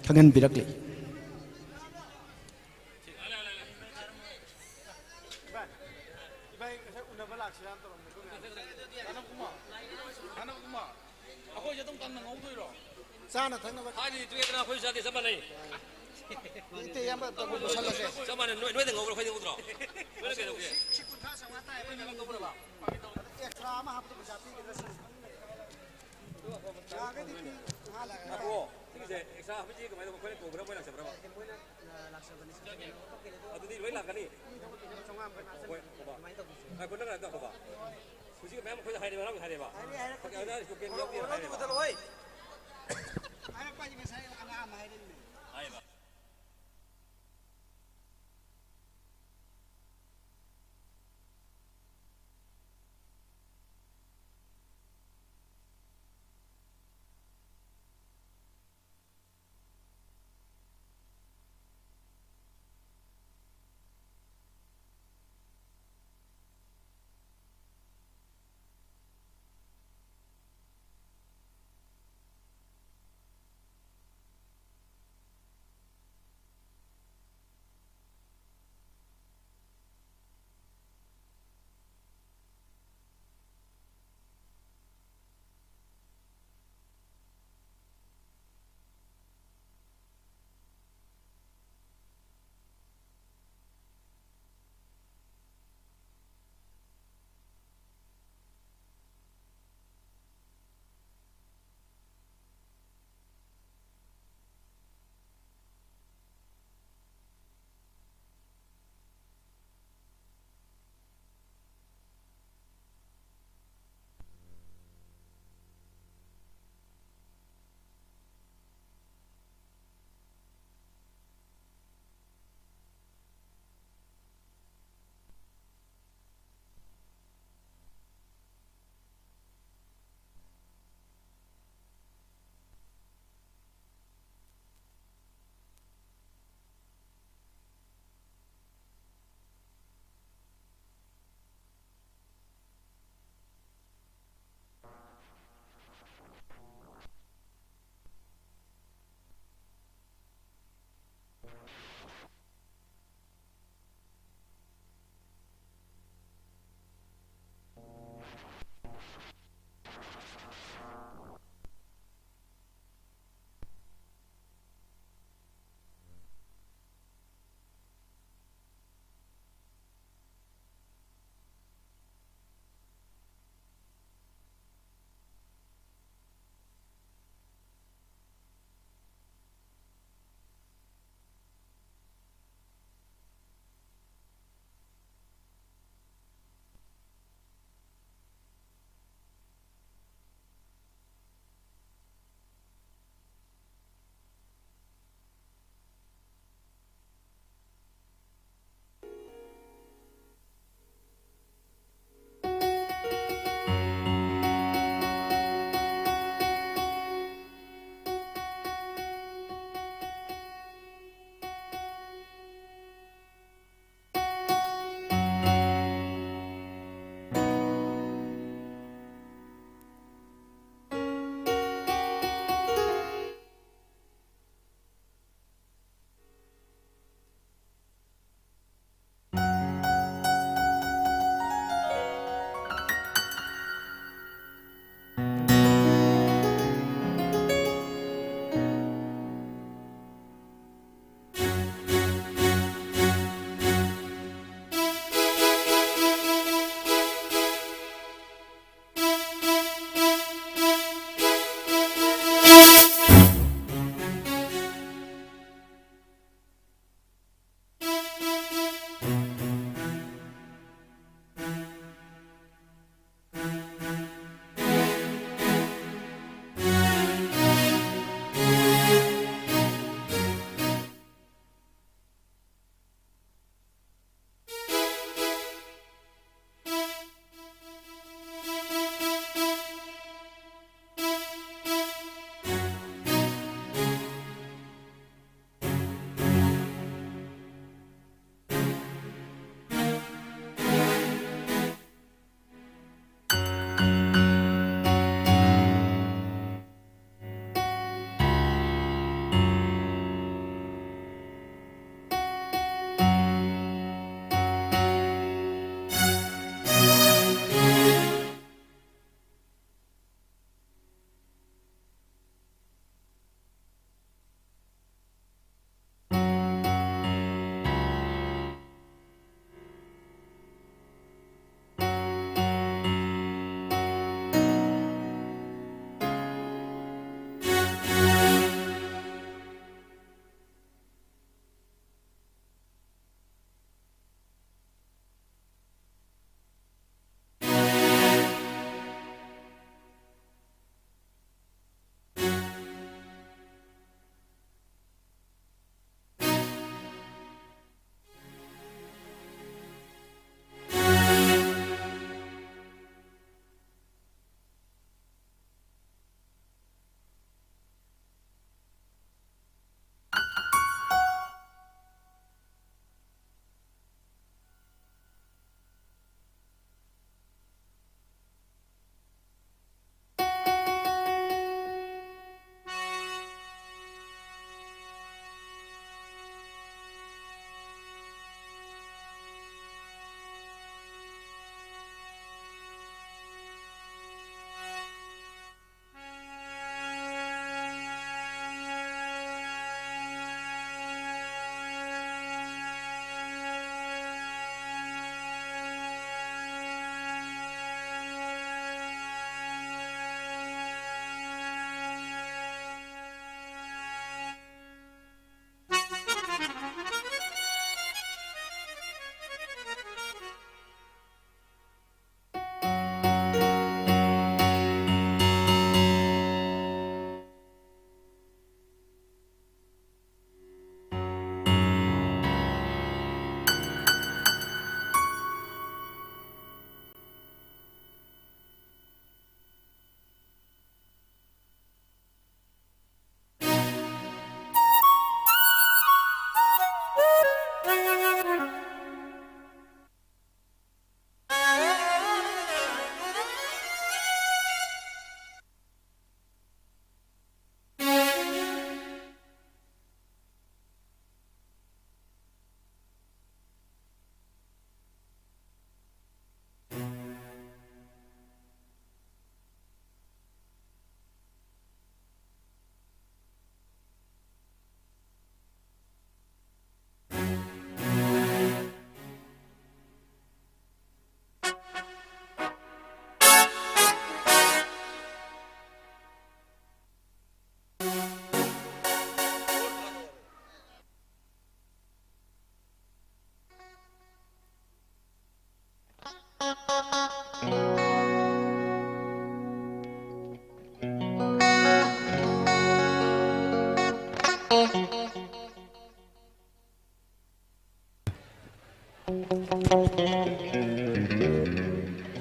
ꯈꯪꯍꯟꯕꯤꯔꯛꯂꯤ꯫ ꯏꯕꯥꯏ ꯉꯁꯥꯏ ꯎꯅꯕ ꯂꯥꯛꯁꯤꯔꯥꯅ ꯇꯧꯔꯝꯕꯗꯣ ꯃꯌꯥꯝ꯫ ꯀꯥꯟꯅꯕ ꯀꯨꯃꯥꯔ? ꯀꯥꯟꯅꯕ ꯀꯨꯃꯥꯔ? ꯑꯩꯈꯣꯏꯁꯨ ꯑꯗꯨꯝ ꯀꯟꯅ ꯉꯧꯗꯣꯏꯔꯣ? ꯆꯥꯅ ꯊꯛꯅꯕ꯫ ꯍꯥꯏꯗꯤ ꯇꯨꯌꯦꯗꯅ ꯑꯩꯈꯣꯏ ꯆꯥꯗꯦ ꯆꯞ ꯃꯥꯟꯅꯩ꯫ ꯏꯇꯩ ꯑꯃ ꯇꯧꯕ ꯄꯨꯁꯜꯂꯁꯦ꯫ ꯆꯞ ꯃꯥꯟꯅꯩ꯫ ꯅꯣꯏ, ꯅꯣꯏꯗ ꯉꯧꯕ꯭ꯔꯥ ꯑꯩꯈꯣꯏꯗ ꯉꯧꯗ꯭ꯔꯣ? ꯅꯣꯏꯅ ꯀꯩꯗꯧꯒꯦ? ꯁꯤ ꯀꯨꯟꯊ꯭ꯔꯥ ꯆꯥꯝꯃꯉꯥ ꯇꯥꯏ꯫ ꯑꯩꯈꯣꯏꯅ ꯉꯧꯕ꯭ꯔꯕ? ꯑꯦꯛꯁꯇ꯭ꯔꯥ ꯑꯃ ꯍꯥꯞꯄꯗꯣ ꯄꯩꯁꯥ ꯄꯤꯒꯗ꯭ꯔꯥ ꯁꯤꯅꯤ꯫ ꯌꯥꯔꯒꯗꯤ ꯄꯤ꯫ ꯉꯥꯏꯈꯣ꯫ ꯁꯤꯒꯤꯁꯦ ꯑꯦꯛꯁꯇ꯭ꯔꯥ ꯍꯥꯞꯄꯤꯁꯦ ꯀꯃꯥꯏꯅ ꯇꯧꯕ? ꯑꯩꯈꯣꯏꯅ ꯀꯧꯕ꯭ꯔꯥ, ꯃꯣꯏ ꯂꯥꯛꯆꯕ꯭ꯔꯕ? ꯃꯣꯏꯅ, ꯑ, ꯂꯥꯛꯆꯕꯅꯤ꯫ ꯑꯗꯨꯗꯤ ꯂꯣꯏ ꯂꯥꯛꯀꯅꯤ? ꯃꯤ ꯊꯕꯛ ꯆꯤꯟꯅꯕ ꯆꯥꯝꯃꯉꯥ ꯑꯃ ꯍꯣꯏ, ꯍꯥꯞꯆꯟꯕꯅꯤ꯫ ꯍꯣꯏ꯫ ꯑꯗꯨꯃꯥꯏꯅ ꯇꯧꯕꯤꯁꯦ꯫ ꯉꯥꯏꯈꯣ, ꯅꯪ ꯉꯥꯏꯍꯥꯛꯇꯪ ꯉꯥꯏꯈꯣꯀꯣ꯫ ꯍꯧꯖꯤꯛ ꯃꯌꯥꯝ ꯑꯩꯈꯣꯏꯗ ꯍꯥꯏꯔꯦꯕ, ꯍꯔꯥꯎꯅ ꯍꯥꯏꯔꯦꯕ꯫ ꯍꯥꯏꯔꯦ, ꯍꯥꯏꯔꯦ꯫ ꯑꯣꯀꯦ, ꯑꯗꯨꯅ ꯏꯁꯀꯣꯔꯄꯤꯌꯟ ꯌꯥꯎꯗꯦ ꯍꯥꯏꯔꯦꯕ꯫ ꯍꯥꯏꯔꯦꯕ꯫ ꯍꯥꯏꯔꯛꯄ ꯍꯥꯏꯁꯦ ꯉꯁꯥꯏ ꯑꯉꯥꯡ ꯑꯃ ꯍꯥꯏꯔꯛꯏꯅꯦ꯫ ꯍꯥꯏꯔꯦꯕ꯫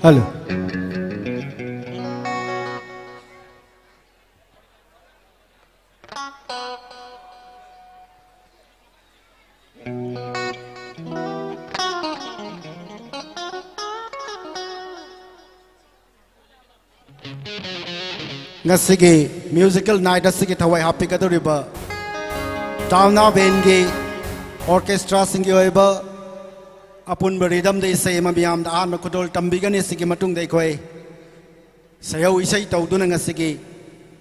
ꯍꯜꯂꯣ꯫ ꯉꯁꯤꯒꯤ musical night ꯑꯁꯤꯒꯤ ꯊꯋꯥꯏ ꯍꯥꯞꯄꯤꯒꯗꯧꯔꯤꯕ ꯇꯥꯎꯅꯥ ꯕꯦꯟꯒꯤ orchestra ꯁꯤꯡꯒꯤ ꯑꯣꯏꯕ ꯑꯄꯨꯟꯕ rhythm ꯗ ꯏꯁꯩ ꯑꯃ ꯃꯤꯌꯥꯝꯗ ꯑꯍꯥꯟꯕ ꯈꯨꯗꯣꯜ ꯇꯝꯕꯤꯒꯅꯤ꯫ ꯁꯤꯒꯤ ꯃꯇꯨꯡꯗ ꯑꯩꯈꯣꯏ ꯁꯩꯍꯧ ꯏꯁꯩ ꯇꯧꯗꯨꯅ ꯉꯁꯤꯒꯤ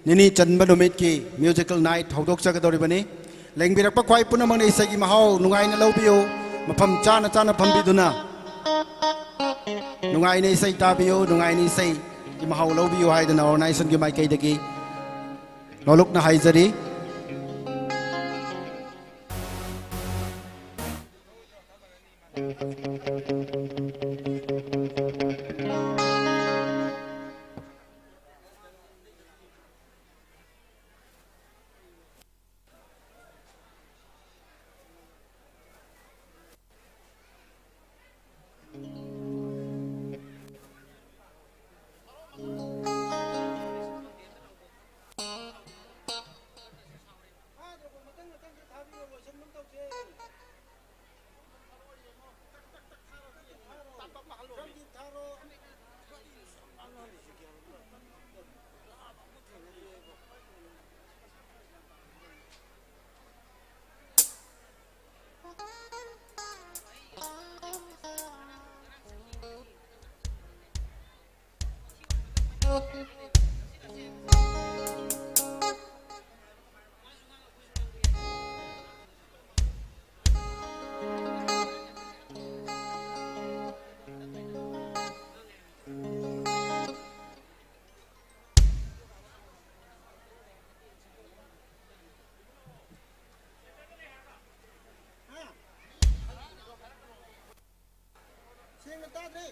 ꯅꯤꯅꯤ ꯆꯟꯕ ꯅꯨꯃꯤꯠꯀꯤ musical night ꯍꯧꯗꯣꯛꯆꯒꯗꯧꯔꯤꯕꯅꯤ꯫ ꯂꯦꯡꯕꯤꯔꯛꯄ ꯈ꯭ꯋꯥꯏ ꯄꯨꯝꯅꯃꯛꯅ ꯏꯁꯩꯒꯤ ꯃꯍꯥꯎ ꯅꯨꯡꯉꯥꯏꯅ ꯂꯧꯕꯤꯌꯨ꯫ ꯃꯐꯝ ꯆꯥꯅ ꯆꯥꯅ ꯐꯝꯕꯤꯗꯨꯅ ꯅꯨꯡꯉꯥꯏꯅ ꯏꯁꯩ ꯇꯥꯕꯤꯌꯨ, ꯅꯨꯡꯉꯥꯏꯅ ꯏꯁꯩꯒꯤ ꯃꯍꯥꯎ ꯂꯧꯕꯤꯌꯨ ꯍꯥꯏꯗꯨꯅ organization ꯒꯤ ꯃꯥꯏꯀꯩꯗꯒꯤ ꯅꯣꯂꯨꯛꯅ ꯍꯥꯏꯖꯔꯤ꯫ ꯁꯦꯡꯅ ꯇꯥꯗ꯭ꯔꯦ꯫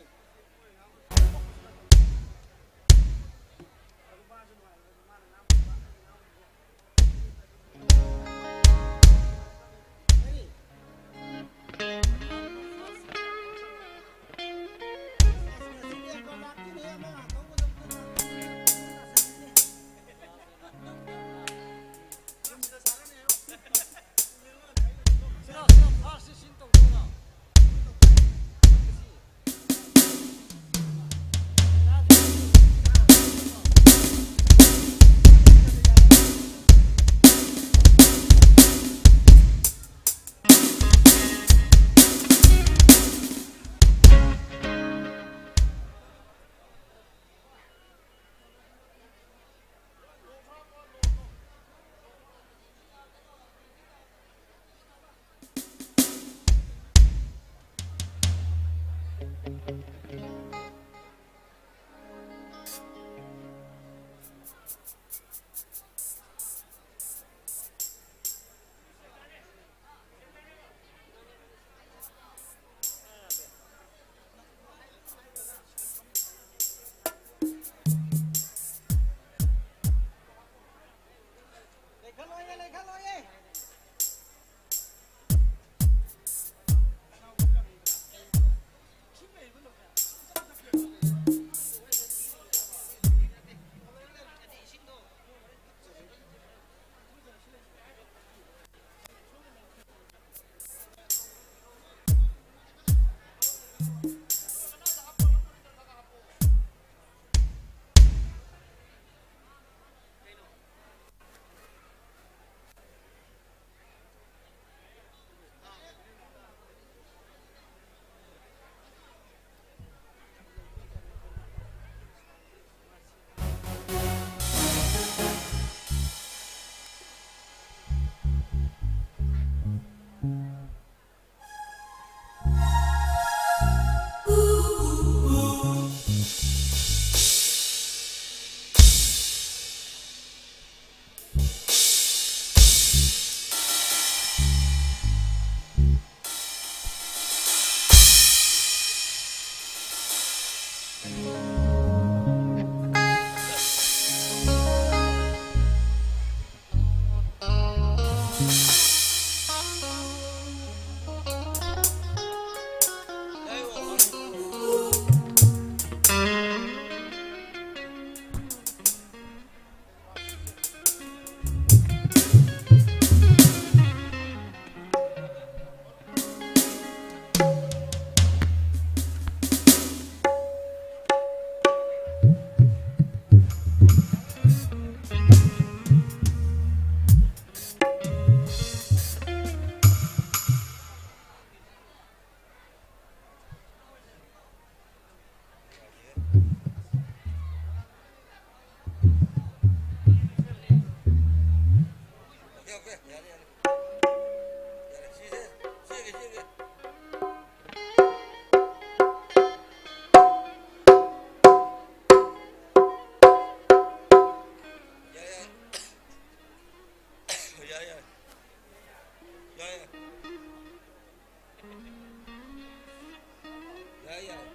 ꯌꯥꯔꯦ, ꯌꯥꯔꯦ꯫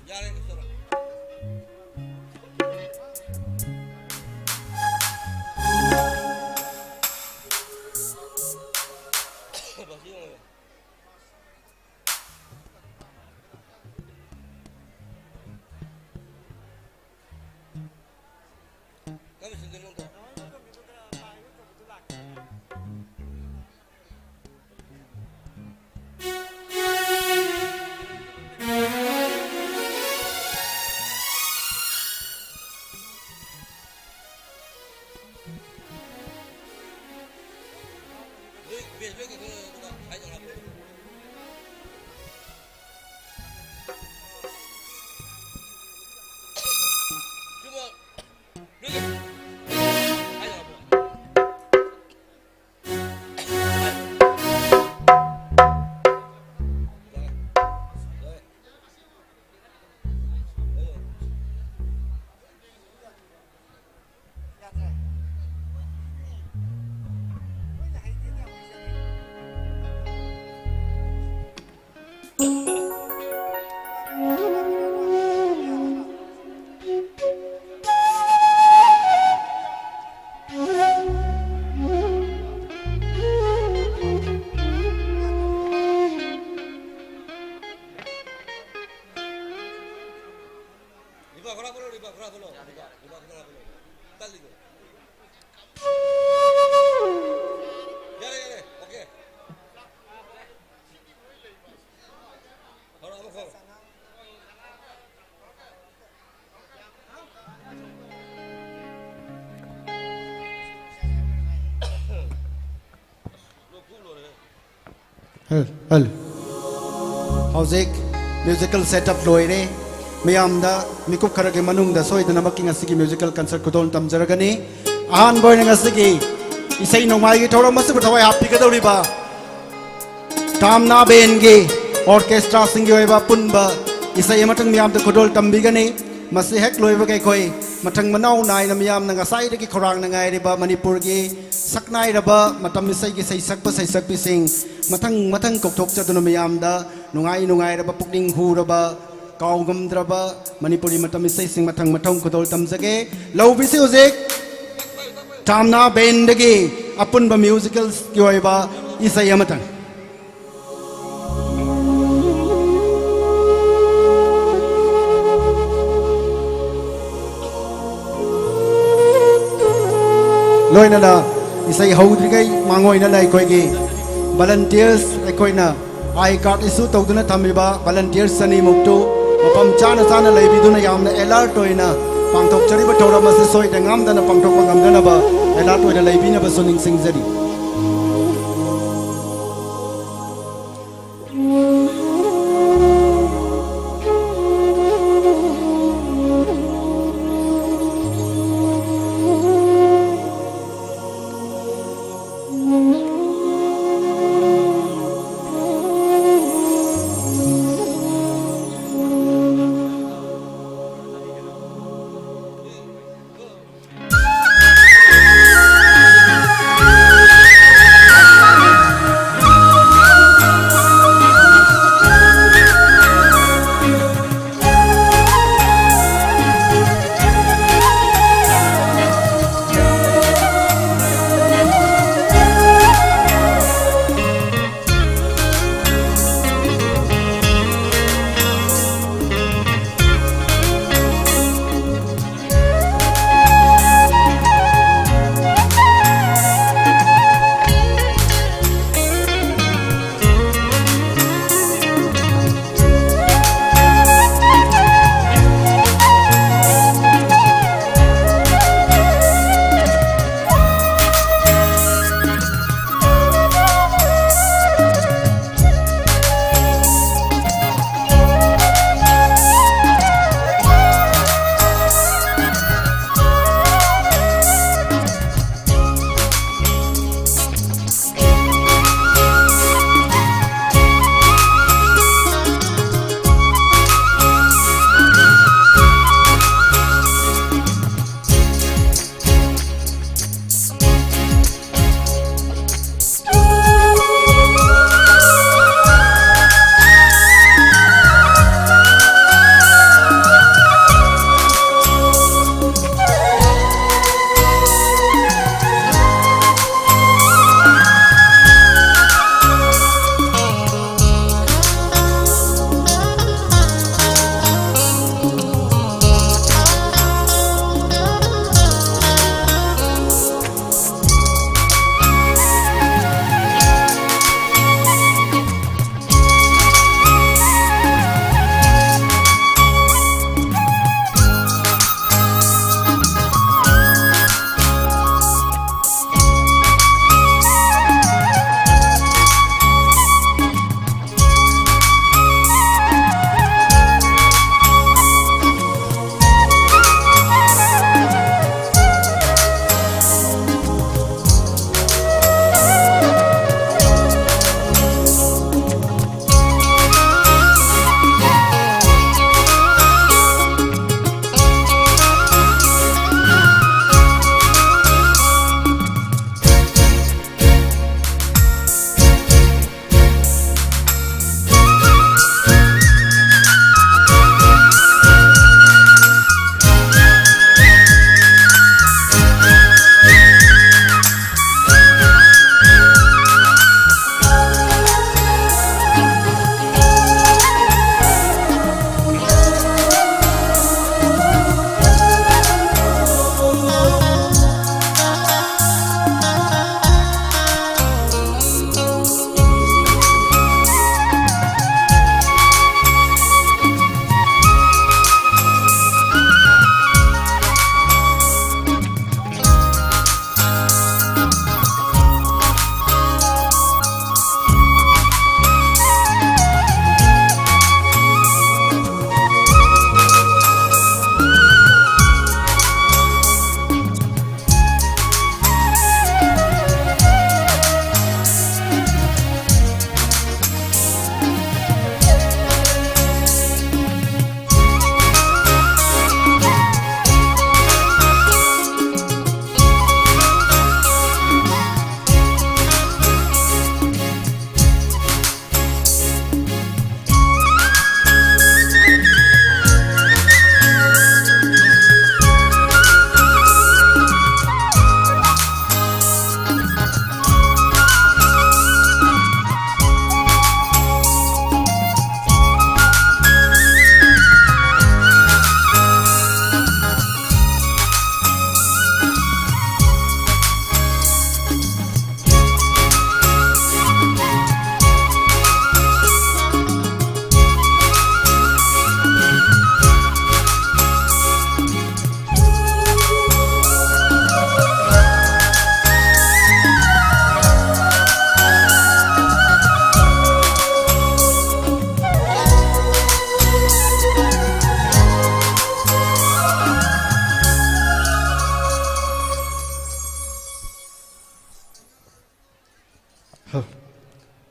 ꯌꯥꯔꯦ, ꯀꯩꯁꯨ ꯇꯧꯔꯣꯏ꯫ ꯕꯥꯁꯤ ꯌꯦꯡꯉꯣ꯫ ꯀꯔꯝꯕ ꯁꯤꯟꯗꯣꯏꯅꯣ ꯑꯝꯇ? ꯈꯔ ꯍꯥꯞꯄꯂꯣ, ꯔꯤꯕꯥ ꯈꯔ ꯍꯥꯞꯄꯂꯣ, ꯔꯤꯕꯥ ꯈꯔ ꯍꯥꯞꯄꯂꯣ꯫ ꯇꯠꯂꯤꯗꯣ꯫ ꯌꯥꯔꯦ, ꯌꯥꯔꯦ, ꯑꯣꯀꯦ꯫ ꯍꯧꯔꯣ, ꯑꯃꯨꯛ ꯍꯧꯔꯣ꯫ ꯍꯜ, ꯍꯜ꯫ ꯍꯧꯖꯤꯛ ꯃ꯭ꯌꯨꯖꯤꯀꯦꯜ ꯁꯦꯠ ꯑꯞ ꯂꯣꯏꯔꯦ꯫ ꯃꯌꯥꯝꯗ ꯃꯤꯀꯨꯞ ꯈꯔꯒꯤ ꯃꯅꯨꯡꯗ ꯁꯣꯏꯗꯅꯃꯛꯀꯤ ꯉꯁꯤꯒꯤ ꯃ꯭ꯌꯨꯖꯤꯀꯦꯜ ꯀꯟꯁꯔꯠ ꯈꯨꯗꯣꯜ ꯇꯝꯖꯔꯒꯅꯤ꯫ ꯑꯍꯥꯟꯕ ꯑꯣꯏꯅ ꯉꯁꯤꯒꯤ ꯏꯁꯩ ꯅꯣꯡꯃꯥꯏꯒꯤ ꯊꯧꯔꯝ ꯑꯁꯤꯕꯨ ꯊꯋꯥꯏ ꯍꯥꯞꯄꯤꯒꯗꯧꯔꯤꯕ ꯇꯥꯝꯅꯥ ꯕꯦꯟꯒꯤ ꯑꯣꯔꯀꯦꯁꯇ꯭ꯔꯥꯁꯤꯡꯒꯤ ꯑꯣꯏꯕ ꯑꯄꯨꯟꯕ ꯏꯁꯩ ꯑꯃꯇꯪ ꯃꯤꯌꯥꯝꯗ ꯈꯨꯗꯣꯜ ꯇꯝꯕꯤꯒꯅꯤ꯫ ꯃꯁꯤ ꯍꯦꯛ ꯂꯣꯏꯕꯒ ꯑꯩꯈꯣꯏ ꯃꯊꯪ ꯃꯅꯥꯎ ꯅꯥꯏꯅ ꯃꯤꯌꯥꯝꯅ ꯉꯁꯥꯏꯗꯒꯤ ꯈꯧꯔꯥꯡꯅ ꯉꯥꯏꯔꯤꯕ ꯃꯅꯤꯄꯨꯔꯒꯤ ꯁꯛꯅꯥꯏꯔꯕ ꯃꯇꯝ ꯏꯁꯩꯒꯤ ꯁꯩꯁꯛꯄ ꯁꯩꯁꯛꯄꯤꯁꯤꯡ ꯃꯊꯪ ꯃꯊꯪ ꯀꯧꯊꯣꯛꯆꯗꯨꯅ ꯃꯤꯌꯥꯝꯗ ꯅꯨꯡꯉꯥꯏ ꯅꯨꯡꯉꯥꯏꯔꯕ, ꯄꯨꯛꯅꯤꯡ ꯍꯨꯔꯕ, ꯀꯥꯎꯉꯝꯗ꯭ꯔꯕ ꯃꯅꯤꯄꯨꯔꯤ ꯃꯇꯝ ꯏꯁꯩꯁꯤꯡ ꯃꯊꯪ ꯃꯊꯪ ꯈꯨꯗꯣꯜ ꯇꯝꯖꯒꯦ꯫ ꯂꯧꯕꯤꯁꯤ ꯍꯧꯖꯤꯛ ꯇꯥꯝꯅꯥ ꯕꯦꯟꯗꯒꯤ ꯑꯄꯨꯟꯕ ꯃ꯭ꯌꯨꯖꯤꯀꯦꯜꯁꯀꯤ ꯑꯣꯏꯕ ꯏꯁꯩ ꯑꯃꯇꯪ꯫ ꯂꯣꯏꯅꯅ ꯏꯁꯩ ꯍꯧꯗ꯭ꯔꯤꯉꯩ ꯃꯥꯡꯑꯣꯏꯅꯅ ꯑꯩꯈꯣꯏꯒꯤ ꯚꯣꯂꯟꯇꯤꯌꯔꯁ, ꯑꯩꯈꯣꯏꯅ ꯑꯥꯏ ꯀꯥꯔꯗ ꯏꯁꯨ ꯇꯧꯗꯨꯅ ꯊꯝꯃꯤꯕ ꯚꯣꯂꯟꯇꯤꯌꯔꯁ ꯆꯅꯤꯃꯨꯛꯇꯨ ꯃꯐꯝ ꯆꯥꯅ ꯆꯥꯅ ꯂꯩꯕꯤꯗꯨꯅ ꯌꯥꯝꯅ ꯑꯦꯂꯔꯠ ꯑꯣꯏꯅ ꯄꯥꯡꯊꯣꯛꯆꯔꯤꯕ ꯊꯧꯔꯝ ꯑꯁꯤ ꯁꯣꯏꯗ ꯉꯥꯝꯗꯅ ꯄꯥꯡꯊꯣꯛꯄ ꯉꯝꯅꯅꯕ ꯑꯦꯂꯔꯠ ꯑꯣꯏꯅ ꯂꯩꯕꯤꯅꯕꯁꯨ ꯅꯤꯡꯁꯤꯡꯖꯔꯤ꯫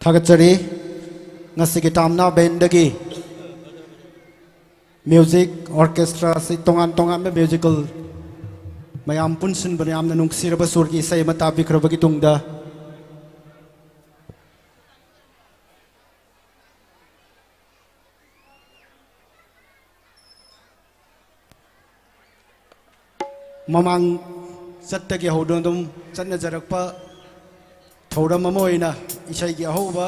ꯊꯥꯒꯠꯆꯔꯤ꯫ ꯉꯁꯤꯒꯤ ꯇꯥꯝꯅꯥ ꯕꯦꯟꯗꯒꯤ ꯃ꯭ꯌꯨꯖꯤꯛ ꯑꯣꯔꯀꯦꯁꯇ꯭ꯔꯥ ꯑꯁꯤ ꯇꯣꯉꯥꯟ ꯇꯣꯉꯥꯟꯕ ꯃ꯭ꯌꯨꯖꯤꯀꯦꯜ ꯃꯌꯥꯝ ꯄꯨꯟꯁꯤꯟꯕꯅ ꯌꯥꯝꯅ ꯅꯨꯡꯁꯤꯔꯕ ꯁꯨꯔꯒꯤ ꯏꯁꯩ ꯑꯃ ꯇꯥꯕꯤꯈ꯭ꯔꯕꯒꯤ ꯇꯨꯡꯗ, ꯃꯃꯥꯡ ꯆꯠꯇꯒꯤ ꯍꯧꯗꯨꯅ ꯑꯗꯨꯝ ꯆꯠꯅꯖꯔꯛꯄ ꯊꯧꯔꯝ ꯑꯃ ꯑꯣꯏꯅ ꯏꯁꯩꯒꯤ ꯑꯍꯧꯕ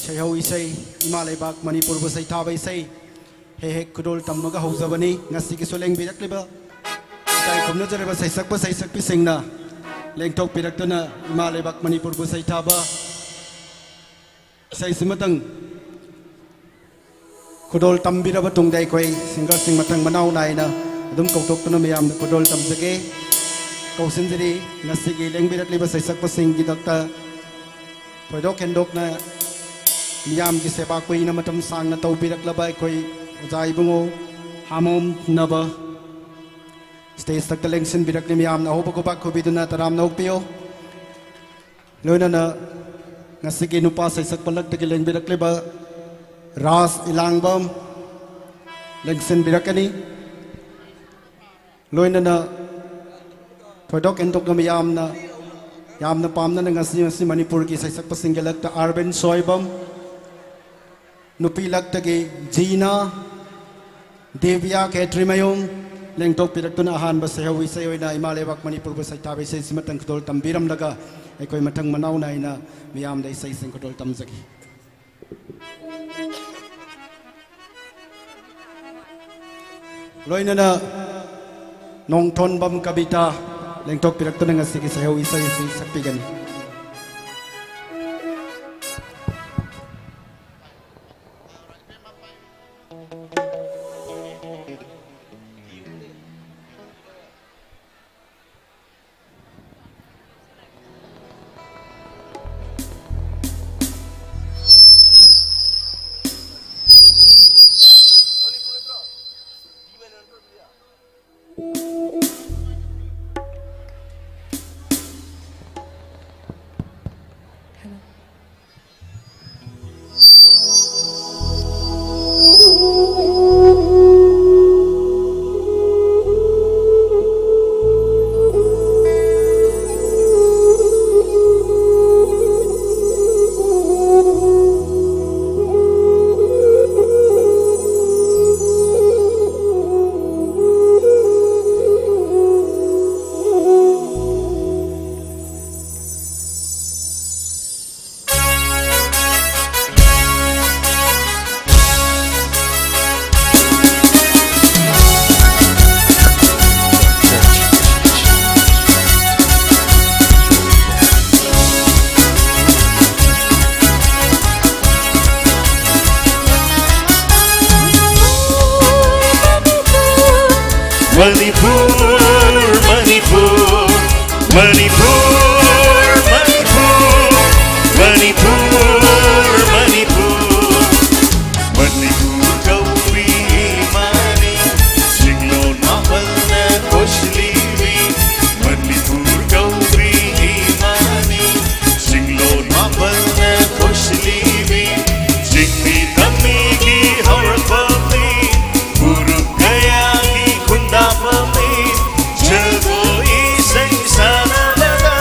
ꯁꯩꯍꯧ ꯏꯁꯩ, ꯏꯃꯥ ꯂꯩꯕꯥꯛ ꯃꯅꯤꯄꯨꯔꯕꯨ ꯁꯩꯊꯥꯕ ꯏꯁꯩ ꯍꯦꯛ ꯍꯦꯛ ꯈꯨꯗꯣꯜ ꯇꯝꯃꯒ ꯍꯧꯖꯕꯅꯤ꯫ ꯉꯁꯤꯒꯤꯁꯨ ꯂꯦꯡꯕꯤꯔꯛꯂꯤꯕ ꯏꯀꯥꯏ ꯈꯨꯝꯅꯖꯔꯕ ꯁꯩꯁꯛꯄ ꯁꯩꯁꯛꯄꯤꯁꯤꯡꯅ ꯂꯦꯡꯊꯣꯛꯄꯤꯔꯛꯇꯨꯅ ꯏꯃꯥ ꯂꯩꯕꯥꯛ ꯃꯅꯤꯄꯨꯔꯕꯨ ꯁꯩꯊꯥꯕ ꯏꯁꯩꯁꯤꯃꯇꯪ ꯈꯨꯗꯣꯜ ꯇꯝꯕꯤꯔꯕ ꯇꯨꯡꯗ, ꯑꯩꯈꯣꯏ ꯁꯤꯡꯒꯔꯁꯤꯡ ꯃꯊꯪ ꯃꯅꯥꯎ ꯅꯥꯏꯅ ꯑꯗꯨꯝ ꯀꯧꯊꯣꯛꯇꯨꯅ ꯃꯤꯌꯥꯝꯗ ꯈꯨꯗꯣꯜ ꯇꯝꯖꯒꯦ꯫ ꯀꯧꯁꯤꯟꯖꯔꯤ, ꯉꯁꯤꯒꯤ ꯂꯦꯡꯕꯤꯔꯛꯂꯤꯕ ꯁꯩꯁꯛꯄꯁꯤꯡꯒꯤꯗꯃꯛꯇ ꯊꯣꯏꯗꯣꯛ ꯍꯦꯟꯗꯣꯛꯅ ꯃꯤꯌꯥꯝꯒꯤ ꯁꯦꯕꯥ ꯀꯨꯏꯅ ꯃꯇꯝ ꯁꯥꯡꯅ ꯇꯧꯕꯤꯔꯛꯂꯕ ꯑꯩꯈꯣꯏ ꯑꯣꯖꯥ ꯏꯕꯨꯡꯉꯣ ꯍꯥꯃꯣꯝꯅꯕ ꯁ꯭ꯇꯦꯖ ꯊꯛꯇ ꯂꯦꯡꯁꯤꯟꯕꯤꯔꯛꯂꯤ꯫ ꯃꯤꯌꯥꯝꯅ ꯑꯍꯧꯕ ꯈꯨꯕꯥꯛ ꯈꯨꯕꯤꯗꯨꯅ ꯇꯔꯥꯝꯅ ꯑꯣꯛꯄꯤꯌꯨ꯫ ꯂꯣꯏꯅꯅ ꯉꯁꯤꯒꯤ ꯅꯨꯄꯥ ꯁꯩꯁꯛꯄ ꯂꯛꯇꯒꯤ ꯂꯦꯡꯕꯤꯔꯛꯂꯤꯕ ꯔꯥꯖ ꯏꯂꯥꯡꯕꯝ ꯂꯦꯡꯁꯤꯟꯕꯤꯔꯛꯀꯅꯤ꯫ ꯂꯣꯏꯅꯅ ꯊꯣꯏꯗꯣꯛ ꯍꯦꯟꯗꯣꯛꯅ ꯃꯤꯌꯥꯝꯅ ꯌꯥꯝꯅ ꯄꯥꯝꯅꯅ ꯉꯁꯤ, ꯉꯁꯤ ꯃꯅꯤꯄꯨꯔꯒꯤ ꯁꯩꯁꯛꯄꯁꯤꯡꯒꯤ ꯂꯛꯇ ꯑꯥꯔꯕꯤꯟ ꯁꯣꯏꯕꯝ, ꯅꯨꯄꯤ ꯂꯛꯇꯒꯤ ꯖꯤꯅꯥ, ꯗꯦꯕꯤꯌꯥ ꯈꯦꯇ꯭ꯔꯤꯃꯌꯨꯝ ꯂꯦꯡꯊꯣꯛꯄꯤꯔꯛꯇꯨꯅ ꯑꯍꯥꯟꯕ ꯁꯩꯍꯧ ꯏꯁꯩ ꯑꯣꯏꯅ ꯏꯃꯥ ꯂꯩꯕꯥꯛ ꯃꯅꯤꯄꯨꯔꯕꯨ ꯁꯩꯊꯥꯕ ꯏꯁꯩꯁꯤꯃꯇꯪ ꯈꯨꯗꯣꯜ ꯇꯝꯕꯤꯔꯝꯂꯒ, ꯑꯩꯈꯣꯏ ꯃꯊꯪ ꯃꯅꯥꯎ ꯅꯥꯏꯅ ꯃꯤꯌꯥꯝꯗ ꯏꯁꯩꯁꯤꯡ ꯈꯨꯗꯣꯜ ꯇꯝꯖꯒꯦ꯫ ꯂꯣꯏꯅꯅ ꯅꯣꯡꯊꯣꯟꯕꯝ ꯀꯕꯤꯇꯥ ꯂꯦꯡꯊꯣꯛꯄꯤꯔꯛꯇꯨꯅ ꯉꯁꯤꯒꯤ ꯁꯩꯍꯧ ꯏꯁꯩ ꯑꯁꯤ ꯁꯛꯄꯤꯒꯅꯤ꯫ Manipur, Manipur, Manipur, Manipur, Manipur, Manipur. Manipur kawi imani, singlon mapalna koshliwi. Manipur kawi imani, singlon mapalna koshliwi. Jingmi tamigi horpami, Guru Gayagi kundapami, jago iseng sana bala,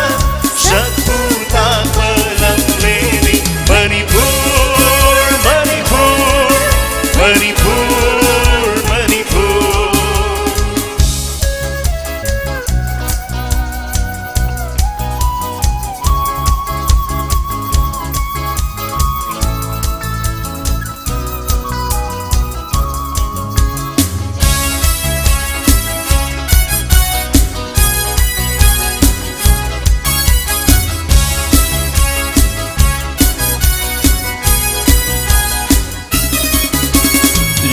shakpu takpalam leni. Manipur, Manipur, Manipur, Manipur.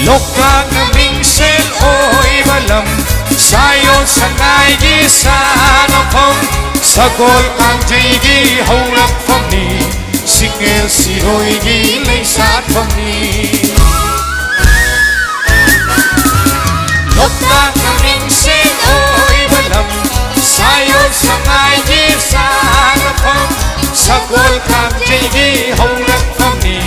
Loktak na mingsen oiba lam, Zion sangaigi sanafam, Sagol kangjaigi haulakfamni, Singel siroigi leisatfamni. Loktak na mingsen oiba lam, Zion sangaigi sanafam, Sagol kangjaigi haulakfamni,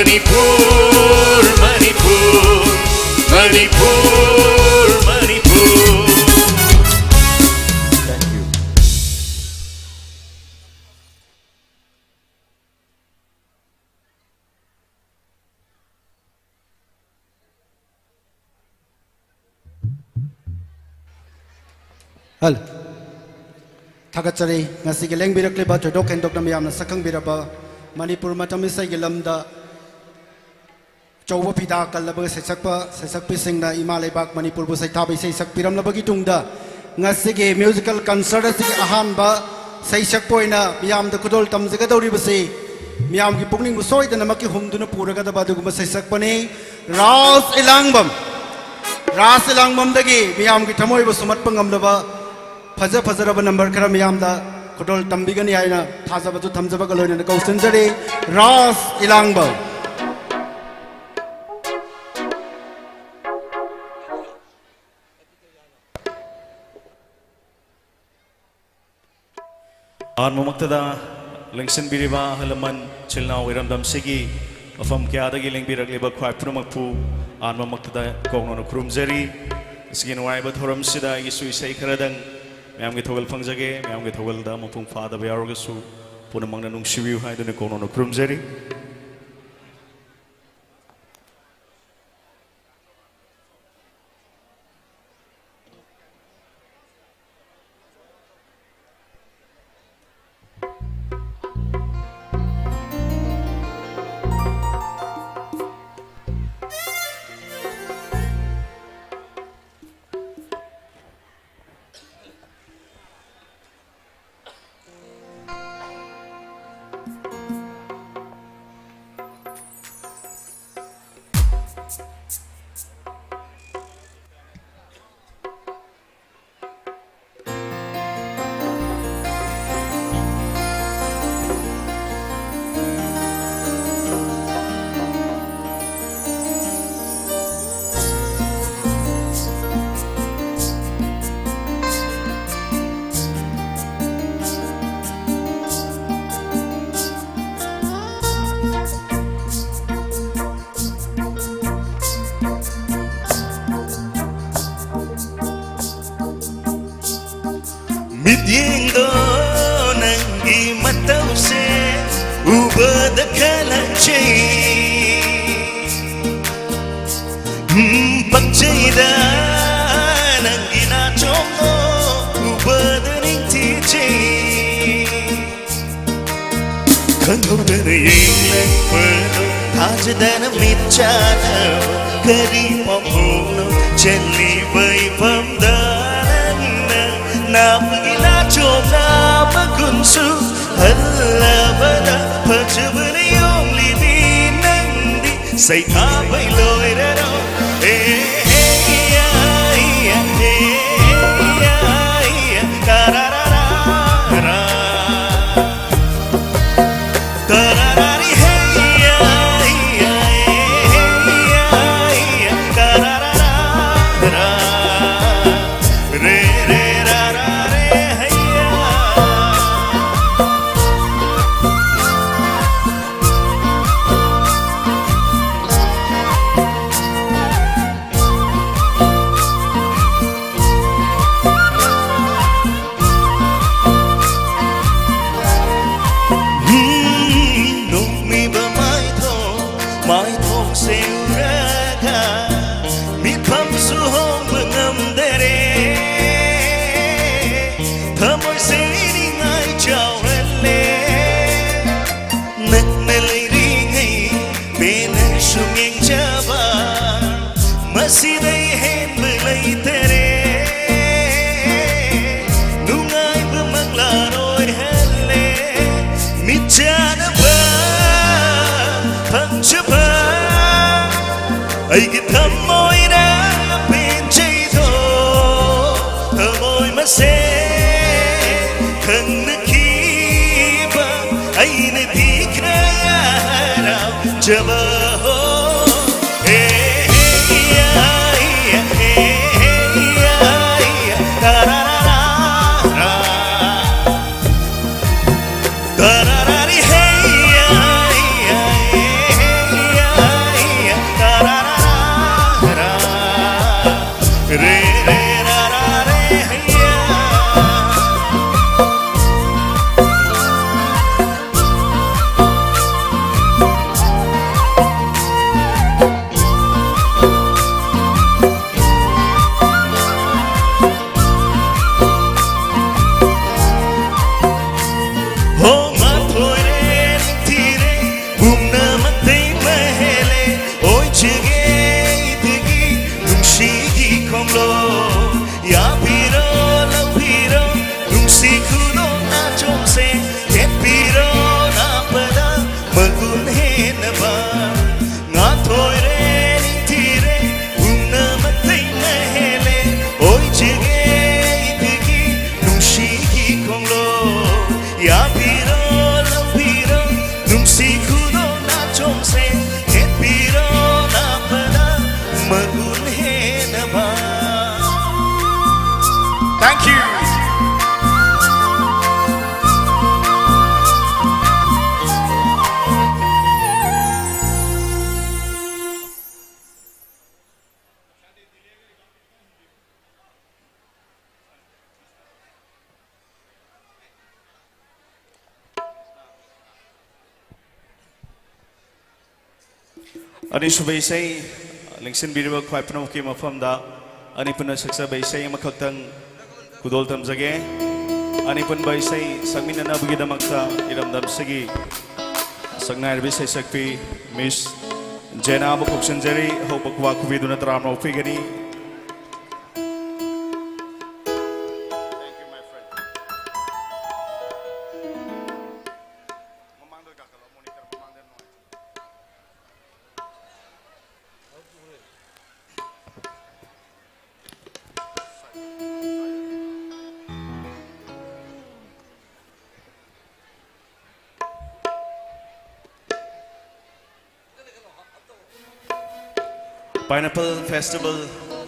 Manipur, Manipur, Manipur, Manipur. Thank you. Hello. ꯊꯥꯒꯠꯆꯔꯤ꯫ ꯉꯁꯤꯒꯤ ꯂꯦꯡꯕꯤꯔꯛꯂꯤꯕ ꯊꯣꯏꯗꯣꯛ ꯍꯦꯟꯗꯣꯛꯅ ꯃꯤꯌꯥꯝꯅ ꯁꯛꯈꯪꯕꯤꯔꯕ ꯃꯅꯤꯄꯨꯔ ꯃꯇꯝ ꯏꯁꯩꯒꯤ ꯂꯝꯗ ꯑꯆꯧꯕ ꯐꯤꯗꯥ ꯀꯜꯂꯕ ꯁꯩꯁꯛꯄ ꯁꯩꯁꯛꯄꯤꯁꯤꯡꯅ ꯏꯃꯥ ꯂꯩꯕꯥꯛ ꯃꯅꯤꯄꯨꯔꯕꯨ ꯁꯩꯊꯥꯕ ꯏꯁꯩ ꯁꯛꯄꯤꯔꯝꯂꯕꯒꯤ ꯇꯨꯡꯗ, ꯉꯁꯤꯒꯤ musical concert ꯑꯁꯤꯒꯤ ꯑꯍꯥꯟꯕ ꯁꯩꯁꯛꯄ ꯑꯣꯏꯅ ꯃꯤꯌꯥꯝꯗ ꯈꯨꯗꯣꯜ ꯇꯝꯖꯒꯗꯧꯔꯤꯕꯁꯤ ꯃꯤꯌꯥꯝꯒꯤ ꯄꯨꯛꯅꯤꯡꯕꯨ ꯁꯣꯏꯗꯅꯃꯛꯀꯤ ꯍꯨꯝꯗꯨꯅ ꯄꯨꯔꯒꯗꯕ ꯑꯗꯨꯒꯨꯝꯕ ꯁꯩꯁꯛꯄꯅꯤ꯫ ꯔꯥꯖ ꯏꯂꯥꯡꯕꯝ꯫ ꯔꯥꯖ ꯏꯂꯥꯡꯕꯝꯗꯒꯤ ꯃꯤꯌꯥꯝꯒꯤ ꯊꯃꯣꯏꯕꯨ ꯁꯨꯝꯍꯠꯄ ꯉꯝꯂꯕ ꯐꯖ ꯐꯖꯔꯕ number ꯈꯔ ꯃꯤꯌꯥꯝꯗ ꯈꯨꯗꯣꯜ ꯇꯝꯕꯤꯒꯅꯤ ꯍꯥꯏꯅ ꯊꯥꯖꯕꯁꯨ ꯊꯝꯖꯕꯒ ꯂꯣꯏꯅꯅ ꯀꯧꯁꯤꯟꯖꯔꯤ꯫ ꯔꯥꯖ ꯏꯂꯥꯡꯕꯝ꯫ ꯑꯍꯥꯟꯕꯃꯛꯇꯗ ꯂꯦꯡꯁꯤꯟꯕꯤꯔꯤꯕ ꯑꯍꯜ ꯂꯃꯟ, ꯏꯆꯤꯜ ꯏꯅꯥꯎ ꯏꯔꯝꯗꯝꯁꯤꯒꯤ ꯃꯐꯝ ꯀꯌꯥꯗꯒꯤ ꯂꯦꯡꯕꯤꯔꯛꯂꯤꯕ ꯈ꯭ꯋꯥꯏ ꯄꯨꯝꯅꯃꯛꯄꯨ ꯑꯍꯥꯟꯕꯃꯛꯇꯗ ꯀꯣꯡꯅꯣꯟꯅ ꯈꯨꯔꯨꯝꯖꯔꯤ꯫ ꯉꯁꯤꯒꯤ ꯅꯨꯡꯉꯥꯏꯕ ꯊꯧꯔꯝꯁꯤꯗ ꯑꯩꯒꯤꯁꯨ ꯏꯁꯩ ꯈꯔꯗꯪ ꯃꯌꯥꯝꯒꯤ ꯊꯧꯒꯜ ꯐꯪꯖꯒꯦ꯫ ꯃꯌꯥꯝꯒꯤ ꯊꯧꯒꯜꯗ ꯃꯄꯨꯡ ꯐꯥꯗꯕ ꯌꯥꯎꯔꯒꯁꯨ ꯄꯨꯝꯅꯃꯛꯅ ꯅꯨꯡꯁꯤꯕꯤꯌꯨ ꯍꯥꯏꯗꯨꯅ ꯀꯣꯡꯅꯣꯟꯅ ꯈꯨꯔꯨꯝꯖꯔꯤ꯫ ꯇꯧꯁꯦ ꯎꯕꯗ ꯈꯜꯂꯛꯆꯩ. ꯎꯝ, ꯄꯛꯆꯩꯗ ꯅꯪꯒꯤ ꯅꯥꯆꯣꯝꯗꯣ ꯎꯕꯗ ꯅꯤꯡꯊꯤꯖꯩ. ꯈꯪꯍꯧꯗꯅ ꯌꯦꯡꯂꯛꯄꯗꯣ ꯊꯥꯖꯗꯅ ꯃꯤꯠ ꯆꯥꯟꯅꯕ ꯀꯔꯤ ꯄꯥꯎꯈꯣꯡꯅꯣ ꯆꯦꯜꯂꯤꯕ ꯏꯐꯝꯗ ꯅꯪꯅ ꯅꯥꯄꯒꯤ ꯅꯥꯆꯣꯝꯅ ꯃꯒꯨꯟꯁꯨ ꯍꯜꯂꯕꯗ ꯐꯖꯕꯅ ꯌꯣꯝꯂꯤꯕꯤ ꯅꯪꯗꯤ ꯁꯩꯊꯥꯕꯩ ꯂꯣꯏꯔꯔꯣ. ꯑꯦ, ꯑꯦ, ꯌꯥ, ꯌꯥ, ꯑꯦ, ꯌꯥ, ꯌꯥ, ꯇꯥꯔꯥꯔꯥꯔꯥ. ꯇꯥꯔꯥꯔꯥꯔꯤ, ꯍꯦ, ꯌꯥ, ꯌꯥ, ꯑꯦ, ꯌꯥ, ꯌꯥ, ꯇꯥꯔꯥꯔꯥꯔꯥ. ꯔꯦ, ꯔꯦ, ꯔꯥ, ꯔꯥ, ꯔꯦ, ꯍꯦ, ꯌꯥ. ꯎꯝ, ꯅꯣꯛꯃꯤꯕ ꯃꯥꯏꯊꯣꯡ, ꯃꯥꯏꯊꯣꯡꯁꯦ ꯎꯔꯒ ꯃꯤꯐꯝꯁꯨ ꯍꯣꯡꯕ ꯉꯝꯗꯔꯦ. ꯊꯃꯣꯏꯁꯦ ꯏꯅꯤꯡꯉꯥꯏ ꯆꯥꯎꯍꯜꯂꯦ. ꯅꯛꯅ ꯂꯩꯔꯤꯉꯩ ꯄꯦꯟꯅ ꯁꯨꯝ ꯌꯦꯡꯖꯕ, ꯃꯁꯤꯗꯩ ꯍꯦꯟꯕ ꯂꯩꯇꯔꯦ. ꯅꯨꯡꯉꯥꯏꯕ ꯃꯪꯂꯥꯟ ꯑꯣꯏꯍꯜꯂꯦ, ꯃꯤꯠ ꯆꯥꯟꯅꯕ ꯐꯪꯖꯕ. ꯑꯩꯒꯤ ꯊꯃꯣꯏꯅ ꯄꯦꯟꯖꯩꯗꯣ, ꯊꯃꯣꯏ ꯃꯁꯦꯟ ꯈꯪꯅꯈꯤꯕ ꯑꯩꯅꯗꯤ ꯈꯔ ꯍꯔꯥꯎꯖꯕ. ꯍꯣ, ꯍꯦ, ꯍꯦ, ꯌꯥ, ꯌꯥ, ꯍꯦ, ꯍꯦ, ꯌꯥ, ꯌꯥ, ꯇꯥꯔꯥꯔꯥꯔꯥ. ꯇꯥꯔꯥꯔꯥꯔꯤ, ꯍꯦ, ꯌꯥ, ꯌꯥ, ꯍꯦ, ꯍꯦ, ꯌꯥ, ꯌꯥ, ꯇꯥꯔꯥꯔꯥꯔꯥ. ꯔꯦ, ꯔꯦ, ꯔꯥ, ꯔꯥ, ꯔꯦ, ꯍꯦ, ꯌꯥ. ꯑꯅꯤꯁꯨꯕ ꯏꯁꯩ ꯂꯦꯡꯁꯤꯟꯕꯤꯔꯤꯕ ꯈ꯭ꯋꯥꯏ ꯄꯨꯝꯅꯃꯛꯀꯤ ꯃꯐꯝꯗ ꯑꯅꯤ ꯄꯨꯟꯅ ꯁꯛꯆꯕ ꯏꯁꯩ ꯑꯃꯈꯛꯇꯪ ꯈꯨꯗꯣꯜ ꯇꯝꯖꯒꯦ꯫ ꯑꯅꯤ ꯄꯨꯟꯕ ꯏꯁꯩ ꯁꯛꯃꯤꯟꯅꯅꯕꯒꯤꯗꯃꯛꯇ ꯏꯔꯝꯗꯝꯁꯤꯒꯤ ꯁꯛꯅꯥꯏꯔꯕꯤ ꯁꯩꯁꯛꯄꯤ ꯃꯤꯁ ꯖꯦꯅꯥꯕꯨ ꯀꯧꯁꯤꯟꯖꯔꯤ꯫ ꯑꯍꯧꯕ ꯈꯨꯕꯥꯛ ꯈꯨꯕꯤꯗꯨꯅ ꯇꯔꯥꯝꯅ ꯑꯣꯛꯄꯤꯒꯅꯤ꯫ Pineapple Festival,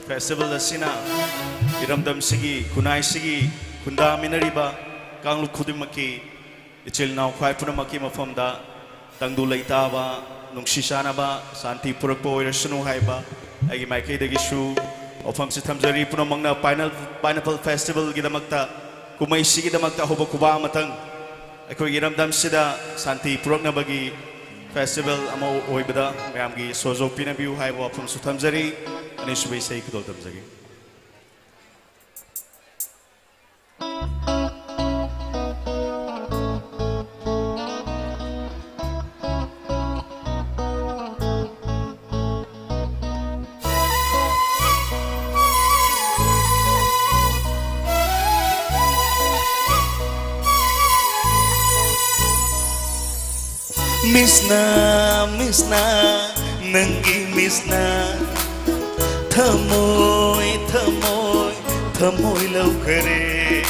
festival ꯑꯁꯤꯅ ꯏꯔꯝꯗꯝꯁꯤꯒꯤ, ꯈꯨꯟꯅꯥꯏꯁꯤꯒꯤ ꯈꯨꯟꯗꯥꯃꯤꯟꯅꯔꯤꯕ ꯀꯥꯡꯂꯨꯞ ꯈꯨꯗꯤꯡꯃꯛꯀꯤ ꯏꯆꯤꯜ ꯏꯅꯥꯎ ꯈ꯭ꯋꯥꯏ ꯄꯨꯝꯅꯃꯛꯀꯤ ꯃꯐꯝꯗ ꯇꯪꯗꯨ ꯂꯩꯇꯥꯕ, ꯅꯨꯡꯁꯤ ꯆꯥꯟꯅꯕ, ꯁꯥꯟꯇꯤ ꯄꯨꯔꯛꯄ ꯑꯣꯏꯔꯁꯅꯨ ꯍꯥꯏꯕ ꯑꯩꯒꯤ ꯃꯥꯏꯀꯩꯗꯒꯤꯁꯨ ꯋꯥꯐꯝꯁꯤ ꯊꯝꯖꯔꯤ꯫ ꯄꯨꯝꯅꯃꯛꯅ Pineapple, Pineapple Festivalꯒꯤꯗꯃꯛꯇ, ꯀꯨꯝꯍꯩꯁꯤꯒꯤꯗꯃꯛꯇ ꯑꯍꯧꯕ ꯈꯨꯕꯥꯛ ꯑꯃꯇꯪ ꯑꯩꯈꯣꯏꯒꯤ ꯏꯔꯝꯗꯝꯁꯤꯗ ꯁꯥꯟꯇꯤ ꯄꯨꯔꯛꯅꯕꯒꯤ festival ꯑꯃ ꯑꯣꯏꯕꯗ ꯃꯌꯥꯝꯒꯤ ꯁꯣꯖꯣ ꯄꯤꯅꯕꯤꯌꯨ ꯍꯥꯏꯕ ꯋꯥꯐꯝꯁꯨ ꯊꯝꯖꯔꯤ꯫ ꯑꯅꯤꯁꯨꯕ ꯏꯁꯩ ꯈꯨꯗꯣꯜ ꯇꯝꯖꯒꯦ꯫ Missꯅ, Missꯅ, ꯅꯪꯒꯤ Missꯅ ꯊꯃꯣꯏ, ꯊꯃꯣꯏ, ꯊꯃꯣꯏ ꯂꯧꯈꯔꯦ꯫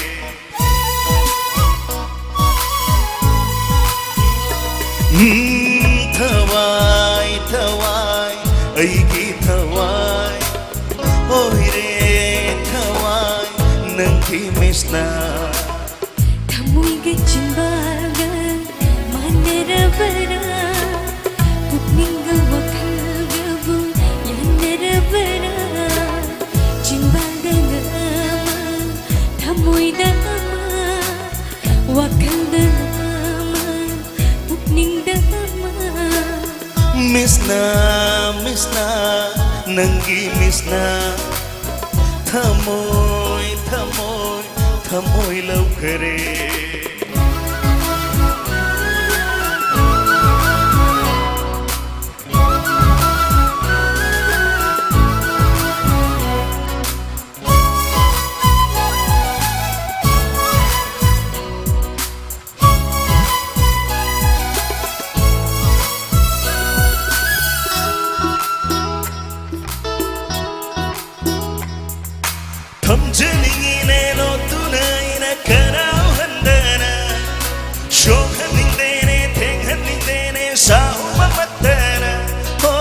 ꯎꯝ, ꯊꯋꯥꯏ, ꯊꯋꯥꯏ, ꯑꯩꯒꯤ ꯊꯋꯥꯏ ꯑꯣꯏꯔꯦ ꯊꯋꯥꯏ ꯅꯪꯒꯤ Missꯅ꯫ ꯊꯃꯣꯏꯒ ꯆꯤꯟꯕꯥꯜꯒ ꯃꯥꯟꯅꯔꯕꯔꯥ? ꯄꯨꯛꯅꯤꯡꯒ ꯋꯥꯈꯜꯒꯕꯨ ꯌꯥꯅꯔꯕꯔꯥ? ꯆꯤꯟꯕꯥꯜꯗꯅ ꯑꯃ, ꯊꯃꯣꯏꯗ ꯑꯃ, ꯋꯥꯈꯜꯗꯅ ꯑꯃ, ꯄꯨꯛꯅꯤꯡꯗ ꯑꯃ꯫ ꯃꯤꯁꯅ, ꯃꯤꯁꯅ, ꯅꯪꯒꯤ ꯃꯤꯁꯅ ꯊꯃꯣꯏ, ꯊꯃꯣꯏ, ꯊꯃꯣꯏ ꯂꯧꯈꯔꯦ꯫ ꯊꯝꯖꯅꯤꯡꯉꯤꯅꯦ ꯂꯣꯠꯇꯨꯅ ꯑꯩꯅ ꯈꯔꯥꯎ ꯍꯟꯗꯅ꯫ ꯁꯣꯛꯍꯟꯅꯤꯡꯗꯦꯅꯦ, ꯊꯦꯡꯍꯟꯅꯤꯡꯗꯦꯅꯦ, ꯁꯥꯎꯕ ꯃꯠꯇꯅ꯫ ꯍꯣ,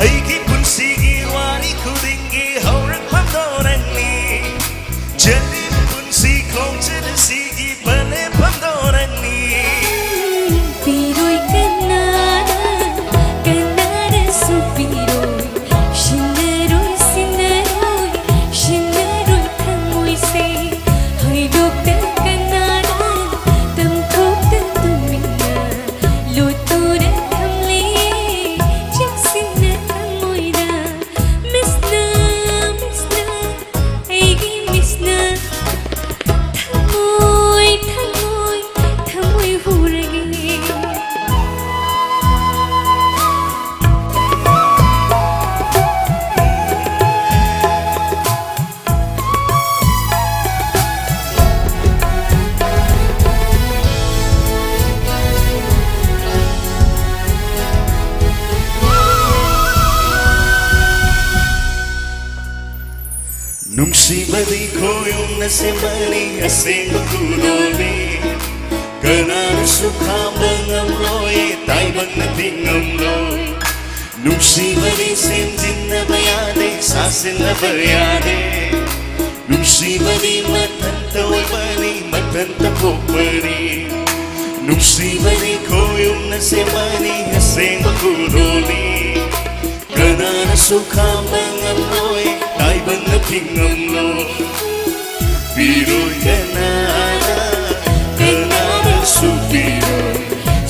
ꯑꯩꯒꯤ ꯄꯨꯟꯁꯤꯒꯤ ꯋꯥꯔꯤ ꯈꯨꯗꯤꯡꯒꯤ ꯍꯧꯔꯛꯐꯝꯗꯣ ꯅꯪꯅꯤ꯫ ꯆꯠꯂꯤꯕ ꯄꯨꯟꯁꯤ ꯈꯣꯡꯆꯠ ꯑꯁꯤꯒꯤ ꯄꯂꯦꯞꯐꯝꯗꯣ ꯅꯪꯅꯤ꯫ ꯄꯤꯔꯣꯏ ꯀꯅꯥꯅ, ꯀꯅꯥꯅꯁꯨ ꯄꯤꯔꯣꯏ꯫ ꯁꯤꯟꯅꯔꯣꯏ, ꯁꯤꯟꯅꯔꯣꯏ, ꯁꯤꯟꯅꯔꯣꯏ ꯊꯃꯣꯏꯁꯦ꯫ ꯍꯣꯏꯗꯣꯛꯇ ꯀꯅꯥꯅ ꯇꯝꯊꯣꯛꯇ ꯇꯨꯃꯤꯟꯅ ꯂꯣꯠꯇꯨꯅ ꯊꯝꯂꯤ ꯆꯦꯛꯁꯤꯟꯅ ꯊꯃꯣꯏꯗ꯫ ꯃꯤꯁꯅ, ꯃꯤꯁꯅ, ꯑꯩꯒꯤ ꯃꯤꯁꯅ ꯊꯃꯣꯏ, ꯊꯃꯣꯏ, ꯊꯃꯣꯏ ꯍꯨꯔꯒꯦ꯫ ꯅꯨꯡꯁꯤꯕꯗꯤ ꯈꯣꯏꯌꯨꯝꯅ ꯁꯦꯝꯕꯅꯤ ꯑꯁꯦꯡꯕ ꯈꯨꯗꯣꯜꯅꯤ꯫ ꯀꯅꯥꯅꯁꯨ ꯈꯥꯝꯕ ꯉꯝꯂꯣꯏ, ꯇꯥꯏꯕꯪꯅ ꯊꯤꯡꯉꯝꯂꯣꯏ꯫ ꯅꯨꯡꯁꯤꯕꯗꯤ ꯁꯦꯝꯖꯤꯟꯅꯕ ꯌꯥꯗꯦ, ꯁꯥꯁꯤꯟꯅꯕ ꯌꯥꯗꯦ꯫ ꯅꯨꯡꯁꯤꯕꯗꯤ ꯃꯊꯟꯇ ꯑꯣꯏꯕꯅꯤ, ꯃꯊꯟꯇ ꯄꯣꯛꯄꯅꯤ꯫ ꯅꯨꯡꯁꯤꯕꯗꯤ ꯈꯣꯏꯌꯨꯝꯅ ꯁꯦꯝꯕꯅꯤ ꯑꯁꯦꯡꯕ ꯈꯨꯗꯣꯜꯅꯤ꯫ ꯀꯅꯥꯅꯁꯨ ꯈꯥꯝꯕ ꯉꯝꯂꯣꯏ, ꯇꯥꯏꯕꯪꯅ ꯊꯤꯡꯉꯝꯂꯣꯏ꯫ ꯄꯤꯔꯣꯏ ꯀꯅꯥꯅ, ꯀꯅꯥꯅꯁꯨ ꯄꯤꯔꯣꯏ꯫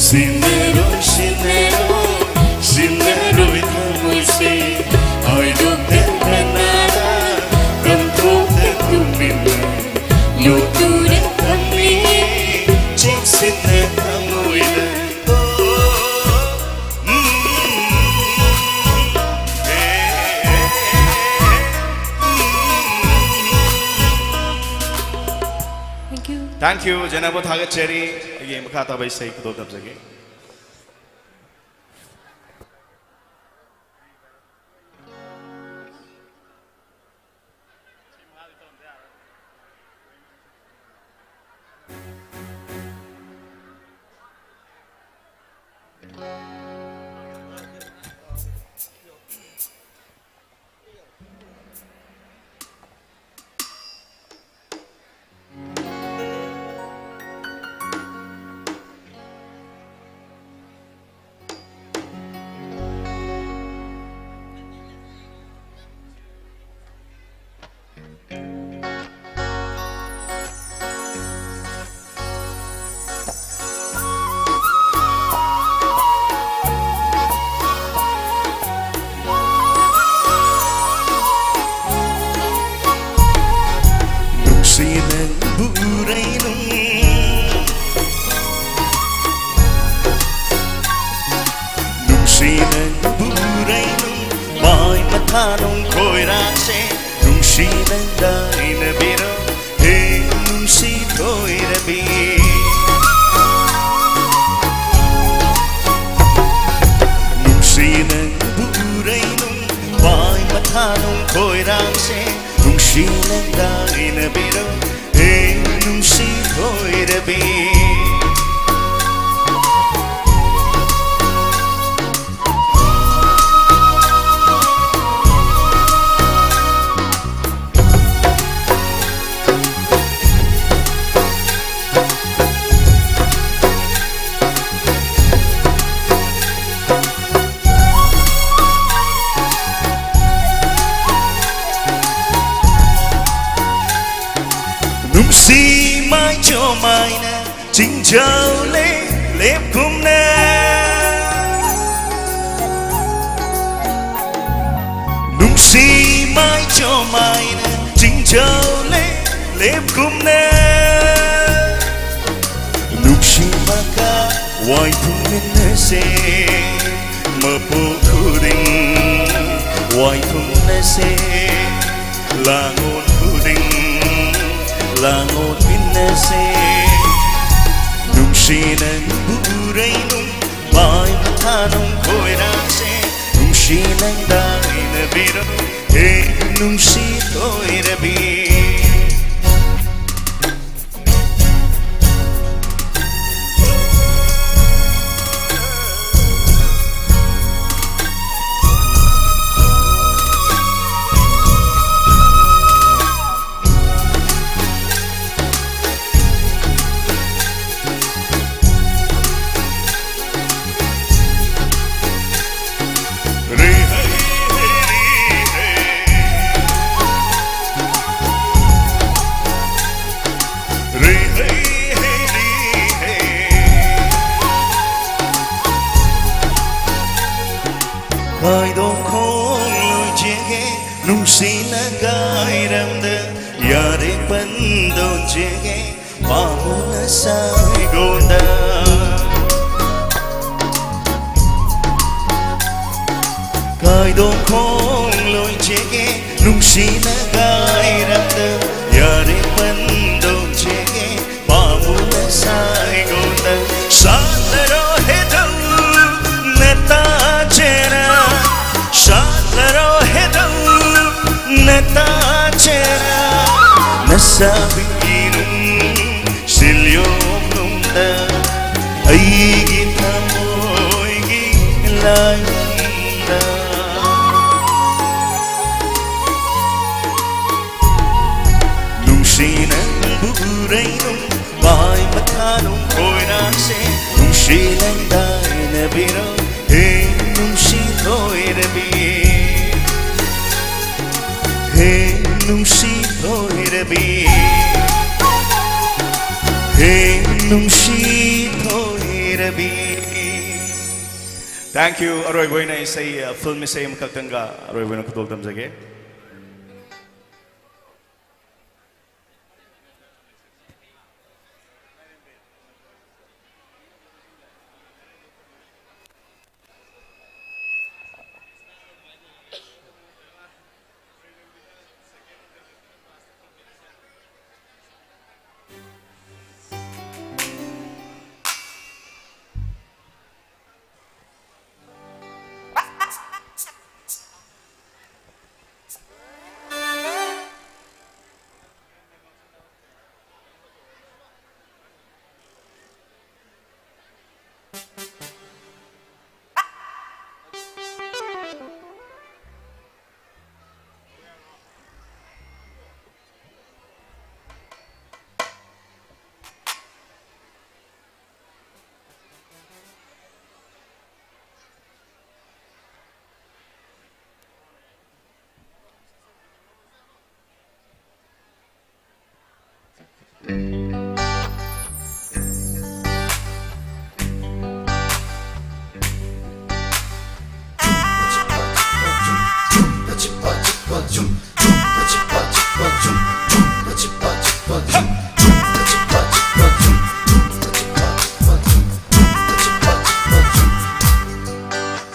ꯁꯤꯟꯅꯔꯣꯏ, ꯁꯤꯟꯅꯔꯣꯏ, ꯁꯤꯟꯅꯔꯣꯏ꯫ Thank you, ꯖꯦꯅꯥꯕꯨ ꯊꯥꯒꯠꯆꯔꯤ꯫ ꯑꯩꯒꯤ ꯃꯈꯥ ꯇꯥꯕ ꯏꯁꯩ ꯈꯨꯗꯣꯜ ꯇꯝꯖꯒꯦ꯫ ꯅꯨꯡꯁꯤ ꯅꯪꯕꯨ ꯎꯔꯩꯅꯨꯡ, ꯅꯨꯡꯁꯤ ꯅꯪꯕꯨ ꯎꯔꯩꯅꯨꯡ, ꯃꯥꯏ ꯃꯊꯥꯅꯨꯡ ꯈꯣꯏꯔꯥꯡꯁꯦ, ꯅꯨꯡꯁꯤ ꯅꯪꯗ ꯏꯅꯕꯤꯔꯣ꯫ ꯍꯦ ꯅꯨꯡꯁꯤ ꯊꯣꯏꯔꯕꯤ, ꯅꯨꯡꯁꯤ ꯅꯪꯕꯨ ꯎꯔꯩꯅꯨꯡ, ꯃꯥꯏ ꯃꯊꯥꯅꯨꯡ ꯈꯣꯏꯔꯥꯡꯁꯦ, ꯅꯨꯡꯁꯤ ꯅꯪꯗ ꯏꯅꯕꯤꯔꯣ꯫ ꯍꯦ ꯅꯨꯡꯁꯤ ꯊꯣꯏꯔꯕꯤ꯫ ꯅꯨꯡꯁꯤ ꯃꯥꯏꯆꯣꯝ ꯍꯥꯏꯅ ꯆꯤꯡꯖꯥꯎ ꯂꯦꯞ ꯂꯦꯞꯀꯨꯝꯅ, ꯅꯨꯡꯁꯤ ꯃꯥꯏꯆꯣꯝ ꯍꯥꯏꯅ ꯆꯤꯡꯖꯥꯎ ꯂꯦꯞ ꯂꯦꯞꯀꯨꯝꯅ, ꯅꯨꯡꯁꯤꯕꯒ ꯋꯥꯏ ꯊꯨꯡꯃꯤꯟꯅꯁꯦ꯫ ꯃꯄꯣꯛ ꯈꯨꯗꯤꯡ ꯋꯥꯏ ꯊꯨꯡꯅꯁꯦ꯫ ꯂꯥꯡꯑꯣꯟ ꯈꯨꯗꯤꯡ ꯂꯥꯡꯑꯣꯠꯃꯤꯟꯅꯁꯦ꯫ ꯅꯨꯡꯁꯤ ꯅꯪꯕꯨ ꯎꯔꯩꯅꯨꯡ, ꯃꯥꯏ ꯃꯊꯥꯅꯨꯡ ꯈꯣꯏꯔꯥꯁꯦ꯫ ꯅꯨꯡꯁꯤ ꯅꯪꯗ ꯏꯅꯕꯤꯔꯣ, ꯍꯦ ꯅꯨꯡꯁꯤ ꯊꯣꯏꯔꯕꯤ꯫ ꯀꯥꯏꯗꯣꯛꯈꯣꯡ ꯂꯣꯏꯖꯒꯦ, ꯅꯨꯡꯁꯤꯅ ꯀꯥꯏꯔꯝꯗ ꯌꯥꯔꯦ ꯄꯟꯗꯣꯟꯖꯒꯦ, ꯄꯥꯃꯨꯅ ꯁꯥꯏꯒꯣꯟꯗ꯫ ꯀꯥꯏꯗꯣꯛꯈꯣꯡ ꯂꯣꯏꯖꯒꯦ, ꯅꯨꯡꯁꯤꯅ ꯀꯥꯏꯔꯝꯗ ꯌꯥꯔꯦ ꯄꯟꯗꯣꯟꯖꯒꯦ, ꯄꯥꯃꯨꯅ ꯁꯥꯏꯒꯣꯟꯗ꯫ ꯁꯥꯠꯂꯔꯣ ꯍꯦꯗꯧ ꯅꯇꯥꯆꯦꯔ, ꯁꯥꯠꯂꯔꯣ ꯍꯦꯗꯧ ꯅꯇꯥꯆꯦꯔ꯫ ꯅꯁꯥꯕꯤꯅꯨꯡ ꯁꯤꯜꯌꯣꯝꯅꯨꯡꯗ ꯑꯩꯒꯤ ꯊꯃꯣꯏꯒꯤ ꯂꯥꯏꯕꯨꯡꯗ꯫ ꯅꯨꯡꯁꯤ ꯅꯪꯕꯨ ꯎꯔꯩꯅꯨꯡ, ꯃꯥꯏ ꯃꯊꯥꯅꯨꯡ ꯈꯣꯏꯔꯥꯁꯦ꯫ ꯅꯨꯡꯁꯤ ꯅꯪꯗꯥꯏꯅꯕꯤꯔꯣ, ꯍꯦ ꯅꯨꯡꯁꯤ ꯊꯣꯏꯔꯕꯤ꯫ ꯍꯦ ꯅꯨꯡꯁꯤ ꯊꯣꯏꯔꯕꯤ꯫ ꯍꯦ ꯅꯨꯡꯁꯤ ꯊꯣꯏꯔꯕꯤ꯫ Thank you꯫ ꯑꯔꯣꯏꯕ ꯑꯣꯏꯅ ꯏꯁꯩ, ꯑ, film ꯏꯁꯩ ꯑꯃꯈꯛꯇꯪꯒ ꯑꯔꯣꯏꯕ ꯑꯣꯏꯅ ꯈꯨꯗꯣꯜ ꯇꯝꯖꯒꯦ꯫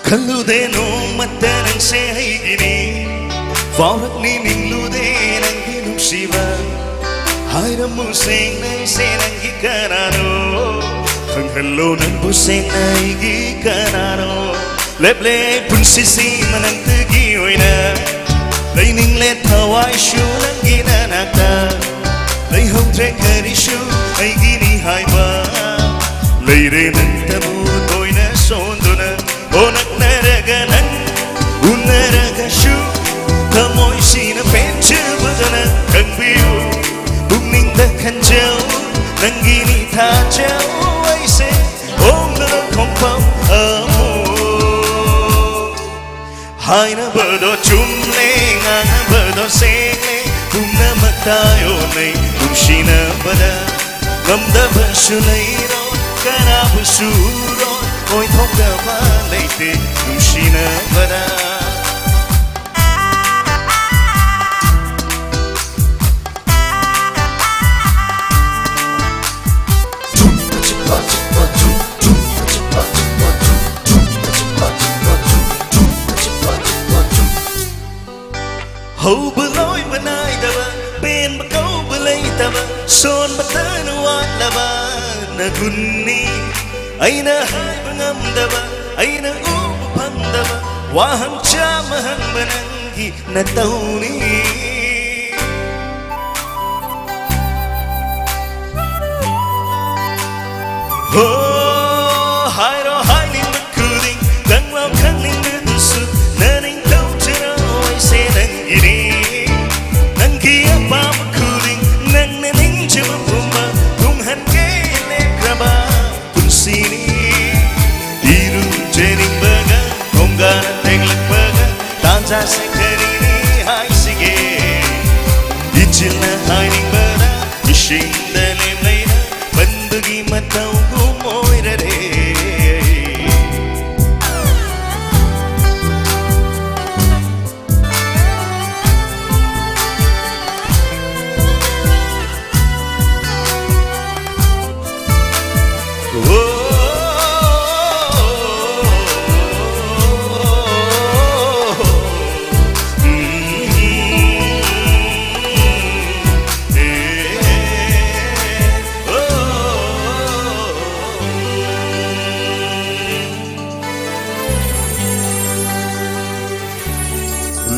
ꯈꯜꯂꯨꯗꯦ ꯅꯣꯡꯃꯇ ꯅꯪꯁꯦ ꯑꯩꯒꯤꯅꯤ, ꯐꯥꯎꯔꯛꯅꯤ ꯅꯤꯡꯂꯨꯗꯦ ꯅꯪꯒꯤ ꯅꯨꯡꯁꯤꯕ꯫ ꯍꯥꯏꯔꯝꯃꯨ ꯁꯦꯡꯅ ꯑꯩꯁꯦ ꯅꯪꯒꯤ ꯀꯅꯥꯅꯣ? ꯈꯪꯍꯜꯂꯣ ꯅꯪꯕꯨ ꯁꯦꯡꯅ ꯑꯩꯒꯤ ꯀꯅꯥꯅꯣ? ꯂꯦꯞꯂꯦ ꯄꯨꯟꯁꯤꯁꯤ ꯃꯅꯥꯛꯇꯒꯤ ꯑꯣꯏꯅ, ꯂꯩꯅꯤꯡꯂꯦ ꯊꯋꯥꯏꯁꯨ ꯅꯪꯒꯤ ꯅꯅꯥꯛꯇ꯫ ꯂꯩꯍꯧꯗ꯭ꯔꯦ ꯀꯔꯤꯁꯨ ꯑꯩꯒꯤꯅꯤ ꯍꯥꯏꯕ, ꯂꯩꯔꯦ ꯅꯪꯇꯕꯨ ꯇꯣꯏꯅ ꯁꯣꯟꯗꯨꯅ꯫ ꯑꯣ ꯅꯛꯅꯔꯒ ꯅꯪ ꯎꯅꯔꯒꯁꯨ, ꯊꯃꯣꯏꯁꯤꯅ ꯄꯦꯟꯖꯕꯗꯅ ꯈꯪꯕꯤꯌꯨ꯫ ꯄꯨꯛꯅꯤꯡꯗ ꯈꯟꯖꯧ, ꯅꯪꯒꯤꯅꯤ ꯊꯥꯖꯧ ꯑꯩꯁꯦ꯫ ꯍꯣꯡꯗꯅ ꯈꯣꯡꯐꯝ ꯑꯃꯨꯛ꯫ ꯍꯥꯏꯅꯕꯗꯣ ꯆꯨꯝꯂꯦ, ꯉꯥꯡꯅꯕꯗꯣ ꯁꯦꯡꯂꯦ, ꯄꯨꯝꯅꯃꯛ ꯇꯥꯏꯌꯣꯟꯅꯩ ꯅꯨꯡꯁꯤꯅꯕꯗ꯫ ꯉꯝꯗꯕꯁꯨ ꯂꯩꯔꯣꯏ, ꯀꯅꯥꯕꯨꯁꯨ ꯎꯔꯣꯏ, ꯑꯣꯏꯊꯣꯛꯇꯕ ꯂꯩꯇꯦ ꯅꯨꯡꯁꯤꯅꯕꯗ꯫ ꯍꯧꯕ ꯂꯣꯏꯕ ꯅꯥꯏꯗꯕ, ꯄꯦꯟꯕ ꯀꯧꯕ ꯂꯩꯇꯕ, ꯁꯣꯟꯕꯇꯅ ꯋꯥꯠꯂꯕ ꯅꯒꯨꯟꯅꯤ꯫ ꯑꯩꯅ ꯍꯥꯏꯕ ꯉꯝꯗꯕ, ꯑꯩꯅ ꯎꯕ ꯐꯪꯗꯕ, ꯋꯥꯍꯪ ꯆꯥꯝꯃ ꯍꯪꯕ ꯅꯪꯒꯤ ꯅꯇꯧꯅꯤ꯫ ꯍꯣ, ꯍꯥꯏꯔꯣ ꯍꯥꯏꯅꯤꯡꯕ ꯈꯨꯗꯤꯡ, ꯈꯪꯂꯣ ꯈꯪꯅꯤꯡꯕꯗꯨꯁꯨ, ꯅꯅꯤꯡ ꯇꯧꯖꯔꯣ ꯑꯩꯁꯦ ꯅꯪꯒꯤꯅꯤ꯫ ꯅꯪꯒꯤ ꯑꯄꯥꯝꯕ ꯈꯨꯗꯤꯡ, ꯅꯪꯅ ꯅꯤꯡꯖꯕ ꯄꯨꯝꯕ, ꯇꯨꯡꯍꯟꯒꯦ ꯂꯦꯞꯈ꯭ꯔꯕ ꯄꯨꯟꯁꯤꯅꯤ꯫ ꯏꯔꯨꯖꯅꯤꯡꯕꯒ ꯊꯣꯡꯒꯥꯟ ꯊꯦꯡꯂꯛꯄꯒ ꯇꯥꯟꯖꯥꯁꯦ ꯀꯔꯤꯅꯤ ꯍꯥꯏꯁꯤꯒꯦ? ꯏꯆꯤꯜꯅ ꯍꯥꯏꯅꯤꯡꯕꯗ ꯏꯁꯤꯡꯗ ꯂꯦꯝꯂꯩꯅ ꯄꯟꯕꯒꯤ ꯃꯇꯧꯒꯨꯝ ꯑꯣꯏꯔꯔꯦ꯫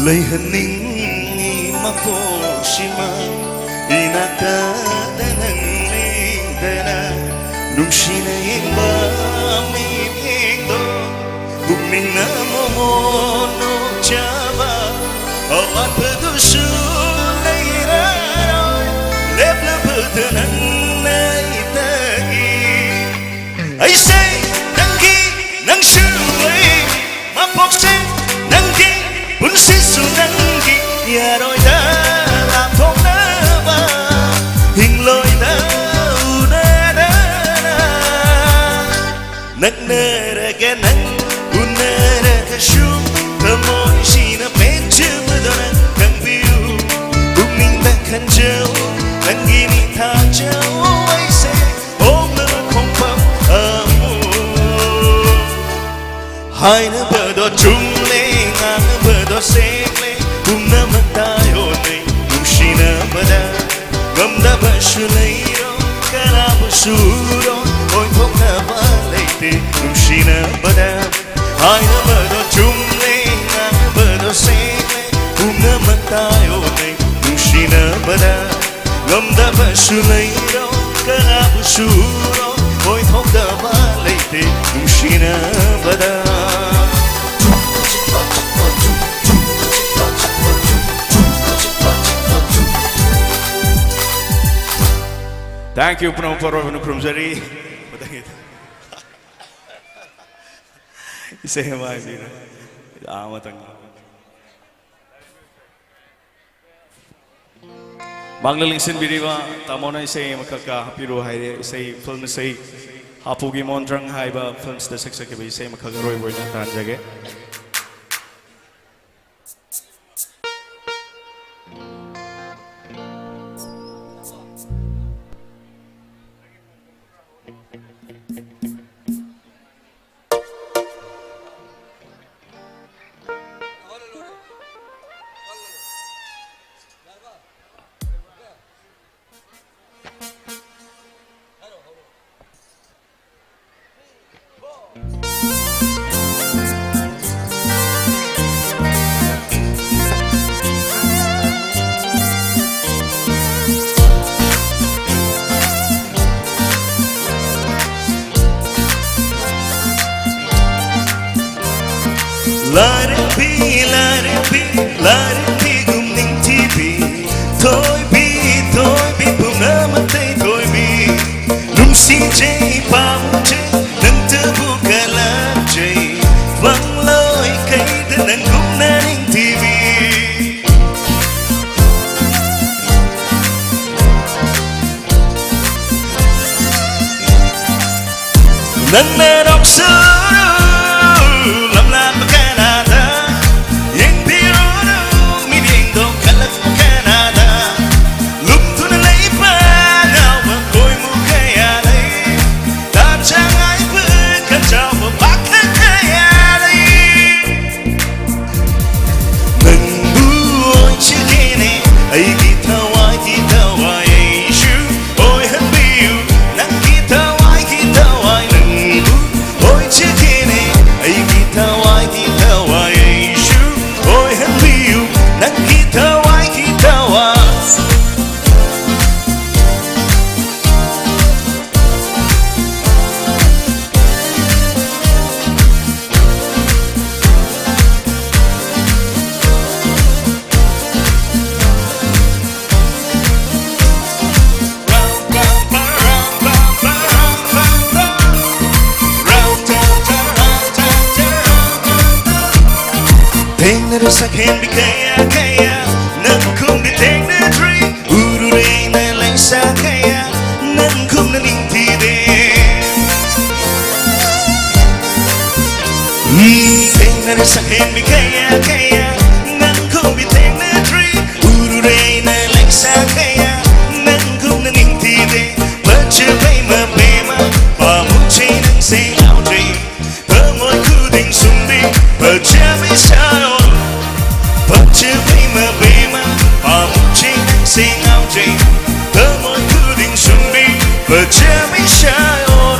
ꯂꯩꯍꯟꯅꯤꯡꯉꯤ ꯃꯄꯣꯛꯁꯤꯃ ꯏꯅꯥꯛꯇꯗ ꯅꯪ ꯂꯩꯗꯅ ꯅꯨꯡꯁꯤꯅ ꯌꯦꯡꯕ ꯃꯤꯠꯌꯦꯡꯗꯣ ꯄꯨꯛꯅꯤꯡꯅ ꯃꯣꯃꯣꯟ ꯅꯣꯛꯆꯕ ꯑꯋꯥꯠꯄꯗꯨꯁꯨ ꯂꯩꯔꯔꯣꯏ ꯂꯦꯞꯂꯕꯗ ꯅꯪꯅ ꯑꯩꯇꯒꯤ ꯑꯩꯁꯦ ꯅꯪꯒꯤ ꯅꯪꯁꯨ ꯑꯩ ꯃꯄꯣꯛꯁꯦ ꯅꯪꯒꯤ ꯄꯨꯟꯁꯤꯁꯨ ꯅꯪꯒꯤ ꯌꯥꯔꯣꯏꯗ ꯂꯥꯞꯊꯣꯛꯅꯕ ꯍꯤꯡꯂꯣꯏꯗ ꯎꯅꯗꯅ ꯅꯛꯅꯔꯒ ꯅꯪ ꯎꯅꯔꯒꯁꯨ ꯊꯃꯣꯏꯁꯤꯅ ꯄꯦꯟꯖꯕꯗꯣ ꯅꯪ ꯈꯪꯕꯤꯌꯨ ꯄꯨꯛꯅꯤꯡꯗ ꯈꯟꯖꯧ ꯅꯪꯒꯤꯅꯤ ꯊꯥꯖꯧ ꯑꯩꯁꯦ ꯍꯣꯡꯂꯕ ꯈꯣꯡꯐꯝ ꯑꯃꯨꯛ ꯍꯥꯏꯅꯕꯗꯣ ꯆꯨꯝꯂꯦ ꯉꯥꯡꯅꯕꯗꯣ ꯁꯦꯡꯂꯦ ꯄꯨꯝꯅꯃꯛ ꯇꯥꯏꯑꯣꯅꯩ ꯅꯨꯡꯁꯤꯅꯕꯗ ꯉꯝꯗꯕꯁꯨ ꯂꯩꯔꯣꯏ ꯀꯅꯥꯕꯨꯁꯨ ꯎꯔꯣꯏ ꯑꯣꯏꯊꯣꯛꯅꯕ ꯂꯩꯇꯦ ꯅꯨꯡꯁꯤꯅꯕꯗ ꯍꯥꯏꯅꯕꯗꯣ ꯆꯨꯝꯂꯦ ꯉꯥꯡꯅꯕꯗꯣ ꯁꯦꯡꯂꯦ ꯄꯨꯝꯅꯃꯛ ꯇꯥꯏꯑꯣꯅꯩ ꯅꯨꯡꯁꯤꯅꯕꯗ ꯉꯝꯗꯕꯁꯨ ꯂꯩꯔꯣꯏ ꯀꯅꯥꯕꯨꯁꯨ ꯎꯔꯣꯏ ꯑꯣꯏꯊꯣꯛꯇꯕ ꯂꯩꯇꯦ ꯅꯨꯡꯁꯤꯅꯕꯗ Thank you ꯄꯨꯝꯅꯃꯛ ꯄꯣꯔꯣꯏꯕꯅ ꯈꯨꯔꯨꯝꯖꯔꯤ ꯏꯁꯩ ꯑꯃ ꯍꯥꯏꯕꯤꯔꯣ ꯑꯥ ꯃꯇꯪ ꯃꯥꯡꯗ ꯂꯦꯡꯁꯤꯟꯕꯤꯔꯤꯕ ꯇꯥꯃꯣꯅ ꯏꯁꯩ ꯑꯃꯈꯛꯀ ꯍꯥꯞꯄꯤꯔꯣ ꯍꯥꯏꯔꯦ ꯏꯁꯩ ꯐꯤꯂꯝ ꯏꯁꯩ ꯍꯥꯄꯨꯒꯤ ꯃꯣꯟꯗ꯭ꯔꯪ ꯍꯥꯏꯕ ꯐꯤꯂꯝꯁꯤꯗ ꯁꯛꯆꯈꯤꯕ ꯏꯁꯩ ꯑꯃꯈꯛ ꯑꯔꯣꯏꯕ ꯑꯣꯏꯅ ꯇꯥꯍꯟꯖꯒꯦ ꯂꯥꯏꯔꯦꯝꯕꯤ, ꯂꯥꯏꯔꯦꯝꯕꯤ, ꯂꯥꯏꯔꯦꯝꯕꯤꯒꯨꯝ ꯅꯤꯡꯊꯤꯕꯤ, ꯊꯣꯏꯕꯤ, ꯊꯣꯏꯕꯤ, ꯄꯨꯝꯅꯃꯛꯇꯩ ꯊꯣꯏꯕꯤ, ꯅꯨꯡꯁꯤꯖꯩ, ꯄꯥꯝꯖꯩ, ꯅꯪꯇꯕꯨ ꯀꯜꯂꯛꯆꯩ, ꯋꯥꯡꯂꯣꯏ ꯀꯩꯗ ꯅꯪꯒꯨꯝꯅ ꯅꯤꯡꯊꯤꯕꯤ꯫ ꯅꯪꯅ ꯅꯣꯛꯆꯔꯨ, ꯂꯝꯂꯥꯟꯕ ꯀꯅꯥꯗ ꯌꯦꯡꯕꯤꯔꯨꯅꯨ, ꯃꯤꯠꯌꯦꯡꯗꯣ ꯀꯜꯂꯛꯄ ꯀꯅꯥꯗ꯫ ꯂꯨꯝꯗꯨꯅ ꯂꯩꯕ ꯉꯥꯎꯕ ꯀꯣꯏꯃꯨ ꯀꯌꯥ ꯂꯩ, ꯇꯥꯟꯖꯥ ꯉꯥꯏꯕ ꯀꯟꯖꯥꯎꯕ ꯄꯥꯈꯪ ꯀꯌꯥ ꯂꯩ꯫ ꯅꯪꯕꯨ ꯑꯣꯏꯖꯒꯦꯅꯦ ꯑꯩꯒꯤ ꯊꯋꯥꯏꯒꯤ ꯊꯋꯥꯏ ꯑꯩꯁꯨ ꯑꯣꯏꯍꯟꯕꯤꯌꯨ꯫ ꯅꯪꯒꯤ ꯊꯋꯥꯏꯒꯤ ꯊꯋꯥꯏ ꯅꯪꯕꯨ ꯑꯣꯏꯖꯒꯦꯅꯦ ꯑꯩꯒꯤ ꯊꯋꯥꯏꯒꯤ ꯊꯋꯥꯏ ꯑꯩꯁꯨ ꯑꯣꯏꯍꯟꯕꯤꯌꯨ꯫ ꯅꯪꯒꯤ ꯊꯋꯥꯏꯒꯤ ꯊꯋꯥꯏ꯫ ꯊꯦꯡꯅꯔꯨ ꯁꯛꯍꯦꯟꯕꯤ ꯀꯌꯥ ꯀꯌꯥ, ꯅꯪ ꯈꯨꯝꯕꯤ ꯊꯦꯡꯅꯗ꯭ꯔꯤ꯫ ꯎꯔꯨꯔꯦ ꯅꯪ ꯂꯩꯁꯥ ꯀꯌꯥ, ꯅꯪ ꯈꯨꯝꯅ ꯅꯤꯡꯊꯤꯗꯦ꯫ ꯎꯝ, ꯊꯦꯡꯅꯔꯦ ꯁꯛꯍꯦꯟꯕꯤ ꯀꯌꯥ ꯀꯌꯥ, ꯅꯪ ꯈꯨꯝꯕꯤ ꯊꯦꯡꯅꯗ꯭ꯔꯤ꯫ ꯎꯔꯨꯔꯦ ꯅꯪ ꯂꯩꯁꯥ ꯀꯌꯥ, ꯅꯪ ꯈꯨꯝꯅ ꯅꯤꯡꯊꯤꯗꯦ꯫ ꯐꯖꯕꯩ ꯃꯕꯦꯝꯃ, ꯄꯥꯝꯃꯨꯖꯩ ꯅꯪꯁꯦ ꯉꯥꯎꯖꯩ꯫ ꯊꯃꯣꯏ ꯈꯨꯗꯤꯡ ꯁꯨꯝꯕꯤ, ꯐꯖꯕꯤ ꯁꯥꯏꯑꯣ꯫ ꯐꯖꯕꯤ ꯃꯕꯦꯝꯃ, ꯄꯥꯝꯖꯩ ꯅꯪꯁꯦ ꯉꯥꯎꯖꯩ꯫ ꯊꯃꯣꯏ ꯈꯨꯗꯤꯡ ꯁꯨꯝꯕꯤ, ꯐꯖꯕꯤ ꯁꯥꯏꯑꯣ꯫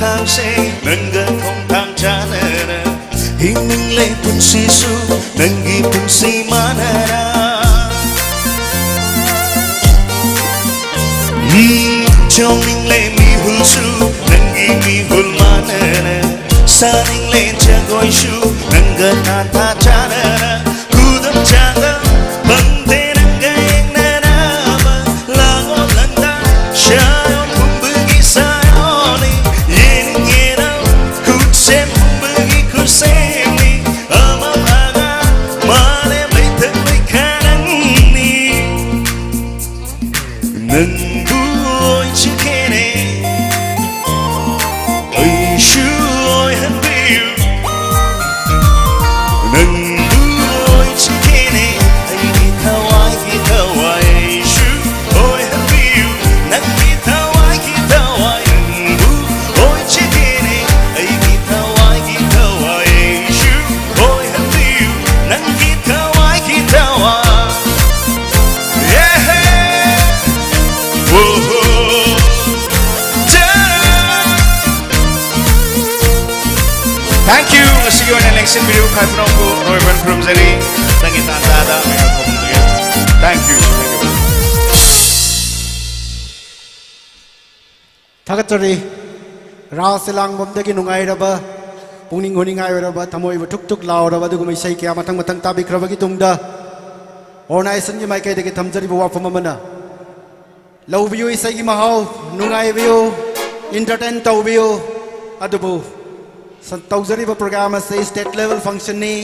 ꯊꯥꯡꯁꯦ ꯅꯪꯒ ꯈꯣꯡꯊꯥꯡ ꯆꯥꯟꯅꯅ ꯍꯤꯡꯅꯤꯡꯂꯦ ꯄꯨꯟꯁꯤꯁꯨ ꯅꯪꯒꯤ ꯄꯨꯟꯁꯤ ꯃꯥꯟꯅꯅ ꯎꯝ, ꯆꯣꯡꯅꯤꯡꯂꯦ ꯃꯤꯍꯨꯜꯁꯨ ꯅꯪꯒꯤ ꯃꯤꯍꯨꯜ ꯃꯥꯟꯅꯅ ꯁꯥꯅꯤꯡꯂꯦ ꯖꯒꯣꯏꯁꯨ ꯅꯪꯒ ꯊꯥꯊꯥ ꯆꯥꯟꯅꯅ ꯈꯨꯗꯝ ꯆꯥꯡꯗꯝ ꯐꯪꯗꯦ ꯅꯪꯒ ꯌꯦꯡꯅꯅꯕ ꯂꯥꯡꯑꯣ ꯂꯪꯗꯥ ꯁꯥꯌꯣꯟ ꯄꯨꯝꯕꯒꯤ ꯁꯥꯌꯣꯟꯅꯤ ꯌꯦꯡꯅꯤꯡꯉꯦ ꯅꯪ ꯈꯨꯠꯁꯦꯝ ꯄꯨꯝꯕꯒꯤ ꯈꯨꯠꯁꯦꯝꯅꯤ ꯑꯃ ꯃꯥꯒ ꯃꯥꯂꯦꯝ ꯂꯩꯊꯛ ꯂꯩꯈꯥ ꯅꯪꯅꯤ ꯅꯪꯕꯨ ꯑꯣꯏꯖꯒꯦꯅꯦ ꯑꯩꯁꯨ ꯑꯣꯏꯍꯟꯕꯤꯌꯨ ꯅꯪꯕꯨ ꯑꯣꯏꯖꯒꯦꯅꯦ ꯑꯩꯒꯤ ꯊꯋꯥꯏꯒꯤ ꯊꯋꯥꯏ ꯑꯩꯁꯨ ꯑꯣꯏꯍꯟꯕꯤꯌꯨ ꯅꯪꯒꯤ ꯊꯋꯥꯏꯒꯤ ꯊꯋꯥꯏ ꯅꯪꯕꯨ ꯑꯣꯏꯖꯒꯦꯅꯦ ꯑꯩꯒꯤ ꯊꯋꯥꯏꯒꯤ ꯊꯋꯥꯏ ꯑꯩꯁꯨ ꯑꯣꯏꯍꯟꯕꯤꯌꯨ ꯅꯪꯒꯤ ꯊꯋꯥꯏꯒꯤ ꯊꯋꯥꯏ Thank you. ꯉꯁꯤꯒꯤ ꯑꯣꯏꯅ ꯂꯦꯡꯁꯤꯟꯕꯤꯔꯤꯕ ꯈ꯭ꯋꯥꯏ ꯄꯨꯝꯅꯃꯛꯄꯨ ꯑꯔꯣꯏꯕ ꯈꯨꯔꯨꯝꯖꯔꯤ꯫ ꯃꯊꯪꯒꯤ ꯇꯥꯟꯖꯥꯗ ꯑꯃꯨꯛ ꯍꯟꯅ ꯈꯨꯔꯨꯝꯖꯒꯦ꯫ Thank you. Thank you. ꯊꯥꯒꯠꯆꯔꯤ꯫ ꯔꯥꯁ ꯂꯥꯡꯕꯝꯗꯒꯤ ꯅꯨꯡꯉꯥꯏꯔꯕ, ꯄꯨꯛꯅꯤꯡ ꯍꯨꯅꯤꯡꯉꯥꯏ ꯑꯣꯏꯔꯕ, ꯊꯃꯣꯏꯕꯨ ꯊꯨꯛ ꯊꯨꯛ ꯂꯥꯎꯔꯕ ꯑꯗꯨꯒꯨꯝꯕ ꯏꯁꯩ ꯀꯌꯥ ꯃꯊꯪ ꯃꯊꯪ ꯇꯥꯕꯤꯈ꯭ꯔꯕꯒꯤ ꯇꯨꯡꯗ organization ꯒꯤ ꯃꯥꯏꯀꯩꯗꯒꯤ ꯊꯝꯖꯔꯤꯕ ꯋꯥꯐꯝ ꯑꯃꯅ, ꯂꯧꯕꯤꯌꯨ ꯏꯁꯩꯒꯤ ꯃꯍꯥꯎ, ꯅꯨꯡꯉꯥꯏꯕꯤꯌꯨ, entertain ꯇꯧꯕꯤꯌꯨ꯫ ꯑꯗꯨꯕꯨ ꯁ-, ꯇꯧꯖꯔꯤꯕ program ꯑꯁꯤ state level function ꯅꯤ꯫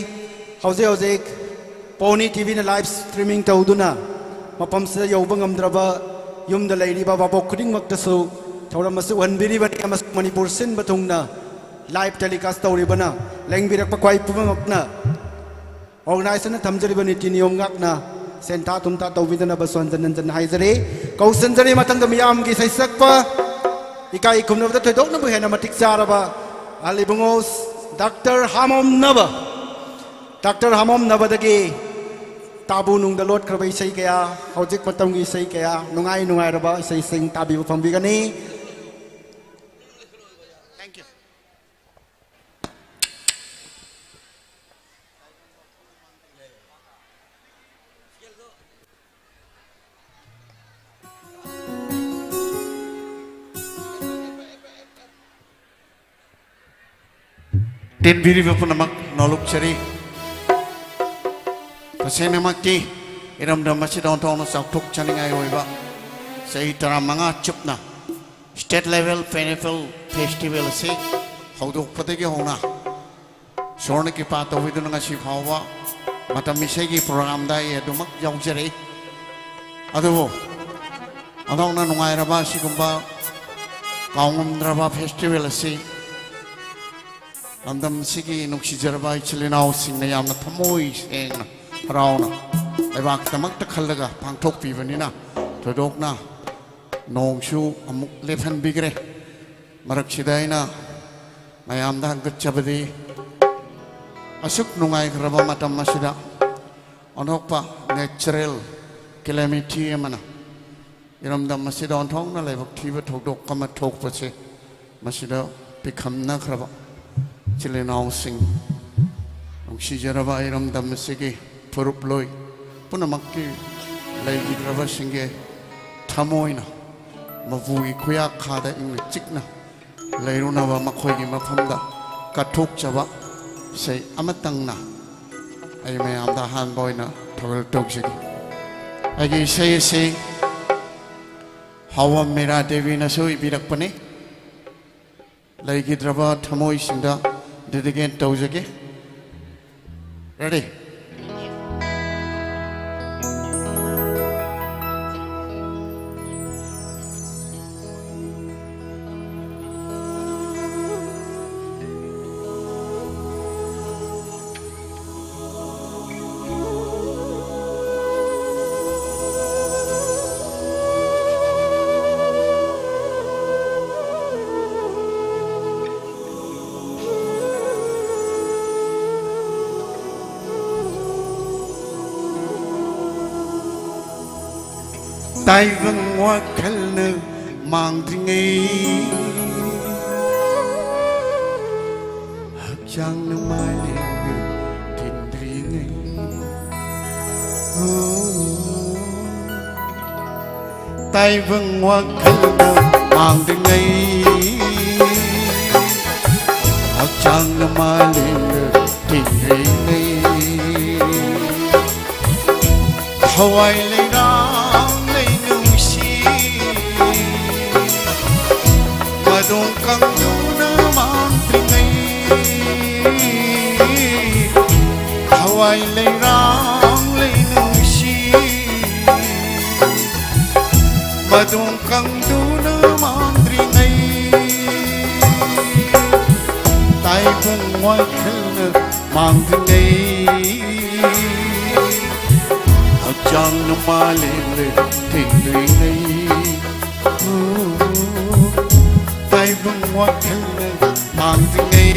ꯍꯧꯖꯤꯛ ꯍꯧꯖꯤꯛ ꯄꯣꯅꯤ ꯇꯤ ꯚꯤ ꯅ live streaming ꯇꯧꯗꯨꯅ ꯃꯐꯝꯁꯤꯗ ꯌꯧꯕ ꯉꯝꯗ꯭ꯔꯕ ꯌꯨꯝꯗ ꯂꯩꯔꯤꯕ ꯚꯥꯕꯣꯛ ꯈꯨꯗꯤꯡꯃꯛꯇꯁꯨ ꯊꯧꯔꯝ ꯑꯁꯤ ꯎꯍꯟꯕꯤꯔꯤꯕꯅꯤ, ꯑꯃꯁꯨꯡ ꯃꯅꯤꯄꯨꯔ ꯁꯤꯟꯕ ꯊꯨꯡꯅ live telecast ꯇꯧꯔꯤꯕꯅ ꯂꯦꯡꯕꯤꯔꯛꯄ ꯈ꯭ꯋꯥꯏ ꯄꯨꯝꯅꯃꯛꯅ organization ꯅ ꯊꯝꯖꯔꯤꯕ ꯅꯤꯇꯤ ꯅꯤꯌꯣꯝ ꯉꯥꯛꯅ ꯁꯦꯟꯊꯥ ꯊꯨꯝꯊꯥ ꯇꯧꯕꯤꯗꯅꯕꯁꯨ ꯍꯟꯖꯟ ꯍꯟꯖꯟ ꯍꯥꯏꯖꯔꯤ꯫ ꯀꯧꯁꯟꯖꯔꯤ ꯃꯊꯪꯗ ꯃꯤꯌꯥꯝꯒꯤ ꯏꯁꯩ ꯁꯛꯄ, ꯏꯀꯥꯏ ꯈꯨꯝꯅꯕꯗ ꯊꯣꯏꯗꯣꯛꯅꯕꯨ ꯍꯦꯟꯅ ꯃꯇꯤꯛ ꯆꯥꯔꯕ ꯑꯍꯜ ꯏꯕꯨꯡꯉꯣ ꯗꯥꯛꯇꯔ ꯍꯥꯃꯣꯝꯅꯕ꯫ ꯗꯥꯛꯇꯔ ꯍꯥꯃꯣꯝꯅꯕꯗꯒꯤ ꯇꯥꯕꯨ ꯅꯨꯡꯗ ꯂꯣꯠꯈ꯭ꯔꯕ ꯏꯁꯩ ꯀꯌꯥ, ꯍꯧꯖꯤꯛ ꯃꯇꯝꯒꯤ ꯏꯁꯩ ꯀꯌꯥ, ꯅꯨꯡꯉꯥꯏ ꯅꯨꯡꯉꯥꯏꯔꯕ ꯏꯁꯩꯁꯤꯡ ꯇꯥꯕꯤꯕ ꯐꯪꯕꯤꯒꯅꯤ꯫ ꯇꯤꯟꯕꯤꯔꯤꯕ ꯄꯨꯝꯅꯃꯛ ꯅꯣꯂꯨꯛꯆꯔꯤ꯫ ꯇꯁꯦꯡꯅꯃꯛꯀꯤ ꯏꯔꯝꯗꯝ ꯑꯁꯤꯗ ꯑꯣꯟꯊꯣꯛꯅ ꯆꯥꯎꯊꯣꯛꯆꯅꯤꯡꯉꯥꯏ ꯑꯣꯏꯕ ꯆꯍꯤ ꯇꯔꯥꯃꯉꯥ ꯆꯨꯞꯅ State Level Pineapple Festival ꯑꯁꯤ ꯍꯧꯗꯣꯛꯄꯗꯒꯤ ꯍꯧꯅ ꯏꯁꯣꯔꯅ ꯀ꯭ꯔꯤꯄꯥ ꯇꯧꯕꯤꯗꯨꯅ ꯉꯁꯤ ꯐꯥꯎꯕ ꯃꯇꯝ ꯏꯁꯩꯒꯤ ꯄ꯭ꯔꯣꯒ꯭ꯔꯥꯝꯗ ꯑꯩ ꯑꯗꯨꯃꯛ ꯌꯥꯎꯖꯔꯛꯏ꯫ ꯑꯗꯨꯕꯨ ꯑꯣꯟꯊꯣꯛꯅ ꯅꯨꯡꯉꯥꯏꯔꯕ ꯑꯁꯤꯒꯨꯝꯕ ꯀꯥꯎꯉꯝꯗ꯭ꯔꯕ ꯐꯦꯁꯇꯤꯚꯦꯜ ꯑꯁꯤ ꯂꯝꯗꯝꯁꯤꯒꯤ ꯅꯨꯡꯁꯤꯖꯔꯕ ꯏꯆꯤꯜ ꯏꯅꯥꯎꯁꯤꯡꯅ ꯌꯥꯝꯅ ꯊꯃꯣꯏ ꯁꯦꯡꯅ ꯍꯔꯥꯎꯅ ꯂꯩꯕꯥꯛꯀꯤꯗꯃꯛꯇ ꯈꯜꯂꯒ ꯄꯥꯡꯊꯣꯛꯄꯤꯕꯅꯤꯅ ꯊꯣꯏꯗꯣꯛꯅ ꯅꯣꯡꯁꯨ ꯑꯃꯨꯛ ꯂꯦꯞꯍꯟꯕꯤꯈ꯭ꯔꯦ꯫ ꯃꯔꯛꯁꯤꯗ ꯑꯩꯅ ꯃꯌꯥꯝꯗ ꯍꯪꯒꯠꯆꯕꯗꯤ ꯑꯁꯨꯛ ꯅꯨꯡꯉꯥꯏꯈ꯭ꯔꯕ ꯃꯇꯝ ꯑꯁꯤꯗ ꯑꯣꯟꯊꯣꯛꯄ natural calamity ꯑꯃꯅ ꯏꯔꯝꯗꯝ ꯑꯁꯤꯗ ꯑꯣꯟꯊꯣꯛꯅ ꯂꯥꯏꯕꯛ ꯊꯤꯕ ꯊꯧꯗꯣꯛ ꯑꯃ ꯊꯣꯛꯄꯁꯦ ꯃꯁꯤꯗ ꯄꯤꯈꯝꯅꯈ꯭ꯔꯕ ꯏꯆꯤꯜ ꯏꯅꯥꯎꯁꯤꯡ, ꯅꯨꯡꯁꯤꯖꯔꯕ ꯏꯔꯝꯗꯝ ꯑꯁꯤꯒꯤ ꯐꯨꯔꯨꯞꯂꯣꯏ ꯄꯨꯝꯅꯃꯛꯀꯤ ꯂꯩꯈꯤꯗ꯭ꯔꯕꯁꯤꯡꯒꯤ ꯊꯃꯣꯏꯅ ꯃꯄꯨꯒꯤ ꯈꯨꯌꯥꯈꯥꯗ ꯏꯪꯅ ꯆꯤꯛꯅ ꯂꯩꯔꯨꯅꯕ ꯃꯈꯣꯏꯒꯤ ꯃꯐꯝꯗ ꯀꯠꯊꯣꯛꯆꯕ ꯏꯁꯩ ꯑꯃꯇꯪꯅ ꯑꯩ ꯃꯌꯥꯝꯗ ꯑꯍꯥꯟꯕ ꯑꯣꯏꯅ ꯊꯧꯒꯜ ꯇꯧꯖꯒꯦ꯫ ꯑꯩꯒꯤ ꯏꯁꯩ ꯑꯁꯤ ꯍꯥꯎꯕꯝ ꯃꯤꯔꯥ ꯗꯦꯕꯤꯅꯁꯨ ꯏꯕꯤꯔꯛꯄꯅꯤ꯫ ꯂꯩꯈꯤꯗ꯭ꯔꯕ ꯊꯃꯣꯏꯁꯤꯡꯗ dedicate ꯇꯧꯖꯒꯦ꯫ Ready? ꯇꯥꯏꯕꯪ ꯋꯥꯈꯜꯅ ꯃꯥꯡꯗ꯭ꯔꯤꯉꯩ, ꯍꯛꯆꯥꯡꯅ ꯃꯥꯂꯦꯝꯗ ꯇꯤꯟꯗ꯭ꯔꯤꯉꯩ, ꯑꯣ, ꯇꯥꯏꯕꯪ ꯋꯥꯈꯜꯅ ꯃꯥꯡꯗ꯭ꯔꯤꯉꯩ, ꯍꯛꯆꯥꯡ ꯍꯛꯆꯥꯡꯅ ꯃꯥꯂꯦꯝꯗ ꯇꯤꯟꯔꯤꯉꯩ, ꯊꯋꯥꯏ ꯂꯩꯔꯥꯡ ꯂꯩ ꯅꯨꯡꯁꯤ, ꯃꯗꯣꯡ ꯀꯪꯗꯨꯅ ꯃꯥꯡꯗ꯭ꯔꯤꯉꯩ, ꯊꯋꯥꯏ ꯂꯩꯔꯥꯡ ꯂꯩ ꯅꯨꯡꯁꯤ, ꯃꯗꯣꯡ ꯀꯪꯗꯨꯅ ꯃꯥꯡꯗ꯭ꯔꯤꯉꯩ, ꯇꯥꯏꯕꯪ ꯋꯥꯈꯜꯅ ꯃꯥꯡꯗ꯭ꯔꯤꯉꯩ, ꯍꯛꯆꯥꯡꯅ ꯃꯥꯂꯦꯝꯗ ꯊꯤꯡꯗ꯭ꯔꯤꯉꯩ, ꯇꯥꯏꯕꯪ ꯋꯥꯈꯜꯅ ꯃꯥꯡꯗ꯭ꯔꯤꯉꯩ꯫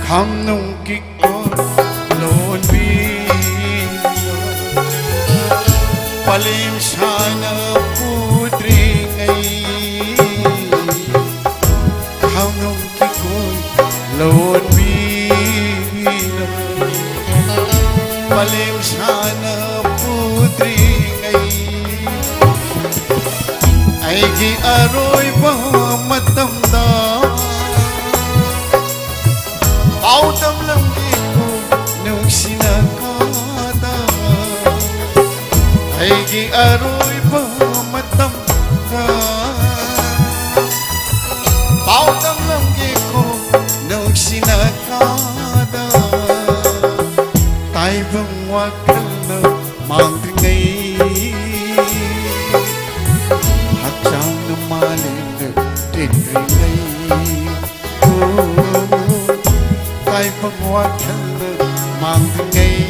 ꯈꯥꯝꯅꯨꯡꯒꯤ ꯀꯣꯂꯣꯟꯕꯤ ꯄꯂꯦꯝ ꯁꯥꯅ ꯄꯨꯗ꯭ꯔꯤꯉꯩ, ꯈꯥꯝꯅꯨꯡꯒꯤ ꯀꯣꯂꯣꯟꯕꯤꯅ ꯄꯂꯦꯝ ꯁꯥꯅ ꯄꯨꯗ꯭ꯔꯤꯉꯩ, ꯑꯩꯒꯤ ꯑꯔꯣꯏꯕ ꯃꯇꯝꯗ ꯄꯥꯎꯗꯝꯂꯝꯒꯦꯀꯣ ꯅꯨꯡꯁꯤꯅ ꯀꯥꯗ, ꯑꯩꯒꯤ ꯑꯔꯣꯏꯕ ꯃꯇꯝꯗ ꯄꯥꯎꯗꯝꯂꯝꯒꯦꯀꯣ ꯅꯨꯡꯁꯤꯅ ꯀꯥꯗ, ꯇꯥꯏꯕꯪ ꯋꯥꯈꯜꯅ ꯃꯥꯡꯗ꯭ꯔꯤꯉꯩ, ꯍꯛꯆꯥꯡꯅ ꯃꯥꯂꯦꯝꯗ ꯇꯤꯟꯗ꯭ꯔꯤꯉꯩ, ꯇꯥꯏꯕꯪ ꯋꯥꯈꯜꯅ ꯃꯥꯡꯗ꯭ꯔꯤꯉꯩ꯫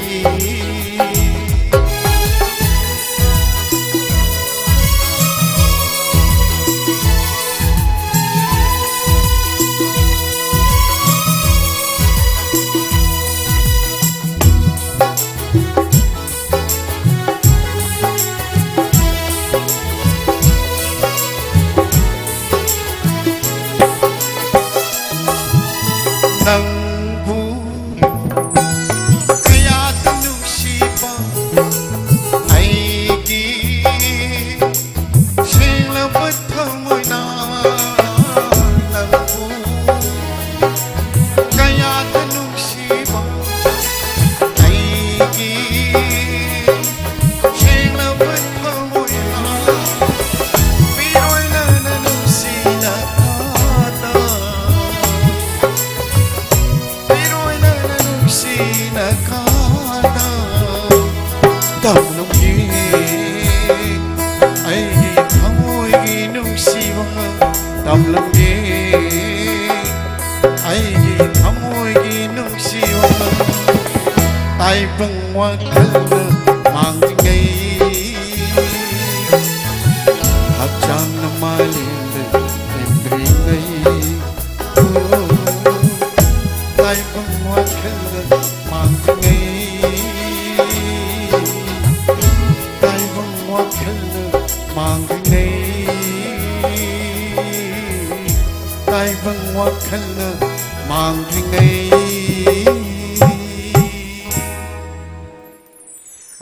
ꯇꯥꯏꯕꯪ ꯋꯥꯈꯜꯅ ꯃꯥꯡꯂꯤꯉꯩ, ꯍꯛꯆꯥꯡꯅ ꯃꯥꯂꯦꯝꯗ ꯂꯦꯡꯗ꯭ꯔꯤꯉꯩ, ꯇꯥꯏꯕꯪ ꯋꯥꯈꯜꯅ ꯃꯥꯡꯂꯤꯉꯩ, ꯇꯥꯏꯕꯪ ꯋꯥꯈꯜꯅ ꯃꯥꯡꯂꯤꯉꯩ, ꯇꯥꯏꯕꯪ ꯋꯥꯈꯜꯅ ꯃꯥꯡꯂꯤꯉꯩ꯫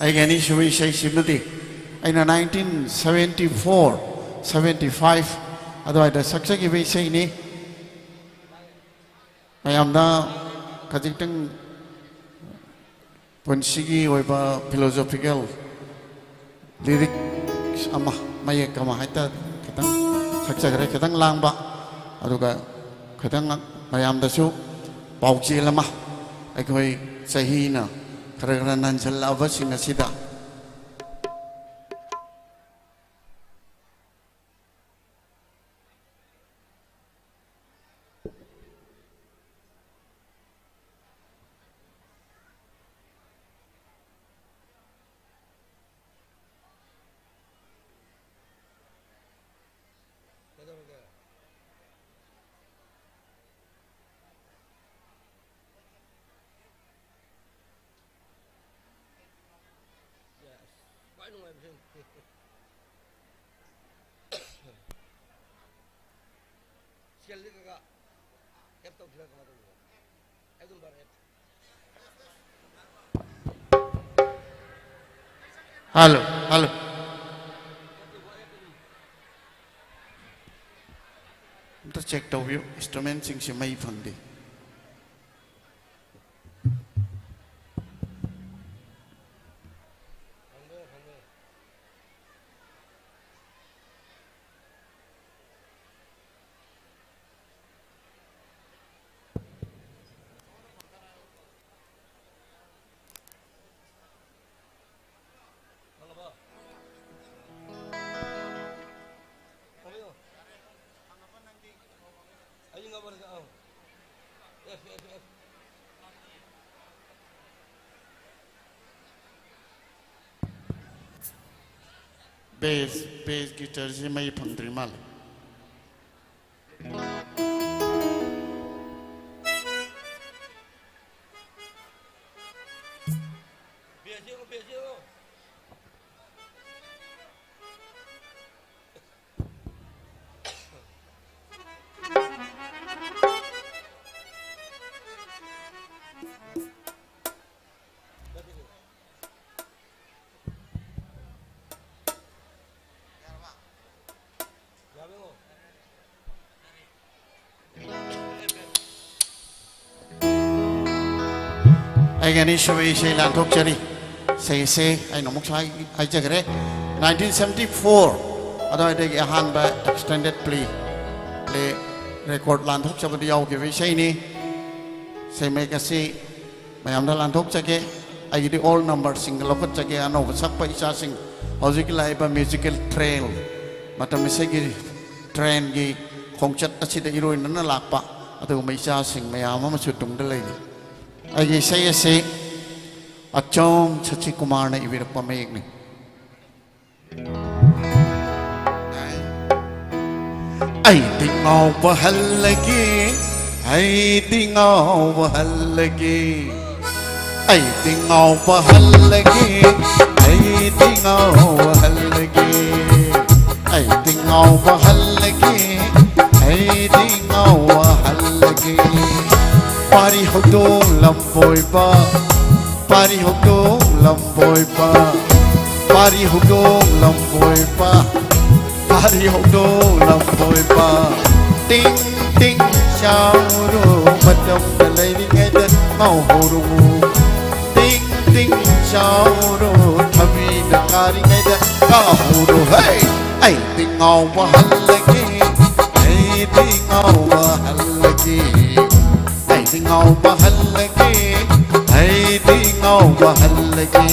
ꯑꯩꯒꯤ ꯑꯅꯤꯁꯨꯕ ꯏꯁꯩꯁꯤꯃꯗꯤ ꯑꯩꯅ nineteen seventy four, seventy five ꯑꯗꯨꯋꯥꯏꯗ ꯁꯛꯆꯈꯤꯕ ꯏꯁꯩꯅꯤ꯫ ꯃꯌꯥꯝꯗ ꯈꯖꯤꯛꯇꯪ ꯄꯨꯟꯁꯤꯒꯤ ꯑꯣꯏꯕ philosophical lyrics ꯑꯃ, ꯃꯌꯦꯛ ꯑꯃ ꯍꯥꯏꯇꯥꯔꯦ, ꯈꯤꯇꯪ ꯁꯛꯆꯈ꯭ꯔꯦ, ꯈꯤꯇꯪ ꯂꯥꯡꯕ, ꯑꯗꯨꯒ ꯈꯤꯇꯪ ꯃꯌꯥꯝꯗꯁꯨ ꯄꯥꯎꯖꯦꯜ ꯑꯃ, ꯑꯩꯈꯣꯏ ꯆꯍꯤꯅ ꯈꯔ ꯈꯔ ꯅꯟꯁꯤꯜꯂꯛꯑꯕꯁꯤꯡ ꯑꯁꯤꯗ꯫ Hello, hello. ꯑꯝꯇ check ꯇꯧꯕꯤꯌꯨ, instrument ꯁꯤꯡꯁꯦ ꯃꯩ ꯐꯪꯗꯦ꯫ ꯕꯦꯁ, ꯕꯦꯁ ꯒꯤꯇꯔꯁꯤ ꯃꯩ ꯐꯪꯗ꯭ꯔꯤ ꯃꯥꯜꯂꯦ꯫ ꯑꯩꯒꯤ ꯑꯅꯤꯁꯨꯕ ꯏꯁꯩ ꯂꯥꯟꯊꯣꯛꯆꯔꯤ꯫ ꯏꯁꯩ ꯑꯁꯤ ꯑꯩꯅ ꯑꯃꯨꯛꯁꯨ ꯍꯥꯏ-, ꯍꯥꯏꯖꯈ꯭ꯔꯦ, ꯅꯥꯏꯟꯇꯤꯟ ꯁꯕꯦꯟꯇꯤ ꯐꯣꯔ ꯑꯗꯨꯋꯥꯏꯗꯒꯤ ꯑꯍꯥꯟꯕ extended play, play record ꯂꯥꯟꯊꯣꯛꯆꯕꯗ ꯌꯥꯎꯈꯤꯕ ꯏꯁꯩꯅꯤ꯫ ꯏꯁꯩ ꯃꯌꯦꯛ ꯑꯁꯤ ꯃꯌꯥꯝꯗ ꯂꯥꯟꯊꯣꯛꯆꯒꯦ꯫ ꯑꯩꯒꯤꯗꯤ all number ꯁꯤꯡꯒ ꯂꯧꯈꯠꯆꯒꯦ꯫ ꯑꯅꯧꯕ ꯁꯛꯄ ꯏꯆꯥꯁꯤꯡ, ꯍꯧꯖꯤꯛꯀꯤ ꯂꯥꯛꯏꯕ musical trail, ꯃꯇꯝ ꯑꯁꯤꯒꯤ trend ꯒꯤ ꯈꯣꯡꯆꯠ ꯑꯁꯤꯗ ꯏꯔꯣꯏꯅꯅ ꯂꯥꯛꯄ ꯑꯗꯨꯒꯨꯝꯕ ꯏꯆꯥꯁꯤꯡ ꯃꯌꯥꯝ ꯑꯃꯁꯨ ꯇꯨꯡꯗ ꯂꯩꯔꯤ꯫ ꯑꯩꯒꯤ ꯏꯁꯩ ꯑꯁꯤ ꯑꯆꯣꯝ ꯁꯆꯤꯀꯨꯃꯥꯔꯅ ꯏꯕꯤꯔꯛꯄ ꯃꯌꯦꯛꯅꯤ꯫ ꯑꯩꯗꯤ ꯉꯥꯎꯕ ꯍꯜꯂꯒꯦ, ꯑꯩꯗꯤ ꯉꯥꯎꯕ ꯍꯜꯂꯒꯦ, ꯑꯩꯗꯤ ꯉꯥꯎꯕ ꯍꯜꯂꯒꯦ, ꯑꯩꯗꯤ ꯉꯥꯎꯕ ꯍꯜꯂꯒꯦ, ꯑꯩꯗꯤ ꯉꯥꯎꯕ ꯍꯜꯂꯒꯦ, ꯑꯩꯗꯤ ꯉꯥꯎꯕ ꯍꯜꯂꯒꯦ꯫ ꯄꯥꯔꯤ ꯍꯧꯗꯣꯡ ꯂꯝꯕꯣꯏꯕ, ꯄꯥꯔꯤ ꯍꯧꯗꯣꯡ ꯂꯝꯕꯣꯏꯕ, ꯄꯥꯔꯤ ꯍꯧꯗꯣꯡ ꯂꯝꯕꯣꯏꯕ, ꯄꯥꯔꯤ ꯍꯧꯗꯣꯡ ꯂꯝꯕꯣꯏꯕ꯫ ꯇꯤꯡ ꯇꯤꯡ ꯆꯥꯎꯔꯣ, ꯃꯇꯝꯗ ꯂꯩꯔꯤꯉꯩꯗ ꯉꯥꯎꯍꯧꯔꯣ꯫ ꯇꯤꯡ ꯇꯤꯡ ꯆꯥꯎꯔꯣ, ꯊꯕꯤꯅ ꯀꯥꯔꯤꯉꯩꯗ ꯀꯥꯍꯧꯔꯣ꯫ ꯍꯦ! ꯑꯩꯗꯤ ꯉꯥꯎꯕ ꯍꯜꯂꯒꯦ, ꯑꯩꯗꯤ ꯉꯥꯎꯕ ꯍꯜꯂꯒꯦ꯫ ꯑꯩꯗꯤ ꯉꯥꯎꯕ ꯍꯜꯂꯒꯦ, ꯑꯩꯗꯤ ꯉꯥꯎꯕ ꯍꯜꯂꯒꯦ꯫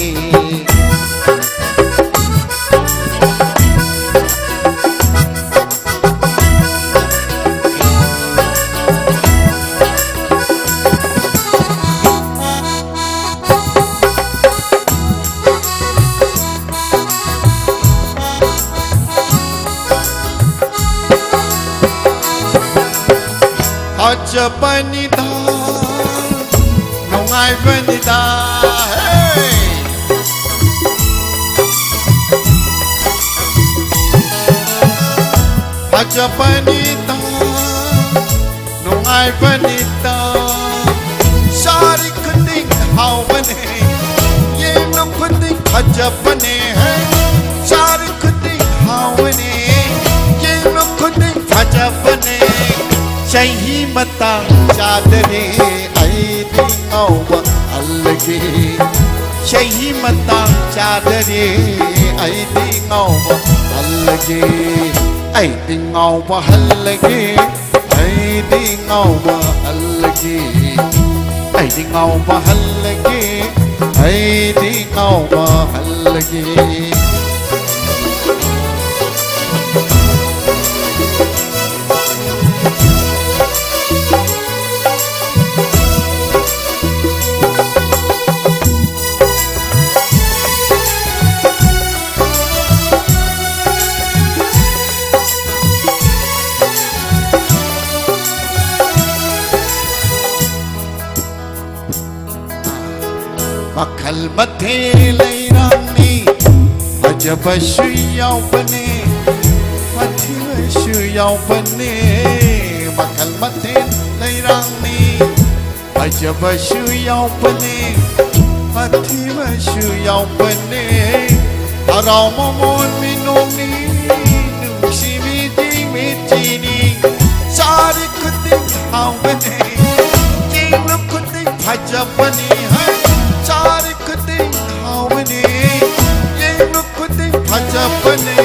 ꯐꯖꯕꯅꯤꯗ, ꯅꯨꯡꯉꯥꯏꯕꯅꯤꯗ, ꯍꯦ! ꯐꯖꯕꯅꯤꯗ, ꯅꯨꯡꯉꯥꯏꯕꯅꯤꯗ, ꯆꯥꯔꯤ ꯈꯨꯗꯤꯡ ꯍꯥꯎꯕꯅꯦ, ꯌꯦꯡꯂꯨ ꯈꯨꯗꯤꯡ ꯐꯖꯕꯅꯦ, ꯍꯦ! ꯆꯥꯔꯤ ꯈꯨꯗꯤꯡ ꯍꯥꯎꯕꯅꯦ, ꯌꯦꯡꯂꯨ ꯈꯨꯗꯤꯡ ꯐꯖꯕꯅꯦ꯫ ꯆꯍꯤ ꯃꯇꯥꯡ ꯆꯥꯗꯔꯦ, ꯑꯩꯗꯤ ꯉꯥꯎꯕ ꯍꯜꯂꯒꯦ꯫ ꯆꯍꯤ ꯃꯇꯥꯡ ꯆꯥꯗꯔꯦ, ꯑꯩꯗꯤ ꯉꯥꯎꯕ ꯍꯜꯂꯒꯦ꯫ ꯑꯩꯗꯤ ꯉꯥꯎꯕ ꯍꯜꯂꯒꯦ, ꯑꯩꯗꯤ ꯉꯥꯎꯕ ꯍꯜꯂꯒꯦ꯫ ꯑꯩꯗꯤ ꯉꯥꯎꯕ ꯍꯜꯂꯒꯦ, ꯑꯩꯗꯤ ꯉꯥꯎꯕ ꯍꯜꯂꯒꯦ꯫ ꯃꯈꯜ ꯃꯊꯦꯜ ꯂꯩꯔꯥꯡꯅꯤ, ꯐꯖꯕꯁꯨ ꯌꯥꯎꯕꯅꯦ, ꯃꯊꯤꯕꯁꯨ ꯌꯥꯎꯕꯅꯦ꯫ ꯃꯈꯜ ꯃꯊꯦꯜ ꯂꯩꯔꯥꯡꯅꯤ, ꯐꯖꯕꯁꯨ ꯌꯥꯎꯕꯅꯦ, ꯃꯊꯤꯕꯁꯨ ꯌꯥꯎꯕꯅꯦ꯫ ꯍꯔꯥꯎ ꯃꯃꯣꯟ ꯃꯤꯅꯣꯛꯅꯤ, ꯅꯨꯡꯁꯤꯕꯤꯗꯤ ꯃꯤꯠꯁꯤꯅꯤ꯫ ꯆꯥꯔꯤ ꯈꯨꯗꯤꯡ ꯍꯥꯎꯕꯅꯦ, ꯌꯦꯡꯂꯨ ꯈꯨꯗꯤꯡ ꯐꯖꯕꯅꯤ꯫ ꯍꯩ! ꯆꯥꯔꯤ ꯈꯨꯗꯤꯡ ꯍꯥꯎꯕꯅꯤ, ꯌꯦꯡꯂꯨ ꯈꯨꯗꯤꯡ ꯐꯖꯕꯅꯤ꯫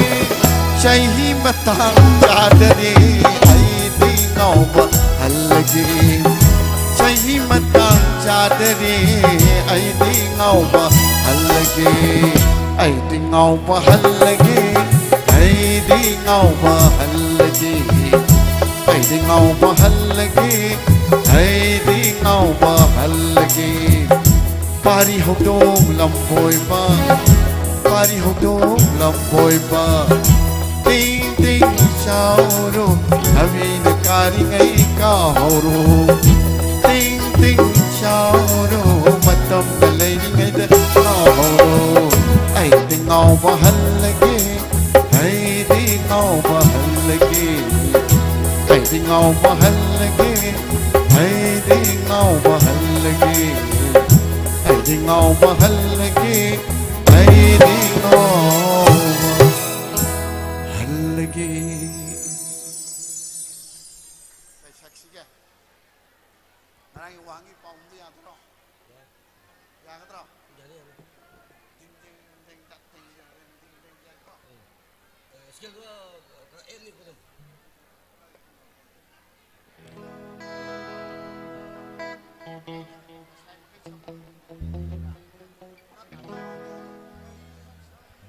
ꯆꯍꯤ ꯃꯇꯥꯡ ꯆꯥꯗꯔꯦ, ꯑꯩꯗꯤ ꯉꯥꯎꯕ ꯍꯜꯂꯒꯦ꯫ ꯆꯍꯤ ꯃꯇꯥꯡ ꯆꯥꯗꯔꯦ, ꯑꯩꯗꯤ ꯉꯥꯎꯕ ꯍꯜꯂꯒꯦ꯫ ꯑꯩꯗꯤ ꯉꯥꯎꯕ ꯍꯜꯂꯒꯦ, ꯑꯩꯗꯤ ꯉꯥꯎꯕ ꯍꯜꯂꯒꯦ꯫ ꯑꯩꯗꯤ ꯉꯥꯎꯕ ꯍꯜꯂꯒꯦ, ꯑꯩꯗꯤ ꯉꯥꯎꯕ ꯍꯜꯂꯒꯦ꯫ ꯄꯥꯔꯤ ꯍꯧꯗꯣꯡ ꯂꯝꯕꯣꯏꯕ, ꯄꯥꯔꯤ ꯍꯧꯗꯣꯡ ꯂꯝꯕꯣꯏꯕ, ꯇꯤꯡ ꯇꯤꯡ ꯆꯥꯎꯔꯣ, ꯊꯕꯤꯅ ꯀꯥꯔꯤꯉꯩ ꯀꯥꯍꯧꯔꯣ, ꯇꯤꯡ ꯇꯤꯡ ꯁꯥꯎꯔꯣ, ꯃꯇꯝ ꯂꯩꯔꯤꯉꯩꯗ ꯉꯥꯎꯍꯧꯔꯣ꯫ ꯑꯩꯗꯤ ꯉꯥꯎꯕ ꯍꯜꯂꯒꯦ, ꯑꯩꯗꯤ ꯉꯥꯎꯕ ꯍꯜꯂꯒꯦ, ꯑꯩꯗꯤ ꯉꯥꯎꯕ ꯍꯜꯂꯒꯦ, ꯑꯩꯗꯤ ꯉꯥꯎꯕ ꯍꯜꯂꯒꯦ, ꯑꯩꯗꯤ ꯉꯥꯎꯕ ꯍꯜꯂꯒꯦ, ꯑꯩꯗꯤ ꯉꯥꯎꯕ ꯍꯜꯂꯒꯦ꯫ ꯀꯩ ꯁꯛꯁꯤꯒꯦ? ꯉꯔꯥꯡꯒꯤ ꯋꯥꯍꯪꯒꯤ ꯄꯥꯎꯈꯨꯝꯗꯨ ꯌꯥꯗ꯭ꯔꯣ? ꯌꯥꯒꯗ꯭ꯔꯣ? ꯌꯥꯅꯤ, ꯌꯥꯅꯤ꯫ ꯗꯤꯡ ꯗꯤꯡ ꯗꯤꯡ ꯗꯠ ꯗꯤꯡ ꯗꯤꯡ ꯗꯤꯡ ꯗꯤꯡ ꯌꯥꯏꯀꯣ? ꯎꯝ꯫ ꯑꯦ, ꯁ꯭ꯀꯦꯜꯗꯣ, ꯑ, ꯈꯔ ꯑꯦꯞꯅꯤꯀꯣ ꯑꯗꯨꯝ꯫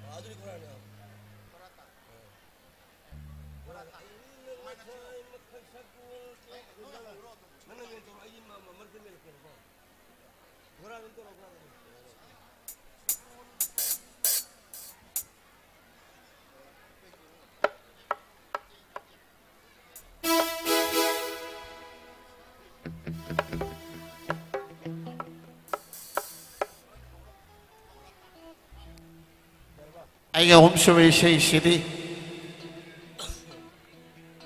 ꯑ, ꯑꯗꯨꯗꯤ ꯈꯔꯅꯦ꯫ ꯑꯩꯒꯤ ꯑꯍꯨꯝꯁꯨꯕ ꯏꯁꯩꯁꯤꯗꯤ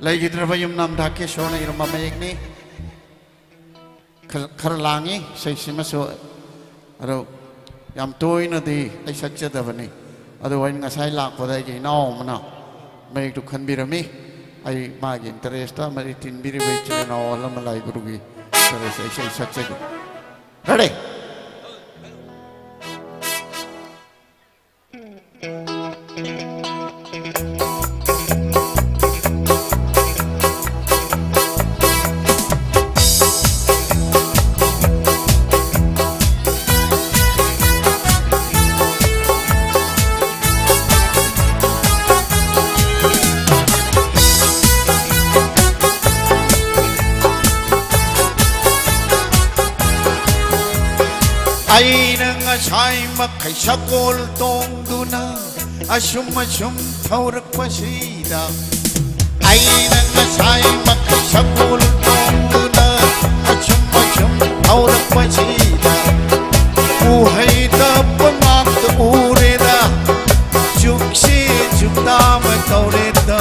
ꯂꯩꯈꯤꯗ꯭ꯔꯕ ꯌꯨꯝꯅꯥꯝ ꯙꯥꯀꯦꯁꯣꯔꯅ ꯏꯔꯝꯕ ꯃꯌꯦꯛꯅꯤ꯫ ꯈꯔ, ꯈꯔ ꯂꯥꯡꯉꯤ ꯏꯁꯩꯁꯤꯃꯁꯨ꯫ ꯑꯗꯣ ꯌꯥꯝ ꯇꯣꯏꯅꯗꯤ ꯑꯩ ꯁꯛꯆꯗꯕꯅꯤ꯫ ꯑꯗꯨꯕꯨ ꯑꯩꯅ ꯉꯁꯥꯏ ꯂꯥꯛꯄꯗ ꯑꯩꯒꯤ ꯏꯅꯥꯎ ꯑꯃꯅ ꯃꯌꯦꯛꯇꯨ ꯈꯟꯕꯤꯔꯝꯃꯤ꯫ ꯑꯩ ꯃꯥꯒꯤ interest ꯑꯃꯗꯤ ꯇꯤꯟꯕꯤꯔꯤꯕ ꯏꯆꯤꯜ ꯏꯅꯥꯎ ꯑꯍꯜ ꯑꯃ ꯂꯥꯏ ꯒꯨꯔꯨꯒꯤ interest ꯑꯩ ꯏꯁꯩ ꯁꯛꯆꯒꯦ꯫ Ready? ꯑꯩꯅ ꯉꯁꯥꯏ ꯃꯈꯩ ꯁꯒꯣꯜ ꯇꯣꯡꯗꯨꯅ ꯑꯁꯨꯝ ꯑꯁꯨꯝ ꯊꯧꯔꯛꯄꯁꯤꯗ, ꯑꯩꯅ ꯉꯁꯥꯏꯃꯛ ꯁꯒꯣꯜ ꯇꯣꯡꯗꯨꯅ ꯑꯁꯨꯝ ꯑꯁꯨꯝ ꯊꯧꯔꯛꯄꯁꯤꯗ ꯎꯍꯩꯗ ꯄꯣꯉꯥꯝꯗ ꯎꯔꯦꯗ꯫ ꯆꯨꯛꯁꯤ ꯆꯨꯛꯇꯥ ꯑꯃ ꯇꯧꯔꯦꯗ꯫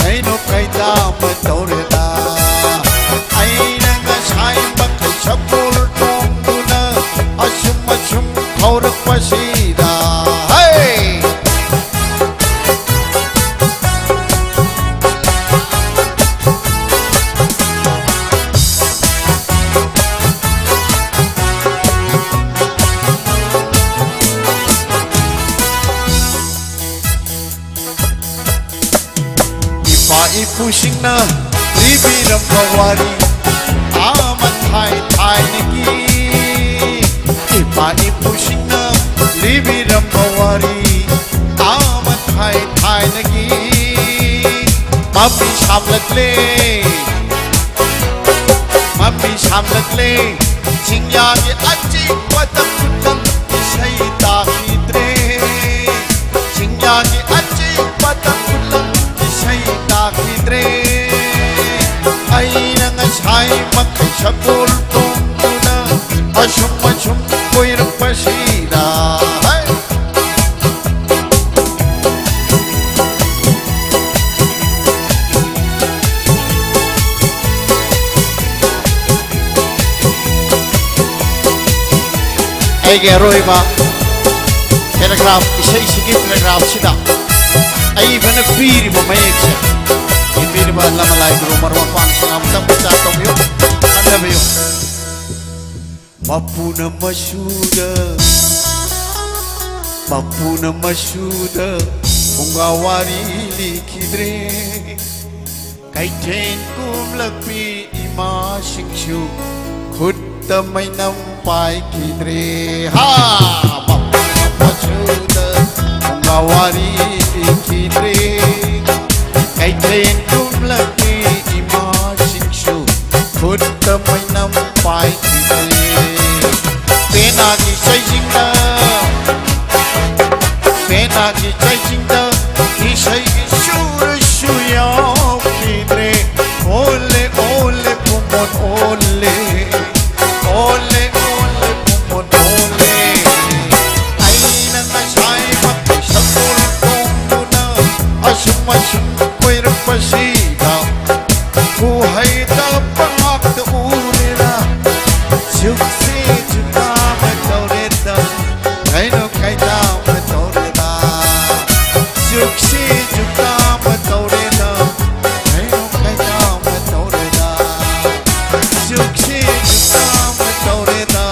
ꯀꯩꯅꯣ ꯀꯩꯗꯥ ꯑꯃ ꯇꯧꯔꯦꯗ꯫ ꯑꯩꯅ ꯉꯁꯥꯏꯃꯛ ꯁꯒꯣꯜ ꯇꯣꯡꯗꯨꯅ ꯑꯁꯨꯝ ꯑꯁꯨꯝ ꯊꯧꯔꯛꯄꯁꯤꯗ, ꯍꯩ! ꯏꯄꯥ ꯏꯄꯨꯁꯤꯡꯅ ꯂꯤꯕꯤꯔꯝꯕ ꯋꯥꯔꯤ, ꯑꯥ ꯃꯊꯥꯏ ꯊꯥꯏꯅꯒꯤ꯫ ꯏꯄꯥ ꯏꯄꯨꯁꯤꯡꯅ ꯂꯤꯕꯤꯔꯝꯕ ꯋꯥꯔꯤ, ꯑꯥ ꯃꯊꯥꯏ ꯊꯥꯏꯅꯒꯤ꯫ ꯃꯃꯤ ꯁꯥꯝꯂꯛꯂꯦ, ꯃꯃꯤ ꯁꯥꯝꯂꯛꯂꯦ꯫ ꯆꯤꯡꯌꯥꯒꯤ ꯑꯆꯤꯛꯄꯗ ꯈꯨꯂꯪ ꯏꯁꯩ ꯇꯥꯈꯤꯗ꯭ꯔꯦ꯫ ꯆꯤꯡꯌꯥꯒꯤ ꯑꯆꯤꯛꯄꯗ ꯈꯨꯂꯪ ꯏꯁꯩ ꯇꯥꯈꯤꯗ꯭ꯔꯦ꯫ ꯑꯩꯅ ꯉꯁꯥꯏꯃꯛ ꯁꯒꯣꯜ ꯇꯣꯡꯗꯨꯅ ꯑꯁꯨꯝ ꯑꯁꯨꯝ ꯀꯣꯏꯔꯛꯄꯁꯤꯗ, ꯍꯩ! ꯑꯩꯒꯤ ꯑꯔꯣꯏꯕ paragraph, ꯏꯁꯩꯁꯤꯒꯤ paragraphꯁꯤꯗ ꯑꯏꯕꯅ ꯄꯤꯔꯤꯕ ꯃꯌꯦꯛꯁꯦ, ꯏꯕꯤꯔꯤꯕ ꯂꯃꯂꯥꯏ ꯒꯨꯔꯨ ꯃꯔꯨꯞ ꯃꯄꯥꯡꯁꯤꯡ ꯑꯃꯨꯛꯇꯪ ꯃꯆꯥ ꯇꯧꯕꯤꯌꯨ, ꯈꯟꯊꯕꯤꯌꯨ꯫ ꯃꯄꯨꯅ ꯃꯁꯨꯗ, ꯃꯄꯨꯅ ꯃꯁꯨꯗ ꯐꯨꯡꯒꯥ ꯋꯥꯔꯤ ꯂꯤꯈꯤꯗ꯭ꯔꯦ꯫ ꯀꯩꯊꯦꯜ ꯀꯨꯝꯂꯛꯄꯤ ꯏꯃꯥꯁꯤꯡꯁꯨ ꯈꯨꯠꯇ ꯃꯩꯅꯝ ꯄꯥꯏꯈꯤꯗ꯭ꯔꯦ꯫ ꯍꯥ! ꯃꯄꯨꯅ ꯃꯁꯨꯗ ꯐꯨꯡꯒꯥ ꯋꯥꯔꯤ ꯂꯤꯈꯤꯗ꯭ꯔꯦ꯫ ꯀꯩꯊꯦꯜ ꯀꯨꯝꯂꯛꯄꯤ ꯏꯃꯥꯁꯤꯡꯁꯨ ꯈꯨꯠꯇ ꯃꯩꯅꯝ ꯄꯥꯏꯈꯤꯗ꯭ꯔꯦ꯫ ꯄꯦꯅꯥꯒꯤ ꯆꯩꯁꯤꯡꯗ, ꯄꯦꯅꯥꯒꯤ ꯆꯩꯁꯤꯡꯗ ꯏꯁꯩꯒꯤ ꯁꯨꯔꯁꯨ ꯌꯥꯎ ꯑꯁꯨꯝ ꯀꯣꯏꯔꯛꯄꯁꯤꯗ ꯀꯨꯍꯩꯗ ꯄꯉꯥꯛꯇ ꯎꯔꯦꯗ꯫ ꯁꯨꯛꯁꯤ ꯖꯨꯇꯥ ꯑꯃ ꯇꯧꯔꯦꯗ꯫ ꯀꯩꯅꯣ ꯀꯩꯗꯥ ꯑꯃ ꯇꯧꯔꯦꯗ꯫ ꯁꯨꯛꯁꯤ ꯖꯨꯇꯥ ꯑꯃ ꯇꯧꯔꯦꯗ꯫ ꯀꯩꯅꯣ ꯀꯩꯗꯥ ꯑꯃ ꯇꯧꯔꯦꯗ꯫ ꯁꯨꯛꯁꯤ ꯖꯨꯇꯥ ꯑꯃ ꯇꯧꯔꯦꯗ꯫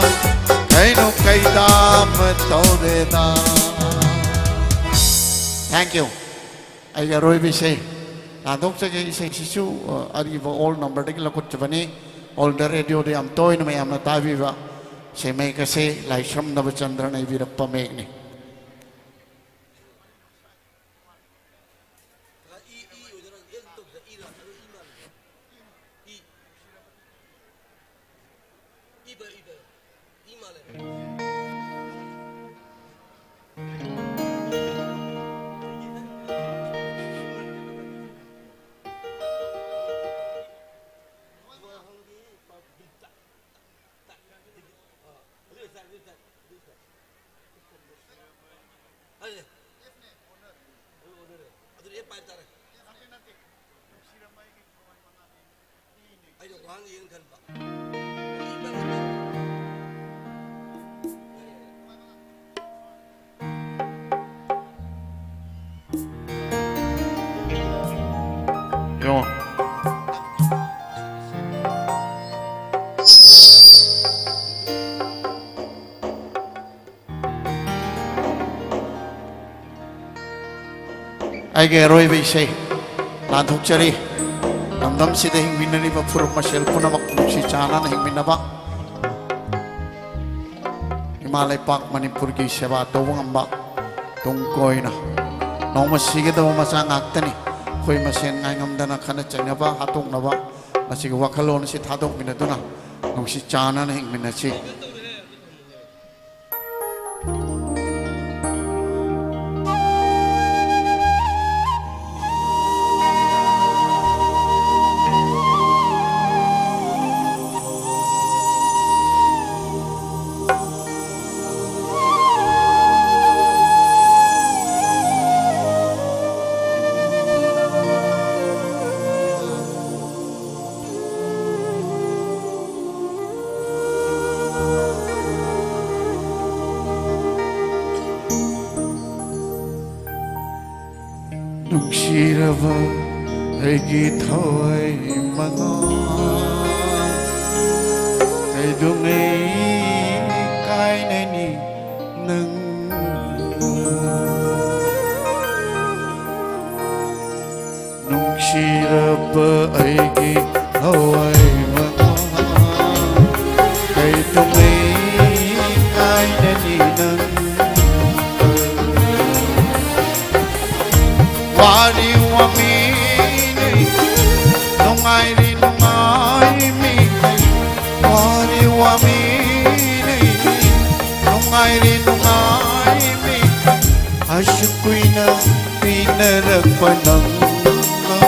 ꯀꯩꯅꯣ ꯀꯩꯗꯥ ꯑꯃ ꯇꯧꯔꯦꯗ꯫ Thank you. ꯑꯩꯒꯤ ꯑꯔꯣꯏꯕ ꯏꯁꯩ ꯂꯥꯟꯊꯣꯛꯆꯒꯦ꯫ ꯏꯁꯩꯁꯤꯁꯨ, ꯑ, ꯑꯔꯤꯕ old numberꯗꯒꯤ ꯂꯧꯈꯠꯆꯕꯅꯤ꯫ Older radioꯗ ꯌꯥꯝ ꯇꯣꯏꯅ ꯃꯌꯥꯝꯅ ꯇꯥꯕꯤꯕ ꯏꯁꯩ ꯃꯌꯦꯛ ꯑꯁꯤ ꯂꯥꯏꯁ꯭ꯔꯝ ꯅꯕꯆꯟꯗ꯭ꯔꯅ ꯏꯕꯤꯔꯛꯄ ꯃꯌꯦꯛꯅꯤ꯫ ꯑꯗꯨꯗꯤ ꯑꯦꯞ ꯄꯥꯏꯕ ꯇꯥꯔꯦ꯫ ꯑꯩꯅ ꯋꯥꯍꯪ ꯌꯦꯡ ꯈꯟꯕ꯫ ꯌꯦꯡꯉꯣ꯫ ꯑꯩꯒꯤ ꯑꯔꯣꯏꯕ ꯏꯁꯩ ꯂꯥꯟꯊꯣꯛꯆꯔꯤ꯫ ꯂꯝꯗꯝꯁꯤꯗ ꯍꯤꯡꯃꯤꯟꯅꯔꯤꯕ ꯐꯨꯔꯨꯞ ꯃꯁꯦꯜ ꯄꯨꯝꯅꯃꯛ ꯅꯨꯡꯁꯤ ꯆꯥꯟꯅꯅ ꯍꯤꯡꯃꯤꯟꯅꯕ, ꯏꯃꯥ ꯂꯩꯄꯥꯛ ꯃꯅꯤꯄꯨꯔꯒꯤ ꯁꯦꯕꯥ ꯇꯧꯕ ꯉꯝꯕ, ꯇꯨꯡ ꯀꯣꯏꯅ ꯅꯣꯡꯃ ꯁꯤꯒꯗꯕ ꯃꯆꯥ ꯉꯥꯛꯇꯅꯤ꯫ ꯑꯩꯈꯣꯏ ꯃꯁꯦꯟ ꯉꯥꯏꯉꯝꯗꯅ ꯈꯠꯅ ꯆꯩꯅꯕ, ꯍꯥꯠꯇꯣꯛꯅꯕ, ꯃꯁꯤꯒꯤ ꯋꯥꯈꯜꯂꯣꯟ ꯑꯁꯤ ꯊꯥꯗꯣꯛꯃꯤꯟꯅꯗꯨꯅ ꯅꯨꯡꯁꯤ ꯆꯥꯟꯅꯅ ꯍꯤꯡꯃꯤꯟꯅꯁꯤ꯫ ꯅꯨꯡꯁꯤꯔꯕ ꯑꯩꯒꯤ ꯊꯋꯥꯏ ꯃꯉꯥ, ꯀꯩꯗꯧꯉꯩ ꯀꯥꯏꯅꯅꯤ ꯅꯪ? ꯅꯨꯡꯁꯤꯔꯕ ꯑꯩꯒꯤ ꯊꯋꯥꯏ ꯃꯉꯥ, ꯀꯩꯗꯧꯉꯩ ꯀꯥꯏꯅꯅꯤ ꯅꯪ? ꯋꯥꯔꯤ ꯋꯥꯃꯤꯅꯩ, ꯅꯨꯡꯉꯥꯏꯔꯤ ꯅꯨꯡꯉꯥꯏꯃꯤꯅꯩ, ꯋꯥꯔꯤ ꯋꯥꯃꯤꯅꯩ, ꯅꯨꯡꯉꯥꯏꯔꯤ ꯅꯨꯡꯉꯥꯏꯃꯤꯅꯩ, ꯑꯁꯨꯛ ꯀꯨꯏꯅ ꯄꯤꯅꯔꯛꯄ ꯅꯪꯅ,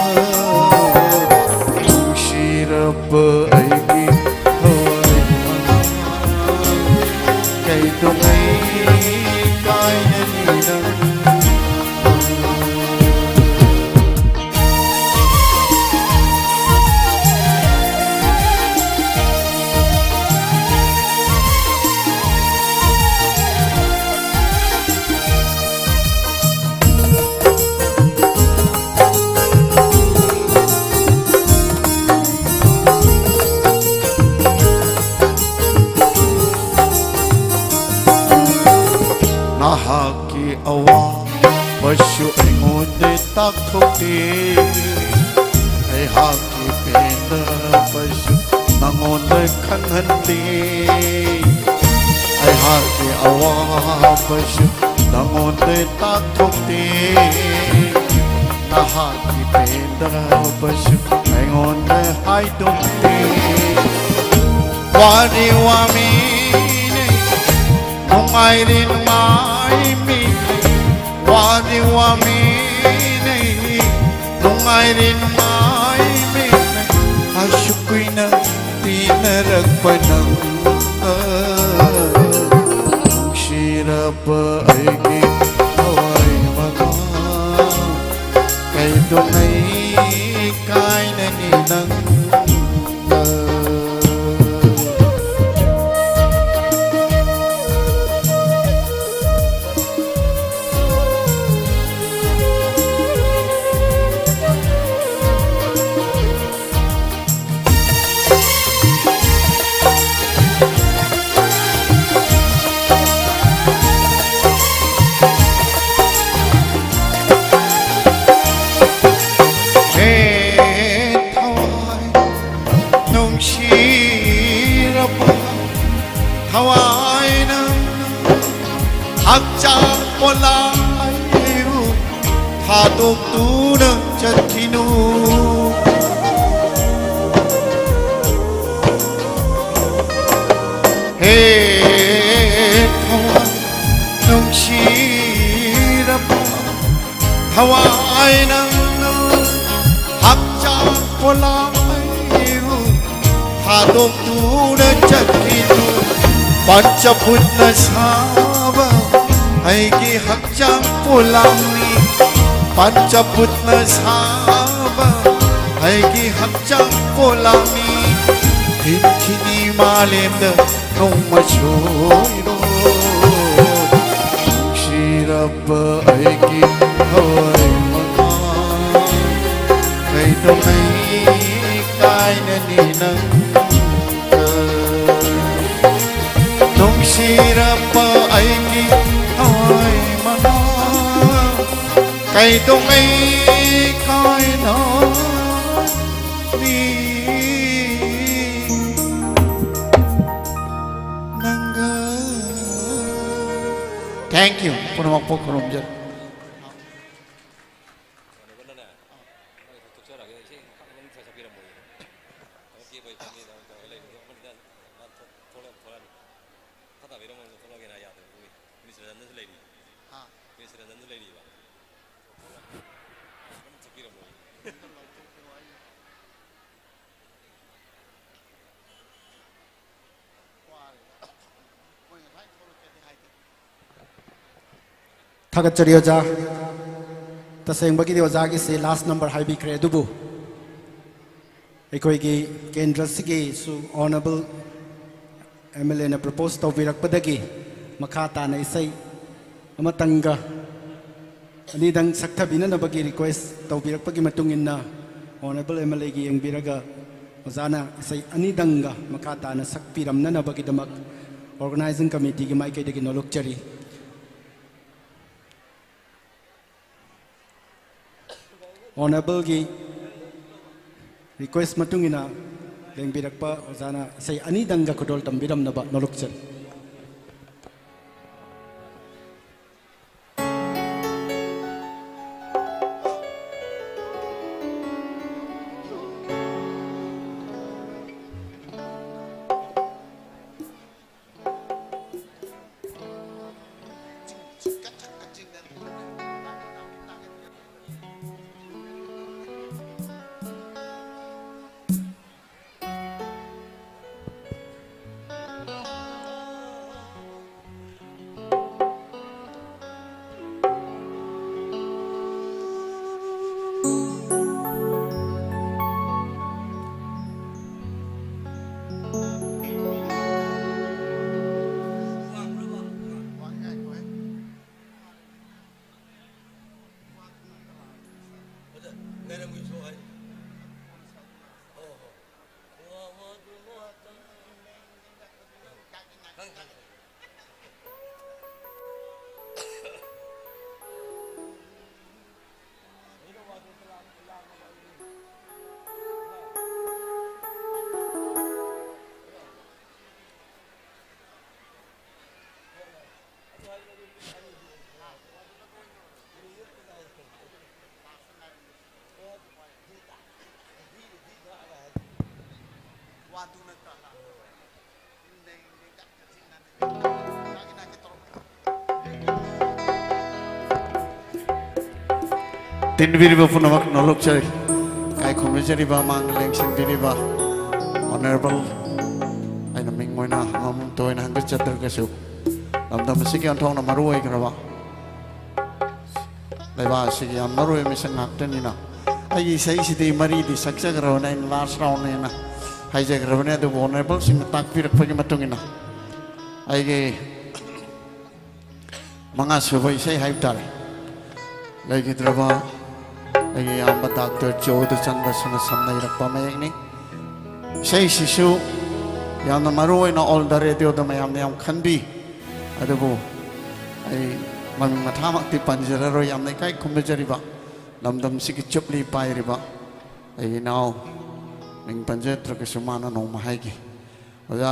ꯅꯨꯡꯁꯤꯔꯕ ꯑꯩꯒꯤ ꯊꯋꯥꯏ ꯃꯉꯥ, ꯀꯩꯗꯧꯉꯩ ꯀꯥꯏꯅꯅꯤ ꯅꯪ? ꯅꯍꯥꯛꯀꯤ ꯑꯋꯥꯕꯁꯨ ꯑꯩꯉꯣꯟꯗ ꯇꯥꯛꯊꯣꯛꯇꯦ, ꯑꯩꯍꯥꯛꯀꯤ ꯄꯦꯟꯗꯕꯁꯨ ꯅꯉꯣꯟꯗ ꯈꯪꯍꯟꯗꯦ, ꯑꯩꯍꯥꯛꯀꯤ ꯑꯋꯥꯕꯁꯨ ꯅꯉꯣꯟꯗ ꯇꯥꯛꯊꯣꯛꯇꯦ, ꯅꯍꯥꯛꯀꯤ ꯄꯦꯟꯗꯕꯁꯨ ꯑꯩꯉꯣꯟꯗ ꯍꯥꯏꯗꯣꯛꯇꯦ꯫ ꯋꯥꯔꯤ ꯋꯥꯃꯤꯅꯩ, ꯅꯨꯡꯉꯥꯏꯔꯤ ꯅꯨꯡꯉꯥꯏꯃꯤꯅꯩ, ꯋꯥꯔꯤ ꯋꯥꯃꯤꯅꯩ, ꯅꯨꯡꯉꯥꯏꯔꯤ ꯅꯨꯡꯉꯥꯏꯃꯤꯅꯩ, ꯑꯁꯨꯛ ꯀꯨꯏꯅ ꯇꯤꯟꯅꯔꯛꯄ ꯅꯪꯒ꯫ ꯅꯨꯡꯁꯤꯔꯕ ꯑꯩꯒꯤ ꯊꯋꯥꯏ ꯃꯉꯥ, ꯀꯩꯗꯧꯉꯩ ꯀꯥꯏꯅꯅꯤ ꯅꯪꯒ? ꯊꯥꯗꯣꯛꯇꯨꯅ ꯆꯠꯈꯤꯅꯨ꯫ ꯍꯦ ꯊꯋꯥꯏ ꯅꯨꯡꯁꯤꯔꯕ, ꯊꯋꯥꯏ ꯅꯪꯅ ꯍꯛꯆꯥꯡ ꯄꯣꯂꯥꯡ ꯑꯩꯕꯨ ꯊꯥꯗꯣꯛꯇꯨꯅ ꯆꯠꯈꯤꯅꯨ꯫ ꯄꯟꯆꯚꯨꯠꯅ ꯁꯥꯕ ꯑꯩꯒꯤ ꯍꯛꯆꯥꯡ ꯄꯣꯂꯥꯡꯅꯤ, ꯄꯟꯆꯚꯨꯠꯅ ꯁꯥꯕ ꯑꯩꯒꯤ ꯍꯛꯆꯥꯡ ꯄꯣꯂꯥꯡꯅꯤ꯫ ꯍꯤꯡꯈꯤꯅꯤ ꯃꯥꯂꯦꯝꯗ ꯅꯣꯡꯃ ꯁꯣꯏꯔꯣꯏ꯫ ꯅꯨꯡꯁꯤꯔꯕ ꯑꯩꯒꯤ ꯊꯋꯥꯏ ꯃꯉꯥ, ꯀꯩꯗꯧꯉꯩ ꯀꯥꯏꯅꯅꯤ ꯅꯪꯒ? ꯅꯨꯡꯁꯤꯔꯕ ꯑꯩꯒꯤ ꯊꯋꯥꯏ ꯃꯉꯥ, ꯀꯩꯗꯧꯉꯩ ꯀꯥꯏꯅꯅꯤ ꯅꯪꯒ? Thank you. ꯄꯨꯝꯅꯃꯛꯄꯨ ꯈꯨꯔꯨꯝꯖꯔꯤ꯫ ꯃꯈꯥ ꯇꯥꯕꯤꯔꯝꯃꯣ, ꯊꯣꯛꯂꯛꯑꯒꯦꯅ ꯌꯥꯗꯕ ꯑꯗꯨꯒꯤ꯫ ꯃꯤꯅꯤꯁꯇꯔ ꯔꯟꯖꯟꯁꯨ ꯂꯩꯔꯤ꯫ ꯍꯥ? ꯃꯤꯅꯤꯁꯇꯔ ꯔꯟꯖꯟꯁꯨ ꯂꯩꯔꯤꯕ꯫ ꯑꯗꯨꯝ ꯆꯠꯄꯤꯔꯝꯃꯣ꯫ ꯋꯥꯔꯦ꯫ ꯃꯣꯏ ꯉꯁꯥꯏ ꯊꯣꯛꯂꯛꯀꯦꯗꯤ ꯍꯥꯏꯗꯦ꯫ ꯊꯥꯒꯠꯆꯔꯤ ꯑꯣꯖꯥ꯫ ꯇꯁꯦꯡꯕꯒꯤꯗꯤ ꯑꯣꯖꯥꯒꯤꯁꯦ last number ꯍꯥꯏꯕꯤꯈ꯭ꯔꯦ, ꯑꯗꯨꯕꯨ ꯑꯩꯈꯣꯏꯒꯤ ꯀꯦꯟꯗ꯭ꯔꯁꯤꯒꯤꯁꯨ honourable M L Aꯅ propose ꯇꯧꯕꯤꯔꯛꯄꯗꯒꯤ ꯃꯈꯥ ꯇꯥꯅ ꯏꯁꯩ ꯑꯃꯇꯪꯒ ꯑꯅꯤꯗꯪ ꯁꯛꯊꯕꯤꯅꯅꯕꯒꯤ request ꯇꯧꯕꯤꯔꯛꯄꯒꯤ ꯃꯇꯨꯡ ꯏꯟꯅ honourable M L Aꯒꯤ ꯌꯦꯡꯕꯤꯔꯒ ꯑꯣꯖꯥꯅ ꯏꯁꯩ ꯑꯅꯤꯗꯪꯒ ꯃꯈꯥ ꯇꯥꯅ ꯁꯛꯄꯤꯔꯝꯅꯅꯕꯒꯤꯗꯃꯛ organising committeeꯒꯤ ꯃꯥꯏꯀꯩꯗꯒꯤ ꯅꯣꯂꯨꯛꯆꯔꯤ꯫ Honourableꯒꯤ request ꯃꯇꯨꯡ ꯏꯟꯅ ꯂꯦꯡꯕꯤꯔꯛꯄ ꯑꯣꯖꯥꯅ ꯏꯁꯩ ꯑꯅꯤꯗꯪꯒ ꯈꯨꯗꯣꯜ ꯇꯝꯕꯤꯔꯝꯅꯕ ꯅꯣꯂꯨꯛꯆꯔꯤ꯫ ꯇꯤꯟꯕꯤꯔꯤꯕ ꯄꯨꯝꯅꯃꯛ ꯅꯣꯂꯨꯛꯆꯔꯤ꯫ ꯏꯀꯥꯏ ꯈꯨꯝꯅꯖꯔꯤꯕ, ꯃꯥꯡꯗ ꯂꯦꯡꯁꯤꯟꯕꯤꯔꯤꯕ Honourable, ꯑꯩꯅ ꯃꯤꯡ ꯑꯣꯏꯅ ꯑꯃꯃꯝꯇ ꯑꯣꯏꯅ ꯍꯪꯒꯠꯆꯗ꯭ꯔꯒꯁꯨ, ꯂꯝꯗꯝ ꯑꯁꯤꯒꯤ ꯑꯣꯟꯊꯣꯛꯅ ꯃꯔꯨ ꯑꯣꯏꯈ꯭ꯔꯕ, ꯂꯩꯕꯥꯛ ꯑꯁꯤꯒꯤ ꯌꯥꯝ ꯃꯔꯨ ꯑꯣꯏꯕ ꯃꯤꯁꯛ ꯉꯥꯛꯇꯅꯤꯅ, ꯑꯩꯒꯤ ꯏꯁꯩꯁꯤꯗꯤ ꯃꯔꯤꯗꯤ ꯁꯛꯆꯈ꯭ꯔꯕꯅꯦ, ꯑꯩꯅ last round ꯅꯦꯅ ꯍꯥꯏꯖꯈ꯭ꯔꯕꯅꯦ꯫ ꯑꯗꯨꯕꯨ Honourable ꯁꯤꯡꯅ ꯇꯥꯛꯄꯤꯔꯛꯄꯒꯤ ꯃꯇꯨꯡ ꯏꯟꯅ ꯑꯩꯒꯤ ꯃꯉꯥꯁꯨꯕ ꯏꯁꯩ ꯍꯥꯏꯕ ꯇꯥꯔꯦ, ꯂꯩꯈꯤꯗ꯭ꯔꯕ ꯑꯩꯒꯤ ꯏꯌꯥꯝꯕ ꯗꯥꯛꯇꯔ ꯖꯣꯙꯆꯟꯗ꯭ꯔꯁꯤꯅ ꯁꯝꯅ ꯏꯔꯛꯄ ꯃꯌꯦꯛꯅꯤ꯫ ꯏꯁꯩꯁꯤꯁꯨ ꯌꯥꯝꯅ ꯃꯔꯨ ꯑꯣꯏꯅ all the radioꯗ ꯃꯌꯥꯝꯅ ꯌꯥꯝ ꯈꯟꯕꯤ꯫ ꯑꯗꯨꯕꯨ ꯑꯩ ꯃꯃꯤꯡ ꯃꯊꯥꯃꯛꯇꯤ ꯄꯟꯖꯔꯔꯣꯏ꯫ ꯌꯥꯝꯅ ꯏꯀꯥꯏ ꯈꯨꯝꯅꯖꯔꯤꯕ ꯂꯝꯗꯝꯁꯤꯒꯤ ꯆꯨꯞꯂꯤ ꯄꯥꯏꯔꯤꯕ ꯑꯩꯒꯤ ꯏꯅꯥꯎ, ꯃꯤꯡ ꯄꯟꯖꯗ꯭ꯔꯒꯁꯨ ꯃꯥꯅ ꯅꯣꯡꯃ ꯍꯥꯏꯈꯤ, "ꯑꯣꯖꯥ,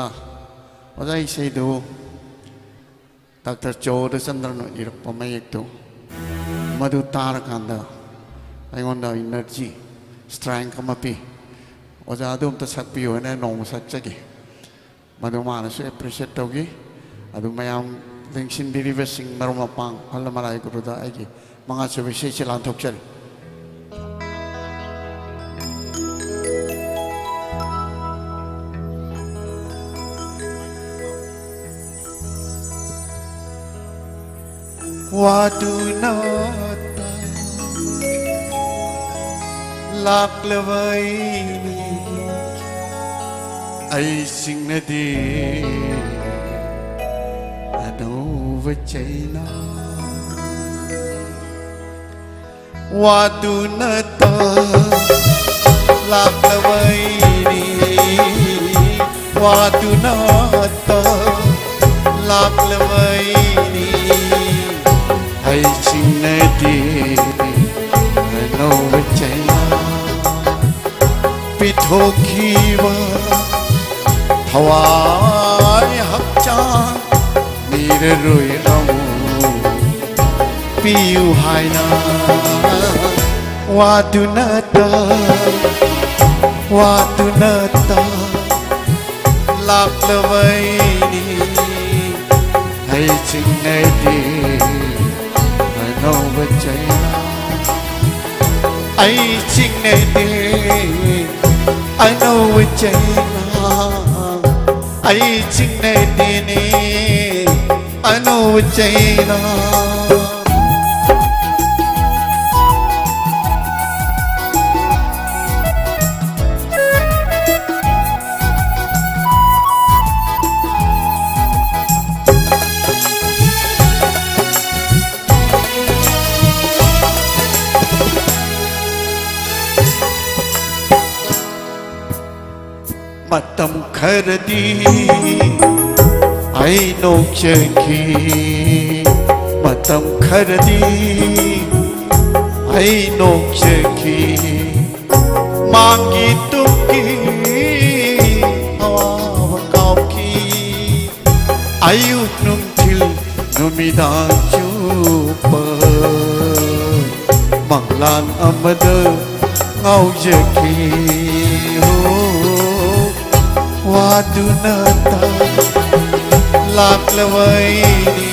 ꯑꯣꯖꯥ, ꯏꯁꯩꯗꯨ ꯗꯥꯛꯇꯔ ꯖꯣꯙꯆꯟꯗ꯭ꯔꯅ ꯏꯔꯛꯄ ꯃꯌꯦꯛꯇꯨ, ꯃꯗꯨ ꯇꯥꯔꯀꯥꯟꯗ ꯑꯩꯉꯣꯟꯗ energy, strength ꯑꯃ ꯄꯤ꯫ ꯑꯣꯖꯥ, ꯑꯗꯨ ꯑꯝꯇ ꯁꯛꯄꯤꯌꯨ" ꯍꯥꯏꯅ ꯅꯣꯡꯃ ꯁꯛꯆꯈꯤ꯫ ꯃꯗꯨ ꯃꯥꯅꯁꯨ appreciate ꯇꯧꯈꯤ꯫ ꯑꯗꯨ ꯃꯌꯥꯝ ꯂꯦꯡꯁꯤꯟꯕꯤꯔꯤꯕꯁꯤꯡ, ꯃꯔꯨꯞ ꯃꯄꯥꯡ, ꯑꯍꯜ ꯂꯃꯟ, ꯂꯥꯏ ꯒꯨꯔꯨꯗ ꯑꯩꯒꯤ ꯃꯉꯥꯁꯨꯕ ꯏꯁꯩꯁꯤ ꯂꯥꯟꯊꯣꯛꯆꯔꯤ꯫ ꯋꯥꯗꯨꯅ ꯂꯥꯛꯂꯕ ꯑꯩꯅꯤ, ꯑꯩꯁꯤꯡꯅꯗꯤ ꯑꯅꯧꯕ ꯆꯩꯅꯥ꯫ ꯋꯥꯗꯨꯅꯇ ꯂꯥꯛꯂꯕꯩꯅꯤ, ꯋꯥꯗꯨꯅꯇ ꯂꯥꯛꯂꯕꯩꯅꯤ꯫ ꯑꯩ ꯆꯤꯡꯅꯗꯦ ꯑꯅꯧꯕ ꯆꯩꯅꯥ ꯄꯤꯊꯣꯛꯈꯤꯕ ꯊꯋꯥꯏ ꯍꯛꯆꯥꯡ ꯃꯤꯔꯔꯣꯏ ꯑꯃꯨꯛ ꯄꯤꯌꯨ ꯍꯥꯏꯅ꯫ ꯋꯥꯗꯨꯅꯇ, ꯋꯥꯗꯨꯅꯇ ꯂꯥꯛꯂꯕꯩꯅꯤ꯫ ꯑꯩ ꯆꯤꯡꯅꯗꯦ ꯑꯅꯧꯕ ꯆꯩꯅꯥ, ꯑꯩ ꯆꯤꯡꯅꯗꯦ ꯑꯅꯧꯕ ꯆꯩꯅꯥ, ꯑꯩ ꯆꯤꯡꯅꯗꯦꯅꯦ ꯑꯅꯧꯕ ꯆꯩꯅꯥ꯫ ꯃꯇꯝ ꯈꯔꯗꯤ ꯑꯩ ꯅꯣꯛꯆꯈꯤ, ꯃꯇꯝ ꯈꯔꯗꯤ ꯑꯩ ꯅꯣꯛꯆꯈꯤ꯫ ꯃꯥꯡꯒꯤ ꯇꯨꯡꯒꯤ ꯑꯋꯥꯕ ꯀꯥꯎꯈꯤ꯫ ꯑꯌꯨꯛ ꯅꯨꯡꯊꯤꯜ ꯅꯨꯃꯤꯗꯥꯡ ꯆꯨꯞꯄ ꯃꯪꯂꯥꯟ ꯑꯃꯗ ꯉꯥꯎꯖꯈꯤ꯫ ꯍꯣ, ꯋꯥꯗꯨꯅꯇ ꯂꯥꯛꯂꯕꯩꯅꯤ,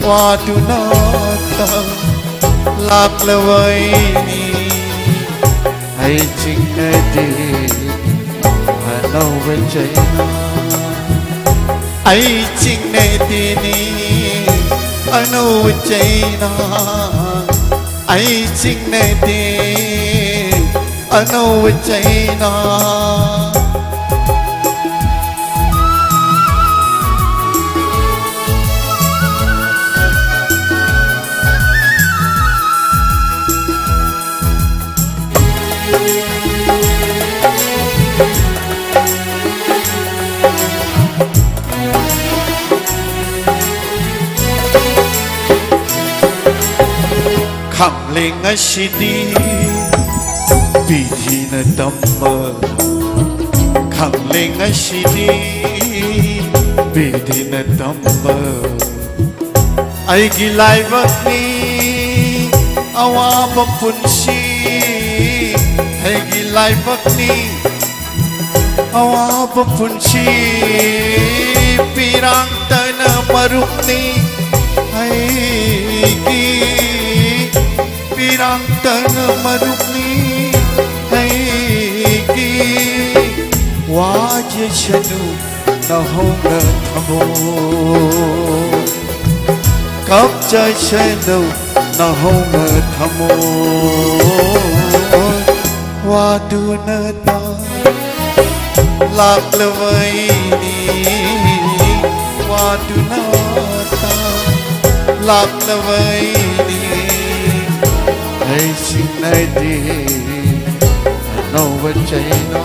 ꯋꯥꯗꯨꯅꯇ ꯂꯥꯛꯂꯕꯩꯅꯤ꯫ ꯑꯩ ꯆꯤꯡꯅꯗꯦ ꯑꯅꯧꯕ ꯆꯩꯅꯥ, ꯑꯩ ꯆꯤꯡꯅꯗꯦꯅꯦ ꯑꯅꯧꯕ ꯆꯩꯅꯥ, ꯑꯩ ꯆꯤꯡꯅꯗꯦ ꯑꯅꯧꯕ ꯆꯩꯅꯥ꯫ ꯈꯪꯂꯦ ꯉꯁꯤꯗꯤ ꯄꯤꯊꯤꯅ ꯇꯝꯕ, ꯈꯪꯂꯦ ꯉꯁꯤꯗꯤ ꯄꯤꯊꯤꯅ ꯇꯝꯕ꯫ ꯑꯩꯒꯤ ꯂꯥꯏꯕꯛꯅꯤ ꯑꯋꯥꯕ ꯄꯨꯟꯁꯤ, ꯑꯩꯒꯤ ꯂꯥꯏꯕꯛꯅꯤ ꯑꯋꯥꯕ ꯄꯨꯟꯁꯤ꯫ ꯄꯤꯔꯥꯡꯇꯅ ꯃꯔꯨꯞꯅꯤ ꯑꯩꯒꯤ, ꯄꯤꯔꯥꯡꯇꯅ ꯃꯔꯨꯞꯅꯤ ꯑꯩꯒꯤ꯫ ꯋꯥꯖꯁꯅꯨ ꯅꯍꯧꯅ ꯊꯝꯃꯣ, ꯀꯞꯆꯁꯅꯨ ꯅꯍꯧꯅ ꯊꯝꯃꯣ꯫ ꯋꯥꯗꯨꯅ ꯇꯥ ꯂꯥꯛꯂꯕꯩꯅꯤ, ꯋꯥꯗꯨꯅ ꯇꯥ ꯂꯥꯛꯂꯕꯩꯅꯤ꯫ ꯑꯩ ꯆꯤꯡꯅꯗꯦ ꯑꯅꯧꯕ ꯆꯩꯅꯥ,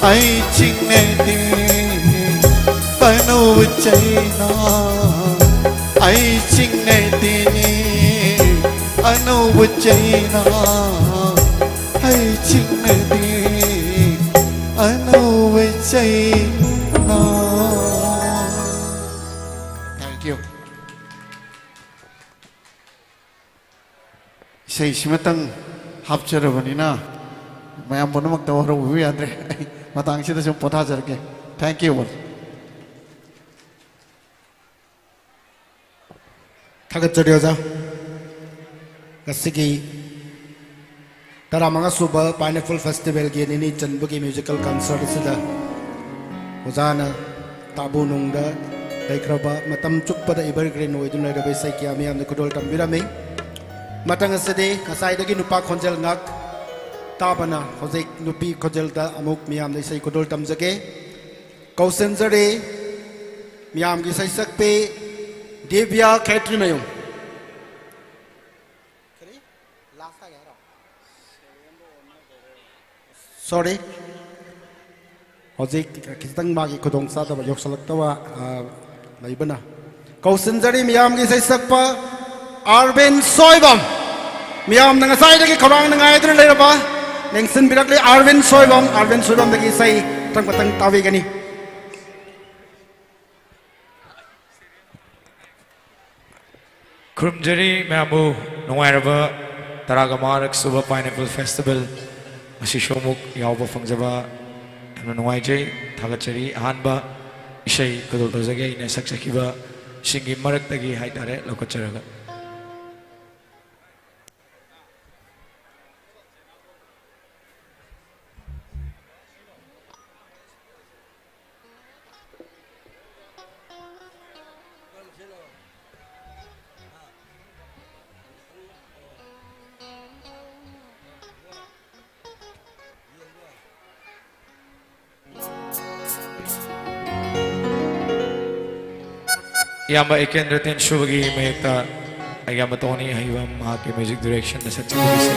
ꯑꯩ ꯆꯤꯡꯅꯗꯦ ꯑꯅꯧꯕ ꯆꯩꯅꯥ, ꯑꯩ ꯆꯤꯡꯅꯗꯦꯅꯦ ꯑꯅꯧꯕ ꯆꯩꯅꯥ, ꯑꯩ ꯆꯤꯡꯅꯗꯦ ꯑꯅꯧꯕ ꯆꯩꯅꯥ꯫ Thank you. ꯏꯁꯩꯁꯤꯃꯇꯪ ꯍꯥꯞꯆꯔꯕꯅꯤꯅ ꯃꯌꯥꯝ ꯄꯨꯝꯅꯃꯛꯇ ꯋꯥꯔꯧꯕꯤꯕ ꯌꯥꯗ꯭ꯔꯦ꯫ ꯑꯩ ꯃꯇꯥꯡꯁꯤꯗ ꯁꯨꯝ ꯄꯣꯊꯥꯖꯔꯒꯦ꯫ Thank you all. ꯊꯥꯒꯠꯆꯔꯤ ꯑꯣꯖꯥ꯫ ꯉꯁꯤꯒꯤ ꯇꯔꯥꯃꯉꯥ ꯁꯨꯕ Pineapple Festivalꯒꯤ ꯅꯤꯅꯤ ꯆꯟꯕꯒꯤ musical concert ꯑꯁꯤꯗ ꯑꯣꯖꯥꯅ ꯇꯥꯕꯨ ꯅꯨꯡꯗ ꯂꯩꯈ꯭ꯔꯕ, ꯃꯇꯝ ꯆꯨꯞꯄꯗ evergreen ꯑꯣꯏꯗꯨꯅ ꯂꯩꯔꯕ ꯏꯁꯩ ꯀꯌꯥ ꯃꯤꯌꯥꯝꯅ ꯈꯨꯗꯣꯜ ꯇꯝꯕꯤꯔꯝꯃꯤ꯫ ꯃꯊꯪ ꯑꯁꯤꯗꯤ ꯉꯁꯥꯏꯗꯒꯤ ꯅꯨꯄꯥ ꯈꯣꯟꯖꯦꯜ ꯉꯥꯛ ꯇꯥꯕꯅ ꯍꯧꯖꯤꯛ ꯅꯨꯄꯤ ꯈꯣꯟꯖꯦꯜꯗ ꯑꯃꯨꯛ ꯃꯤꯌꯥꯝꯗ ꯏꯁꯩ ꯈꯨꯗꯣꯜ ꯇꯝꯖꯒꯦ꯫ ꯀꯧꯁꯤꯟꯖꯔꯤ ꯃꯤꯌꯥꯝꯒꯤ ꯏꯁꯩ ꯁꯛꯄꯤ ꯗꯤꯕ꯭ꯌꯥ ꯈꯦꯇ꯭ꯔꯤꯃꯌꯨꯝ꯫ Sorry, ꯍꯧꯖꯤꯛ ꯈꯤꯇꯪ ꯃꯥꯒꯤ ꯈꯨꯗꯣꯡꯆꯥꯗꯕ ꯌꯧꯁꯤꯜꯂꯛꯇꯕ, ꯑ, ꯂꯩꯕꯅ꯫ ꯀꯧꯁꯤꯟꯖꯔꯤ ꯃꯤꯌꯥꯝꯒꯤ ꯏꯁꯩ ꯁꯛꯄ ꯑꯥꯔꯕꯤꯟ ꯁꯣꯏꯕꯝ꯫ ꯃꯤꯌꯥꯝꯅ ꯉꯁꯥꯏꯗꯒꯤ ꯈꯧꯔꯥꯡꯅ ꯉꯥꯏꯗꯨꯅ ꯂꯩꯔꯕ, ꯂꯦꯡꯁꯤꯟꯕꯤꯔꯛꯂꯤ ꯑꯥꯔꯕꯤꯟ ꯁꯣꯏꯕꯝ꯫ ꯑꯥꯔꯕꯤꯟ ꯁꯣꯏꯕꯝꯗꯒꯤ ꯏꯁꯩ ꯃꯊꯪ ꯃꯊꯪ ꯇꯥꯕꯤꯒꯅꯤ꯫ ꯈꯨꯔꯨꯝꯖꯔꯤ ꯃꯌꯥꯝꯕꯨ꯫ ꯅꯨꯡꯉꯥꯏꯔꯕ ꯇꯔꯥꯒ ꯃꯉꯥꯔꯛ ꯁꯨꯕ Pineapple Festival ꯑꯁꯤꯁꯨ ꯑꯃꯨꯛ ꯌꯥꯎꯕ ꯐꯪꯖꯕ ꯌꯥꯝꯅ ꯅꯨꯡꯉꯥꯏꯖꯩ, ꯊꯥꯒꯠꯆꯔꯤ꯫ ꯑꯍꯥꯟꯕ ꯏꯁꯩ ꯈꯨꯗꯣꯜ ꯇꯧꯖꯒꯦ ꯑꯩꯅ ꯁꯛꯆꯈꯤꯕꯁꯤꯡꯒꯤ ꯃꯔꯛꯇꯒꯤ ꯍꯥꯏꯇꯥꯔꯦ, ꯂꯧꯈꯠꯆꯔꯒ꯫ ꯏꯌꯥꯝꯕ ꯑꯦꯀꯦꯟꯗ꯭ꯔ ꯇꯦꯟ ꯁꯨꯕꯒꯤ ꯃꯌꯦꯛꯇ ꯑꯩꯒꯤ ꯏꯌꯥꯝꯕ ꯇꯣꯅꯤ ꯍꯩꯕꯝ ꯃꯍꯥꯛꯀꯤ music directionꯗ ꯁꯛꯆꯤꯟꯕꯤꯁꯦ꯫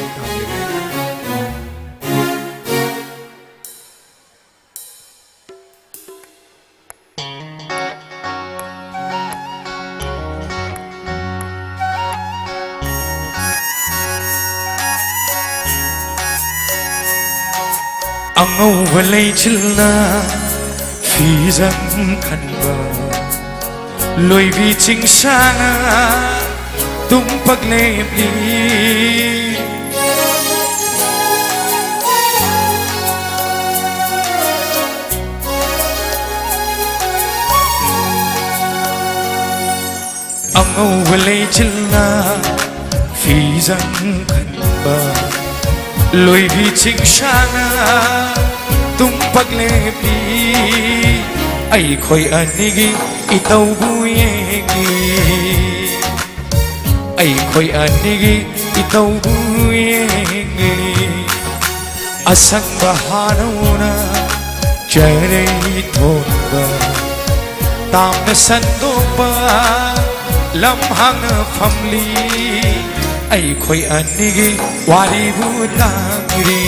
ꯑꯉꯧꯕ ꯂꯩꯆꯤꯜꯅ ꯐꯤꯖꯪ ꯈꯟꯕ, ꯂꯣꯏꯕꯤ ꯆꯤꯡꯁꯥꯅ ꯇꯨꯝꯄꯛ ꯂꯦꯞꯂꯤ꯫ ꯑꯉꯧꯕ ꯂꯩꯆꯤꯜꯅ ꯐꯤꯖꯪ ꯈꯟꯕ, ꯂꯣꯏꯕꯤ ꯆꯤꯡꯁꯥꯅ ꯇꯨꯝꯄꯛ ꯂꯦꯞꯄꯤ꯫ ꯑꯩꯈꯣꯏ ꯑꯅꯤꯒꯤ ꯏꯇꯧꯕꯨ ꯌꯦꯡꯂꯤ, ꯑꯩꯈꯣꯏ ꯑꯅꯤꯒꯤ ꯏꯇꯧꯕꯨ ꯌꯦꯡꯂꯤ꯫ ꯑꯁꯪꯕ ꯍꯥꯅꯧꯅ ꯆꯔꯩ ꯊꯣꯟꯕ, ꯇꯥꯝꯅ ꯁꯟꯗꯣꯛꯄ ꯂꯝꯍꯥꯡꯅ ꯐꯝꯂꯤ꯫ ꯑꯩꯈꯣꯏ ꯑꯅꯤꯒꯤ ꯋꯥꯔꯤꯕꯨ ꯇꯥꯡꯂꯤ,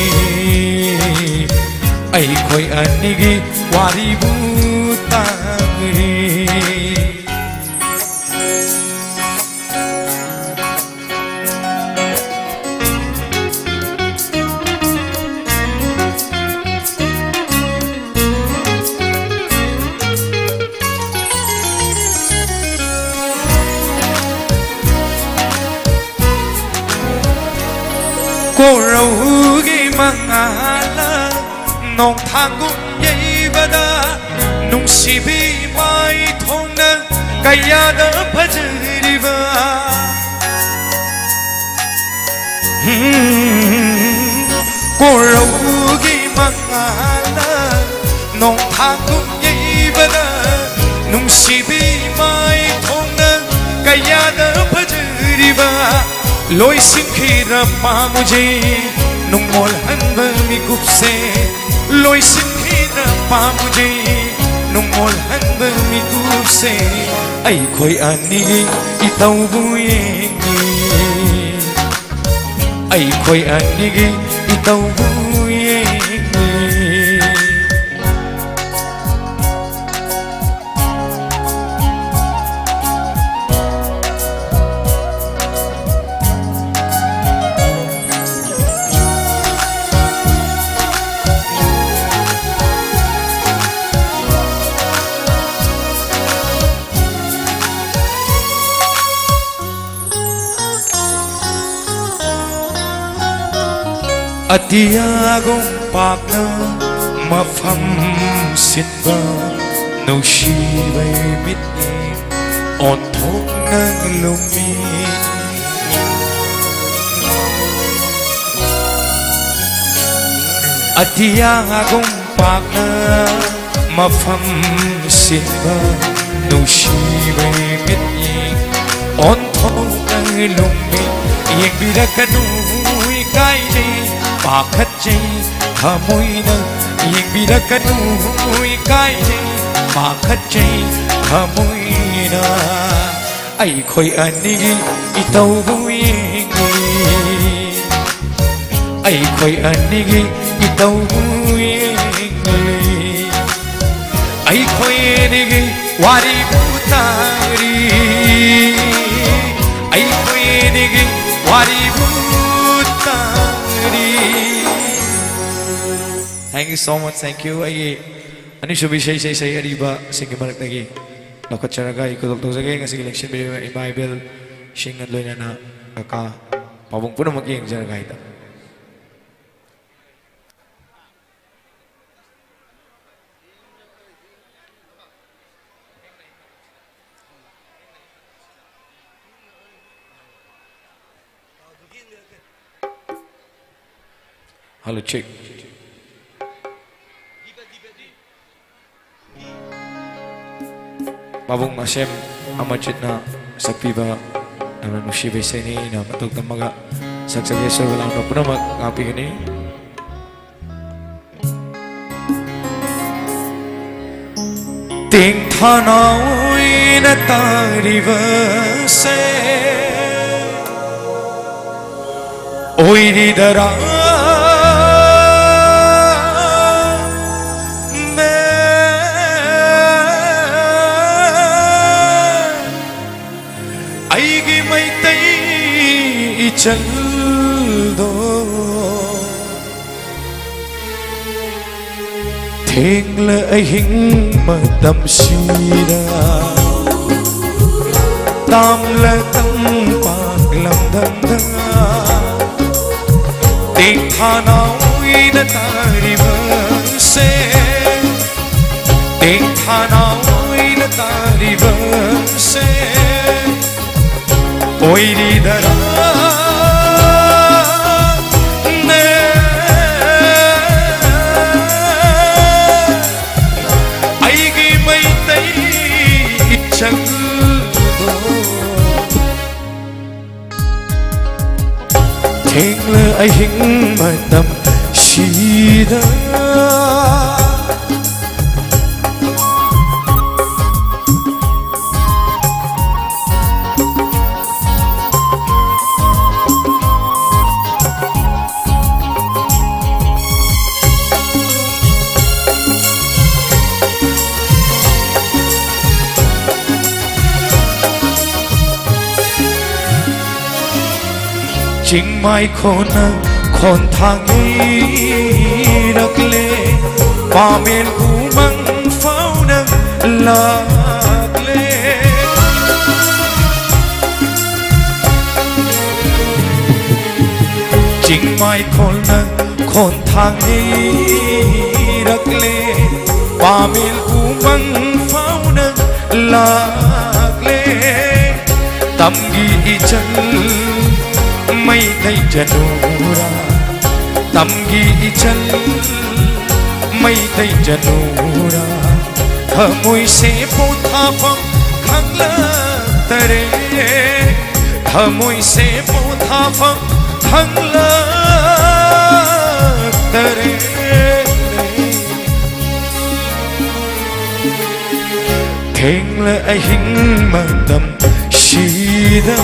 ꯑꯩꯈꯣꯏ ꯑꯅꯤꯒꯤ ꯋꯥꯔꯤꯕꯨ ꯇꯥꯡꯂꯤ꯫ ꯀꯣꯔꯧꯒꯤ ꯃꯉꯥꯜꯅ ꯅꯣꯡꯊꯥꯡꯒꯨꯝ ꯌꯩꯕꯗ, ꯅꯨꯡꯁꯤꯕꯤ ꯃꯥꯏꯊꯣꯡꯅ ꯀꯌꯥꯗ ꯐꯖꯔꯤꯕ꯫ ꯎꯝ, ꯀꯣꯔꯧꯒꯤ ꯃꯉꯥꯜꯅ ꯅꯣꯡꯊꯥꯡꯒꯨꯝ ꯌꯩꯕꯗ, ꯅꯨꯡꯁꯤꯕꯤ ꯃꯥꯏꯊꯣꯡꯅ ꯀꯌꯥꯗ ꯐꯖꯔꯤꯕ꯫ ꯂꯣꯏꯁꯤꯟꯈꯤꯗ꯭ꯔ ꯄꯥꯝꯃꯨꯖꯩ ꯅꯨꯡꯉꯣꯜꯍꯟꯕ ꯃꯤꯀꯨꯞꯁꯦ, ꯂꯣꯏꯁꯤꯟꯈꯤꯗ꯭ꯔ ꯄꯥꯝꯃꯨꯖꯩ ꯅꯨꯡꯉꯣꯜꯍꯟꯕ ꯃꯤꯀꯨꯞꯁꯦ꯫ ꯑꯩꯈꯣꯏ ꯑꯅꯤꯒꯤ ꯏꯇꯧꯕꯨ ꯌꯦꯡꯉꯤ, ꯑꯩꯈꯣꯏ ꯑꯅꯤꯒꯤ ꯏꯇꯧꯕꯨ ꯌꯦꯡꯉꯤ꯫ ꯑꯇꯤꯌꯥꯒꯨꯝ ꯄꯥꯛꯅ ꯃꯐꯝ ꯁꯤꯟꯕ ꯅꯨꯡꯁꯤꯕꯩ ꯃꯤꯠꯌꯦꯡ ꯑꯣꯟꯊꯣꯛꯅ ꯂꯨꯝꯃꯤ꯫ ꯑꯇꯤꯌꯥꯒꯨꯝ ꯄꯥꯛꯅ ꯃꯐꯝ ꯁꯤꯟꯕ ꯅꯨꯡꯁꯤꯕꯩ ꯃꯤꯠꯌꯦꯡ ꯑꯣꯟꯊꯣꯛꯅ ꯂꯨꯝꯃꯤ꯫ ꯌꯦꯡꯕꯤꯔꯛꯀꯅꯨ, ꯏꯀꯥꯏꯖꯩ, ꯄꯥꯈꯠꯆꯩ ꯊꯃꯣꯏꯅ꯫ ꯌꯦꯡꯕꯤꯔꯛꯀꯅꯨ, ꯏꯀꯥꯏꯖꯩ, ꯄꯥꯈꯠꯆꯩ ꯊꯃꯣꯏꯅ꯫ ꯑꯩꯈꯣꯏ ꯑꯅꯤꯒꯤ ꯏꯇꯧꯕꯨ ꯌꯦꯡꯂꯤ, ꯑꯩꯈꯣꯏ ꯑꯅꯤꯒꯤ ꯏꯇꯧꯕꯨ ꯌꯦꯡꯂꯤ꯫ ꯑꯩꯈꯣꯏ ꯑꯅꯤꯒꯤ ꯋꯥꯔꯤꯕꯨ ꯇꯥꯔꯤ, ꯑꯩꯈꯣꯏ ꯑꯅꯤꯒꯤ ꯋꯥꯔꯤꯕꯨ ꯇꯥꯔꯤ꯫ Thank you so much, thank you꯫ ꯑꯩꯒꯤ ꯑꯅꯤꯁꯨꯕ ꯏꯁꯩ, ꯏꯁꯩ, ꯏꯁꯩ ꯑꯔꯤꯕꯁꯤꯡꯒꯤ ꯃꯔꯛꯇꯒꯤ ꯂꯧꯈꯠꯆꯔꯒ ꯑꯩ ꯈꯨꯗꯣꯜ ꯇꯧꯖꯒꯦ꯫ ꯉꯁꯤꯒꯤ ꯂꯦꯡꯁꯤꯟꯕꯤꯔꯤꯕ ꯏꯃꯥ ꯏꯕꯦꯜꯁꯤꯡꯒ ꯂꯣꯏꯅꯅ ꯀꯀꯥ ꯄꯥꯕꯨꯡ ꯄꯨꯝꯅꯃꯛꯀꯤ ꯌꯦꯡꯖꯔꯒ ꯍꯥꯏꯇꯥꯔꯦ꯫ Hello, check. ꯄꯥꯕꯨꯡ ꯃꯁꯦꯝ ꯑꯃꯔꯖꯤꯠꯅ ꯁꯛꯄꯤꯕ ꯌꯥꯝꯅ ꯅꯨꯡꯁꯤꯕ ꯏꯁꯩꯅꯤ꯫ ꯑꯩꯅ ꯃꯇꯧ ꯇꯝꯃꯒ ꯁꯛꯆꯒꯦ꯫ ꯁꯣꯏꯕ ꯂꯥꯟꯕ ꯄꯨꯝꯅꯃꯛ ꯉꯥꯛꯄꯤꯒꯅꯤ꯫ ꯇꯦꯡꯊꯥꯅ ꯑꯣꯏꯅ ꯇꯥꯔꯤꯕꯁꯦ ꯑꯣꯏꯔꯤꯗꯔꯥ? ꯑꯩꯒꯤ ꯃꯩꯇꯩ ꯏꯆꯜꯗꯣ, ꯊꯦꯡꯂ ꯑꯍꯤꯡ ꯃꯇꯝꯁꯤꯗ, ꯇꯥꯝꯂ ꯇꯝꯄꯥꯛ ꯂꯝꯗꯝꯗ ꯇꯦꯡꯊꯥꯅ ꯑꯣꯏꯅ ꯇꯥꯔꯤꯕꯁꯦ, ꯇꯦꯡꯊꯥꯅ ꯑꯣꯏꯅ ꯇꯥꯔꯤꯕꯁꯦ ꯑꯣꯏꯔꯤꯗꯔꯥ? ꯑꯩꯒꯤ ꯃꯩꯇꯩ ꯏꯆꯜꯗꯣ, ꯊꯦꯡꯂ ꯑꯍꯤꯡ ꯃꯇꯝꯁꯤꯗ꯫ ꯆꯤꯡꯃꯥꯏ ꯈꯣꯟꯅ ꯈꯣꯟꯊꯥꯡ ꯏꯔꯛꯂꯦ, ꯄꯥꯃꯦꯜ ꯎꯃꯪ ꯐꯥꯎꯅ ꯂꯥꯛꯂꯦ꯫ ꯆꯤꯡꯃꯥꯏ ꯈꯣꯟꯅ ꯈꯣꯟꯊꯥꯡ ꯏꯔꯛꯂꯦ, ꯄꯥꯃꯦꯜ ꯎꯃꯪ ꯐꯥꯎꯅ ꯂꯥꯛꯂꯦ꯫ ꯇꯝꯒꯤ ꯏꯆꯜ ꯃꯩꯇꯩ ꯆꯅꯨꯔꯥ, ꯇꯝꯒꯤ ꯏꯆꯜ ꯃꯩꯇꯩ ꯆꯅꯨꯔꯥ, ꯊꯃꯣꯏꯁꯦ ꯄꯣꯊꯥꯐꯝ ꯈꯪꯂꯛꯇꯔꯦ, ꯊꯃꯣꯏꯁꯦ ꯄꯣꯊꯥꯐꯝ ꯈꯪꯂꯛꯇꯔꯦ꯫ ꯊꯦꯡꯂ ꯑꯍꯤꯡ ꯃꯇꯝꯁꯤꯗ꯫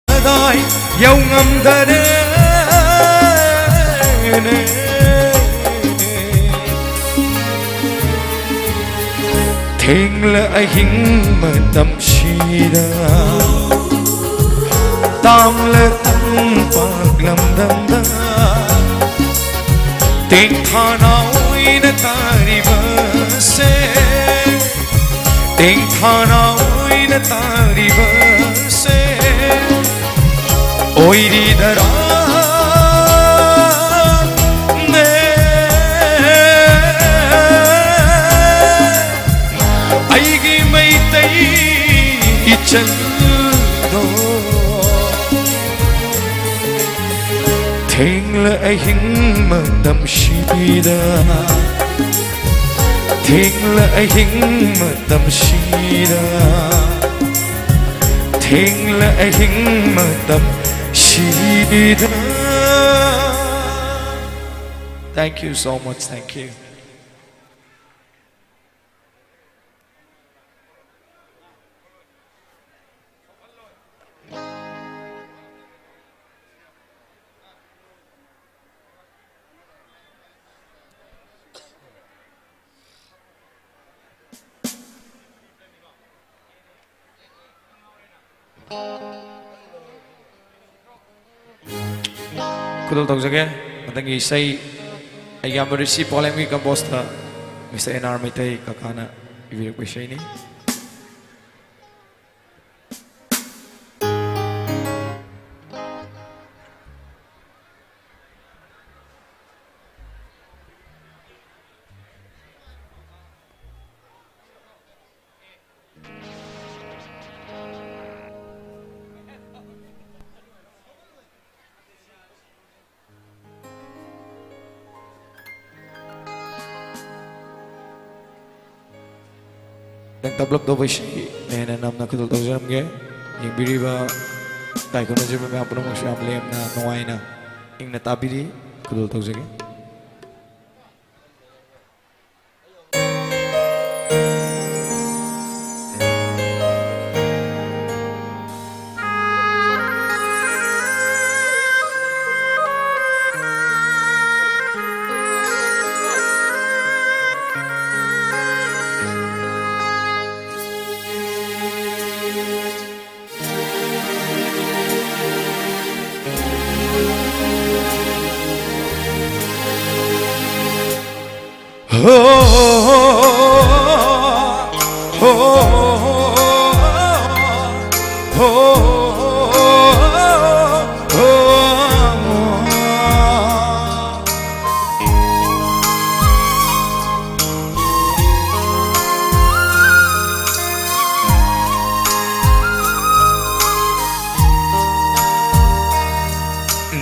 ꯀꯗꯥꯏ ꯌꯧ ꯉꯝꯗꯔꯦꯅꯦ꯫ ꯊꯦꯡꯂ ꯑꯍꯤꯡ ꯃꯇꯝꯁꯤꯗ, ꯇꯥꯝꯂ ꯇꯝꯄꯥꯛ ꯂꯝꯗꯝꯗ ꯇꯦꯡꯊꯥꯅ ꯑꯣꯏꯅ ꯇꯥꯔꯤꯕꯁꯦ, ꯇꯦꯡꯊꯥꯅ ꯑꯣꯏꯅ ꯇꯥꯔꯤꯕꯁꯦ ꯑꯣꯏꯔꯤꯗꯔꯥꯅꯦ? ꯑꯩꯒꯤ ꯃꯩꯇꯩ ꯏꯆꯜꯗꯣ, ꯊꯦꯡꯂ ꯑꯍꯤꯡ ꯃꯇꯝꯁꯤꯗ, ꯊꯦꯡꯂ ꯑꯍꯤꯡ ꯃꯇꯝꯁꯤꯗ, ꯊꯦꯡꯂ ꯑꯍꯤꯡ ꯃꯇꯝꯁꯤꯗ꯫ Thank you so much. Thank you. ꯈꯨꯗꯣꯜ ꯇꯧꯖꯒꯦ꯫ ꯃꯊꯪꯒꯤ ꯏꯁꯩ ꯑꯩꯒꯤ ꯌꯥꯝꯕ ꯔꯤꯁꯤ ꯄꯥꯎꯂꯦꯝꯒꯤ composeꯇ Mister N R ꯃꯩꯇꯩ ꯀꯀꯥꯅ ꯏꯕꯤꯔꯛꯄ ꯏꯁꯩꯅꯤ꯫ ꯅꯪ ꯇꯞꯂꯞ ꯇꯧꯕ ꯏꯁꯩ ꯍꯦꯟꯅ ꯅꯝꯅ ꯈꯨꯗꯣꯜ ꯇꯧꯖꯔꯝꯒꯦ꯫ ꯌꯦꯡꯕꯤꯔꯤꯕ ꯇꯥꯏ ꯈꯨꯝꯅꯖꯔꯤꯕ ꯃꯌꯥꯝ ꯄꯨꯝꯅꯃꯛꯁꯨ ꯌꯥꯝ ꯂꯦꯝꯅ ꯅꯨꯡꯉꯥꯏꯅ ꯏꯪꯅ ꯇꯥꯕꯤꯔꯤ꯫ ꯈꯨꯗꯣꯜ ꯇꯧꯖꯒꯦ꯫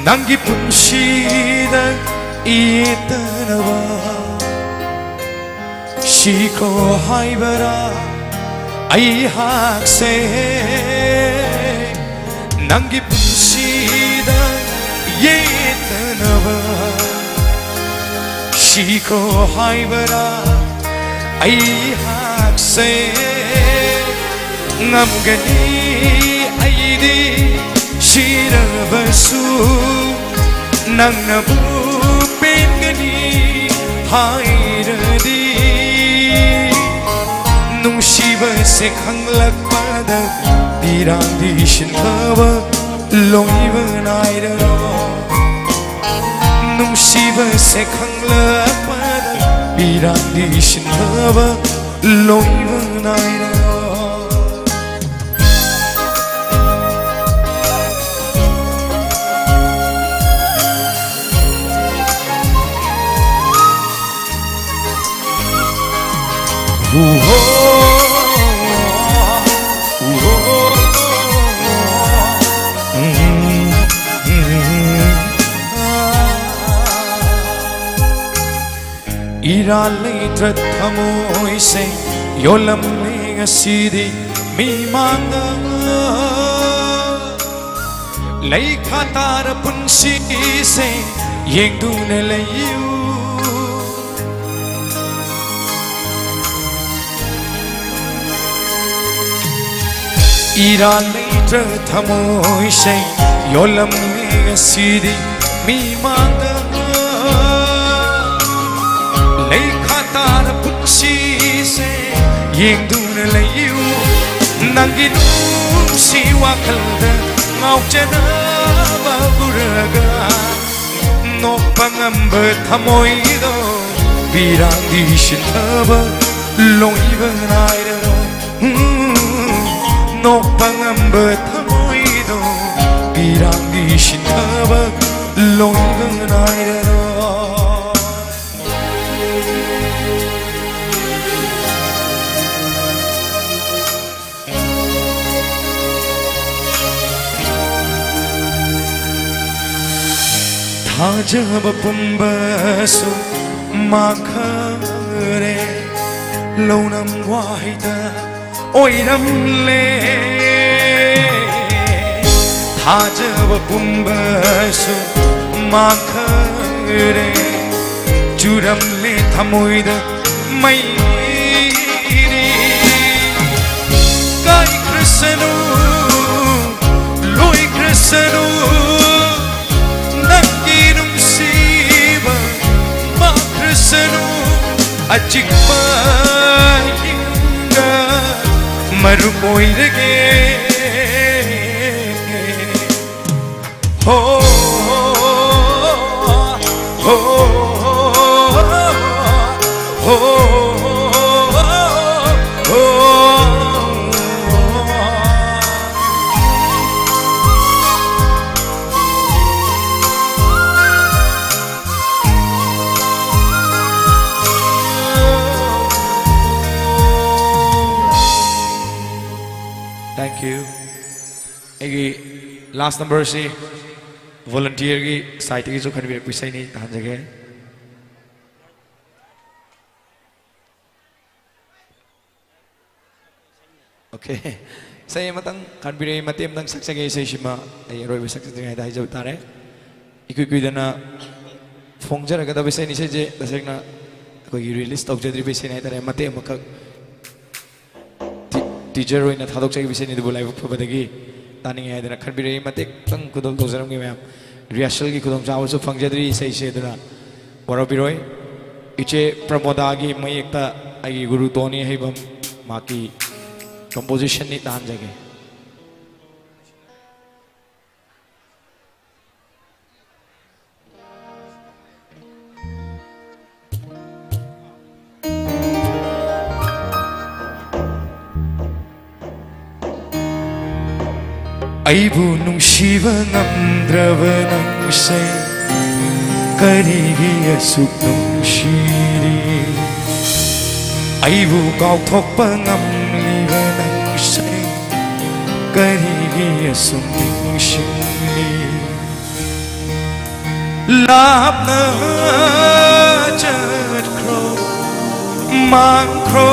ꯅꯪꯒꯤ ꯄꯨꯟꯁꯤꯗ ꯌꯦꯠꯇꯅꯕ ꯁꯤꯈ꯭ꯔꯣ ꯍꯥꯏꯕꯔꯥ ꯑꯩꯍꯥꯛꯁꯦ? ꯅꯪꯒꯤ ꯄꯨꯟꯁꯤ ꯌꯦꯠꯇꯅꯕ ꯁꯤꯈ꯭ꯔꯣ ꯍꯥꯏꯕꯔꯥ? ꯑꯩꯍꯥꯛꯁꯦ ꯉꯝꯒꯅꯤ꯫ ꯑꯩꯗꯤ ꯁꯤꯔꯕꯁꯨ ꯅꯪꯅꯕꯨ ꯄꯦꯟꯒꯅꯤ ꯍꯥꯏꯔꯗꯤ, ꯅꯨꯡꯁꯤꯕꯁꯦ ꯈꯪꯂꯛꯄꯗ ꯄꯤꯔꯥꯡꯗꯤ ꯁꯤꯟꯊꯕ ꯂꯣꯏꯕ ꯅꯥꯏꯔꯔꯣꯏ꯫ ꯅꯨꯡꯁꯤꯕꯁꯦ ꯈꯪꯂꯛꯄꯗ ꯄꯤꯔꯥꯡꯗꯤ ꯁꯤꯟꯊꯕ ꯂꯣꯏꯕ ꯅꯥꯏꯔꯔꯣꯏ꯫ ꯏꯔꯥꯜ ꯂꯩꯇ꯭ꯔ ꯊꯃꯣꯏꯁꯦ ꯌꯣꯜꯂꯝꯃꯦ ꯉꯁꯤꯗꯤ ꯃꯤꯃꯥꯡꯗ꯫ ꯂꯩꯈꯥ ꯇꯥꯔ ꯄꯨꯟꯁꯤꯁꯦ ꯌꯦꯡꯗꯨꯅ ꯂꯩꯌꯨ꯫ ꯏꯔꯥꯜ ꯂꯩꯇ꯭ꯔ ꯊꯃꯣꯏꯁꯦ ꯌꯣꯜꯂꯝꯃꯦ ꯉꯁꯤꯗꯤ ꯃꯤꯃꯥꯡꯗ꯫ ꯂꯩꯈꯥ ꯇꯥꯔ ꯄꯨꯟꯁꯤꯁꯦ ꯌꯦꯡꯗꯨꯅ ꯂꯩꯌꯨ꯫ ꯅꯪꯒꯤ ꯅꯨꯡꯁꯤ ꯋꯥꯈꯜꯗ ꯉꯥꯎꯆꯅꯕ ꯎꯔꯒ ꯅꯣꯛꯄ ꯉꯝꯕ ꯊꯃꯣꯏꯗꯣ ꯄꯤꯔꯥꯡꯗꯤ ꯁꯤꯟꯊꯕ ꯂꯣꯏꯕ ꯅꯥꯏꯔꯔꯣꯏ꯫ ꯎꯝ, ꯅꯣꯛꯄ ꯉꯝꯕ ꯊꯃꯣꯏꯗꯣ ꯄꯤꯔꯥꯡꯗꯤ ꯁꯤꯟꯊꯕ ꯂꯣꯏꯕ ꯅꯥꯏꯔꯔꯣꯏ꯫ ꯊꯥꯖꯕ ꯄꯨꯝꯕꯁꯨ ꯃꯥꯡꯈꯔꯦ, ꯂꯧꯅꯝ ꯋꯥꯍꯩꯗ ꯑꯣꯏꯔꯝꯂꯦ꯫ ꯊꯥꯖꯕ ꯄꯨꯝꯕꯁꯨ ꯃꯥꯡꯈꯔꯦ꯫ ꯆꯨꯔꯝꯂꯦ ꯊꯃꯣꯏꯗ ꯃꯩꯔꯤ꯫ ꯀꯥꯏꯈ꯭ꯔꯁꯅꯨ, ꯂꯣꯏꯈ꯭ꯔꯁꯅꯨ, ꯅꯪꯒꯤ ꯅꯨꯡꯁꯤꯕ ꯃꯥꯡꯈ꯭ꯔꯁꯅꯨ꯫ ꯑꯆꯤꯛꯄ ꯏꯪꯒ ꯃꯔꯨꯞ ꯑꯣꯏꯔꯒꯦ꯫ ꯍꯣ, ꯍꯣ, ꯍꯣ, ꯍꯣ, ꯍꯣ, ꯍꯣ꯫ Thank you. ꯑꯩꯒꯤ last number ꯁꯤ volunteer ꯒꯤ side ꯇꯒꯤꯁꯨ ꯈꯟꯕꯤꯔꯛꯄ ꯏꯁꯩꯅꯤ, ꯇꯥꯍꯟꯖꯒꯦ꯫ Okay. ꯏꯁꯩ ꯑꯃꯇꯪ ꯈꯟꯕꯤꯔꯛꯏ, ꯃꯇꯦꯛ ꯑꯃꯇꯪ ꯁꯛꯆꯒꯦ꯫ ꯏꯁꯩꯁꯤꯃ ꯑꯩ ꯑꯔꯣꯏꯕ ꯁꯛꯆꯗ꯭ꯔꯤꯉꯩꯗ ꯍꯥꯏꯖꯕ ꯇꯥꯔꯦ꯫ ꯏꯀꯨꯏ ꯀꯨꯏꯗꯅ ꯐꯣꯡꯖꯔꯒꯗꯕ ꯏꯁꯩꯅꯤ꯫ ꯏꯁꯩꯁꯦ ꯇꯁꯦꯡꯅ ꯑꯩꯈꯣꯏꯒꯤ release ꯇꯧꯖꯗ꯭ꯔꯤꯕ ꯏꯁꯩꯅꯤ ꯍꯥꯏꯇꯥꯔꯦ꯫ ꯃꯇꯦꯛ ꯑꯃꯈꯛ ꯇꯤ-, teaser ꯑꯣꯏꯅ ꯊꯥꯗꯣꯛꯆꯈꯤꯕ ꯏꯁꯩꯅꯤ, ꯑꯗꯨꯕꯨ ꯂꯥꯏꯕꯛ ꯐꯕꯗꯒꯤ ꯇꯥꯅꯤꯡꯉꯦ ꯍꯥꯏꯗꯅ ꯈꯟꯕꯤꯔꯛꯏ꯫ ꯃꯇꯦꯛꯇꯪ ꯈꯨꯗꯣꯜ ꯇꯧꯖꯔꯝꯒꯦ ꯃꯌꯥꯝ꯫ Rehearsal ꯒꯤ ꯈꯨꯗꯣꯡꯆꯥꯕꯁꯨ ꯐꯪꯖꯗ꯭ꯔꯤ ꯏꯁꯩꯁꯦ, ꯑꯗꯨꯅ ꯋꯥꯔꯧꯕꯤꯔꯣꯏ꯫ ꯏꯆꯦ ꯄ꯭ꯔꯃꯣꯗꯥꯒꯤ ꯃꯌꯦꯛꯇ ꯑꯩꯒꯤ ꯒꯨꯔꯨ ꯇꯣꯅꯤ ꯍꯩꯕꯝ ꯃꯍꯥꯛꯀꯤ composition ꯅꯤ, ꯇꯥꯍꯟꯖꯒꯦ꯫ ꯑꯩꯕꯨ ꯅꯨꯡꯁꯤꯕ ꯉꯝꯗ꯭ꯔꯕ ꯅꯪꯁꯦ ꯀꯔꯤꯒꯤ ꯑꯁꯨꯛ ꯅꯨꯡꯁꯤꯔꯤ? ꯑꯩꯕꯨ ꯀꯥꯎꯊꯣꯛꯄ ꯉꯝꯂꯤꯕ ꯅꯪꯁꯦ ꯀꯔꯤꯒꯤ ꯑꯁꯨꯛ ꯅꯤꯡꯁꯤꯡꯂꯤ? ꯂꯥꯞꯅ ꯆꯠꯈ꯭ꯔꯣ, ꯃꯥꯡꯈ꯭ꯔꯣ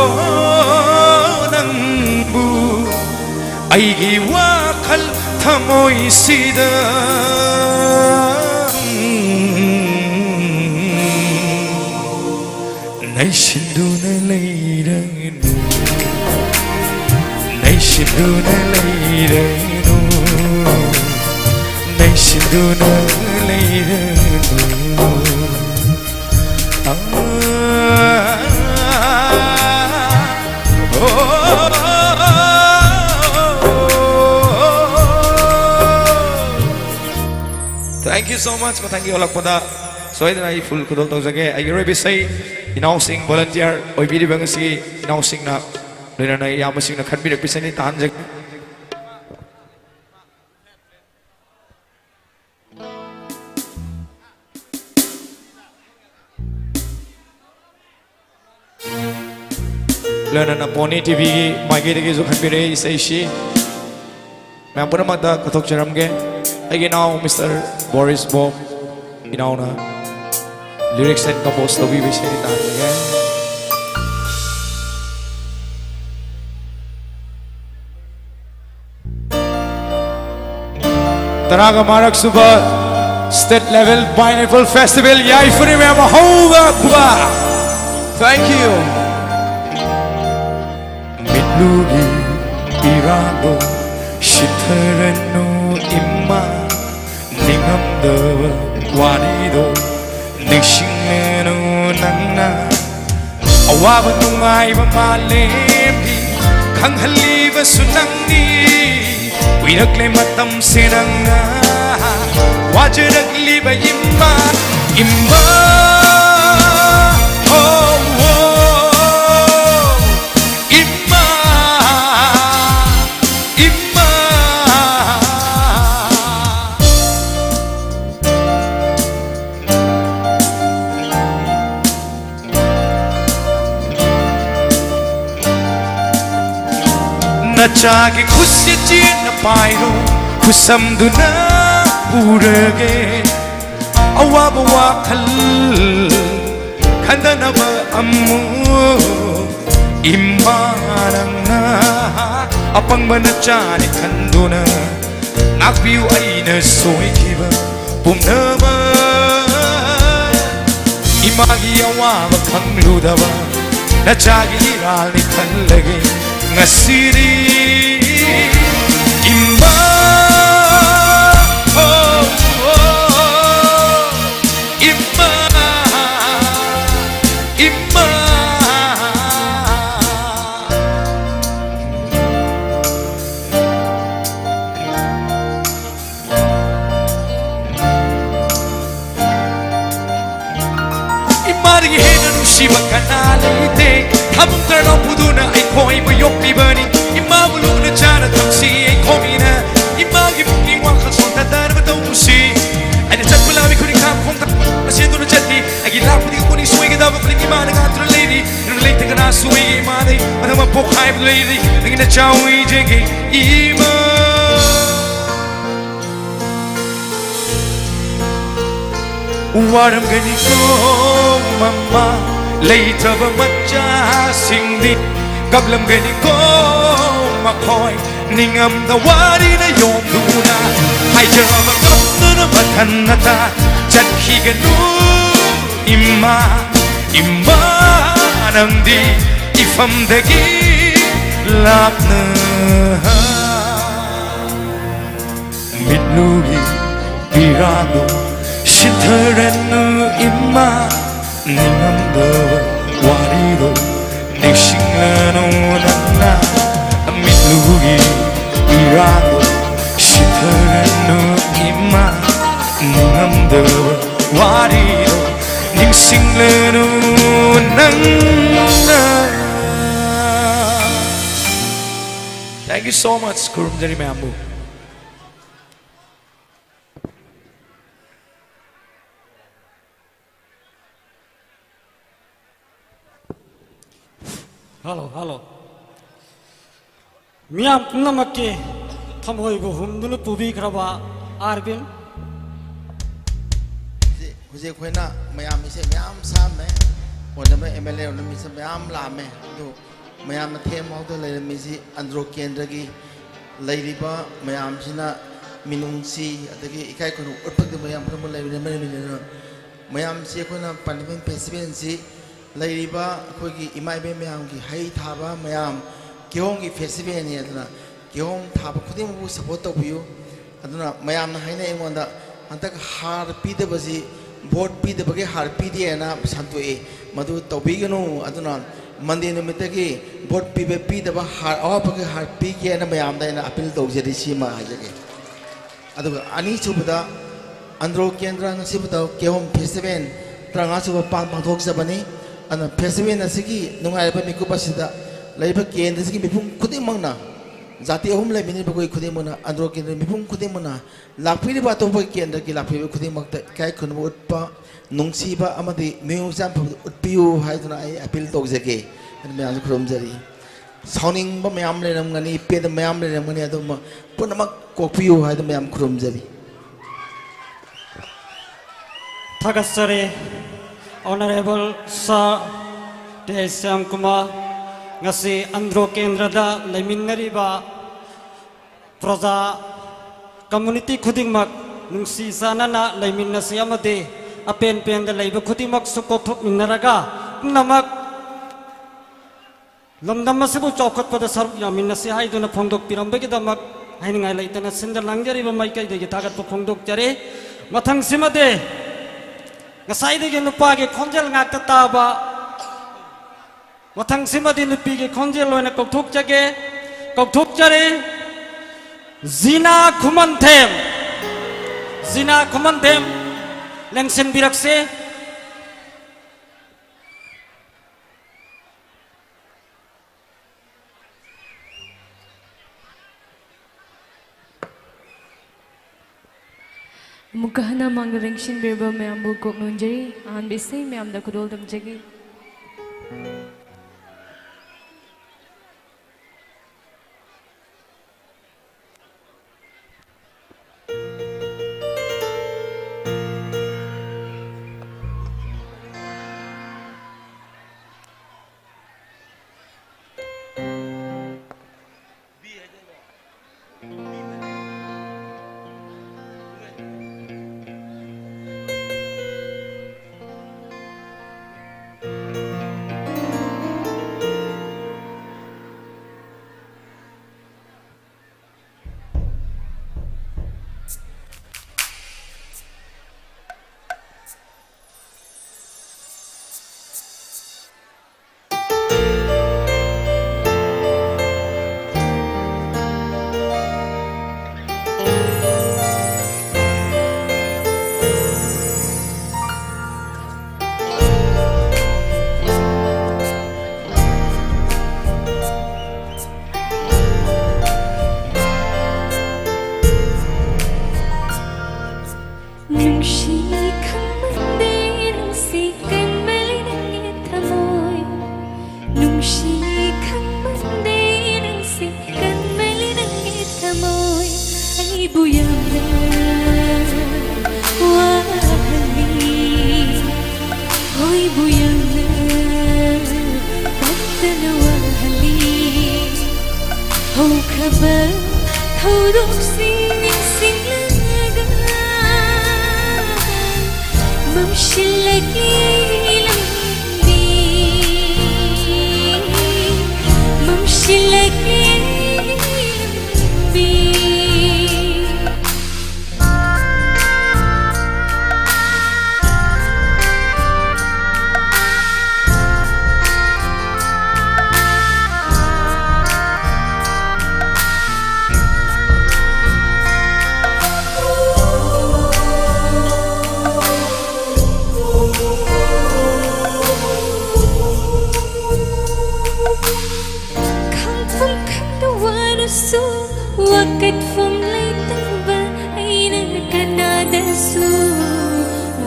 ꯅꯪꯕꯨ ꯑꯩꯒꯤ ꯋꯥꯈꯜ ꯊꯃꯣꯏꯁꯤꯗ ꯅꯩꯁꯤꯟꯗꯨꯅ ꯂꯩꯔꯅꯨ, ꯅꯩꯁꯤꯟꯗꯨꯅ ꯂꯩꯔꯅꯨ, ꯅꯩꯁꯤꯟꯗꯨꯅ ꯂꯩꯔꯅꯨ꯫ Thank you so much. ꯃꯊꯪꯒꯤ ꯍꯧꯔꯛꯄꯗ ꯁꯣꯏꯗꯅ ꯑꯩ ꯐꯨꯜ ꯈꯨꯗꯣꯜ ꯇꯧꯖꯒꯦ꯫ ꯑꯩꯒꯤ ꯑꯔꯣꯏꯕ ꯏꯁꯩ ꯏꯅꯥꯎꯁꯤꯡ ꯚꯣꯂꯟꯇꯤꯌꯔ ꯑꯣꯏꯕꯤꯔꯤꯕ ꯉꯁꯤꯒꯤ ꯏꯅꯥꯎꯁꯤꯡꯅ ꯂꯣꯏꯅꯅ ꯏꯌꯥꯝꯕꯁꯤꯡꯅ ꯈꯟꯕꯤꯔꯛꯄ ꯏꯁꯩꯅꯤ, ꯇꯥꯍꯟꯖꯒꯦ꯫ ꯂꯣꯏꯅꯅ ꯄꯣꯅꯤ ꯇꯤꯚꯤꯒꯤ ꯃꯥꯏꯀꯩꯗꯒꯤꯁꯨ ꯈꯟꯕꯤꯔꯛꯏ ꯏꯁꯩꯁꯤ꯫ ꯃꯌꯥꯝ ꯄꯨꯝꯅꯃꯛꯇ ꯀꯠꯊꯣꯛꯆꯔꯝꯒꯦ꯫ ꯑꯩꯒꯤ ꯏꯅꯥꯎ ꯃꯤꯁꯇꯔ ꯕꯣꯔꯤꯁ ꯕꯣꯝ ꯏꯅꯥꯎꯅ ꯂꯤꯔꯤꯛꯁ ꯑꯦꯟ ꯀꯝꯄꯣꯁ ꯇꯧꯕꯤꯕ ꯏꯁꯩꯅꯤ, ꯇꯥꯍꯟꯖꯒꯦ꯫ ꯇꯔꯥꯒ ꯃꯉꯥꯔꯛ ꯁꯨꯕ State Level Pineapple Festival ꯌꯥꯏꯐꯔꯦ ꯃꯌꯥꯝ, ꯑꯍꯧꯕ ꯈꯨꯕꯥꯛ꯫ Thank you. ꯃꯤꯠꯂꯨꯒꯤ ꯏꯔꯥꯡꯗꯣ ꯁꯤꯊꯔꯅꯨ ꯏꯃꯥ, ꯅꯤꯡꯉꯝꯗꯕ ꯋꯥꯔꯤꯗꯣ ꯅꯤꯡꯁꯤꯡꯂꯅꯨ ꯅꯪꯅ꯫ ꯑꯋꯥꯕ ꯅꯨꯡꯉꯥꯏꯕ ꯃꯥꯂꯦꯝꯒꯤ ꯈꯪꯍꯜꯂꯤꯕꯁꯨ ꯅꯪꯅꯤ꯫ ꯀꯨꯏꯔꯛꯂꯦ ꯃꯇꯝꯁꯦ ꯅꯪꯅ ꯋꯥꯖꯔꯛꯂꯤꯕ ꯏꯃꯥ, ꯏꯃꯥ, oh, oh, ꯏꯃꯥ, ꯏꯃꯥ꯫ ꯅꯆꯥꯒꯤ ꯈꯨꯠꯁꯦ ꯆꯦꯠꯅ ꯄꯥꯏꯔꯣ, ꯈꯨꯠꯁꯝꯗꯨꯅ ꯄꯨꯔꯒꯦ꯫ ꯑꯋꯥꯕ ꯋꯥꯈꯜ ꯈꯟꯗꯅꯕ ꯑꯃꯨꯛ ꯏꯃꯥ ꯅꯪꯅ ꯑꯄꯪꯕ ꯅꯆꯥꯅꯤ ꯈꯟꯗꯨꯅ ꯇꯥꯛꯄꯤꯌꯨ ꯑꯩꯅ ꯁꯣꯏꯈꯤꯕ ꯄꯨꯝꯅꯃꯛ꯫ ꯏꯃꯥꯒꯤ ꯑꯋꯥꯕ ꯈꯪꯂꯨꯗꯕ ꯅꯆꯥꯒꯤ ꯏꯔꯥꯜꯅꯤ ꯈꯜꯂꯒꯦ ꯉꯁꯤꯗꯤ꯫ ꯏꯃꯥ, ꯑꯣ, ꯑꯣ, ꯏꯃꯥ, ꯏꯃꯥ꯫ ꯏꯃꯥꯗꯒꯤ ꯍꯦꯟꯅ ꯅꯨꯡꯁꯤꯕ ꯀꯅꯥ ꯂꯩꯇꯦ꯫ ꯊꯥꯕꯨꯡ ꯇꯔꯥ ꯄꯨꯗꯨꯅ ꯑꯩꯈꯣꯏꯕꯨ ꯌꯣꯛꯄꯤꯕꯅꯤ꯫ ꯏꯃꯥꯕꯨ ꯂꯨꯅ ꯆꯥꯅ ꯊꯝꯁꯤ ꯑꯩꯈꯣꯏꯅ꯫ ꯏꯃꯥꯒꯤ ꯄꯨꯛꯅꯤꯡ ꯋꯥꯈꯜ ꯁꯣꯟꯊꯗꯅꯕ ꯇꯧꯁꯤ꯫ ꯑꯩꯅ ꯆꯠꯄ ꯂꯥꯝꯃꯤ ꯈꯨꯗꯤꯡ ꯈꯥꯝ ꯈꯣꯡ ꯊꯥꯡ ꯆꯦꯟꯗꯨꯅ ꯆꯠꯂꯤ꯫ ꯑꯩꯒꯤ ꯂꯥꯛꯄꯗꯒꯤ ꯄꯨꯛꯅꯤꯡ ꯁꯣꯏꯒꯗꯕ ꯈꯨꯗꯤꯡ ꯏꯃꯥꯅ ꯉꯥꯛꯇꯨꯅ ꯂꯩꯔꯤ꯫ ꯅꯪ ꯂꯩꯇ ꯀꯅꯥꯁꯨ ꯑꯩꯒꯤ ꯏꯃꯥ ꯂꯩ꯫ ꯃꯊꯪ ꯃꯄꯣꯛ ꯍꯥꯏꯕꯗꯨ ꯂꯩꯔꯤ꯫ ꯅꯪꯒꯤ ꯅꯆꯥ ꯑꯣꯏꯖꯒꯦ ꯏꯃꯥ꯫ ꯋꯥꯔꯝꯒꯅꯤꯀꯣ ꯃꯃꯥ, ꯂꯩꯇꯕ ꯃꯆꯥꯁꯤꯡꯗꯤ ꯀꯞꯂꯝꯒꯅꯤꯀꯣ ꯃꯈꯣꯏ꯫ ꯅꯤꯡꯉꯝꯗ ꯋꯥꯔꯤꯅ ꯌꯣꯝꯗꯨꯅ ꯍꯥꯏꯖꯕ ꯉꯝꯗꯅ ꯃꯊꯟꯅꯇ ꯆꯠꯈꯤꯒꯅꯨ ꯏꯃꯥ, ꯏꯃꯥ ꯅꯪꯗꯤ ꯏꯐꯝꯗꯒꯤ ꯂꯥꯞꯅ꯫ ꯃꯤꯠꯂꯨꯒꯤ ꯄꯤꯔꯥꯡꯗꯣ ꯁꯤꯟꯊꯔꯅꯨ ꯏꯃꯥ, ꯅꯤꯡꯉꯝꯗꯕ ꯋꯥꯔꯤꯗꯣ ꯅꯤꯡꯁꯤꯡꯂꯅꯨ ꯅꯪꯅ꯫ ꯃꯤꯠꯂꯨꯒꯤ ꯄꯤꯔꯥꯡꯗꯣ ꯁꯤꯟꯊꯔꯅꯨ ꯏꯃꯥ, ꯅꯤꯡꯉꯝꯗꯕ ꯋꯥꯔꯤꯗꯣ ꯅꯤꯡꯁꯤꯡꯂꯅꯨ ꯅꯪꯅ꯫ Thank you so much. ꯈꯨꯔꯨꯝꯖꯔꯤ ꯃꯌꯥꯝꯕꯨ꯫ Hello, hello. ꯃꯤꯌꯥꯝ ꯄꯨꯝꯅꯃꯛꯀꯤ ꯊꯃꯣꯏꯕꯨ ꯍꯨꯝꯗꯨꯅ ꯄꯨꯕꯤꯈ꯭ꯔꯕ ꯑꯥꯔꯕꯤꯟ꯫ ꯍꯧꯖꯤꯛ, ꯍꯧꯖꯤꯛ ꯑꯩꯈꯣꯏꯅ ꯃꯌꯥꯝ ꯏꯁꯩ ꯃꯌꯥꯝ ꯁꯛꯑꯝꯃꯦ꯫ ꯑꯣꯏꯅꯕ ꯑꯦꯝ ꯑꯦꯜ ꯑꯦ ꯑꯣꯏꯅꯕ ꯃꯤꯁꯛ ꯃꯌꯥꯝ ꯂꯥꯛꯑꯝꯃꯦ꯫ ꯑꯗꯨ ꯃꯌꯥꯝꯅ ꯊꯦꯝ ꯍꯧꯗ ꯂꯩꯔꯝꯃꯤꯁꯤ ꯑꯟꯗ꯭ꯔꯣ ꯀꯦꯟꯗ꯭ꯔꯒꯤ ꯂꯩꯔꯤꯕ ꯃꯌꯥꯝꯁꯤꯅ ꯃꯤꯅꯨꯡꯁꯤ ꯑꯗꯒꯤ ꯏꯀꯥꯏ ꯈꯨꯝꯅꯕ ꯎꯠꯄꯒꯤꯗꯃꯛ ꯌꯥꯝ ꯄꯨꯝꯅꯃꯛ ꯂꯩꯕꯅꯤ꯫ ꯃꯔꯝ ꯑꯗꯨꯅ ꯃꯌꯥꯝꯁꯤ ꯑꯩꯈꯣꯏꯅ ꯄꯥꯟꯗꯝ ꯐꯦꯁꯇꯤꯚꯦꯜꯁꯤ ꯂꯩꯔꯤꯕ ꯑꯩꯈꯣꯏꯒꯤ ꯏꯃꯥ ꯏꯕꯦꯟ ꯃꯌꯥꯝꯒꯤ ꯍꯩ ꯊꯥꯕ ꯃꯌꯥꯝ ꯀꯤꯍꯣꯝꯒꯤ ꯐꯦꯁꯇꯤꯚꯦꯜꯅꯤ꯫ ꯑꯗꯨꯅ ꯀꯤꯍꯣꯝ ꯊꯥꯕ ꯈꯨꯗꯤꯡꯃꯛꯄꯨ ꯁꯄꯣꯔꯠ ꯇꯧꯕꯤꯌꯨ꯫ ꯑꯗꯨꯅ ꯃꯌꯥꯝꯅ ꯍꯥꯏꯅꯩ ꯑꯩꯉꯣꯟꯗ, "ꯍꯟꯗꯛ ꯍꯥꯔ ꯄꯤꯗꯕꯁꯤ, ꯚꯣꯠ ꯄꯤꯗꯕꯒꯤ ꯍꯥꯔ ꯄꯤꯗꯦꯅ ꯁꯟꯗꯣꯛꯏ"꯫ ꯃꯗꯨ ꯇꯧꯕꯤꯒꯅꯨ꯫ ꯑꯗꯨꯅ ꯃꯟꯗꯦ ꯅꯨꯃꯤꯠꯇꯒꯤ ꯚꯣꯠ ꯄꯤꯕ ꯄꯤꯗꯕ ꯍꯥꯔ, ꯑꯋꯥꯠꯄꯒꯤ ꯍꯥꯔ ꯄꯤꯒꯦꯅ ꯃꯌꯥꯝꯗ ꯑꯩꯅ ꯑꯄꯤꯜ ꯇꯧꯖꯔꯤ, ꯁꯤꯃ ꯍꯥꯏꯖꯒꯦ꯫ ꯑꯗꯨꯒ ꯑꯅꯤꯁꯨꯕꯗ, ꯑꯟꯗ꯭ꯔꯣ ꯀꯦꯟꯗ꯭ꯔ ꯉꯁꯤꯕꯨꯗ ꯀꯤꯍꯣꯝ ꯐꯦꯁꯇꯤꯚꯦꯜ ꯇꯔꯥꯃꯉꯥ ꯁꯨꯕ ꯄꯥꯡ-, ꯄꯥꯡꯊꯣꯛꯆꯕꯅꯤ꯫ ꯑꯗꯨꯅ ꯐꯦꯁꯇꯤꯚꯦꯜ ꯑꯁꯤꯒꯤ ꯅꯨꯡꯉꯥꯏꯔꯕ ꯃꯤꯀꯨꯞ ꯑꯁꯤꯗ ꯂꯩꯔꯤꯕ ꯀꯦꯟꯗ꯭ꯔꯁꯤꯒꯤ ꯃꯤꯄꯨꯝ ꯈꯨꯗꯤꯡꯃꯛꯅ, ꯖꯥꯇꯤ ꯑꯍꯨꯝ ꯂꯩꯃꯤꯟꯅꯕ ꯑꯩꯈꯣꯏ ꯈꯨꯗꯤꯡꯃꯛꯅ, ꯑꯟꯗ꯭ꯔꯣ ꯀꯦꯟꯗ꯭ꯔ ꯃꯤꯄꯨꯝ ꯈꯨꯗꯤꯡꯃꯛꯅ, ꯂꯥꯛꯄꯤꯔꯤꯕ ꯑꯇꯣꯞꯄ ꯀꯦꯟꯗ꯭ꯔꯒꯤ ꯂꯥꯛꯄꯤꯔꯤꯕ ꯈꯨꯗꯤꯡꯃꯛꯇ ꯏꯀꯥꯏ ꯈꯨꯝꯅꯕ ꯎꯠꯄ, ꯅꯨꯡꯁꯤꯕ ꯑꯃꯗꯤ ꯃꯤꯅꯨꯡꯁꯤ ꯌꯥꯝ ꯐꯕꯗ ꯎꯠꯄꯤꯌꯨ ꯍꯥꯏꯗꯨꯅ ꯑꯩ ꯑꯄꯤꯜ ꯇꯧꯖꯒꯦ꯫ ꯑꯗꯨ ꯃꯌꯥꯝꯁꯨ ꯈꯨꯔꯨꯝꯖꯔꯤ꯫ ꯁꯥꯎꯅꯤꯡꯕ ꯃꯌꯥꯝ ꯂꯩꯔꯝꯒꯅꯤ, ꯄꯦꯟꯗꯕ ꯃꯌꯥꯝ ꯂꯩꯔꯝꯒꯅꯤ, ꯑꯗꯨꯝꯕ ꯄꯨꯝꯅꯃꯛ ꯀꯣꯛꯄꯤꯌꯨ ꯍꯥꯏꯗꯨꯅ ꯃꯌꯥꯝ ꯈꯨꯔꯨꯝꯖꯔꯤ꯫ ꯊꯥꯒꯠꯆꯔꯤ꯫ Honourable Sir ꯇꯦ ꯁ꯭ꯌꯥꯝ ꯀꯨꯃꯥꯔ, ꯉꯁꯤ ꯑꯟꯗ꯭ꯔꯣ ꯀꯦꯟꯗ꯭ꯔꯗ ꯂꯩꯃꯤꯟꯅꯔꯤꯕ ꯄ꯭ꯔꯖꯥ, community ꯈꯨꯗꯤꯡꯃꯛ ꯅꯨꯡꯁꯤ ꯆꯥꯟꯅꯅ ꯂꯩꯃꯤꯟꯅꯁꯤ ꯑꯃꯗꯤ ꯑꯄꯦꯟ ꯄꯦꯟꯗ ꯂꯩꯕ ꯈꯨꯗꯤꯡꯃꯛꯁꯨ ꯀꯣꯛꯊꯣꯛꯃꯤꯟꯅꯔꯒ ꯄꯨꯝꯅꯃꯛ ꯂꯝꯗꯝ ꯑꯁꯤꯕꯨ ꯆꯥꯎꯈꯠꯄꯗ ꯁꯔꯨꯛ ꯌꯥꯃꯤꯟꯅꯁꯤ ꯍꯥꯏꯗꯨꯅ ꯐꯣꯡꯗꯣꯛꯄꯤꯔꯝꯕꯒꯤꯗꯃꯛ ꯍꯥꯏꯅꯤꯡꯉꯥꯏ ꯂꯩꯇꯅ ꯁꯤꯟꯗ ꯂꯥꯡꯖꯔꯤꯕ ꯃꯥꯏꯀꯩꯗꯒꯤ ꯊꯥꯒꯠꯄ ꯐꯣꯡꯗꯣꯛꯆꯔꯤ꯫ ꯃꯊꯪꯁꯤꯃꯗꯤ ꯉꯁꯥꯏꯗꯒꯤ ꯅꯨꯄꯥꯒꯤ ꯈꯣꯟꯖꯦꯜ ꯉꯥꯛꯇ ꯇꯥꯕ, ꯃꯊꯪꯁꯤꯃꯗꯤ ꯅꯨꯄꯤꯒꯤ ꯈꯣꯟꯖꯦꯜ ꯑꯣꯏꯅ ꯀꯧꯊꯣꯛꯆꯒꯦ, ꯀꯧꯊꯣꯛꯆꯔꯤ꯫ ꯖꯤꯅꯥ ꯈꯨꯃꯟꯊꯦꯝ, ꯖꯤꯅꯥ ꯈꯨꯃꯟꯊꯦꯝ ꯂꯦꯡꯁꯤꯟꯕꯤꯔꯛꯁꯤ꯫ ꯑꯃꯨꯛꯀ ꯍꯟꯅ ꯃꯥꯡꯗ ꯂꯦꯡꯁꯤꯟꯕꯤꯔꯕ ꯃꯌꯥꯝꯕꯨ ꯀꯣꯛ ꯅꯣꯟꯖꯔꯤ꯫ ꯑꯍꯥꯟꯕ ꯏꯁꯩ ꯃꯌꯥꯝꯗ ꯈꯨꯗꯣꯜ ꯇꯝꯖꯒꯦ꯫ ꯕꯨ ꯌꯥꯝꯅ ꯋꯥꯍꯜꯂꯤ, ꯍꯣꯏꯕꯨ ꯌꯥꯝꯅ ꯇꯠꯇꯅ ꯋꯥꯍꯜꯂꯤ꯫ ꯍꯧꯈ꯭ꯔꯕ ꯊꯧꯗꯣꯛꯁꯤꯡ ꯅꯤꯡꯁꯤꯡꯂꯒ ꯃꯝꯁꯤꯜꯂꯛꯂꯤ ꯂꯝꯕꯤ, ꯃꯝꯁꯤꯜꯂꯛꯂꯤ ꯂꯝꯕꯤ꯫ ꯈꯪꯐꯝ ꯈꯪꯗ ꯋꯥꯔꯁꯨ, ꯋꯥꯀꯠꯐꯝ ꯂꯩꯇꯕ ꯑꯩꯅ ꯀꯅꯥꯗꯁꯨ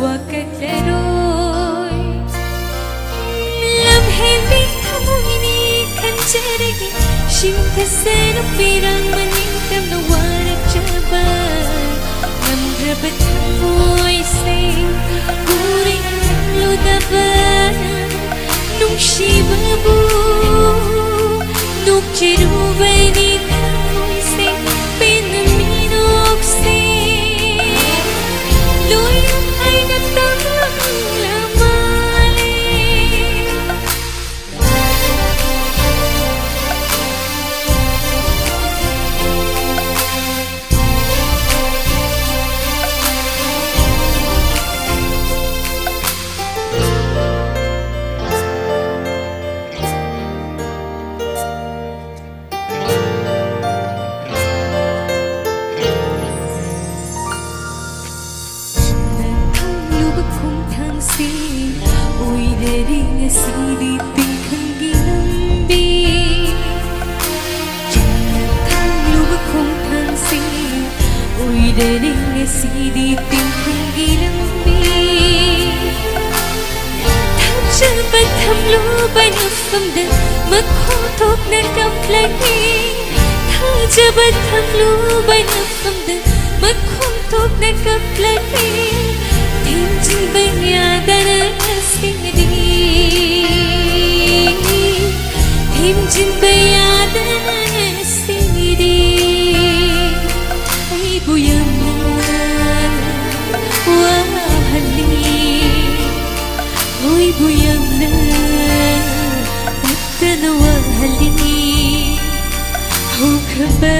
ꯋꯥꯀꯠꯂꯔꯣꯏ꯫ ꯂꯝꯍꯦꯟꯕꯤ ꯊꯃꯣꯏꯅꯤ ꯈꯟꯖꯔꯒꯦ, ꯁꯤꯡꯊꯥꯖꯅ ꯄꯤꯔꯝꯕ ꯅꯤꯡꯇꯝꯅ ꯋꯥꯔꯛꯆꯕ ꯉꯝꯗ꯭ꯔꯕ ꯊꯃꯣꯏꯁꯦ ꯎꯔꯦ ꯈꯜꯂꯨꯗꯕ ꯅꯨꯡꯁꯤꯕꯕꯨ ꯅꯣꯛꯆꯔꯨꯕꯅꯤ ꯊꯃꯣꯏꯁꯦ ꯄꯦꯟꯅ ꯃꯤꯅꯣꯛꯁꯦ ꯂꯣꯏꯅ ꯑꯩꯅ ꯇꯝꯂꯝꯂ ꯃꯥꯜꯂꯦ꯫ ꯅꯪ ꯊꯝꯂꯨꯕ ꯈꯣꯡꯊꯥꯡꯁꯤ ꯑꯣꯏꯔꯔꯤ ꯉꯁꯤꯗꯤ ꯇꯤꯡꯈꯪꯒꯤ ꯂꯝꯕꯤ꯫ ꯆꯨꯝꯅ ꯊꯝꯂꯨꯕ ꯈꯣꯡꯊꯥꯡꯁꯤ ꯑꯣꯏꯔꯔꯤ ꯉꯁꯤꯗꯤ ꯇꯤꯡꯈꯪꯒꯤ ꯂꯝꯕꯤ꯫ ꯊꯥꯖꯕ ꯊꯝꯂꯨꯕ ꯃꯐꯝꯗ ꯃꯈꯣꯡ ꯊꯣꯛꯅ ꯀꯞꯂꯛꯏ꯫ ꯊꯥꯖꯕ ꯊꯝꯂꯨꯕ ꯃꯐꯝꯗ ꯀꯞꯂꯛꯂꯤ꯫ ꯊꯦꯝꯖꯤꯟꯕ ꯌꯥꯗꯅ ꯉꯁꯤꯗꯤ, ꯊꯦꯝꯖꯤꯟꯕ ꯌꯥꯗꯅ ꯉꯁꯤꯗꯤ ꯑꯩꯕꯨ ꯌꯥꯝꯅ ꯋꯥꯍꯜꯂꯤ꯫ ꯃꯣꯏꯕꯨ ꯌꯥꯝꯅ ꯇꯞꯇꯅ ꯋꯥꯍꯜꯂꯤ꯫ ꯍꯧꯈ꯭ꯔꯕ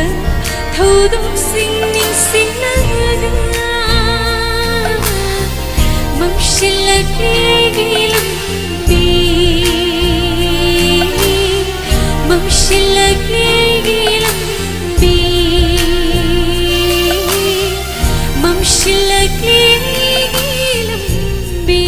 ꯊꯧꯗꯣꯛꯁꯤꯡ ꯅꯤꯡꯁꯤꯡꯂꯒ ꯃꯝꯁꯤꯜꯂꯛꯂꯦ ꯑꯩꯒꯤ ꯂꯝꯕꯤ꯫ ꯃꯝꯁꯤꯜꯂꯛꯂꯦ ꯑꯩꯒꯤ ꯂꯝꯕꯤ꯫ ꯃꯝꯁꯤꯜꯂꯛꯂꯦ ꯑꯩꯒꯤ ꯂꯝꯕꯤ꯫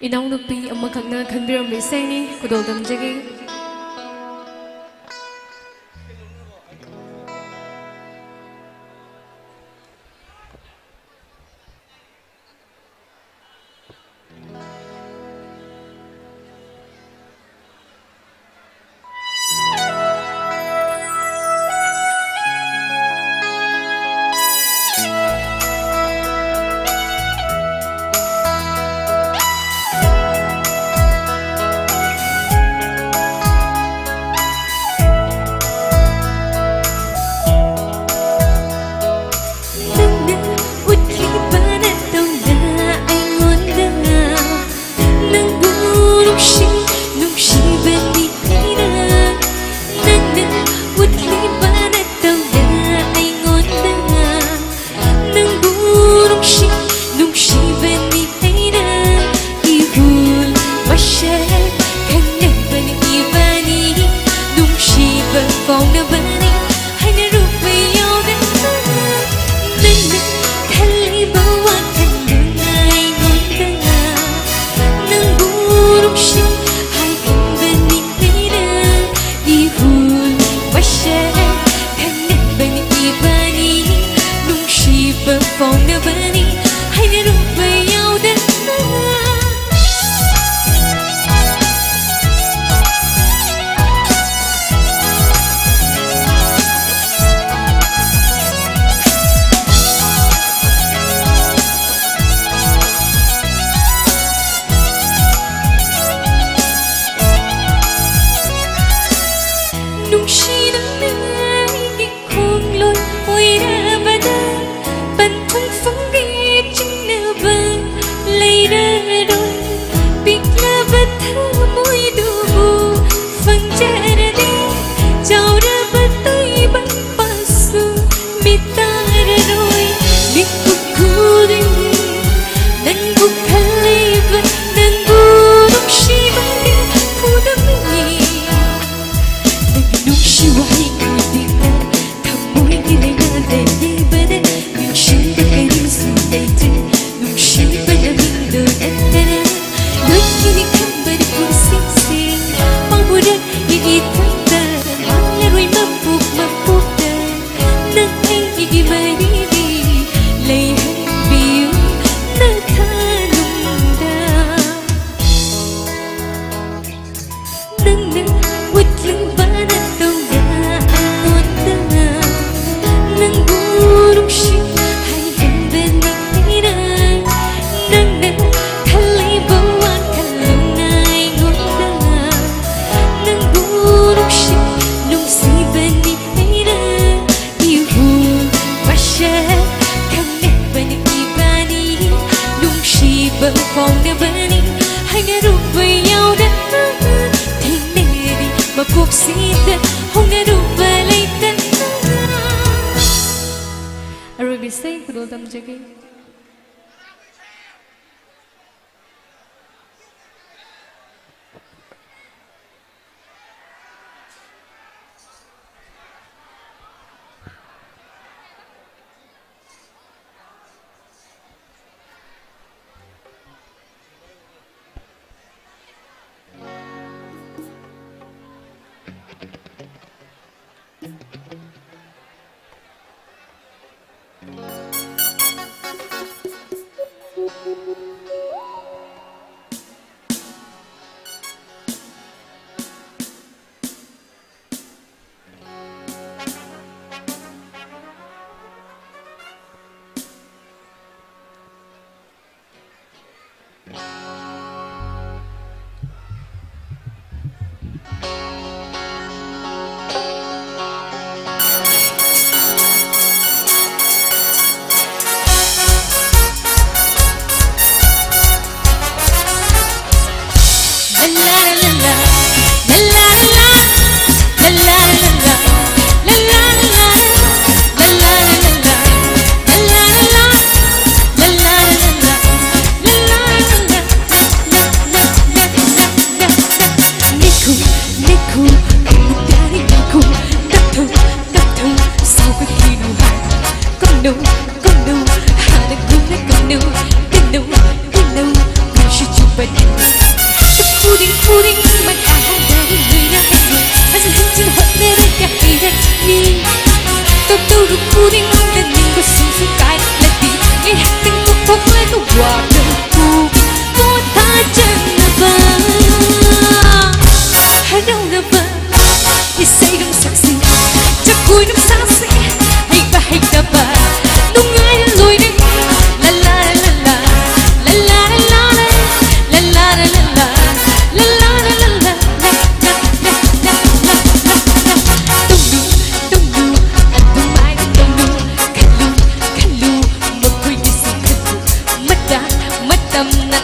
ꯏꯅꯥꯎꯅꯨꯄꯤ ꯑꯃꯈꯛꯅ ꯈꯟꯕꯤꯔꯝꯕ ꯏꯁꯩꯅꯤ, ꯈꯨꯗꯣꯜ ꯇꯝꯖꯒꯦ꯫ ꯅꯪꯅ ꯎꯠꯂꯤꯕ ꯅꯇꯧꯅ ꯑꯩꯉꯣꯟꯗ ꯅꯪꯕꯨ ꯅꯨꯡꯁꯤ, ꯅꯨꯡꯁꯤꯕꯅꯤ ꯑꯩꯅ꯫ ꯅꯪꯅ ꯎꯠꯂꯤꯕ ꯅꯇꯧꯅ ꯑꯩꯉꯣꯟꯗ ꯅꯪꯕꯨ ꯅꯨꯡꯁꯤ, ꯅꯨꯡꯁꯤꯕꯅꯤ ꯑꯩꯅ꯫ ꯏꯍꯨꯜ ꯃꯁꯛ ꯈꯪꯅꯕꯅꯤ ꯏꯕꯥꯅꯤ, ꯅꯨꯡꯁꯤꯕ ꯐꯥꯎꯅꯕꯅꯤ ꯍꯥꯏꯅꯔꯨꯕ ꯌꯥꯎꯗꯅ꯫ ꯅꯪꯅ ꯈꯜꯂꯤꯕ ꯋꯥꯈꯜꯗꯨꯅ ꯑꯩꯉꯣꯟꯗ ꯅꯪꯕꯨ ꯅꯨꯡꯁꯤ ꯍꯥꯏꯍꯟꯕꯅꯤ ꯑꯩꯅ꯫ ꯏꯍꯨꯜ ꯃꯁꯛ ꯈꯪꯅꯕꯅꯤ ꯏꯕꯥꯅꯤ, ꯅꯨꯡꯁꯤꯕ ꯐꯥꯎꯅꯕꯅꯤ ꯍꯥꯏꯅꯔꯨꯕ ꯌꯥꯎꯗꯅ꯫ ꯀꯥꯎꯅꯕꯅꯤ ꯍꯥꯏꯅꯔꯨꯕ ꯌꯥꯎꯗꯅ, ꯊꯦꯡꯅꯔꯤ ꯃꯀꯣꯛꯁꯤꯗ ꯍꯧꯅꯔꯨꯕ ꯂꯩꯇꯅ꯫ ꯑꯔꯣꯏꯕ ꯏꯁꯩ ꯈꯨꯗꯣꯜ ꯇꯝꯖꯒꯦ꯫ ꯍꯔꯥꯎꯔꯕ ꯏꯁꯩ ꯑꯗꯨꯝ ꯁꯛꯁꯤ, ꯖꯒꯣꯏ ꯑꯗꯨꯝ ꯁꯥꯁꯤ, ꯍꯩꯕ ꯍꯩꯇꯕ ꯅꯨꯡꯉꯥꯏꯅ ꯂꯣꯏꯅ꯫ ꯂꯂꯥ ꯂꯂꯥ, ꯂꯂꯥ ꯂꯂꯥ, ꯂꯂꯥ ꯂꯂꯥ, ꯂꯂꯥ ꯂꯂꯥ, ꯂꯂꯥ ꯂꯂꯥ꯫ ꯇꯧꯅꯨ, ꯇꯧꯅꯨ, ꯑꯗꯨꯃꯥꯏꯅ ꯇꯧꯅꯨ꯫ ꯈꯜꯂꯨ, ꯈꯜꯂꯨ, ꯃꯈꯣꯏꯒꯤꯁꯨ ꯈꯜꯂꯨ꯫ ꯃꯇꯝ, ꯃꯇꯝꯅ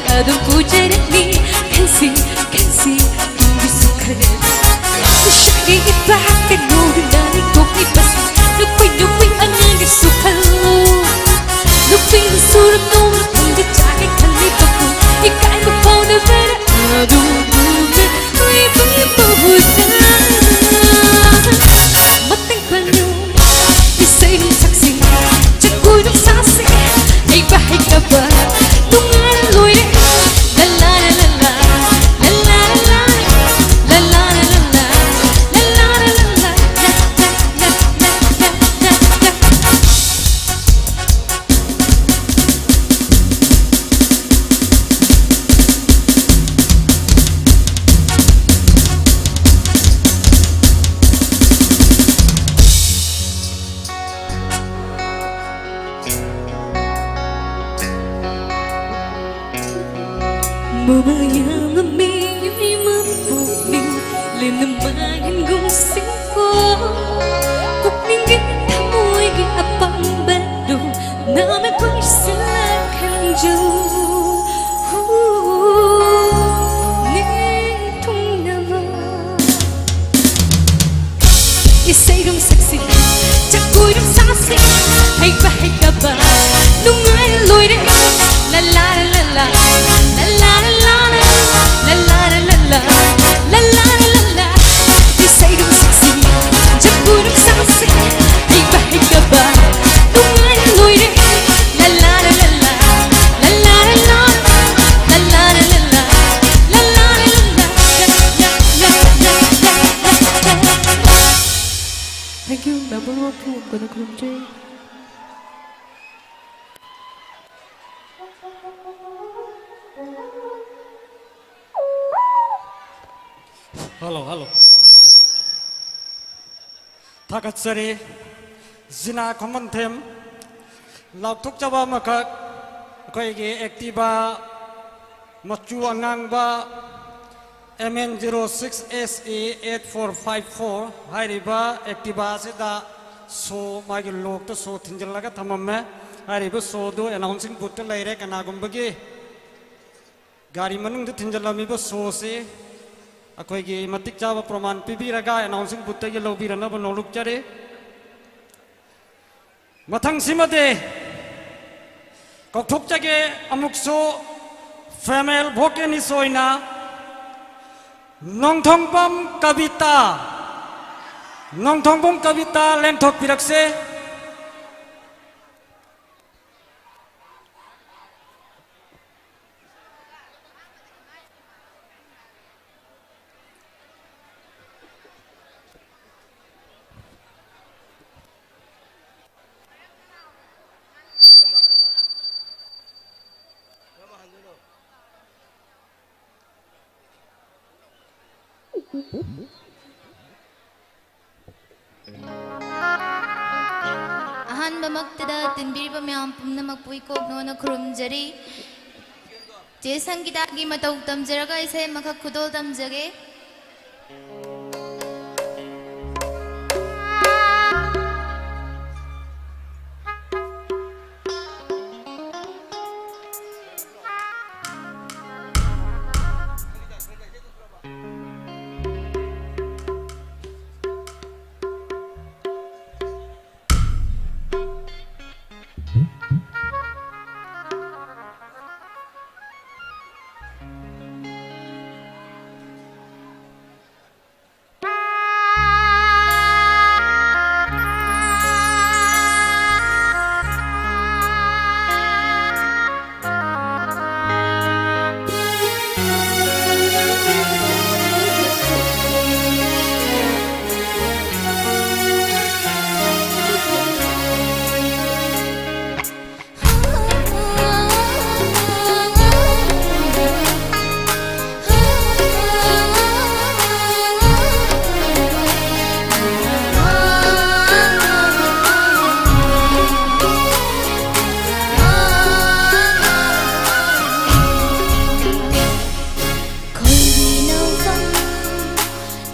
ꯃꯌꯥꯝ ꯑꯃ ꯃꯤꯑꯣꯏ ꯑꯃ ꯄꯨꯛꯅꯤꯡ ꯂꯦꯝꯅ ꯃꯥꯡꯍꯟꯒꯨꯝꯁꯤꯀꯣ꯫ ꯄꯨꯛꯅꯤꯡꯒꯤ ꯊꯃꯣꯏꯒꯤ ꯑꯄꯥꯝꯕꯗꯨ ꯅꯥꯅ ꯀꯣꯏꯁꯤꯜꯂ ꯈꯟꯖꯧ꯫ ꯍꯨ, ꯅꯤꯡꯊꯨꯡꯅꯕ꯫ ꯏꯁꯩ ꯔꯨꯝ ꯁꯛꯁꯤ, ꯖꯒꯣꯏ ꯔꯨꯝ ꯁꯥꯁꯤ, ꯍꯩꯕ ꯍꯩꯇꯕ ꯅꯨꯡꯉꯥꯏ ꯂꯣꯏꯔꯦ꯫ ꯂꯥ ꯂꯥ ꯂꯥ ꯂꯥ, ꯂꯥ ꯂꯥ ꯂꯥ ꯂꯥ, ꯂꯥ ꯂꯥ ꯂꯥ ꯂꯥ, ꯂꯥ ꯂꯥ ꯂꯥ ꯂꯥ꯫ ꯏꯁꯩ ꯔꯨꯝ ꯁꯛꯁꯤ, ꯖꯒꯣꯏ ꯔꯨꯝ ꯁꯥꯁꯤ, ꯍꯩꯕ ꯍꯩꯇꯕ ꯅꯨꯡꯉꯥꯏ ꯂꯣꯏꯔꯦ꯫ ꯂꯥ ꯂꯥ ꯂꯥ ꯂꯥ, ꯂꯥ ꯂꯥ ꯂꯥ ꯂꯥ, ꯂꯥ ꯂꯥ ꯂꯥ ꯂꯥ, ꯂꯥ ꯂꯥ ꯂꯥ ꯂꯥ꯫ Thank you, member of Phulwam ꯀꯟꯅ ꯈꯨꯔꯨꯝꯖꯩ꯫ Hello, hello. ꯊꯥꯒꯠꯆꯔꯤ꯫ ꯖꯤꯅꯥ ꯈꯣꯝꯕꯟꯊꯦꯝ꯫ ꯂꯥꯎꯊꯣꯛꯆꯕ ꯑꯃꯈꯛ, ꯑꯩꯈꯣꯏꯒꯤ Activa ꯃꯆꯨ ꯑꯉꯥꯡꯕ, M N zero six S A eight four five four ꯍꯥꯏꯔꯤꯕ Activa ꯑꯁꯤꯗ ꯁꯣ, ꯃꯥꯒꯤ ꯂꯣꯛꯇ ꯁꯣ ꯊꯤꯟꯖꯤꯜꯂꯒ ꯊꯝꯃꯝꯃꯦ꯫ ꯍꯥꯏꯔꯤꯕ ꯁꯣꯗꯨ announcing booth ꯇ ꯂꯩꯔꯦ꯫ ꯀꯅꯥꯒꯨꯝꯕꯒꯤ ꯒꯥꯔꯤ ꯃꯅꯨꯡꯗ ꯊꯤꯟꯖꯤꯜꯂꯝꯃꯤꯕ ꯁꯣꯁꯤ ꯑꯩꯈꯣꯏꯒꯤ ꯃꯇꯤꯛ ꯆꯥꯕ ꯄ꯭ꯔꯃꯥꯟ ꯄꯤꯕꯤꯔꯒ announcing booth ꯇꯒꯤ ꯂꯧꯕꯤꯔꯅꯕ ꯅꯣꯂꯨꯛꯆꯔꯤ꯫ ꯃꯊꯪꯁꯤꯃꯗꯤ ꯀꯧꯊꯣꯛꯆꯒꯦ ꯑꯃꯨꯛꯁꯨ female vocalist ꯑꯣꯏꯅ ꯅꯣꯡꯊꯣꯡꯕꯝ ꯀꯕꯤꯇꯥ, ꯅꯣꯡꯊꯣꯡꯕꯝ ꯀꯕꯤꯇꯥ ꯂꯦꯡꯊꯣꯛꯄꯤꯔꯛꯁꯦ꯫ ꯑꯍꯥꯟꯕꯃꯛꯇꯗ ꯇꯤꯟꯕꯤꯔꯤꯕ ꯃꯌꯥꯝ ꯄꯨꯝꯅꯃꯛꯄꯨ ꯏꯀꯣꯛꯅꯣꯅ ꯈꯨꯔꯨꯝꯖꯔꯤ꯫ ꯆꯦ ꯁꯪꯒꯤꯇꯥꯒꯤ ꯃꯇꯧ ꯇꯝꯖꯔꯒ ꯏꯁꯩ ꯑꯃꯈꯛ ꯈꯨꯗꯣꯜ ꯇꯝꯖꯒꯦ꯫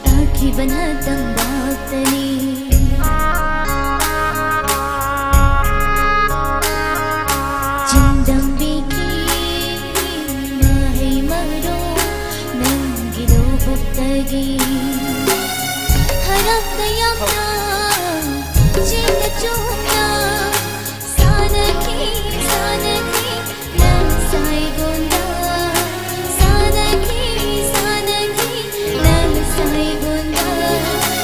ꯇꯥꯈꯤꯕꯅ ꯇꯝꯕꯥꯛꯇꯅꯤ꯫ ꯆꯤꯡꯗꯝꯕꯤꯒꯤ ꯃꯍꯩ ꯃꯔꯣꯡ ꯅꯪꯒꯤ ꯂꯧꯕꯨꯛꯇꯒꯤ꯫ ꯍꯔꯥꯎ ꯇꯌꯥꯝꯅ ꯆꯤꯡꯗ ꯆꯣꯡꯅ ꯁꯥꯟꯅꯈꯤ, ꯁꯥꯟꯅꯈꯤ꯫ ꯅꯪ ꯁꯥꯏꯒꯣꯟꯗ ꯁꯥꯟꯅꯈꯤ, ꯁꯥꯟꯅꯈꯤ, ꯅꯪ ꯁꯥꯏꯒꯣꯟꯗ꯫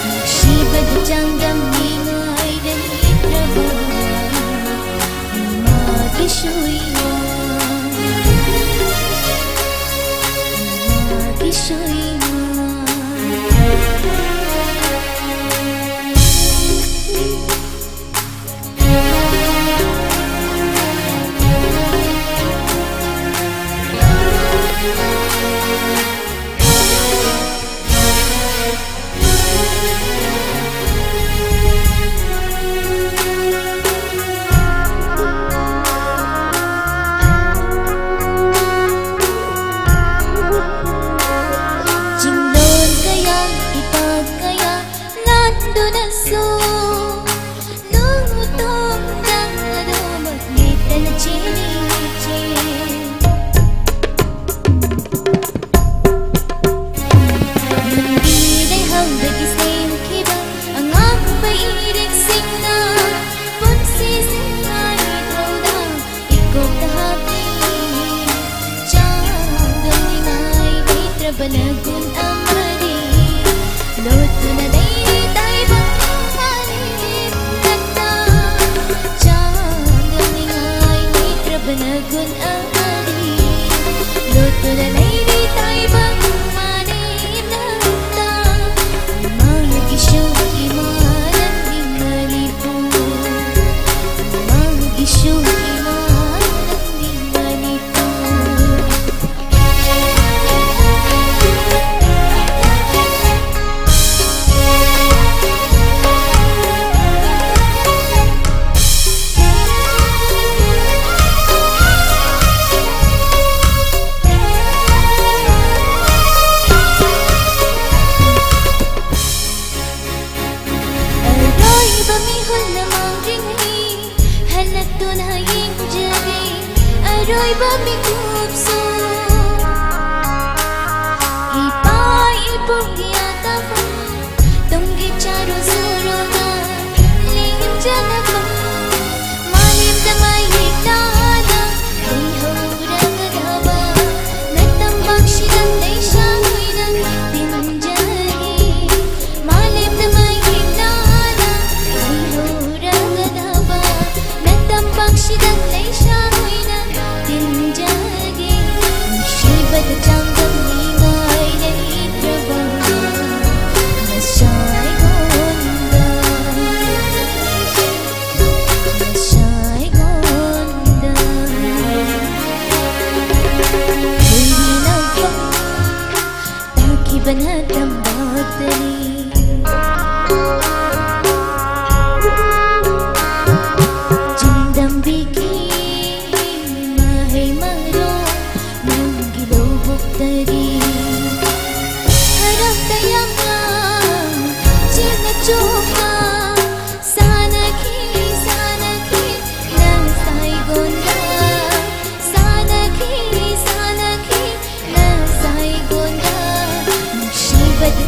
ꯅꯨꯡꯁꯤꯕꯗꯨ ꯆꯥꯡꯗꯝꯅꯤꯡꯉꯥꯏꯗ ꯂꯩꯇ꯭ꯔꯕ ꯏꯃꯥꯒꯤꯁꯨ ꯏꯃꯥ, ꯏꯃꯥꯒꯤꯁꯨ ꯏꯃꯥ꯫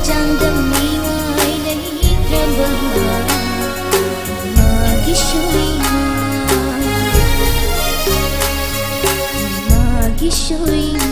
ꯆꯥꯡꯗꯝꯅꯤꯡꯉꯥꯏ ꯂꯩꯇ꯭ꯔꯕ ꯏꯃꯥꯒꯤ ꯁꯣꯏꯃ, ꯏꯃꯥꯒꯤ ꯁꯣꯏꯃ꯫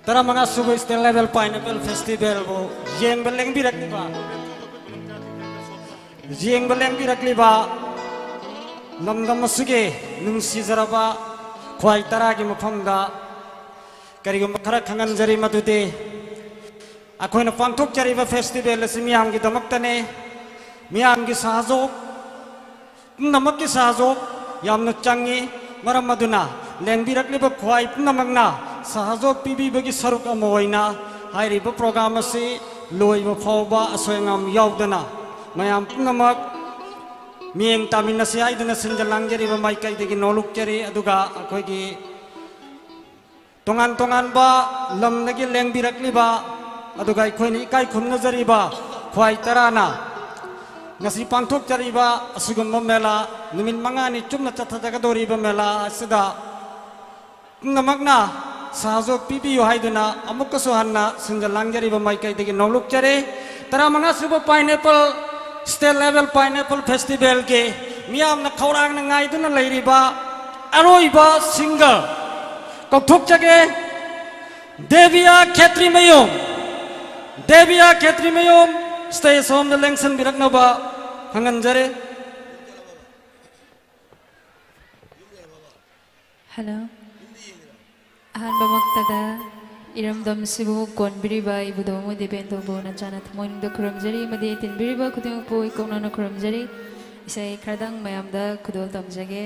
ꯇꯔꯥꯃꯉꯥ ꯁꯨꯕ State Level Pineapple Festivalꯕꯨ ꯌꯦꯡꯕ ꯂꯦꯡꯕꯤꯔꯛꯂꯤꯕ, ꯌꯦꯡꯕ ꯂꯦꯡꯕꯤꯔꯛꯂꯤꯕ ꯂꯝꯗꯝ ꯑꯁꯤꯒꯤ ꯅꯨꯡꯁꯤꯖꯔꯕ ꯈ꯭ꯋꯥꯏ ꯇꯔꯥꯒꯤ ꯃꯐꯝꯗ ꯀꯔꯤꯒꯨꯝꯕ ꯈꯔ ꯈꯪꯍꯟꯖꯔꯤ꯫ ꯃꯗꯨꯗꯤ ꯑꯩꯈꯣꯏꯅ ꯄꯥꯡꯊꯣꯛꯆꯔꯤꯕ festival ꯑꯁꯤ ꯃꯤꯌꯥꯝꯒꯤꯗꯃꯛꯇꯅꯤ꯫ ꯃꯤꯌꯥꯝꯒꯤ ꯁꯍꯖꯣꯛ, ꯄꯨꯝꯅꯃꯛꯀꯤ ꯁꯍꯖꯣꯛ ꯌꯥꯝꯅ ꯆꯪꯏ꯫ ꯃꯔꯝ ꯑꯗꯨꯅ ꯂꯦꯡꯕꯤꯔꯛꯂꯤꯕ ꯈ꯭ꯋꯥꯏ ꯄꯨꯝꯅꯃꯛꯅ ꯁꯍꯖꯣꯛ ꯄꯤꯕꯤꯕꯒꯤ ꯁꯔꯨꯛ ꯑꯃ ꯑꯣꯏꯅ ꯍꯥꯏꯔꯤꯕ program ꯑꯁꯤ ꯂꯣꯏꯕ ꯐꯥꯎꯕ ꯑꯁꯣꯏ ꯑꯉꯥꯝ ꯌꯥꯎꯗꯅ ꯃꯌꯥꯝ ꯄꯨꯝꯅꯃꯛ ꯃꯤꯠꯌꯦꯡ ꯇꯥꯃꯤꯟꯅꯁꯤ ꯍꯥꯏꯗꯨꯅ ꯁꯤꯟꯖ ꯂꯥꯡꯖꯔꯤꯕ ꯃꯥꯏꯀꯩꯗꯒꯤ ꯅꯣꯂꯨꯛꯆꯔꯤ꯫ ꯑꯗꯨꯒ ꯑꯩꯈꯣꯏꯒꯤ ꯇꯣꯉꯥꯟ ꯇꯣꯉꯥꯟꯕ ꯂꯝꯗꯒꯤ ꯂꯦꯡꯕꯤꯔꯛꯂꯤꯕ, ꯑꯗꯨꯒ ꯑꯩꯈꯣꯏꯅ ꯏꯀꯥꯏ ꯈꯨꯝꯅꯖꯔꯤꯕ ꯈ꯭ꯋꯥꯏ ꯇꯔꯥꯅ ꯉꯁꯤ ꯄꯥꯡꯊꯣꯛꯆꯔꯤꯕ ꯑꯁꯤꯒꯨꯝꯕ ꯃꯦꯂꯥ, ꯅꯨꯃꯤꯠ ꯃꯉꯥꯅꯤ ꯆꯨꯞꯅ ꯆꯠꯊꯖꯒꯗꯧꯔꯤꯕ ꯃꯦꯂꯥ ꯑꯁꯤꯗ ꯄꯨꯝꯅꯃꯛꯅ ꯁꯍꯖꯣꯛ ꯄꯤꯕꯤꯌꯨ ꯍꯥꯏꯗꯨꯅ ꯑꯃꯨꯛꯀꯁꯨ ꯍꯟꯅ ꯁꯤꯟꯖ ꯂꯥꯡꯖꯔꯤꯕ ꯃꯥꯏꯀꯩꯗꯒꯤ ꯅꯣꯂꯨꯛꯆꯔꯤ꯫ ꯇꯔꯥꯃꯉꯥ ꯁꯨꯕ Pineapple, State Level Pineapple Festivalꯒꯤ ꯃꯤꯌꯥꯝꯅ ꯈꯧꯔꯥꯡꯅ ꯉꯥꯏꯗꯨꯅ ꯂꯩꯔꯤꯕ ꯑꯔꯣꯏꯕ singer ꯀꯧꯊꯣꯛꯆꯒꯦ꯫ ꯗꯦꯕꯤꯌꯥ ꯈꯦꯇ꯭ꯔꯤꯃꯌꯨꯝ, ꯗꯦꯕꯤꯌꯥ ꯈꯦꯇ꯭ꯔꯤꯃꯌꯨꯝ stage ꯁꯣꯝꯗ ꯂꯦꯡꯁꯤꯟꯕꯤꯔꯛꯅꯕ ꯈꯪꯍꯟꯖꯔꯤ꯫ Hello꯫ ꯑꯍꯥꯟꯕꯃꯛꯇꯗ ꯏꯔꯝꯗꯝꯁꯤꯕꯨ ꯀꯣꯟꯕꯤꯔꯤꯕ ꯏꯕꯨꯙꯧ ꯑꯃꯗꯤ ꯏꯕꯦꯟꯗꯧꯕꯨ ꯅꯆꯥꯅ ꯊꯃꯣꯏꯅꯨꯡꯗ ꯈꯨꯔꯨꯝꯖꯔꯤ ꯑꯃꯗꯤ ꯇꯤꯟꯕꯤꯔꯤꯕ ꯈꯨꯗꯤꯡꯃꯛꯄꯨ ꯏꯀꯣꯛꯅꯅ ꯈꯨꯔꯨꯝꯖꯔꯤ꯫ ꯏꯁꯩ ꯈꯔꯗꯪ ꯃꯌꯥꯝꯗ ꯈꯨꯗꯣꯜ ꯇꯝꯖꯒꯦ꯫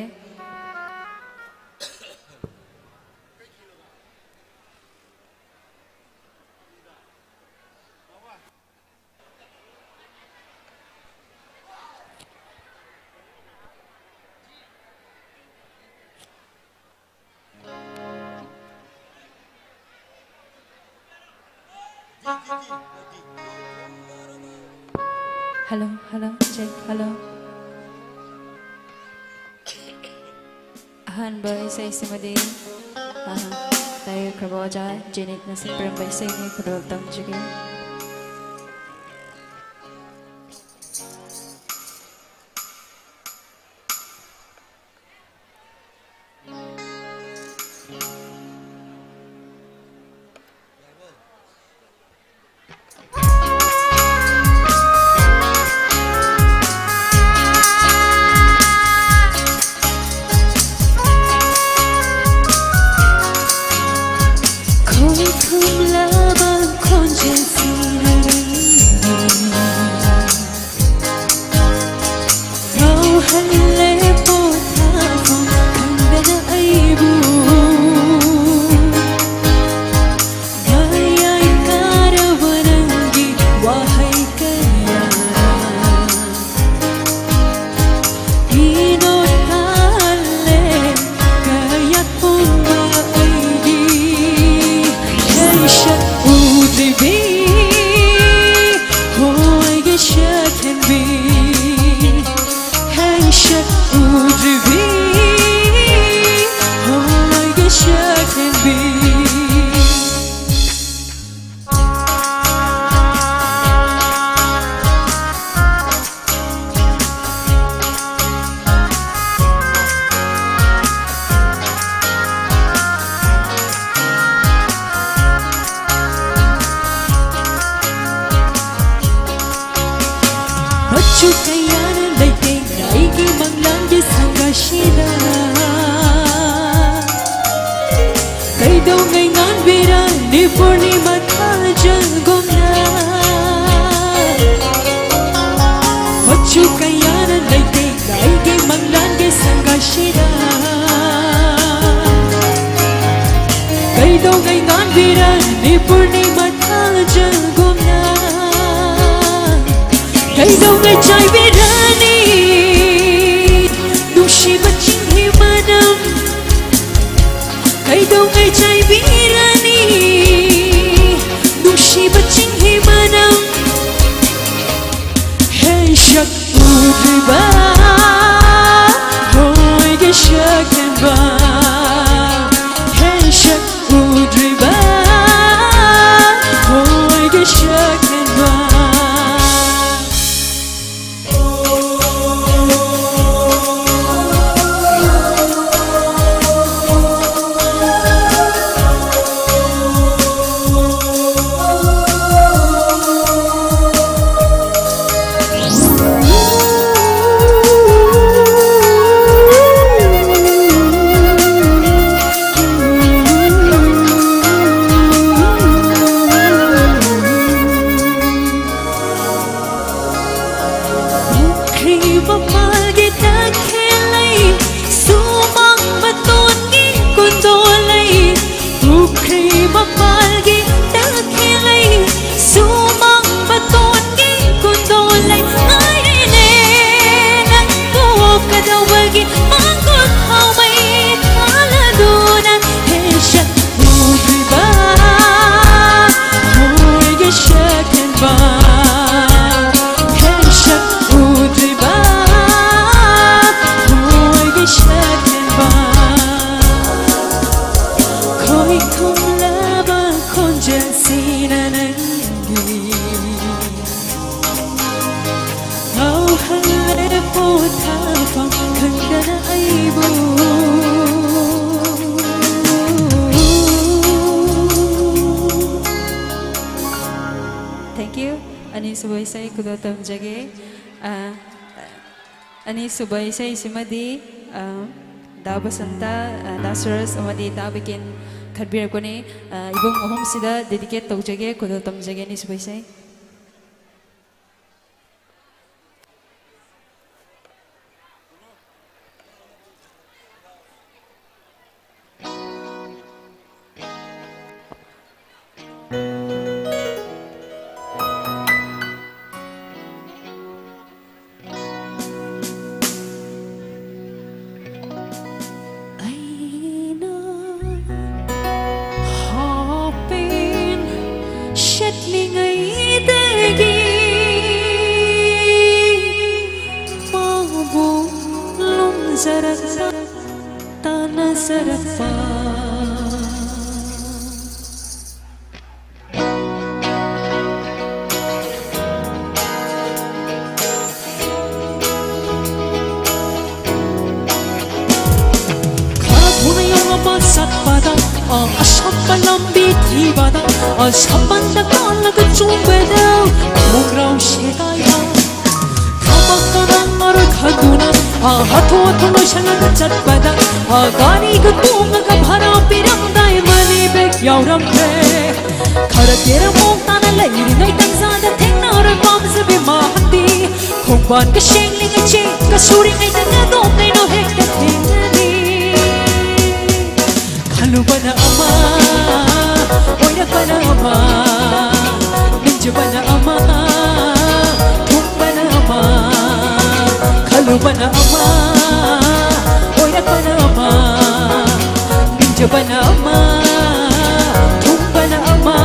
Hello, hello, check, hello. ꯑꯍꯥꯟꯕ ꯏꯁꯩꯁꯤꯃꯗꯤ, ꯑꯍ, ꯇꯥꯏꯌꯣꯛꯈ꯭ꯔꯕ ꯑꯣꯖꯥ ꯖꯦꯅꯤꯠꯅ ꯁꯛꯄꯤꯔꯝꯕ ꯏꯁꯩꯅꯤ, ꯈꯨꯗꯣꯜ ꯇꯝꯖꯒꯦ꯫ ꯎꯗ꯭ꯔꯤꯕꯤ ꯍꯣꯏꯒꯤ ꯁꯛꯍꯦꯟꯕꯤ꯫ ꯃꯆꯨ ꯀꯌꯥꯅ ꯂꯩꯇꯦꯡꯅ ꯑꯩꯒꯤ ꯃꯪꯂꯥꯟꯒꯤ ꯁꯪꯒꯥꯁꯤꯗ꯫ ꯀꯩꯗꯧꯉꯩ ꯉꯥꯟꯕꯤꯔꯅꯤ ꯄꯨꯔꯅꯤꯃꯥ ꯊꯥꯖꯒꯨꯝꯅ? ꯃꯆꯨ ꯀꯌꯥꯅ ꯂꯩꯇꯦꯡꯅ ꯑꯩꯒꯤ ꯃꯪꯂꯥꯟꯒꯤ ꯁꯪꯒꯥꯁꯤꯗ꯫ ꯀꯩꯗꯧꯉꯩ ꯉꯥꯟꯕꯤꯔꯅꯤ ꯄꯨꯔꯅꯤꯃꯥ ꯊꯥꯖꯒꯨꯝꯅ? ꯀꯩꯗꯧꯉꯩ ꯆꯥꯏꯕꯤꯔꯅꯤ ꯅꯨꯡꯁꯤꯕ ꯆꯤꯡꯍꯤ ꯃꯅꯝ? ꯀꯩꯗꯧꯉꯩ ꯆꯥꯏꯕꯤꯔꯅꯤ ꯅꯨꯡꯁꯤꯕ ꯆꯤꯡꯍꯤ ꯃꯅꯝ? ꯍꯦ ꯁꯛ ꯎꯗ꯭ꯔꯤꯕ ꯍꯣꯏꯒꯤ ꯁꯛꯍꯦꯟꯕ, ꯍꯦ ꯁꯛ ꯎꯗ꯭ꯔꯤꯕ ꯍꯣꯏꯒꯤ ꯁꯛꯍꯦꯟꯕ꯫ ꯇꯝꯖꯒꯦ꯫ ꯑ, ꯑꯅꯤꯁꯨꯕ ꯏꯁꯩꯁꯤꯃꯗꯤ, ꯑ, ꯗꯥ ꯕꯁꯟꯇ, ꯑ, ꯗꯥ ꯁꯨꯔꯖ ꯑꯃꯗꯤ ꯗꯥ ꯕꯤꯀꯦꯟ ꯈꯟꯕꯤꯔꯛꯄꯅꯤ꯫ ꯑ, ꯏꯕꯨꯡ ꯑꯍꯨꯝꯁꯤꯗ dedicate ꯇꯧꯖꯒꯦ, ꯈꯨꯗꯣꯜ ꯇꯝꯖꯒꯦ ꯑꯅꯤꯁꯨꯕ ꯏꯁꯩ꯫ ꯑꯩꯅ ꯍꯥꯞꯄꯦꯟ ꯁꯦꯠꯂꯤꯉꯩꯗꯒꯤ ꯃꯥꯕꯨ ꯂꯨꯝꯖꯔꯛꯄ, ꯇꯥꯟꯅꯖꯔꯛꯄ꯫ ꯈꯔ ꯊꯨꯅ ꯌꯧꯅꯕ ꯆꯠꯄꯗ, ꯑ, ꯑꯁꯝꯕ ꯂꯝꯕꯤ ꯊꯤꯕꯗ, ꯑ, ꯁꯝꯕꯟꯗ ꯀꯥꯜꯂꯒ ꯆꯣꯡꯕꯗ ꯈꯣꯡꯒ꯭ꯔꯥꯎ ꯁꯦꯒꯥꯏꯕ꯫ ꯊꯕꯛ ꯀꯅꯥ ꯃꯔꯣꯏ ꯈꯟꯗꯨꯅ, ꯑ, ꯍꯥꯊꯨ ꯍꯥꯊꯨ ꯂꯣꯏꯁꯜꯂꯒ ꯆꯠꯄꯗ, ꯑ, ꯒꯥꯔꯤꯒ ꯇꯣꯡꯉꯒ ꯚꯔꯥ ꯄꯤꯔꯝꯗꯥꯏ money bag ꯌꯥꯎꯔꯝꯗ꯭ꯔꯦ꯫ ꯈꯔ ꯀꯦꯔ ꯃꯑꯣꯡ ꯇꯥꯅ ꯂꯩꯔꯤꯉꯩ ꯇꯟꯖꯥꯗ ꯊꯦꯡꯅꯔꯦ ꯄꯥꯝꯖꯕꯤ ꯃꯍꯥꯛꯇꯤ꯫ ꯈꯣꯡꯕꯥꯟꯒ ꯁꯦꯡꯂꯤꯉꯩ ꯆꯦꯛꯀ ꯁꯨꯔꯤꯉꯩꯗ ꯀꯗꯣꯝꯗꯩꯅꯣ ꯍꯦꯛꯇ ꯊꯦꯡꯅꯅꯤ꯫ ꯈꯜꯂꯨꯕꯅ ꯑꯃ, ꯑꯣꯏꯔꯛꯄꯅ ꯑꯃ, ꯅꯤꯡꯖꯕꯅ ꯑꯃ, ꯊꯨꯡꯕꯅ ꯑꯃ꯫ ꯈꯜꯂꯨꯕꯅ ꯑꯃ, ꯑꯣꯏꯔꯛꯄꯅ ꯑꯃ, ꯅꯤꯡꯖꯕꯅ ꯑꯃ, ꯊꯨꯡꯕꯅ ꯑꯃ꯫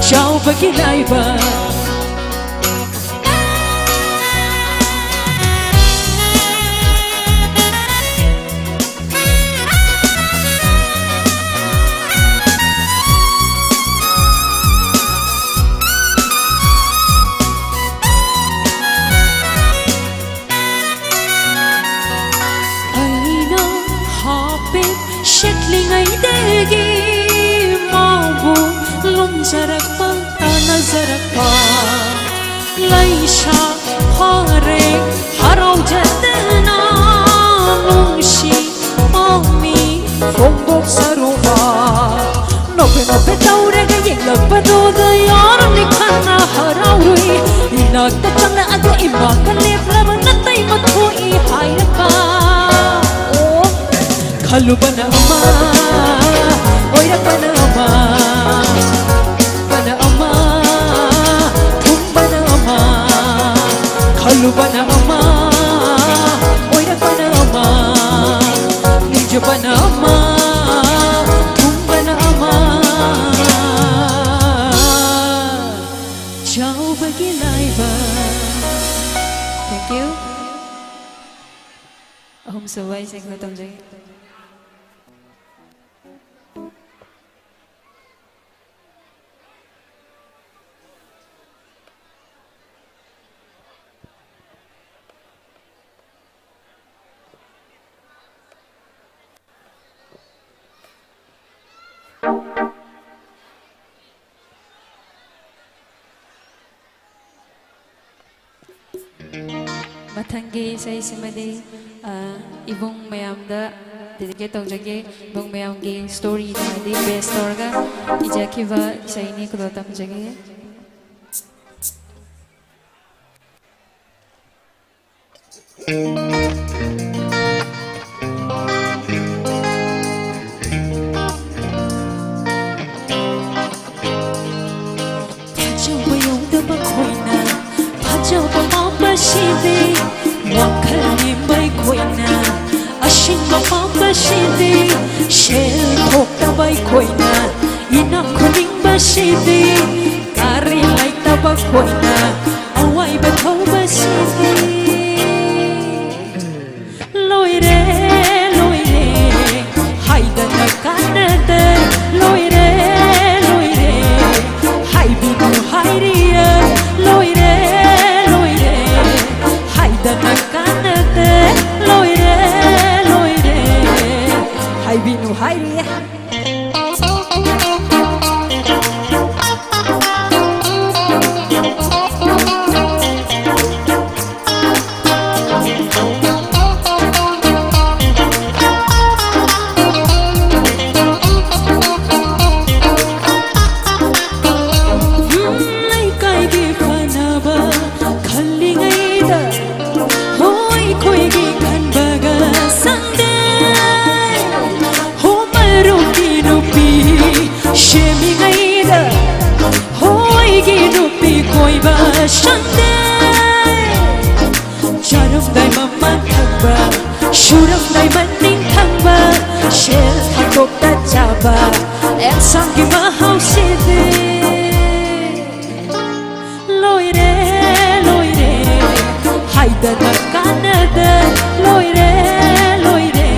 ꯆꯥꯎꯕꯒꯤ ꯂꯥꯏꯕꯛ꯫ ꯑꯩꯅ ꯍꯥꯞꯄꯦꯟ ꯁꯦꯠꯂꯤꯉꯩꯗꯒꯤ ꯃꯥꯕꯨ ꯂꯨꯝꯖꯔꯛꯄ, ꯇꯥꯟꯅꯖꯔꯛꯄ꯫ ꯂꯩꯁꯥ ꯐꯥꯔꯦ ꯍꯔꯥꯎꯖꯗꯅ ꯅꯨꯡꯁꯤ ꯄꯥꯝꯃꯤ ꯐꯣꯡꯗꯣꯛꯆꯔꯨꯕ꯫ ꯅꯣꯛꯐꯦ ꯅꯣꯛꯐꯦ ꯇꯧꯔꯒ ꯌꯦꯡꯂꯛꯄꯗꯨꯗ ꯌꯥꯔꯅꯤ ꯈꯟꯅ ꯍꯔꯥꯎꯔꯨꯏ꯫ ꯏꯅꯥꯛꯇ ꯆꯪꯂꯛꯑꯒ ꯏꯃꯥꯒ ꯂꯦꯞꯂꯕ ꯅꯇꯩꯃ ꯊꯣꯛꯏ ꯍꯥꯏꯔꯛꯄ꯫ ꯑꯣ, ꯈꯜꯂꯨꯕꯅ ꯑꯃ, ꯑꯣꯏꯔꯛꯄꯅ ꯑꯃ, ꯕꯅ ꯑꯃ, ꯊꯨꯡꯕꯅ ꯑꯃ, ꯈꯜꯂꯨꯕꯅ ꯑꯃ, ꯑꯣꯏꯔꯛꯄꯅ ꯑꯃ, ꯅꯤꯡꯖꯕꯅ ꯑꯃ, ꯊꯨꯡꯕꯅ ꯑꯃ, ꯆꯥꯎꯕꯒꯤ ꯂꯥꯏꯕꯛ꯫ Thank you. ꯑꯍꯨꯝꯁꯨꯕ ꯏꯁꯩ ꯈꯔ ꯇꯝꯖꯒꯦ꯫ ꯃꯊꯪꯒꯤ ꯏꯁꯩꯁꯤꯃꯗꯤ, ꯑ, ꯏꯕꯨꯡ ꯃꯌꯥꯝꯗ dedicate ꯇꯧꯖꯒꯦ꯫ ꯏꯕꯨꯡ ꯃꯌꯥꯝꯒꯤ story ꯗ ꯍꯥꯏꯗꯤ base ꯇꯧꯔꯒ ꯏꯖꯈꯤꯕ ꯏꯁꯩꯅꯤ꯫ ꯈꯨꯗꯣꯜ ꯇꯝꯖꯒꯦ꯫ ꯊꯥꯖꯕ ꯌꯧꯗꯕ ꯈꯣꯏꯅ ꯊꯥꯖꯕ ꯃꯥꯡꯕꯁꯤꯗꯤ, ꯋꯥꯈꯜ ꯅꯦꯝꯕ ꯑꯩꯈꯣꯏꯅ ꯑꯁꯤꯡꯕ ꯄꯥꯝꯕꯁꯤꯗꯤ, ꯁꯦꯜ ꯊꯣꯛꯇꯕ ꯑꯩꯈꯣꯏꯅ ꯏꯅꯥꯛ ꯈꯨꯅꯤꯡꯕꯁꯤꯗꯤ, ꯒꯥꯔꯤ ꯂꯩꯇꯕ ꯈꯣꯏꯅ ꯑꯋꯥꯏꯕ ꯊꯧꯕꯁꯤꯗꯤ꯫ ꯂꯣꯏꯔꯦ, ꯂꯣꯏꯔꯦ, ꯍꯥꯏꯗꯅ ꯀꯥꯟꯅꯗꯦ꯫ ꯂꯣꯏꯔꯦ, ꯂꯣꯏꯔꯦ, ꯍꯥꯏꯕꯤꯅꯨ ꯍꯥꯏꯔꯤꯌꯦ꯫ ꯂꯣꯏꯔꯦ, ꯂꯣꯏꯔꯦ, ꯍꯥꯏꯗꯅ ꯀꯥꯟꯅꯗꯦ꯫ ꯂꯣꯏꯔꯦ, ꯂꯣꯏꯔꯦ, ꯍꯥꯏꯕꯤꯅꯨ ꯍꯥꯏꯔꯤꯌꯦ꯫ ꯁꯨꯔꯝꯗꯥꯏ ꯃꯅꯤꯡ ꯊꯪꯕ, ꯁꯦꯜ ꯊꯥꯗꯣꯛꯇ ꯆꯥꯕ, ꯑꯦꯟꯁꯥꯡꯒꯤ ꯃꯍꯥꯎꯁꯤꯗꯤ꯫ ꯂꯣꯏꯔꯦ, ꯂꯣꯏꯔꯦ, ꯍꯥꯏꯗꯅ ꯀꯥꯟꯅꯗ꯫ ꯂꯣꯏꯔꯦ, ꯂꯣꯏꯔꯦ,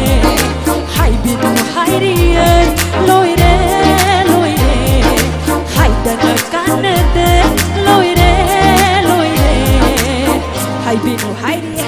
ꯍꯥꯏꯕꯤꯅꯨ ꯍꯥꯏꯔꯤꯌꯦ꯫ ꯂꯣꯏꯔꯦ, ꯂꯣꯏꯔꯦ, ꯍꯥꯏꯗꯅ ꯀꯥꯟꯅꯗ꯫ ꯂꯣꯏꯔꯦ, ꯂꯣꯏꯔꯦ, ꯍꯥꯏꯕꯤꯅꯨ ꯍꯥꯏꯔꯤꯌꯦ꯫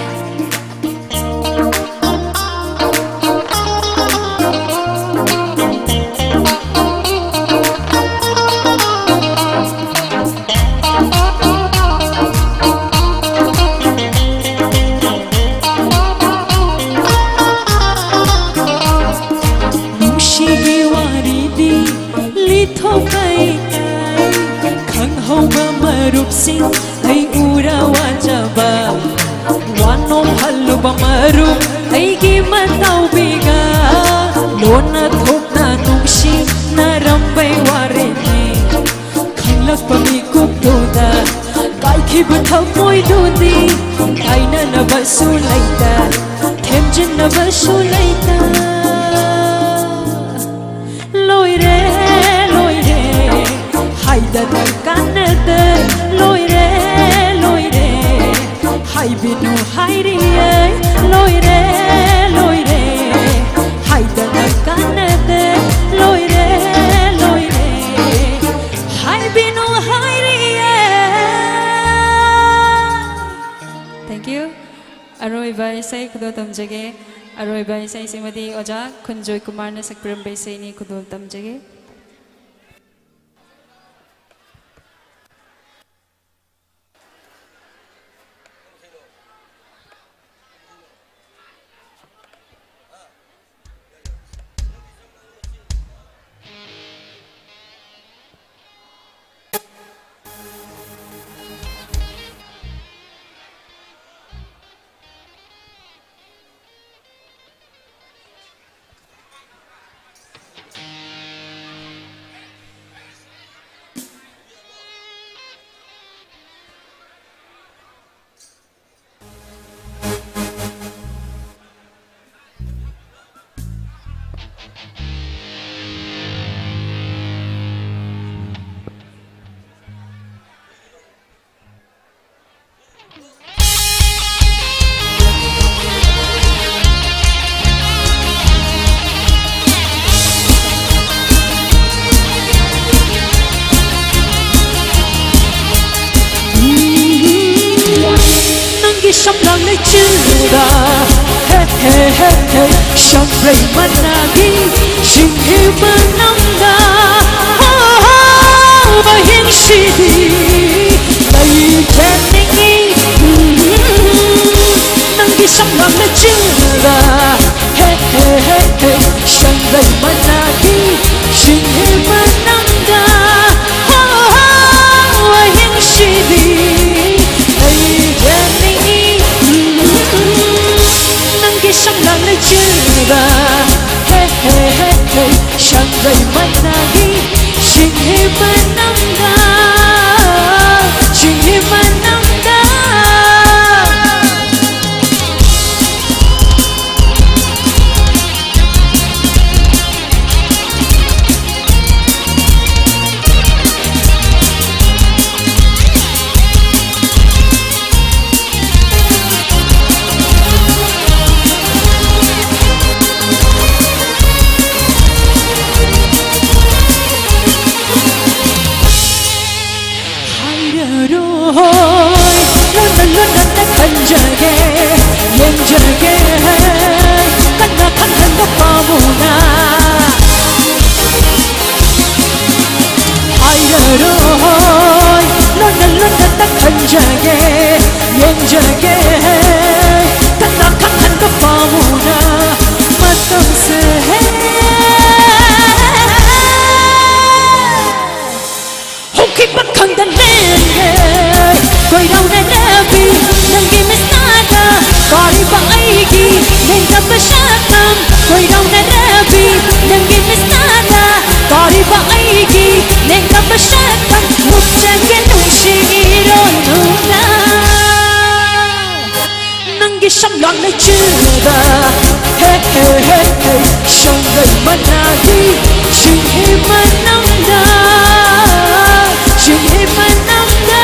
ꯅꯨꯡꯁꯤꯒꯤ ꯋꯥꯔꯤꯗꯤ ꯂꯤꯊꯣꯛꯄꯩ ꯈꯪꯍꯧꯕ ꯃꯔꯨꯞꯁꯤꯡ ꯑꯩ ꯎꯔ ꯋꯥꯖꯕ꯫ ꯋꯥꯅꯣꯝ ꯍꯜꯂꯨꯕ ꯃꯔꯨꯞ ꯑꯩꯒꯤ ꯃꯇꯥꯎꯕꯤꯒ ꯂꯣꯟꯅ ꯊꯣꯛꯅ ꯅꯨꯡꯁꯤꯅꯔꯝꯕꯩ ꯋꯥꯔꯦꯅꯦ꯫ ꯈꯪꯂꯛꯄ ꯃꯤꯀꯨꯞꯇꯨꯗ ꯀꯥꯏꯈꯤꯕ ꯊꯃꯣꯏꯗꯨꯗꯤ ꯀꯥꯏꯅꯅꯕꯁꯨ ꯂꯩꯇ, ꯊꯦꯝꯖꯤꯟꯅꯕꯁꯨ ꯂꯩꯇ꯫ ꯂꯣꯏꯔꯦ, ꯂꯣꯏꯔꯦ, ꯍꯥꯏꯗꯅ ꯀꯥꯟꯅꯗ꯫ ꯂꯣꯏꯔꯦ, ꯂꯣꯏꯔꯦ, ꯍꯥꯏꯕꯤꯅꯨ ꯍꯥꯏꯔꯤꯌꯦ꯫ ꯂꯣꯏꯔꯦ, ꯂꯣꯏꯔꯦ, ꯍꯥꯏꯗꯅ ꯀꯥꯟꯅꯗ꯫ ꯂꯣꯏꯔꯦ, ꯂꯣꯏꯔꯦ, ꯍꯥꯏꯕꯤꯅꯨ ꯍꯥꯏꯔꯤꯌꯦ꯫ Thank you. ꯑꯔꯣꯏꯕ ꯏꯁꯩ ꯈꯨꯗꯣꯜ ꯇꯝꯖꯒꯦ꯫ ꯑꯔꯣꯏꯕ ꯏꯁꯩꯁꯤꯃꯗꯤ ꯑꯣꯖꯥ ꯈꯨꯟꯖꯣꯏ ꯀꯨꯃꯥꯔꯅ ꯁꯛꯄꯤꯔꯝꯕ ꯏꯁꯩꯅꯤ, ꯈꯨꯗꯣꯜ ꯇꯝꯖꯒꯦ꯫ ꯂꯥꯡ ꯂꯩꯆꯤꯜꯗ, ꯍꯦ, ꯍꯦ, ꯍꯦ, ꯍꯦ, ꯁꯪꯕ꯭ꯔꯩ ꯃꯅꯥꯒꯤ ꯁꯤꯡꯍꯤ ꯃꯅꯝꯗ, ꯍꯣ, ꯍꯣ, ꯋꯥꯍꯦꯡꯁꯤꯗꯤ ꯂꯩꯖꯅꯤꯡꯉꯤ꯫ ꯎꯝ, ꯅꯪꯒꯤ ꯁꯝꯂꯥꯡ ꯂꯩꯆꯤꯜꯗ, ꯍꯦ, ꯍꯦ, ꯍꯦ, ꯍꯦ, ꯁꯪꯕ꯭ꯔꯩ ꯃꯅꯥꯒꯤ ꯁꯤꯡꯍꯤ ꯃꯅꯝꯗ, ꯍꯣ, ꯍꯣ, ꯋꯥꯍꯦꯡꯁꯤꯗꯤ ꯂꯩꯖꯅꯤꯡꯉꯤ꯫ ꯎꯝ, ꯅꯪꯒꯤ ꯁꯝꯂꯥꯡ ꯂꯩꯆꯤꯜꯗ, ꯍꯦ, ꯍꯦ, ꯍꯦ, ꯍꯦ, ꯁꯪꯕ꯭ꯔꯩ ꯃꯅꯥꯒꯤ ꯁꯤꯡꯍꯤ ꯃꯅꯝꯗ, ꯁꯤꯡꯍꯤ ꯃꯅꯝꯗ꯫ ꯍꯥꯏꯔꯔꯣꯏ, ꯂꯣꯟꯅ ꯂꯣꯟꯅ ꯈꯟꯖꯒꯦ, ꯌꯦꯡꯖꯒꯦ, ꯀꯟꯅ ꯈꯟꯖꯟꯕ ꯄꯥꯝꯃꯨꯅ꯫ ꯍꯥꯏꯔꯔꯣꯏ, ꯂꯣꯟꯅ ꯂꯣꯟꯅ ꯈꯟꯖꯒꯦ, ꯌꯦꯡꯖꯒꯦ, ꯀꯟꯅ ꯈꯟꯖꯟꯕ ꯄꯥꯝꯃꯨꯅ꯫ ꯃꯇꯝꯁꯦ ꯍꯧꯈꯤꯕ ꯈꯪꯗ ꯂꯦꯟꯒꯦ꯫ ꯀꯣꯏꯔꯥꯎꯅꯔꯕꯤ ꯅꯪꯒꯤ ꯃꯤꯠꯁꯅꯥꯗ ꯀꯥꯔꯤꯕ ꯑꯩꯒꯤ ꯂꯦꯡꯗꯕ ꯁꯛꯇꯝ꯫ ꯀꯣꯏꯔꯥꯎꯅꯔꯕꯤ ꯅꯪꯒꯤ ꯃꯤꯠꯁꯅꯥꯗ ꯀꯥꯔꯤꯕ ꯑꯩꯒꯤ ꯂꯦꯡꯗꯕ ꯁꯛꯇꯝ꯫ ꯃꯨꯛꯆꯒꯦ ꯅꯨꯡꯁꯤ ꯏꯔꯣꯏꯅꯨꯡꯗ꯫ ꯅꯪꯒꯤ ꯁꯝꯂꯥꯡ ꯂꯩꯆꯤꯜꯗ, ꯍꯦ, ꯍꯦ, ꯍꯦ, ꯍꯦ, ꯁꯪꯕ꯭ꯔꯩ ꯃꯅꯥꯒꯤ ꯁꯤꯡꯍꯤ ꯃꯅꯝꯗ, ꯁꯤꯡꯍꯤ ꯃꯅꯝꯗ꯫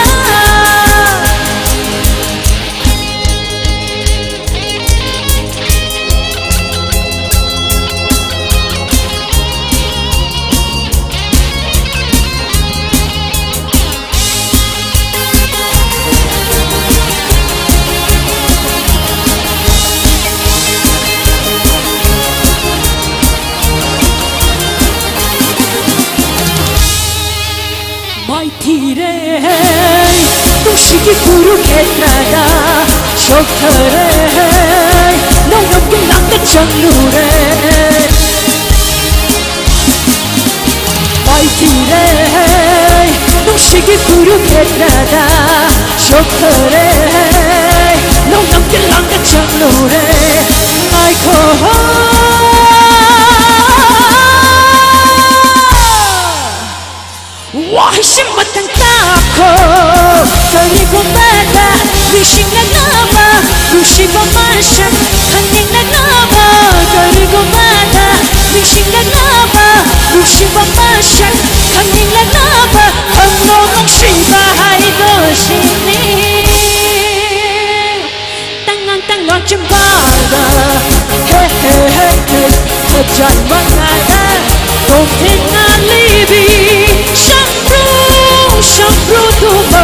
ꯀꯨꯔꯨ ꯈꯦꯇ꯭ꯔꯗ ꯁꯣꯛꯊꯔꯦ, ꯅꯣꯡꯂꯨꯛꯀꯤ ꯂꯥꯡꯗ ꯆꯪꯂꯨꯔꯦ꯫ ꯃꯥꯏꯊꯤꯔꯦ, ꯅꯨꯡꯁꯤꯒꯤ ꯀꯨꯔꯨ ꯈꯦꯇ꯭ꯔꯗ ꯁꯣꯛꯊꯔꯦ, ꯅꯣꯡꯂꯨꯛꯀꯤ ꯂꯥꯡꯗ ꯆꯪꯂꯨꯔꯦ꯫ ꯉꯥꯏꯈꯣ꯫ ꯋꯥꯍꯩꯁꯤꯃꯇꯪ ꯇꯥꯈꯣ꯫ ꯀꯔꯤꯒꯨꯝꯕꯗ ꯅꯤꯡꯁꯤꯡꯂꯛꯅꯕ ꯅꯨꯡꯁꯤꯕ ꯃꯁꯛ ꯈꯪꯅꯤꯡꯂꯛꯅꯕ, ꯀꯔꯤꯒꯨꯝꯕꯗ ꯅꯤꯡꯁꯤꯡꯂꯛꯅꯕ ꯅꯨꯡꯁꯤꯕ ꯃꯁꯛ ꯈꯪꯅꯤꯡꯂꯛꯅꯕ, ꯈꯪꯂꯣ ꯅꯨꯡꯁꯤꯕ ꯍꯥꯏꯕꯁꯤꯅꯤ꯫ ꯇꯪꯉꯥꯡ ꯇꯪꯂꯣ ꯆꯤꯝꯕꯥꯜꯗ ꯍꯦ ꯍꯦ ꯍꯦ ꯍꯦ ꯐꯖꯥꯏ ꯃꯉꯥꯏꯔꯦ꯫ ꯇꯣꯝꯊꯤꯟ ꯉꯥꯂꯤꯕꯤ ꯁꯝꯕ꯭ꯔꯨ ꯁꯝꯕ꯭ꯔꯨꯗꯨꯃ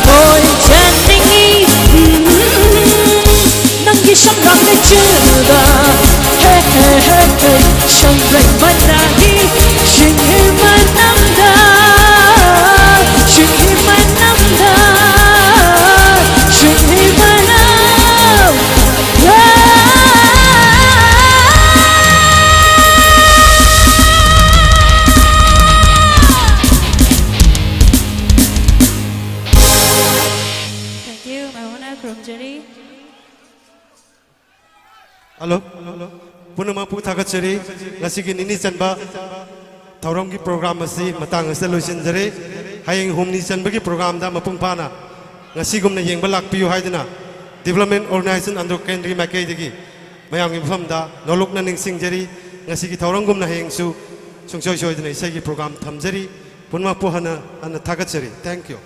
ꯂꯣꯏꯖꯅꯤꯡꯉꯤ꯫ ꯎꯝ, ꯅꯪꯒꯤ ꯁꯝꯂꯥꯡ ꯂꯩꯆꯤꯜꯗ ꯍꯦ ꯍꯦ ꯍꯦ ꯍꯦ ꯁꯪꯕ꯭ꯔꯩ ꯃꯅꯥꯒꯤ ꯁꯤꯡꯍꯤ ꯃꯅꯝꯗ, ꯁꯤꯡꯍꯤ ꯃꯅꯝꯗ, ꯁꯤꯡꯍꯤ ꯃꯅꯝꯗ꯫ Thank you, ꯃꯌꯥꯝꯅ ꯈꯨꯔꯨꯝꯖꯔꯤ꯫ ꯍꯜꯂꯣ꯫ ꯄꯨꯝꯅꯃꯛꯄꯨ ꯊꯥꯒꯠꯆꯔꯤ꯫ ꯉꯁꯤꯒꯤ ꯅꯤꯅꯤ ꯆꯟꯕ ꯊꯧꯔꯝꯒꯤ ꯄ꯭ꯔꯣꯒ꯭ꯔꯥꯝ ꯑꯁꯤ ꯃꯇꯥꯡ ꯑꯁꯤꯗ ꯂꯣꯏꯁꯤꯟꯖꯔꯦ꯫ ꯍꯌꯦꯡ ꯍꯨꯝꯅꯤ ꯆꯟꯕꯒꯤ ꯄ꯭ꯔꯣꯒ꯭ꯔꯥꯝꯗ ꯃꯄꯨꯡ ꯐꯥꯅ ꯉꯁꯤꯒꯨꯝꯅ ꯌꯦꯡꯕ ꯂꯥꯛꯄꯤꯌꯨ ꯍꯥꯏꯗꯨꯅ Development Organization ꯑꯟꯗ꯭ꯔꯣ ꯀꯦꯟꯗ꯭ꯔꯒꯤ ꯃꯥꯏꯀꯩꯗꯒꯤ ꯃꯌꯥꯝꯒꯤ ꯃꯐꯝꯗ ꯅꯣꯂꯨꯛꯅ ꯅꯤꯡꯁꯤꯡꯖꯔꯤ꯫ ꯉꯁꯤꯒꯤ ꯊꯧꯔꯝꯒꯨꯝꯅ ꯍꯌꯦꯡꯁꯨ ꯁꯨꯡꯁꯣꯏ ꯁꯣꯏꯗꯅ ꯏꯁꯩꯒꯤ ꯄ꯭ꯔꯣꯒ꯭ꯔꯥꯝ ꯊꯝꯖꯔꯤ꯫ ꯄꯨꯝꯅꯃꯛꯄꯨ ꯍꯟꯅ ꯍꯟꯅ ꯊꯥꯒꯠꯆꯔꯤ꯫ Thank you꯫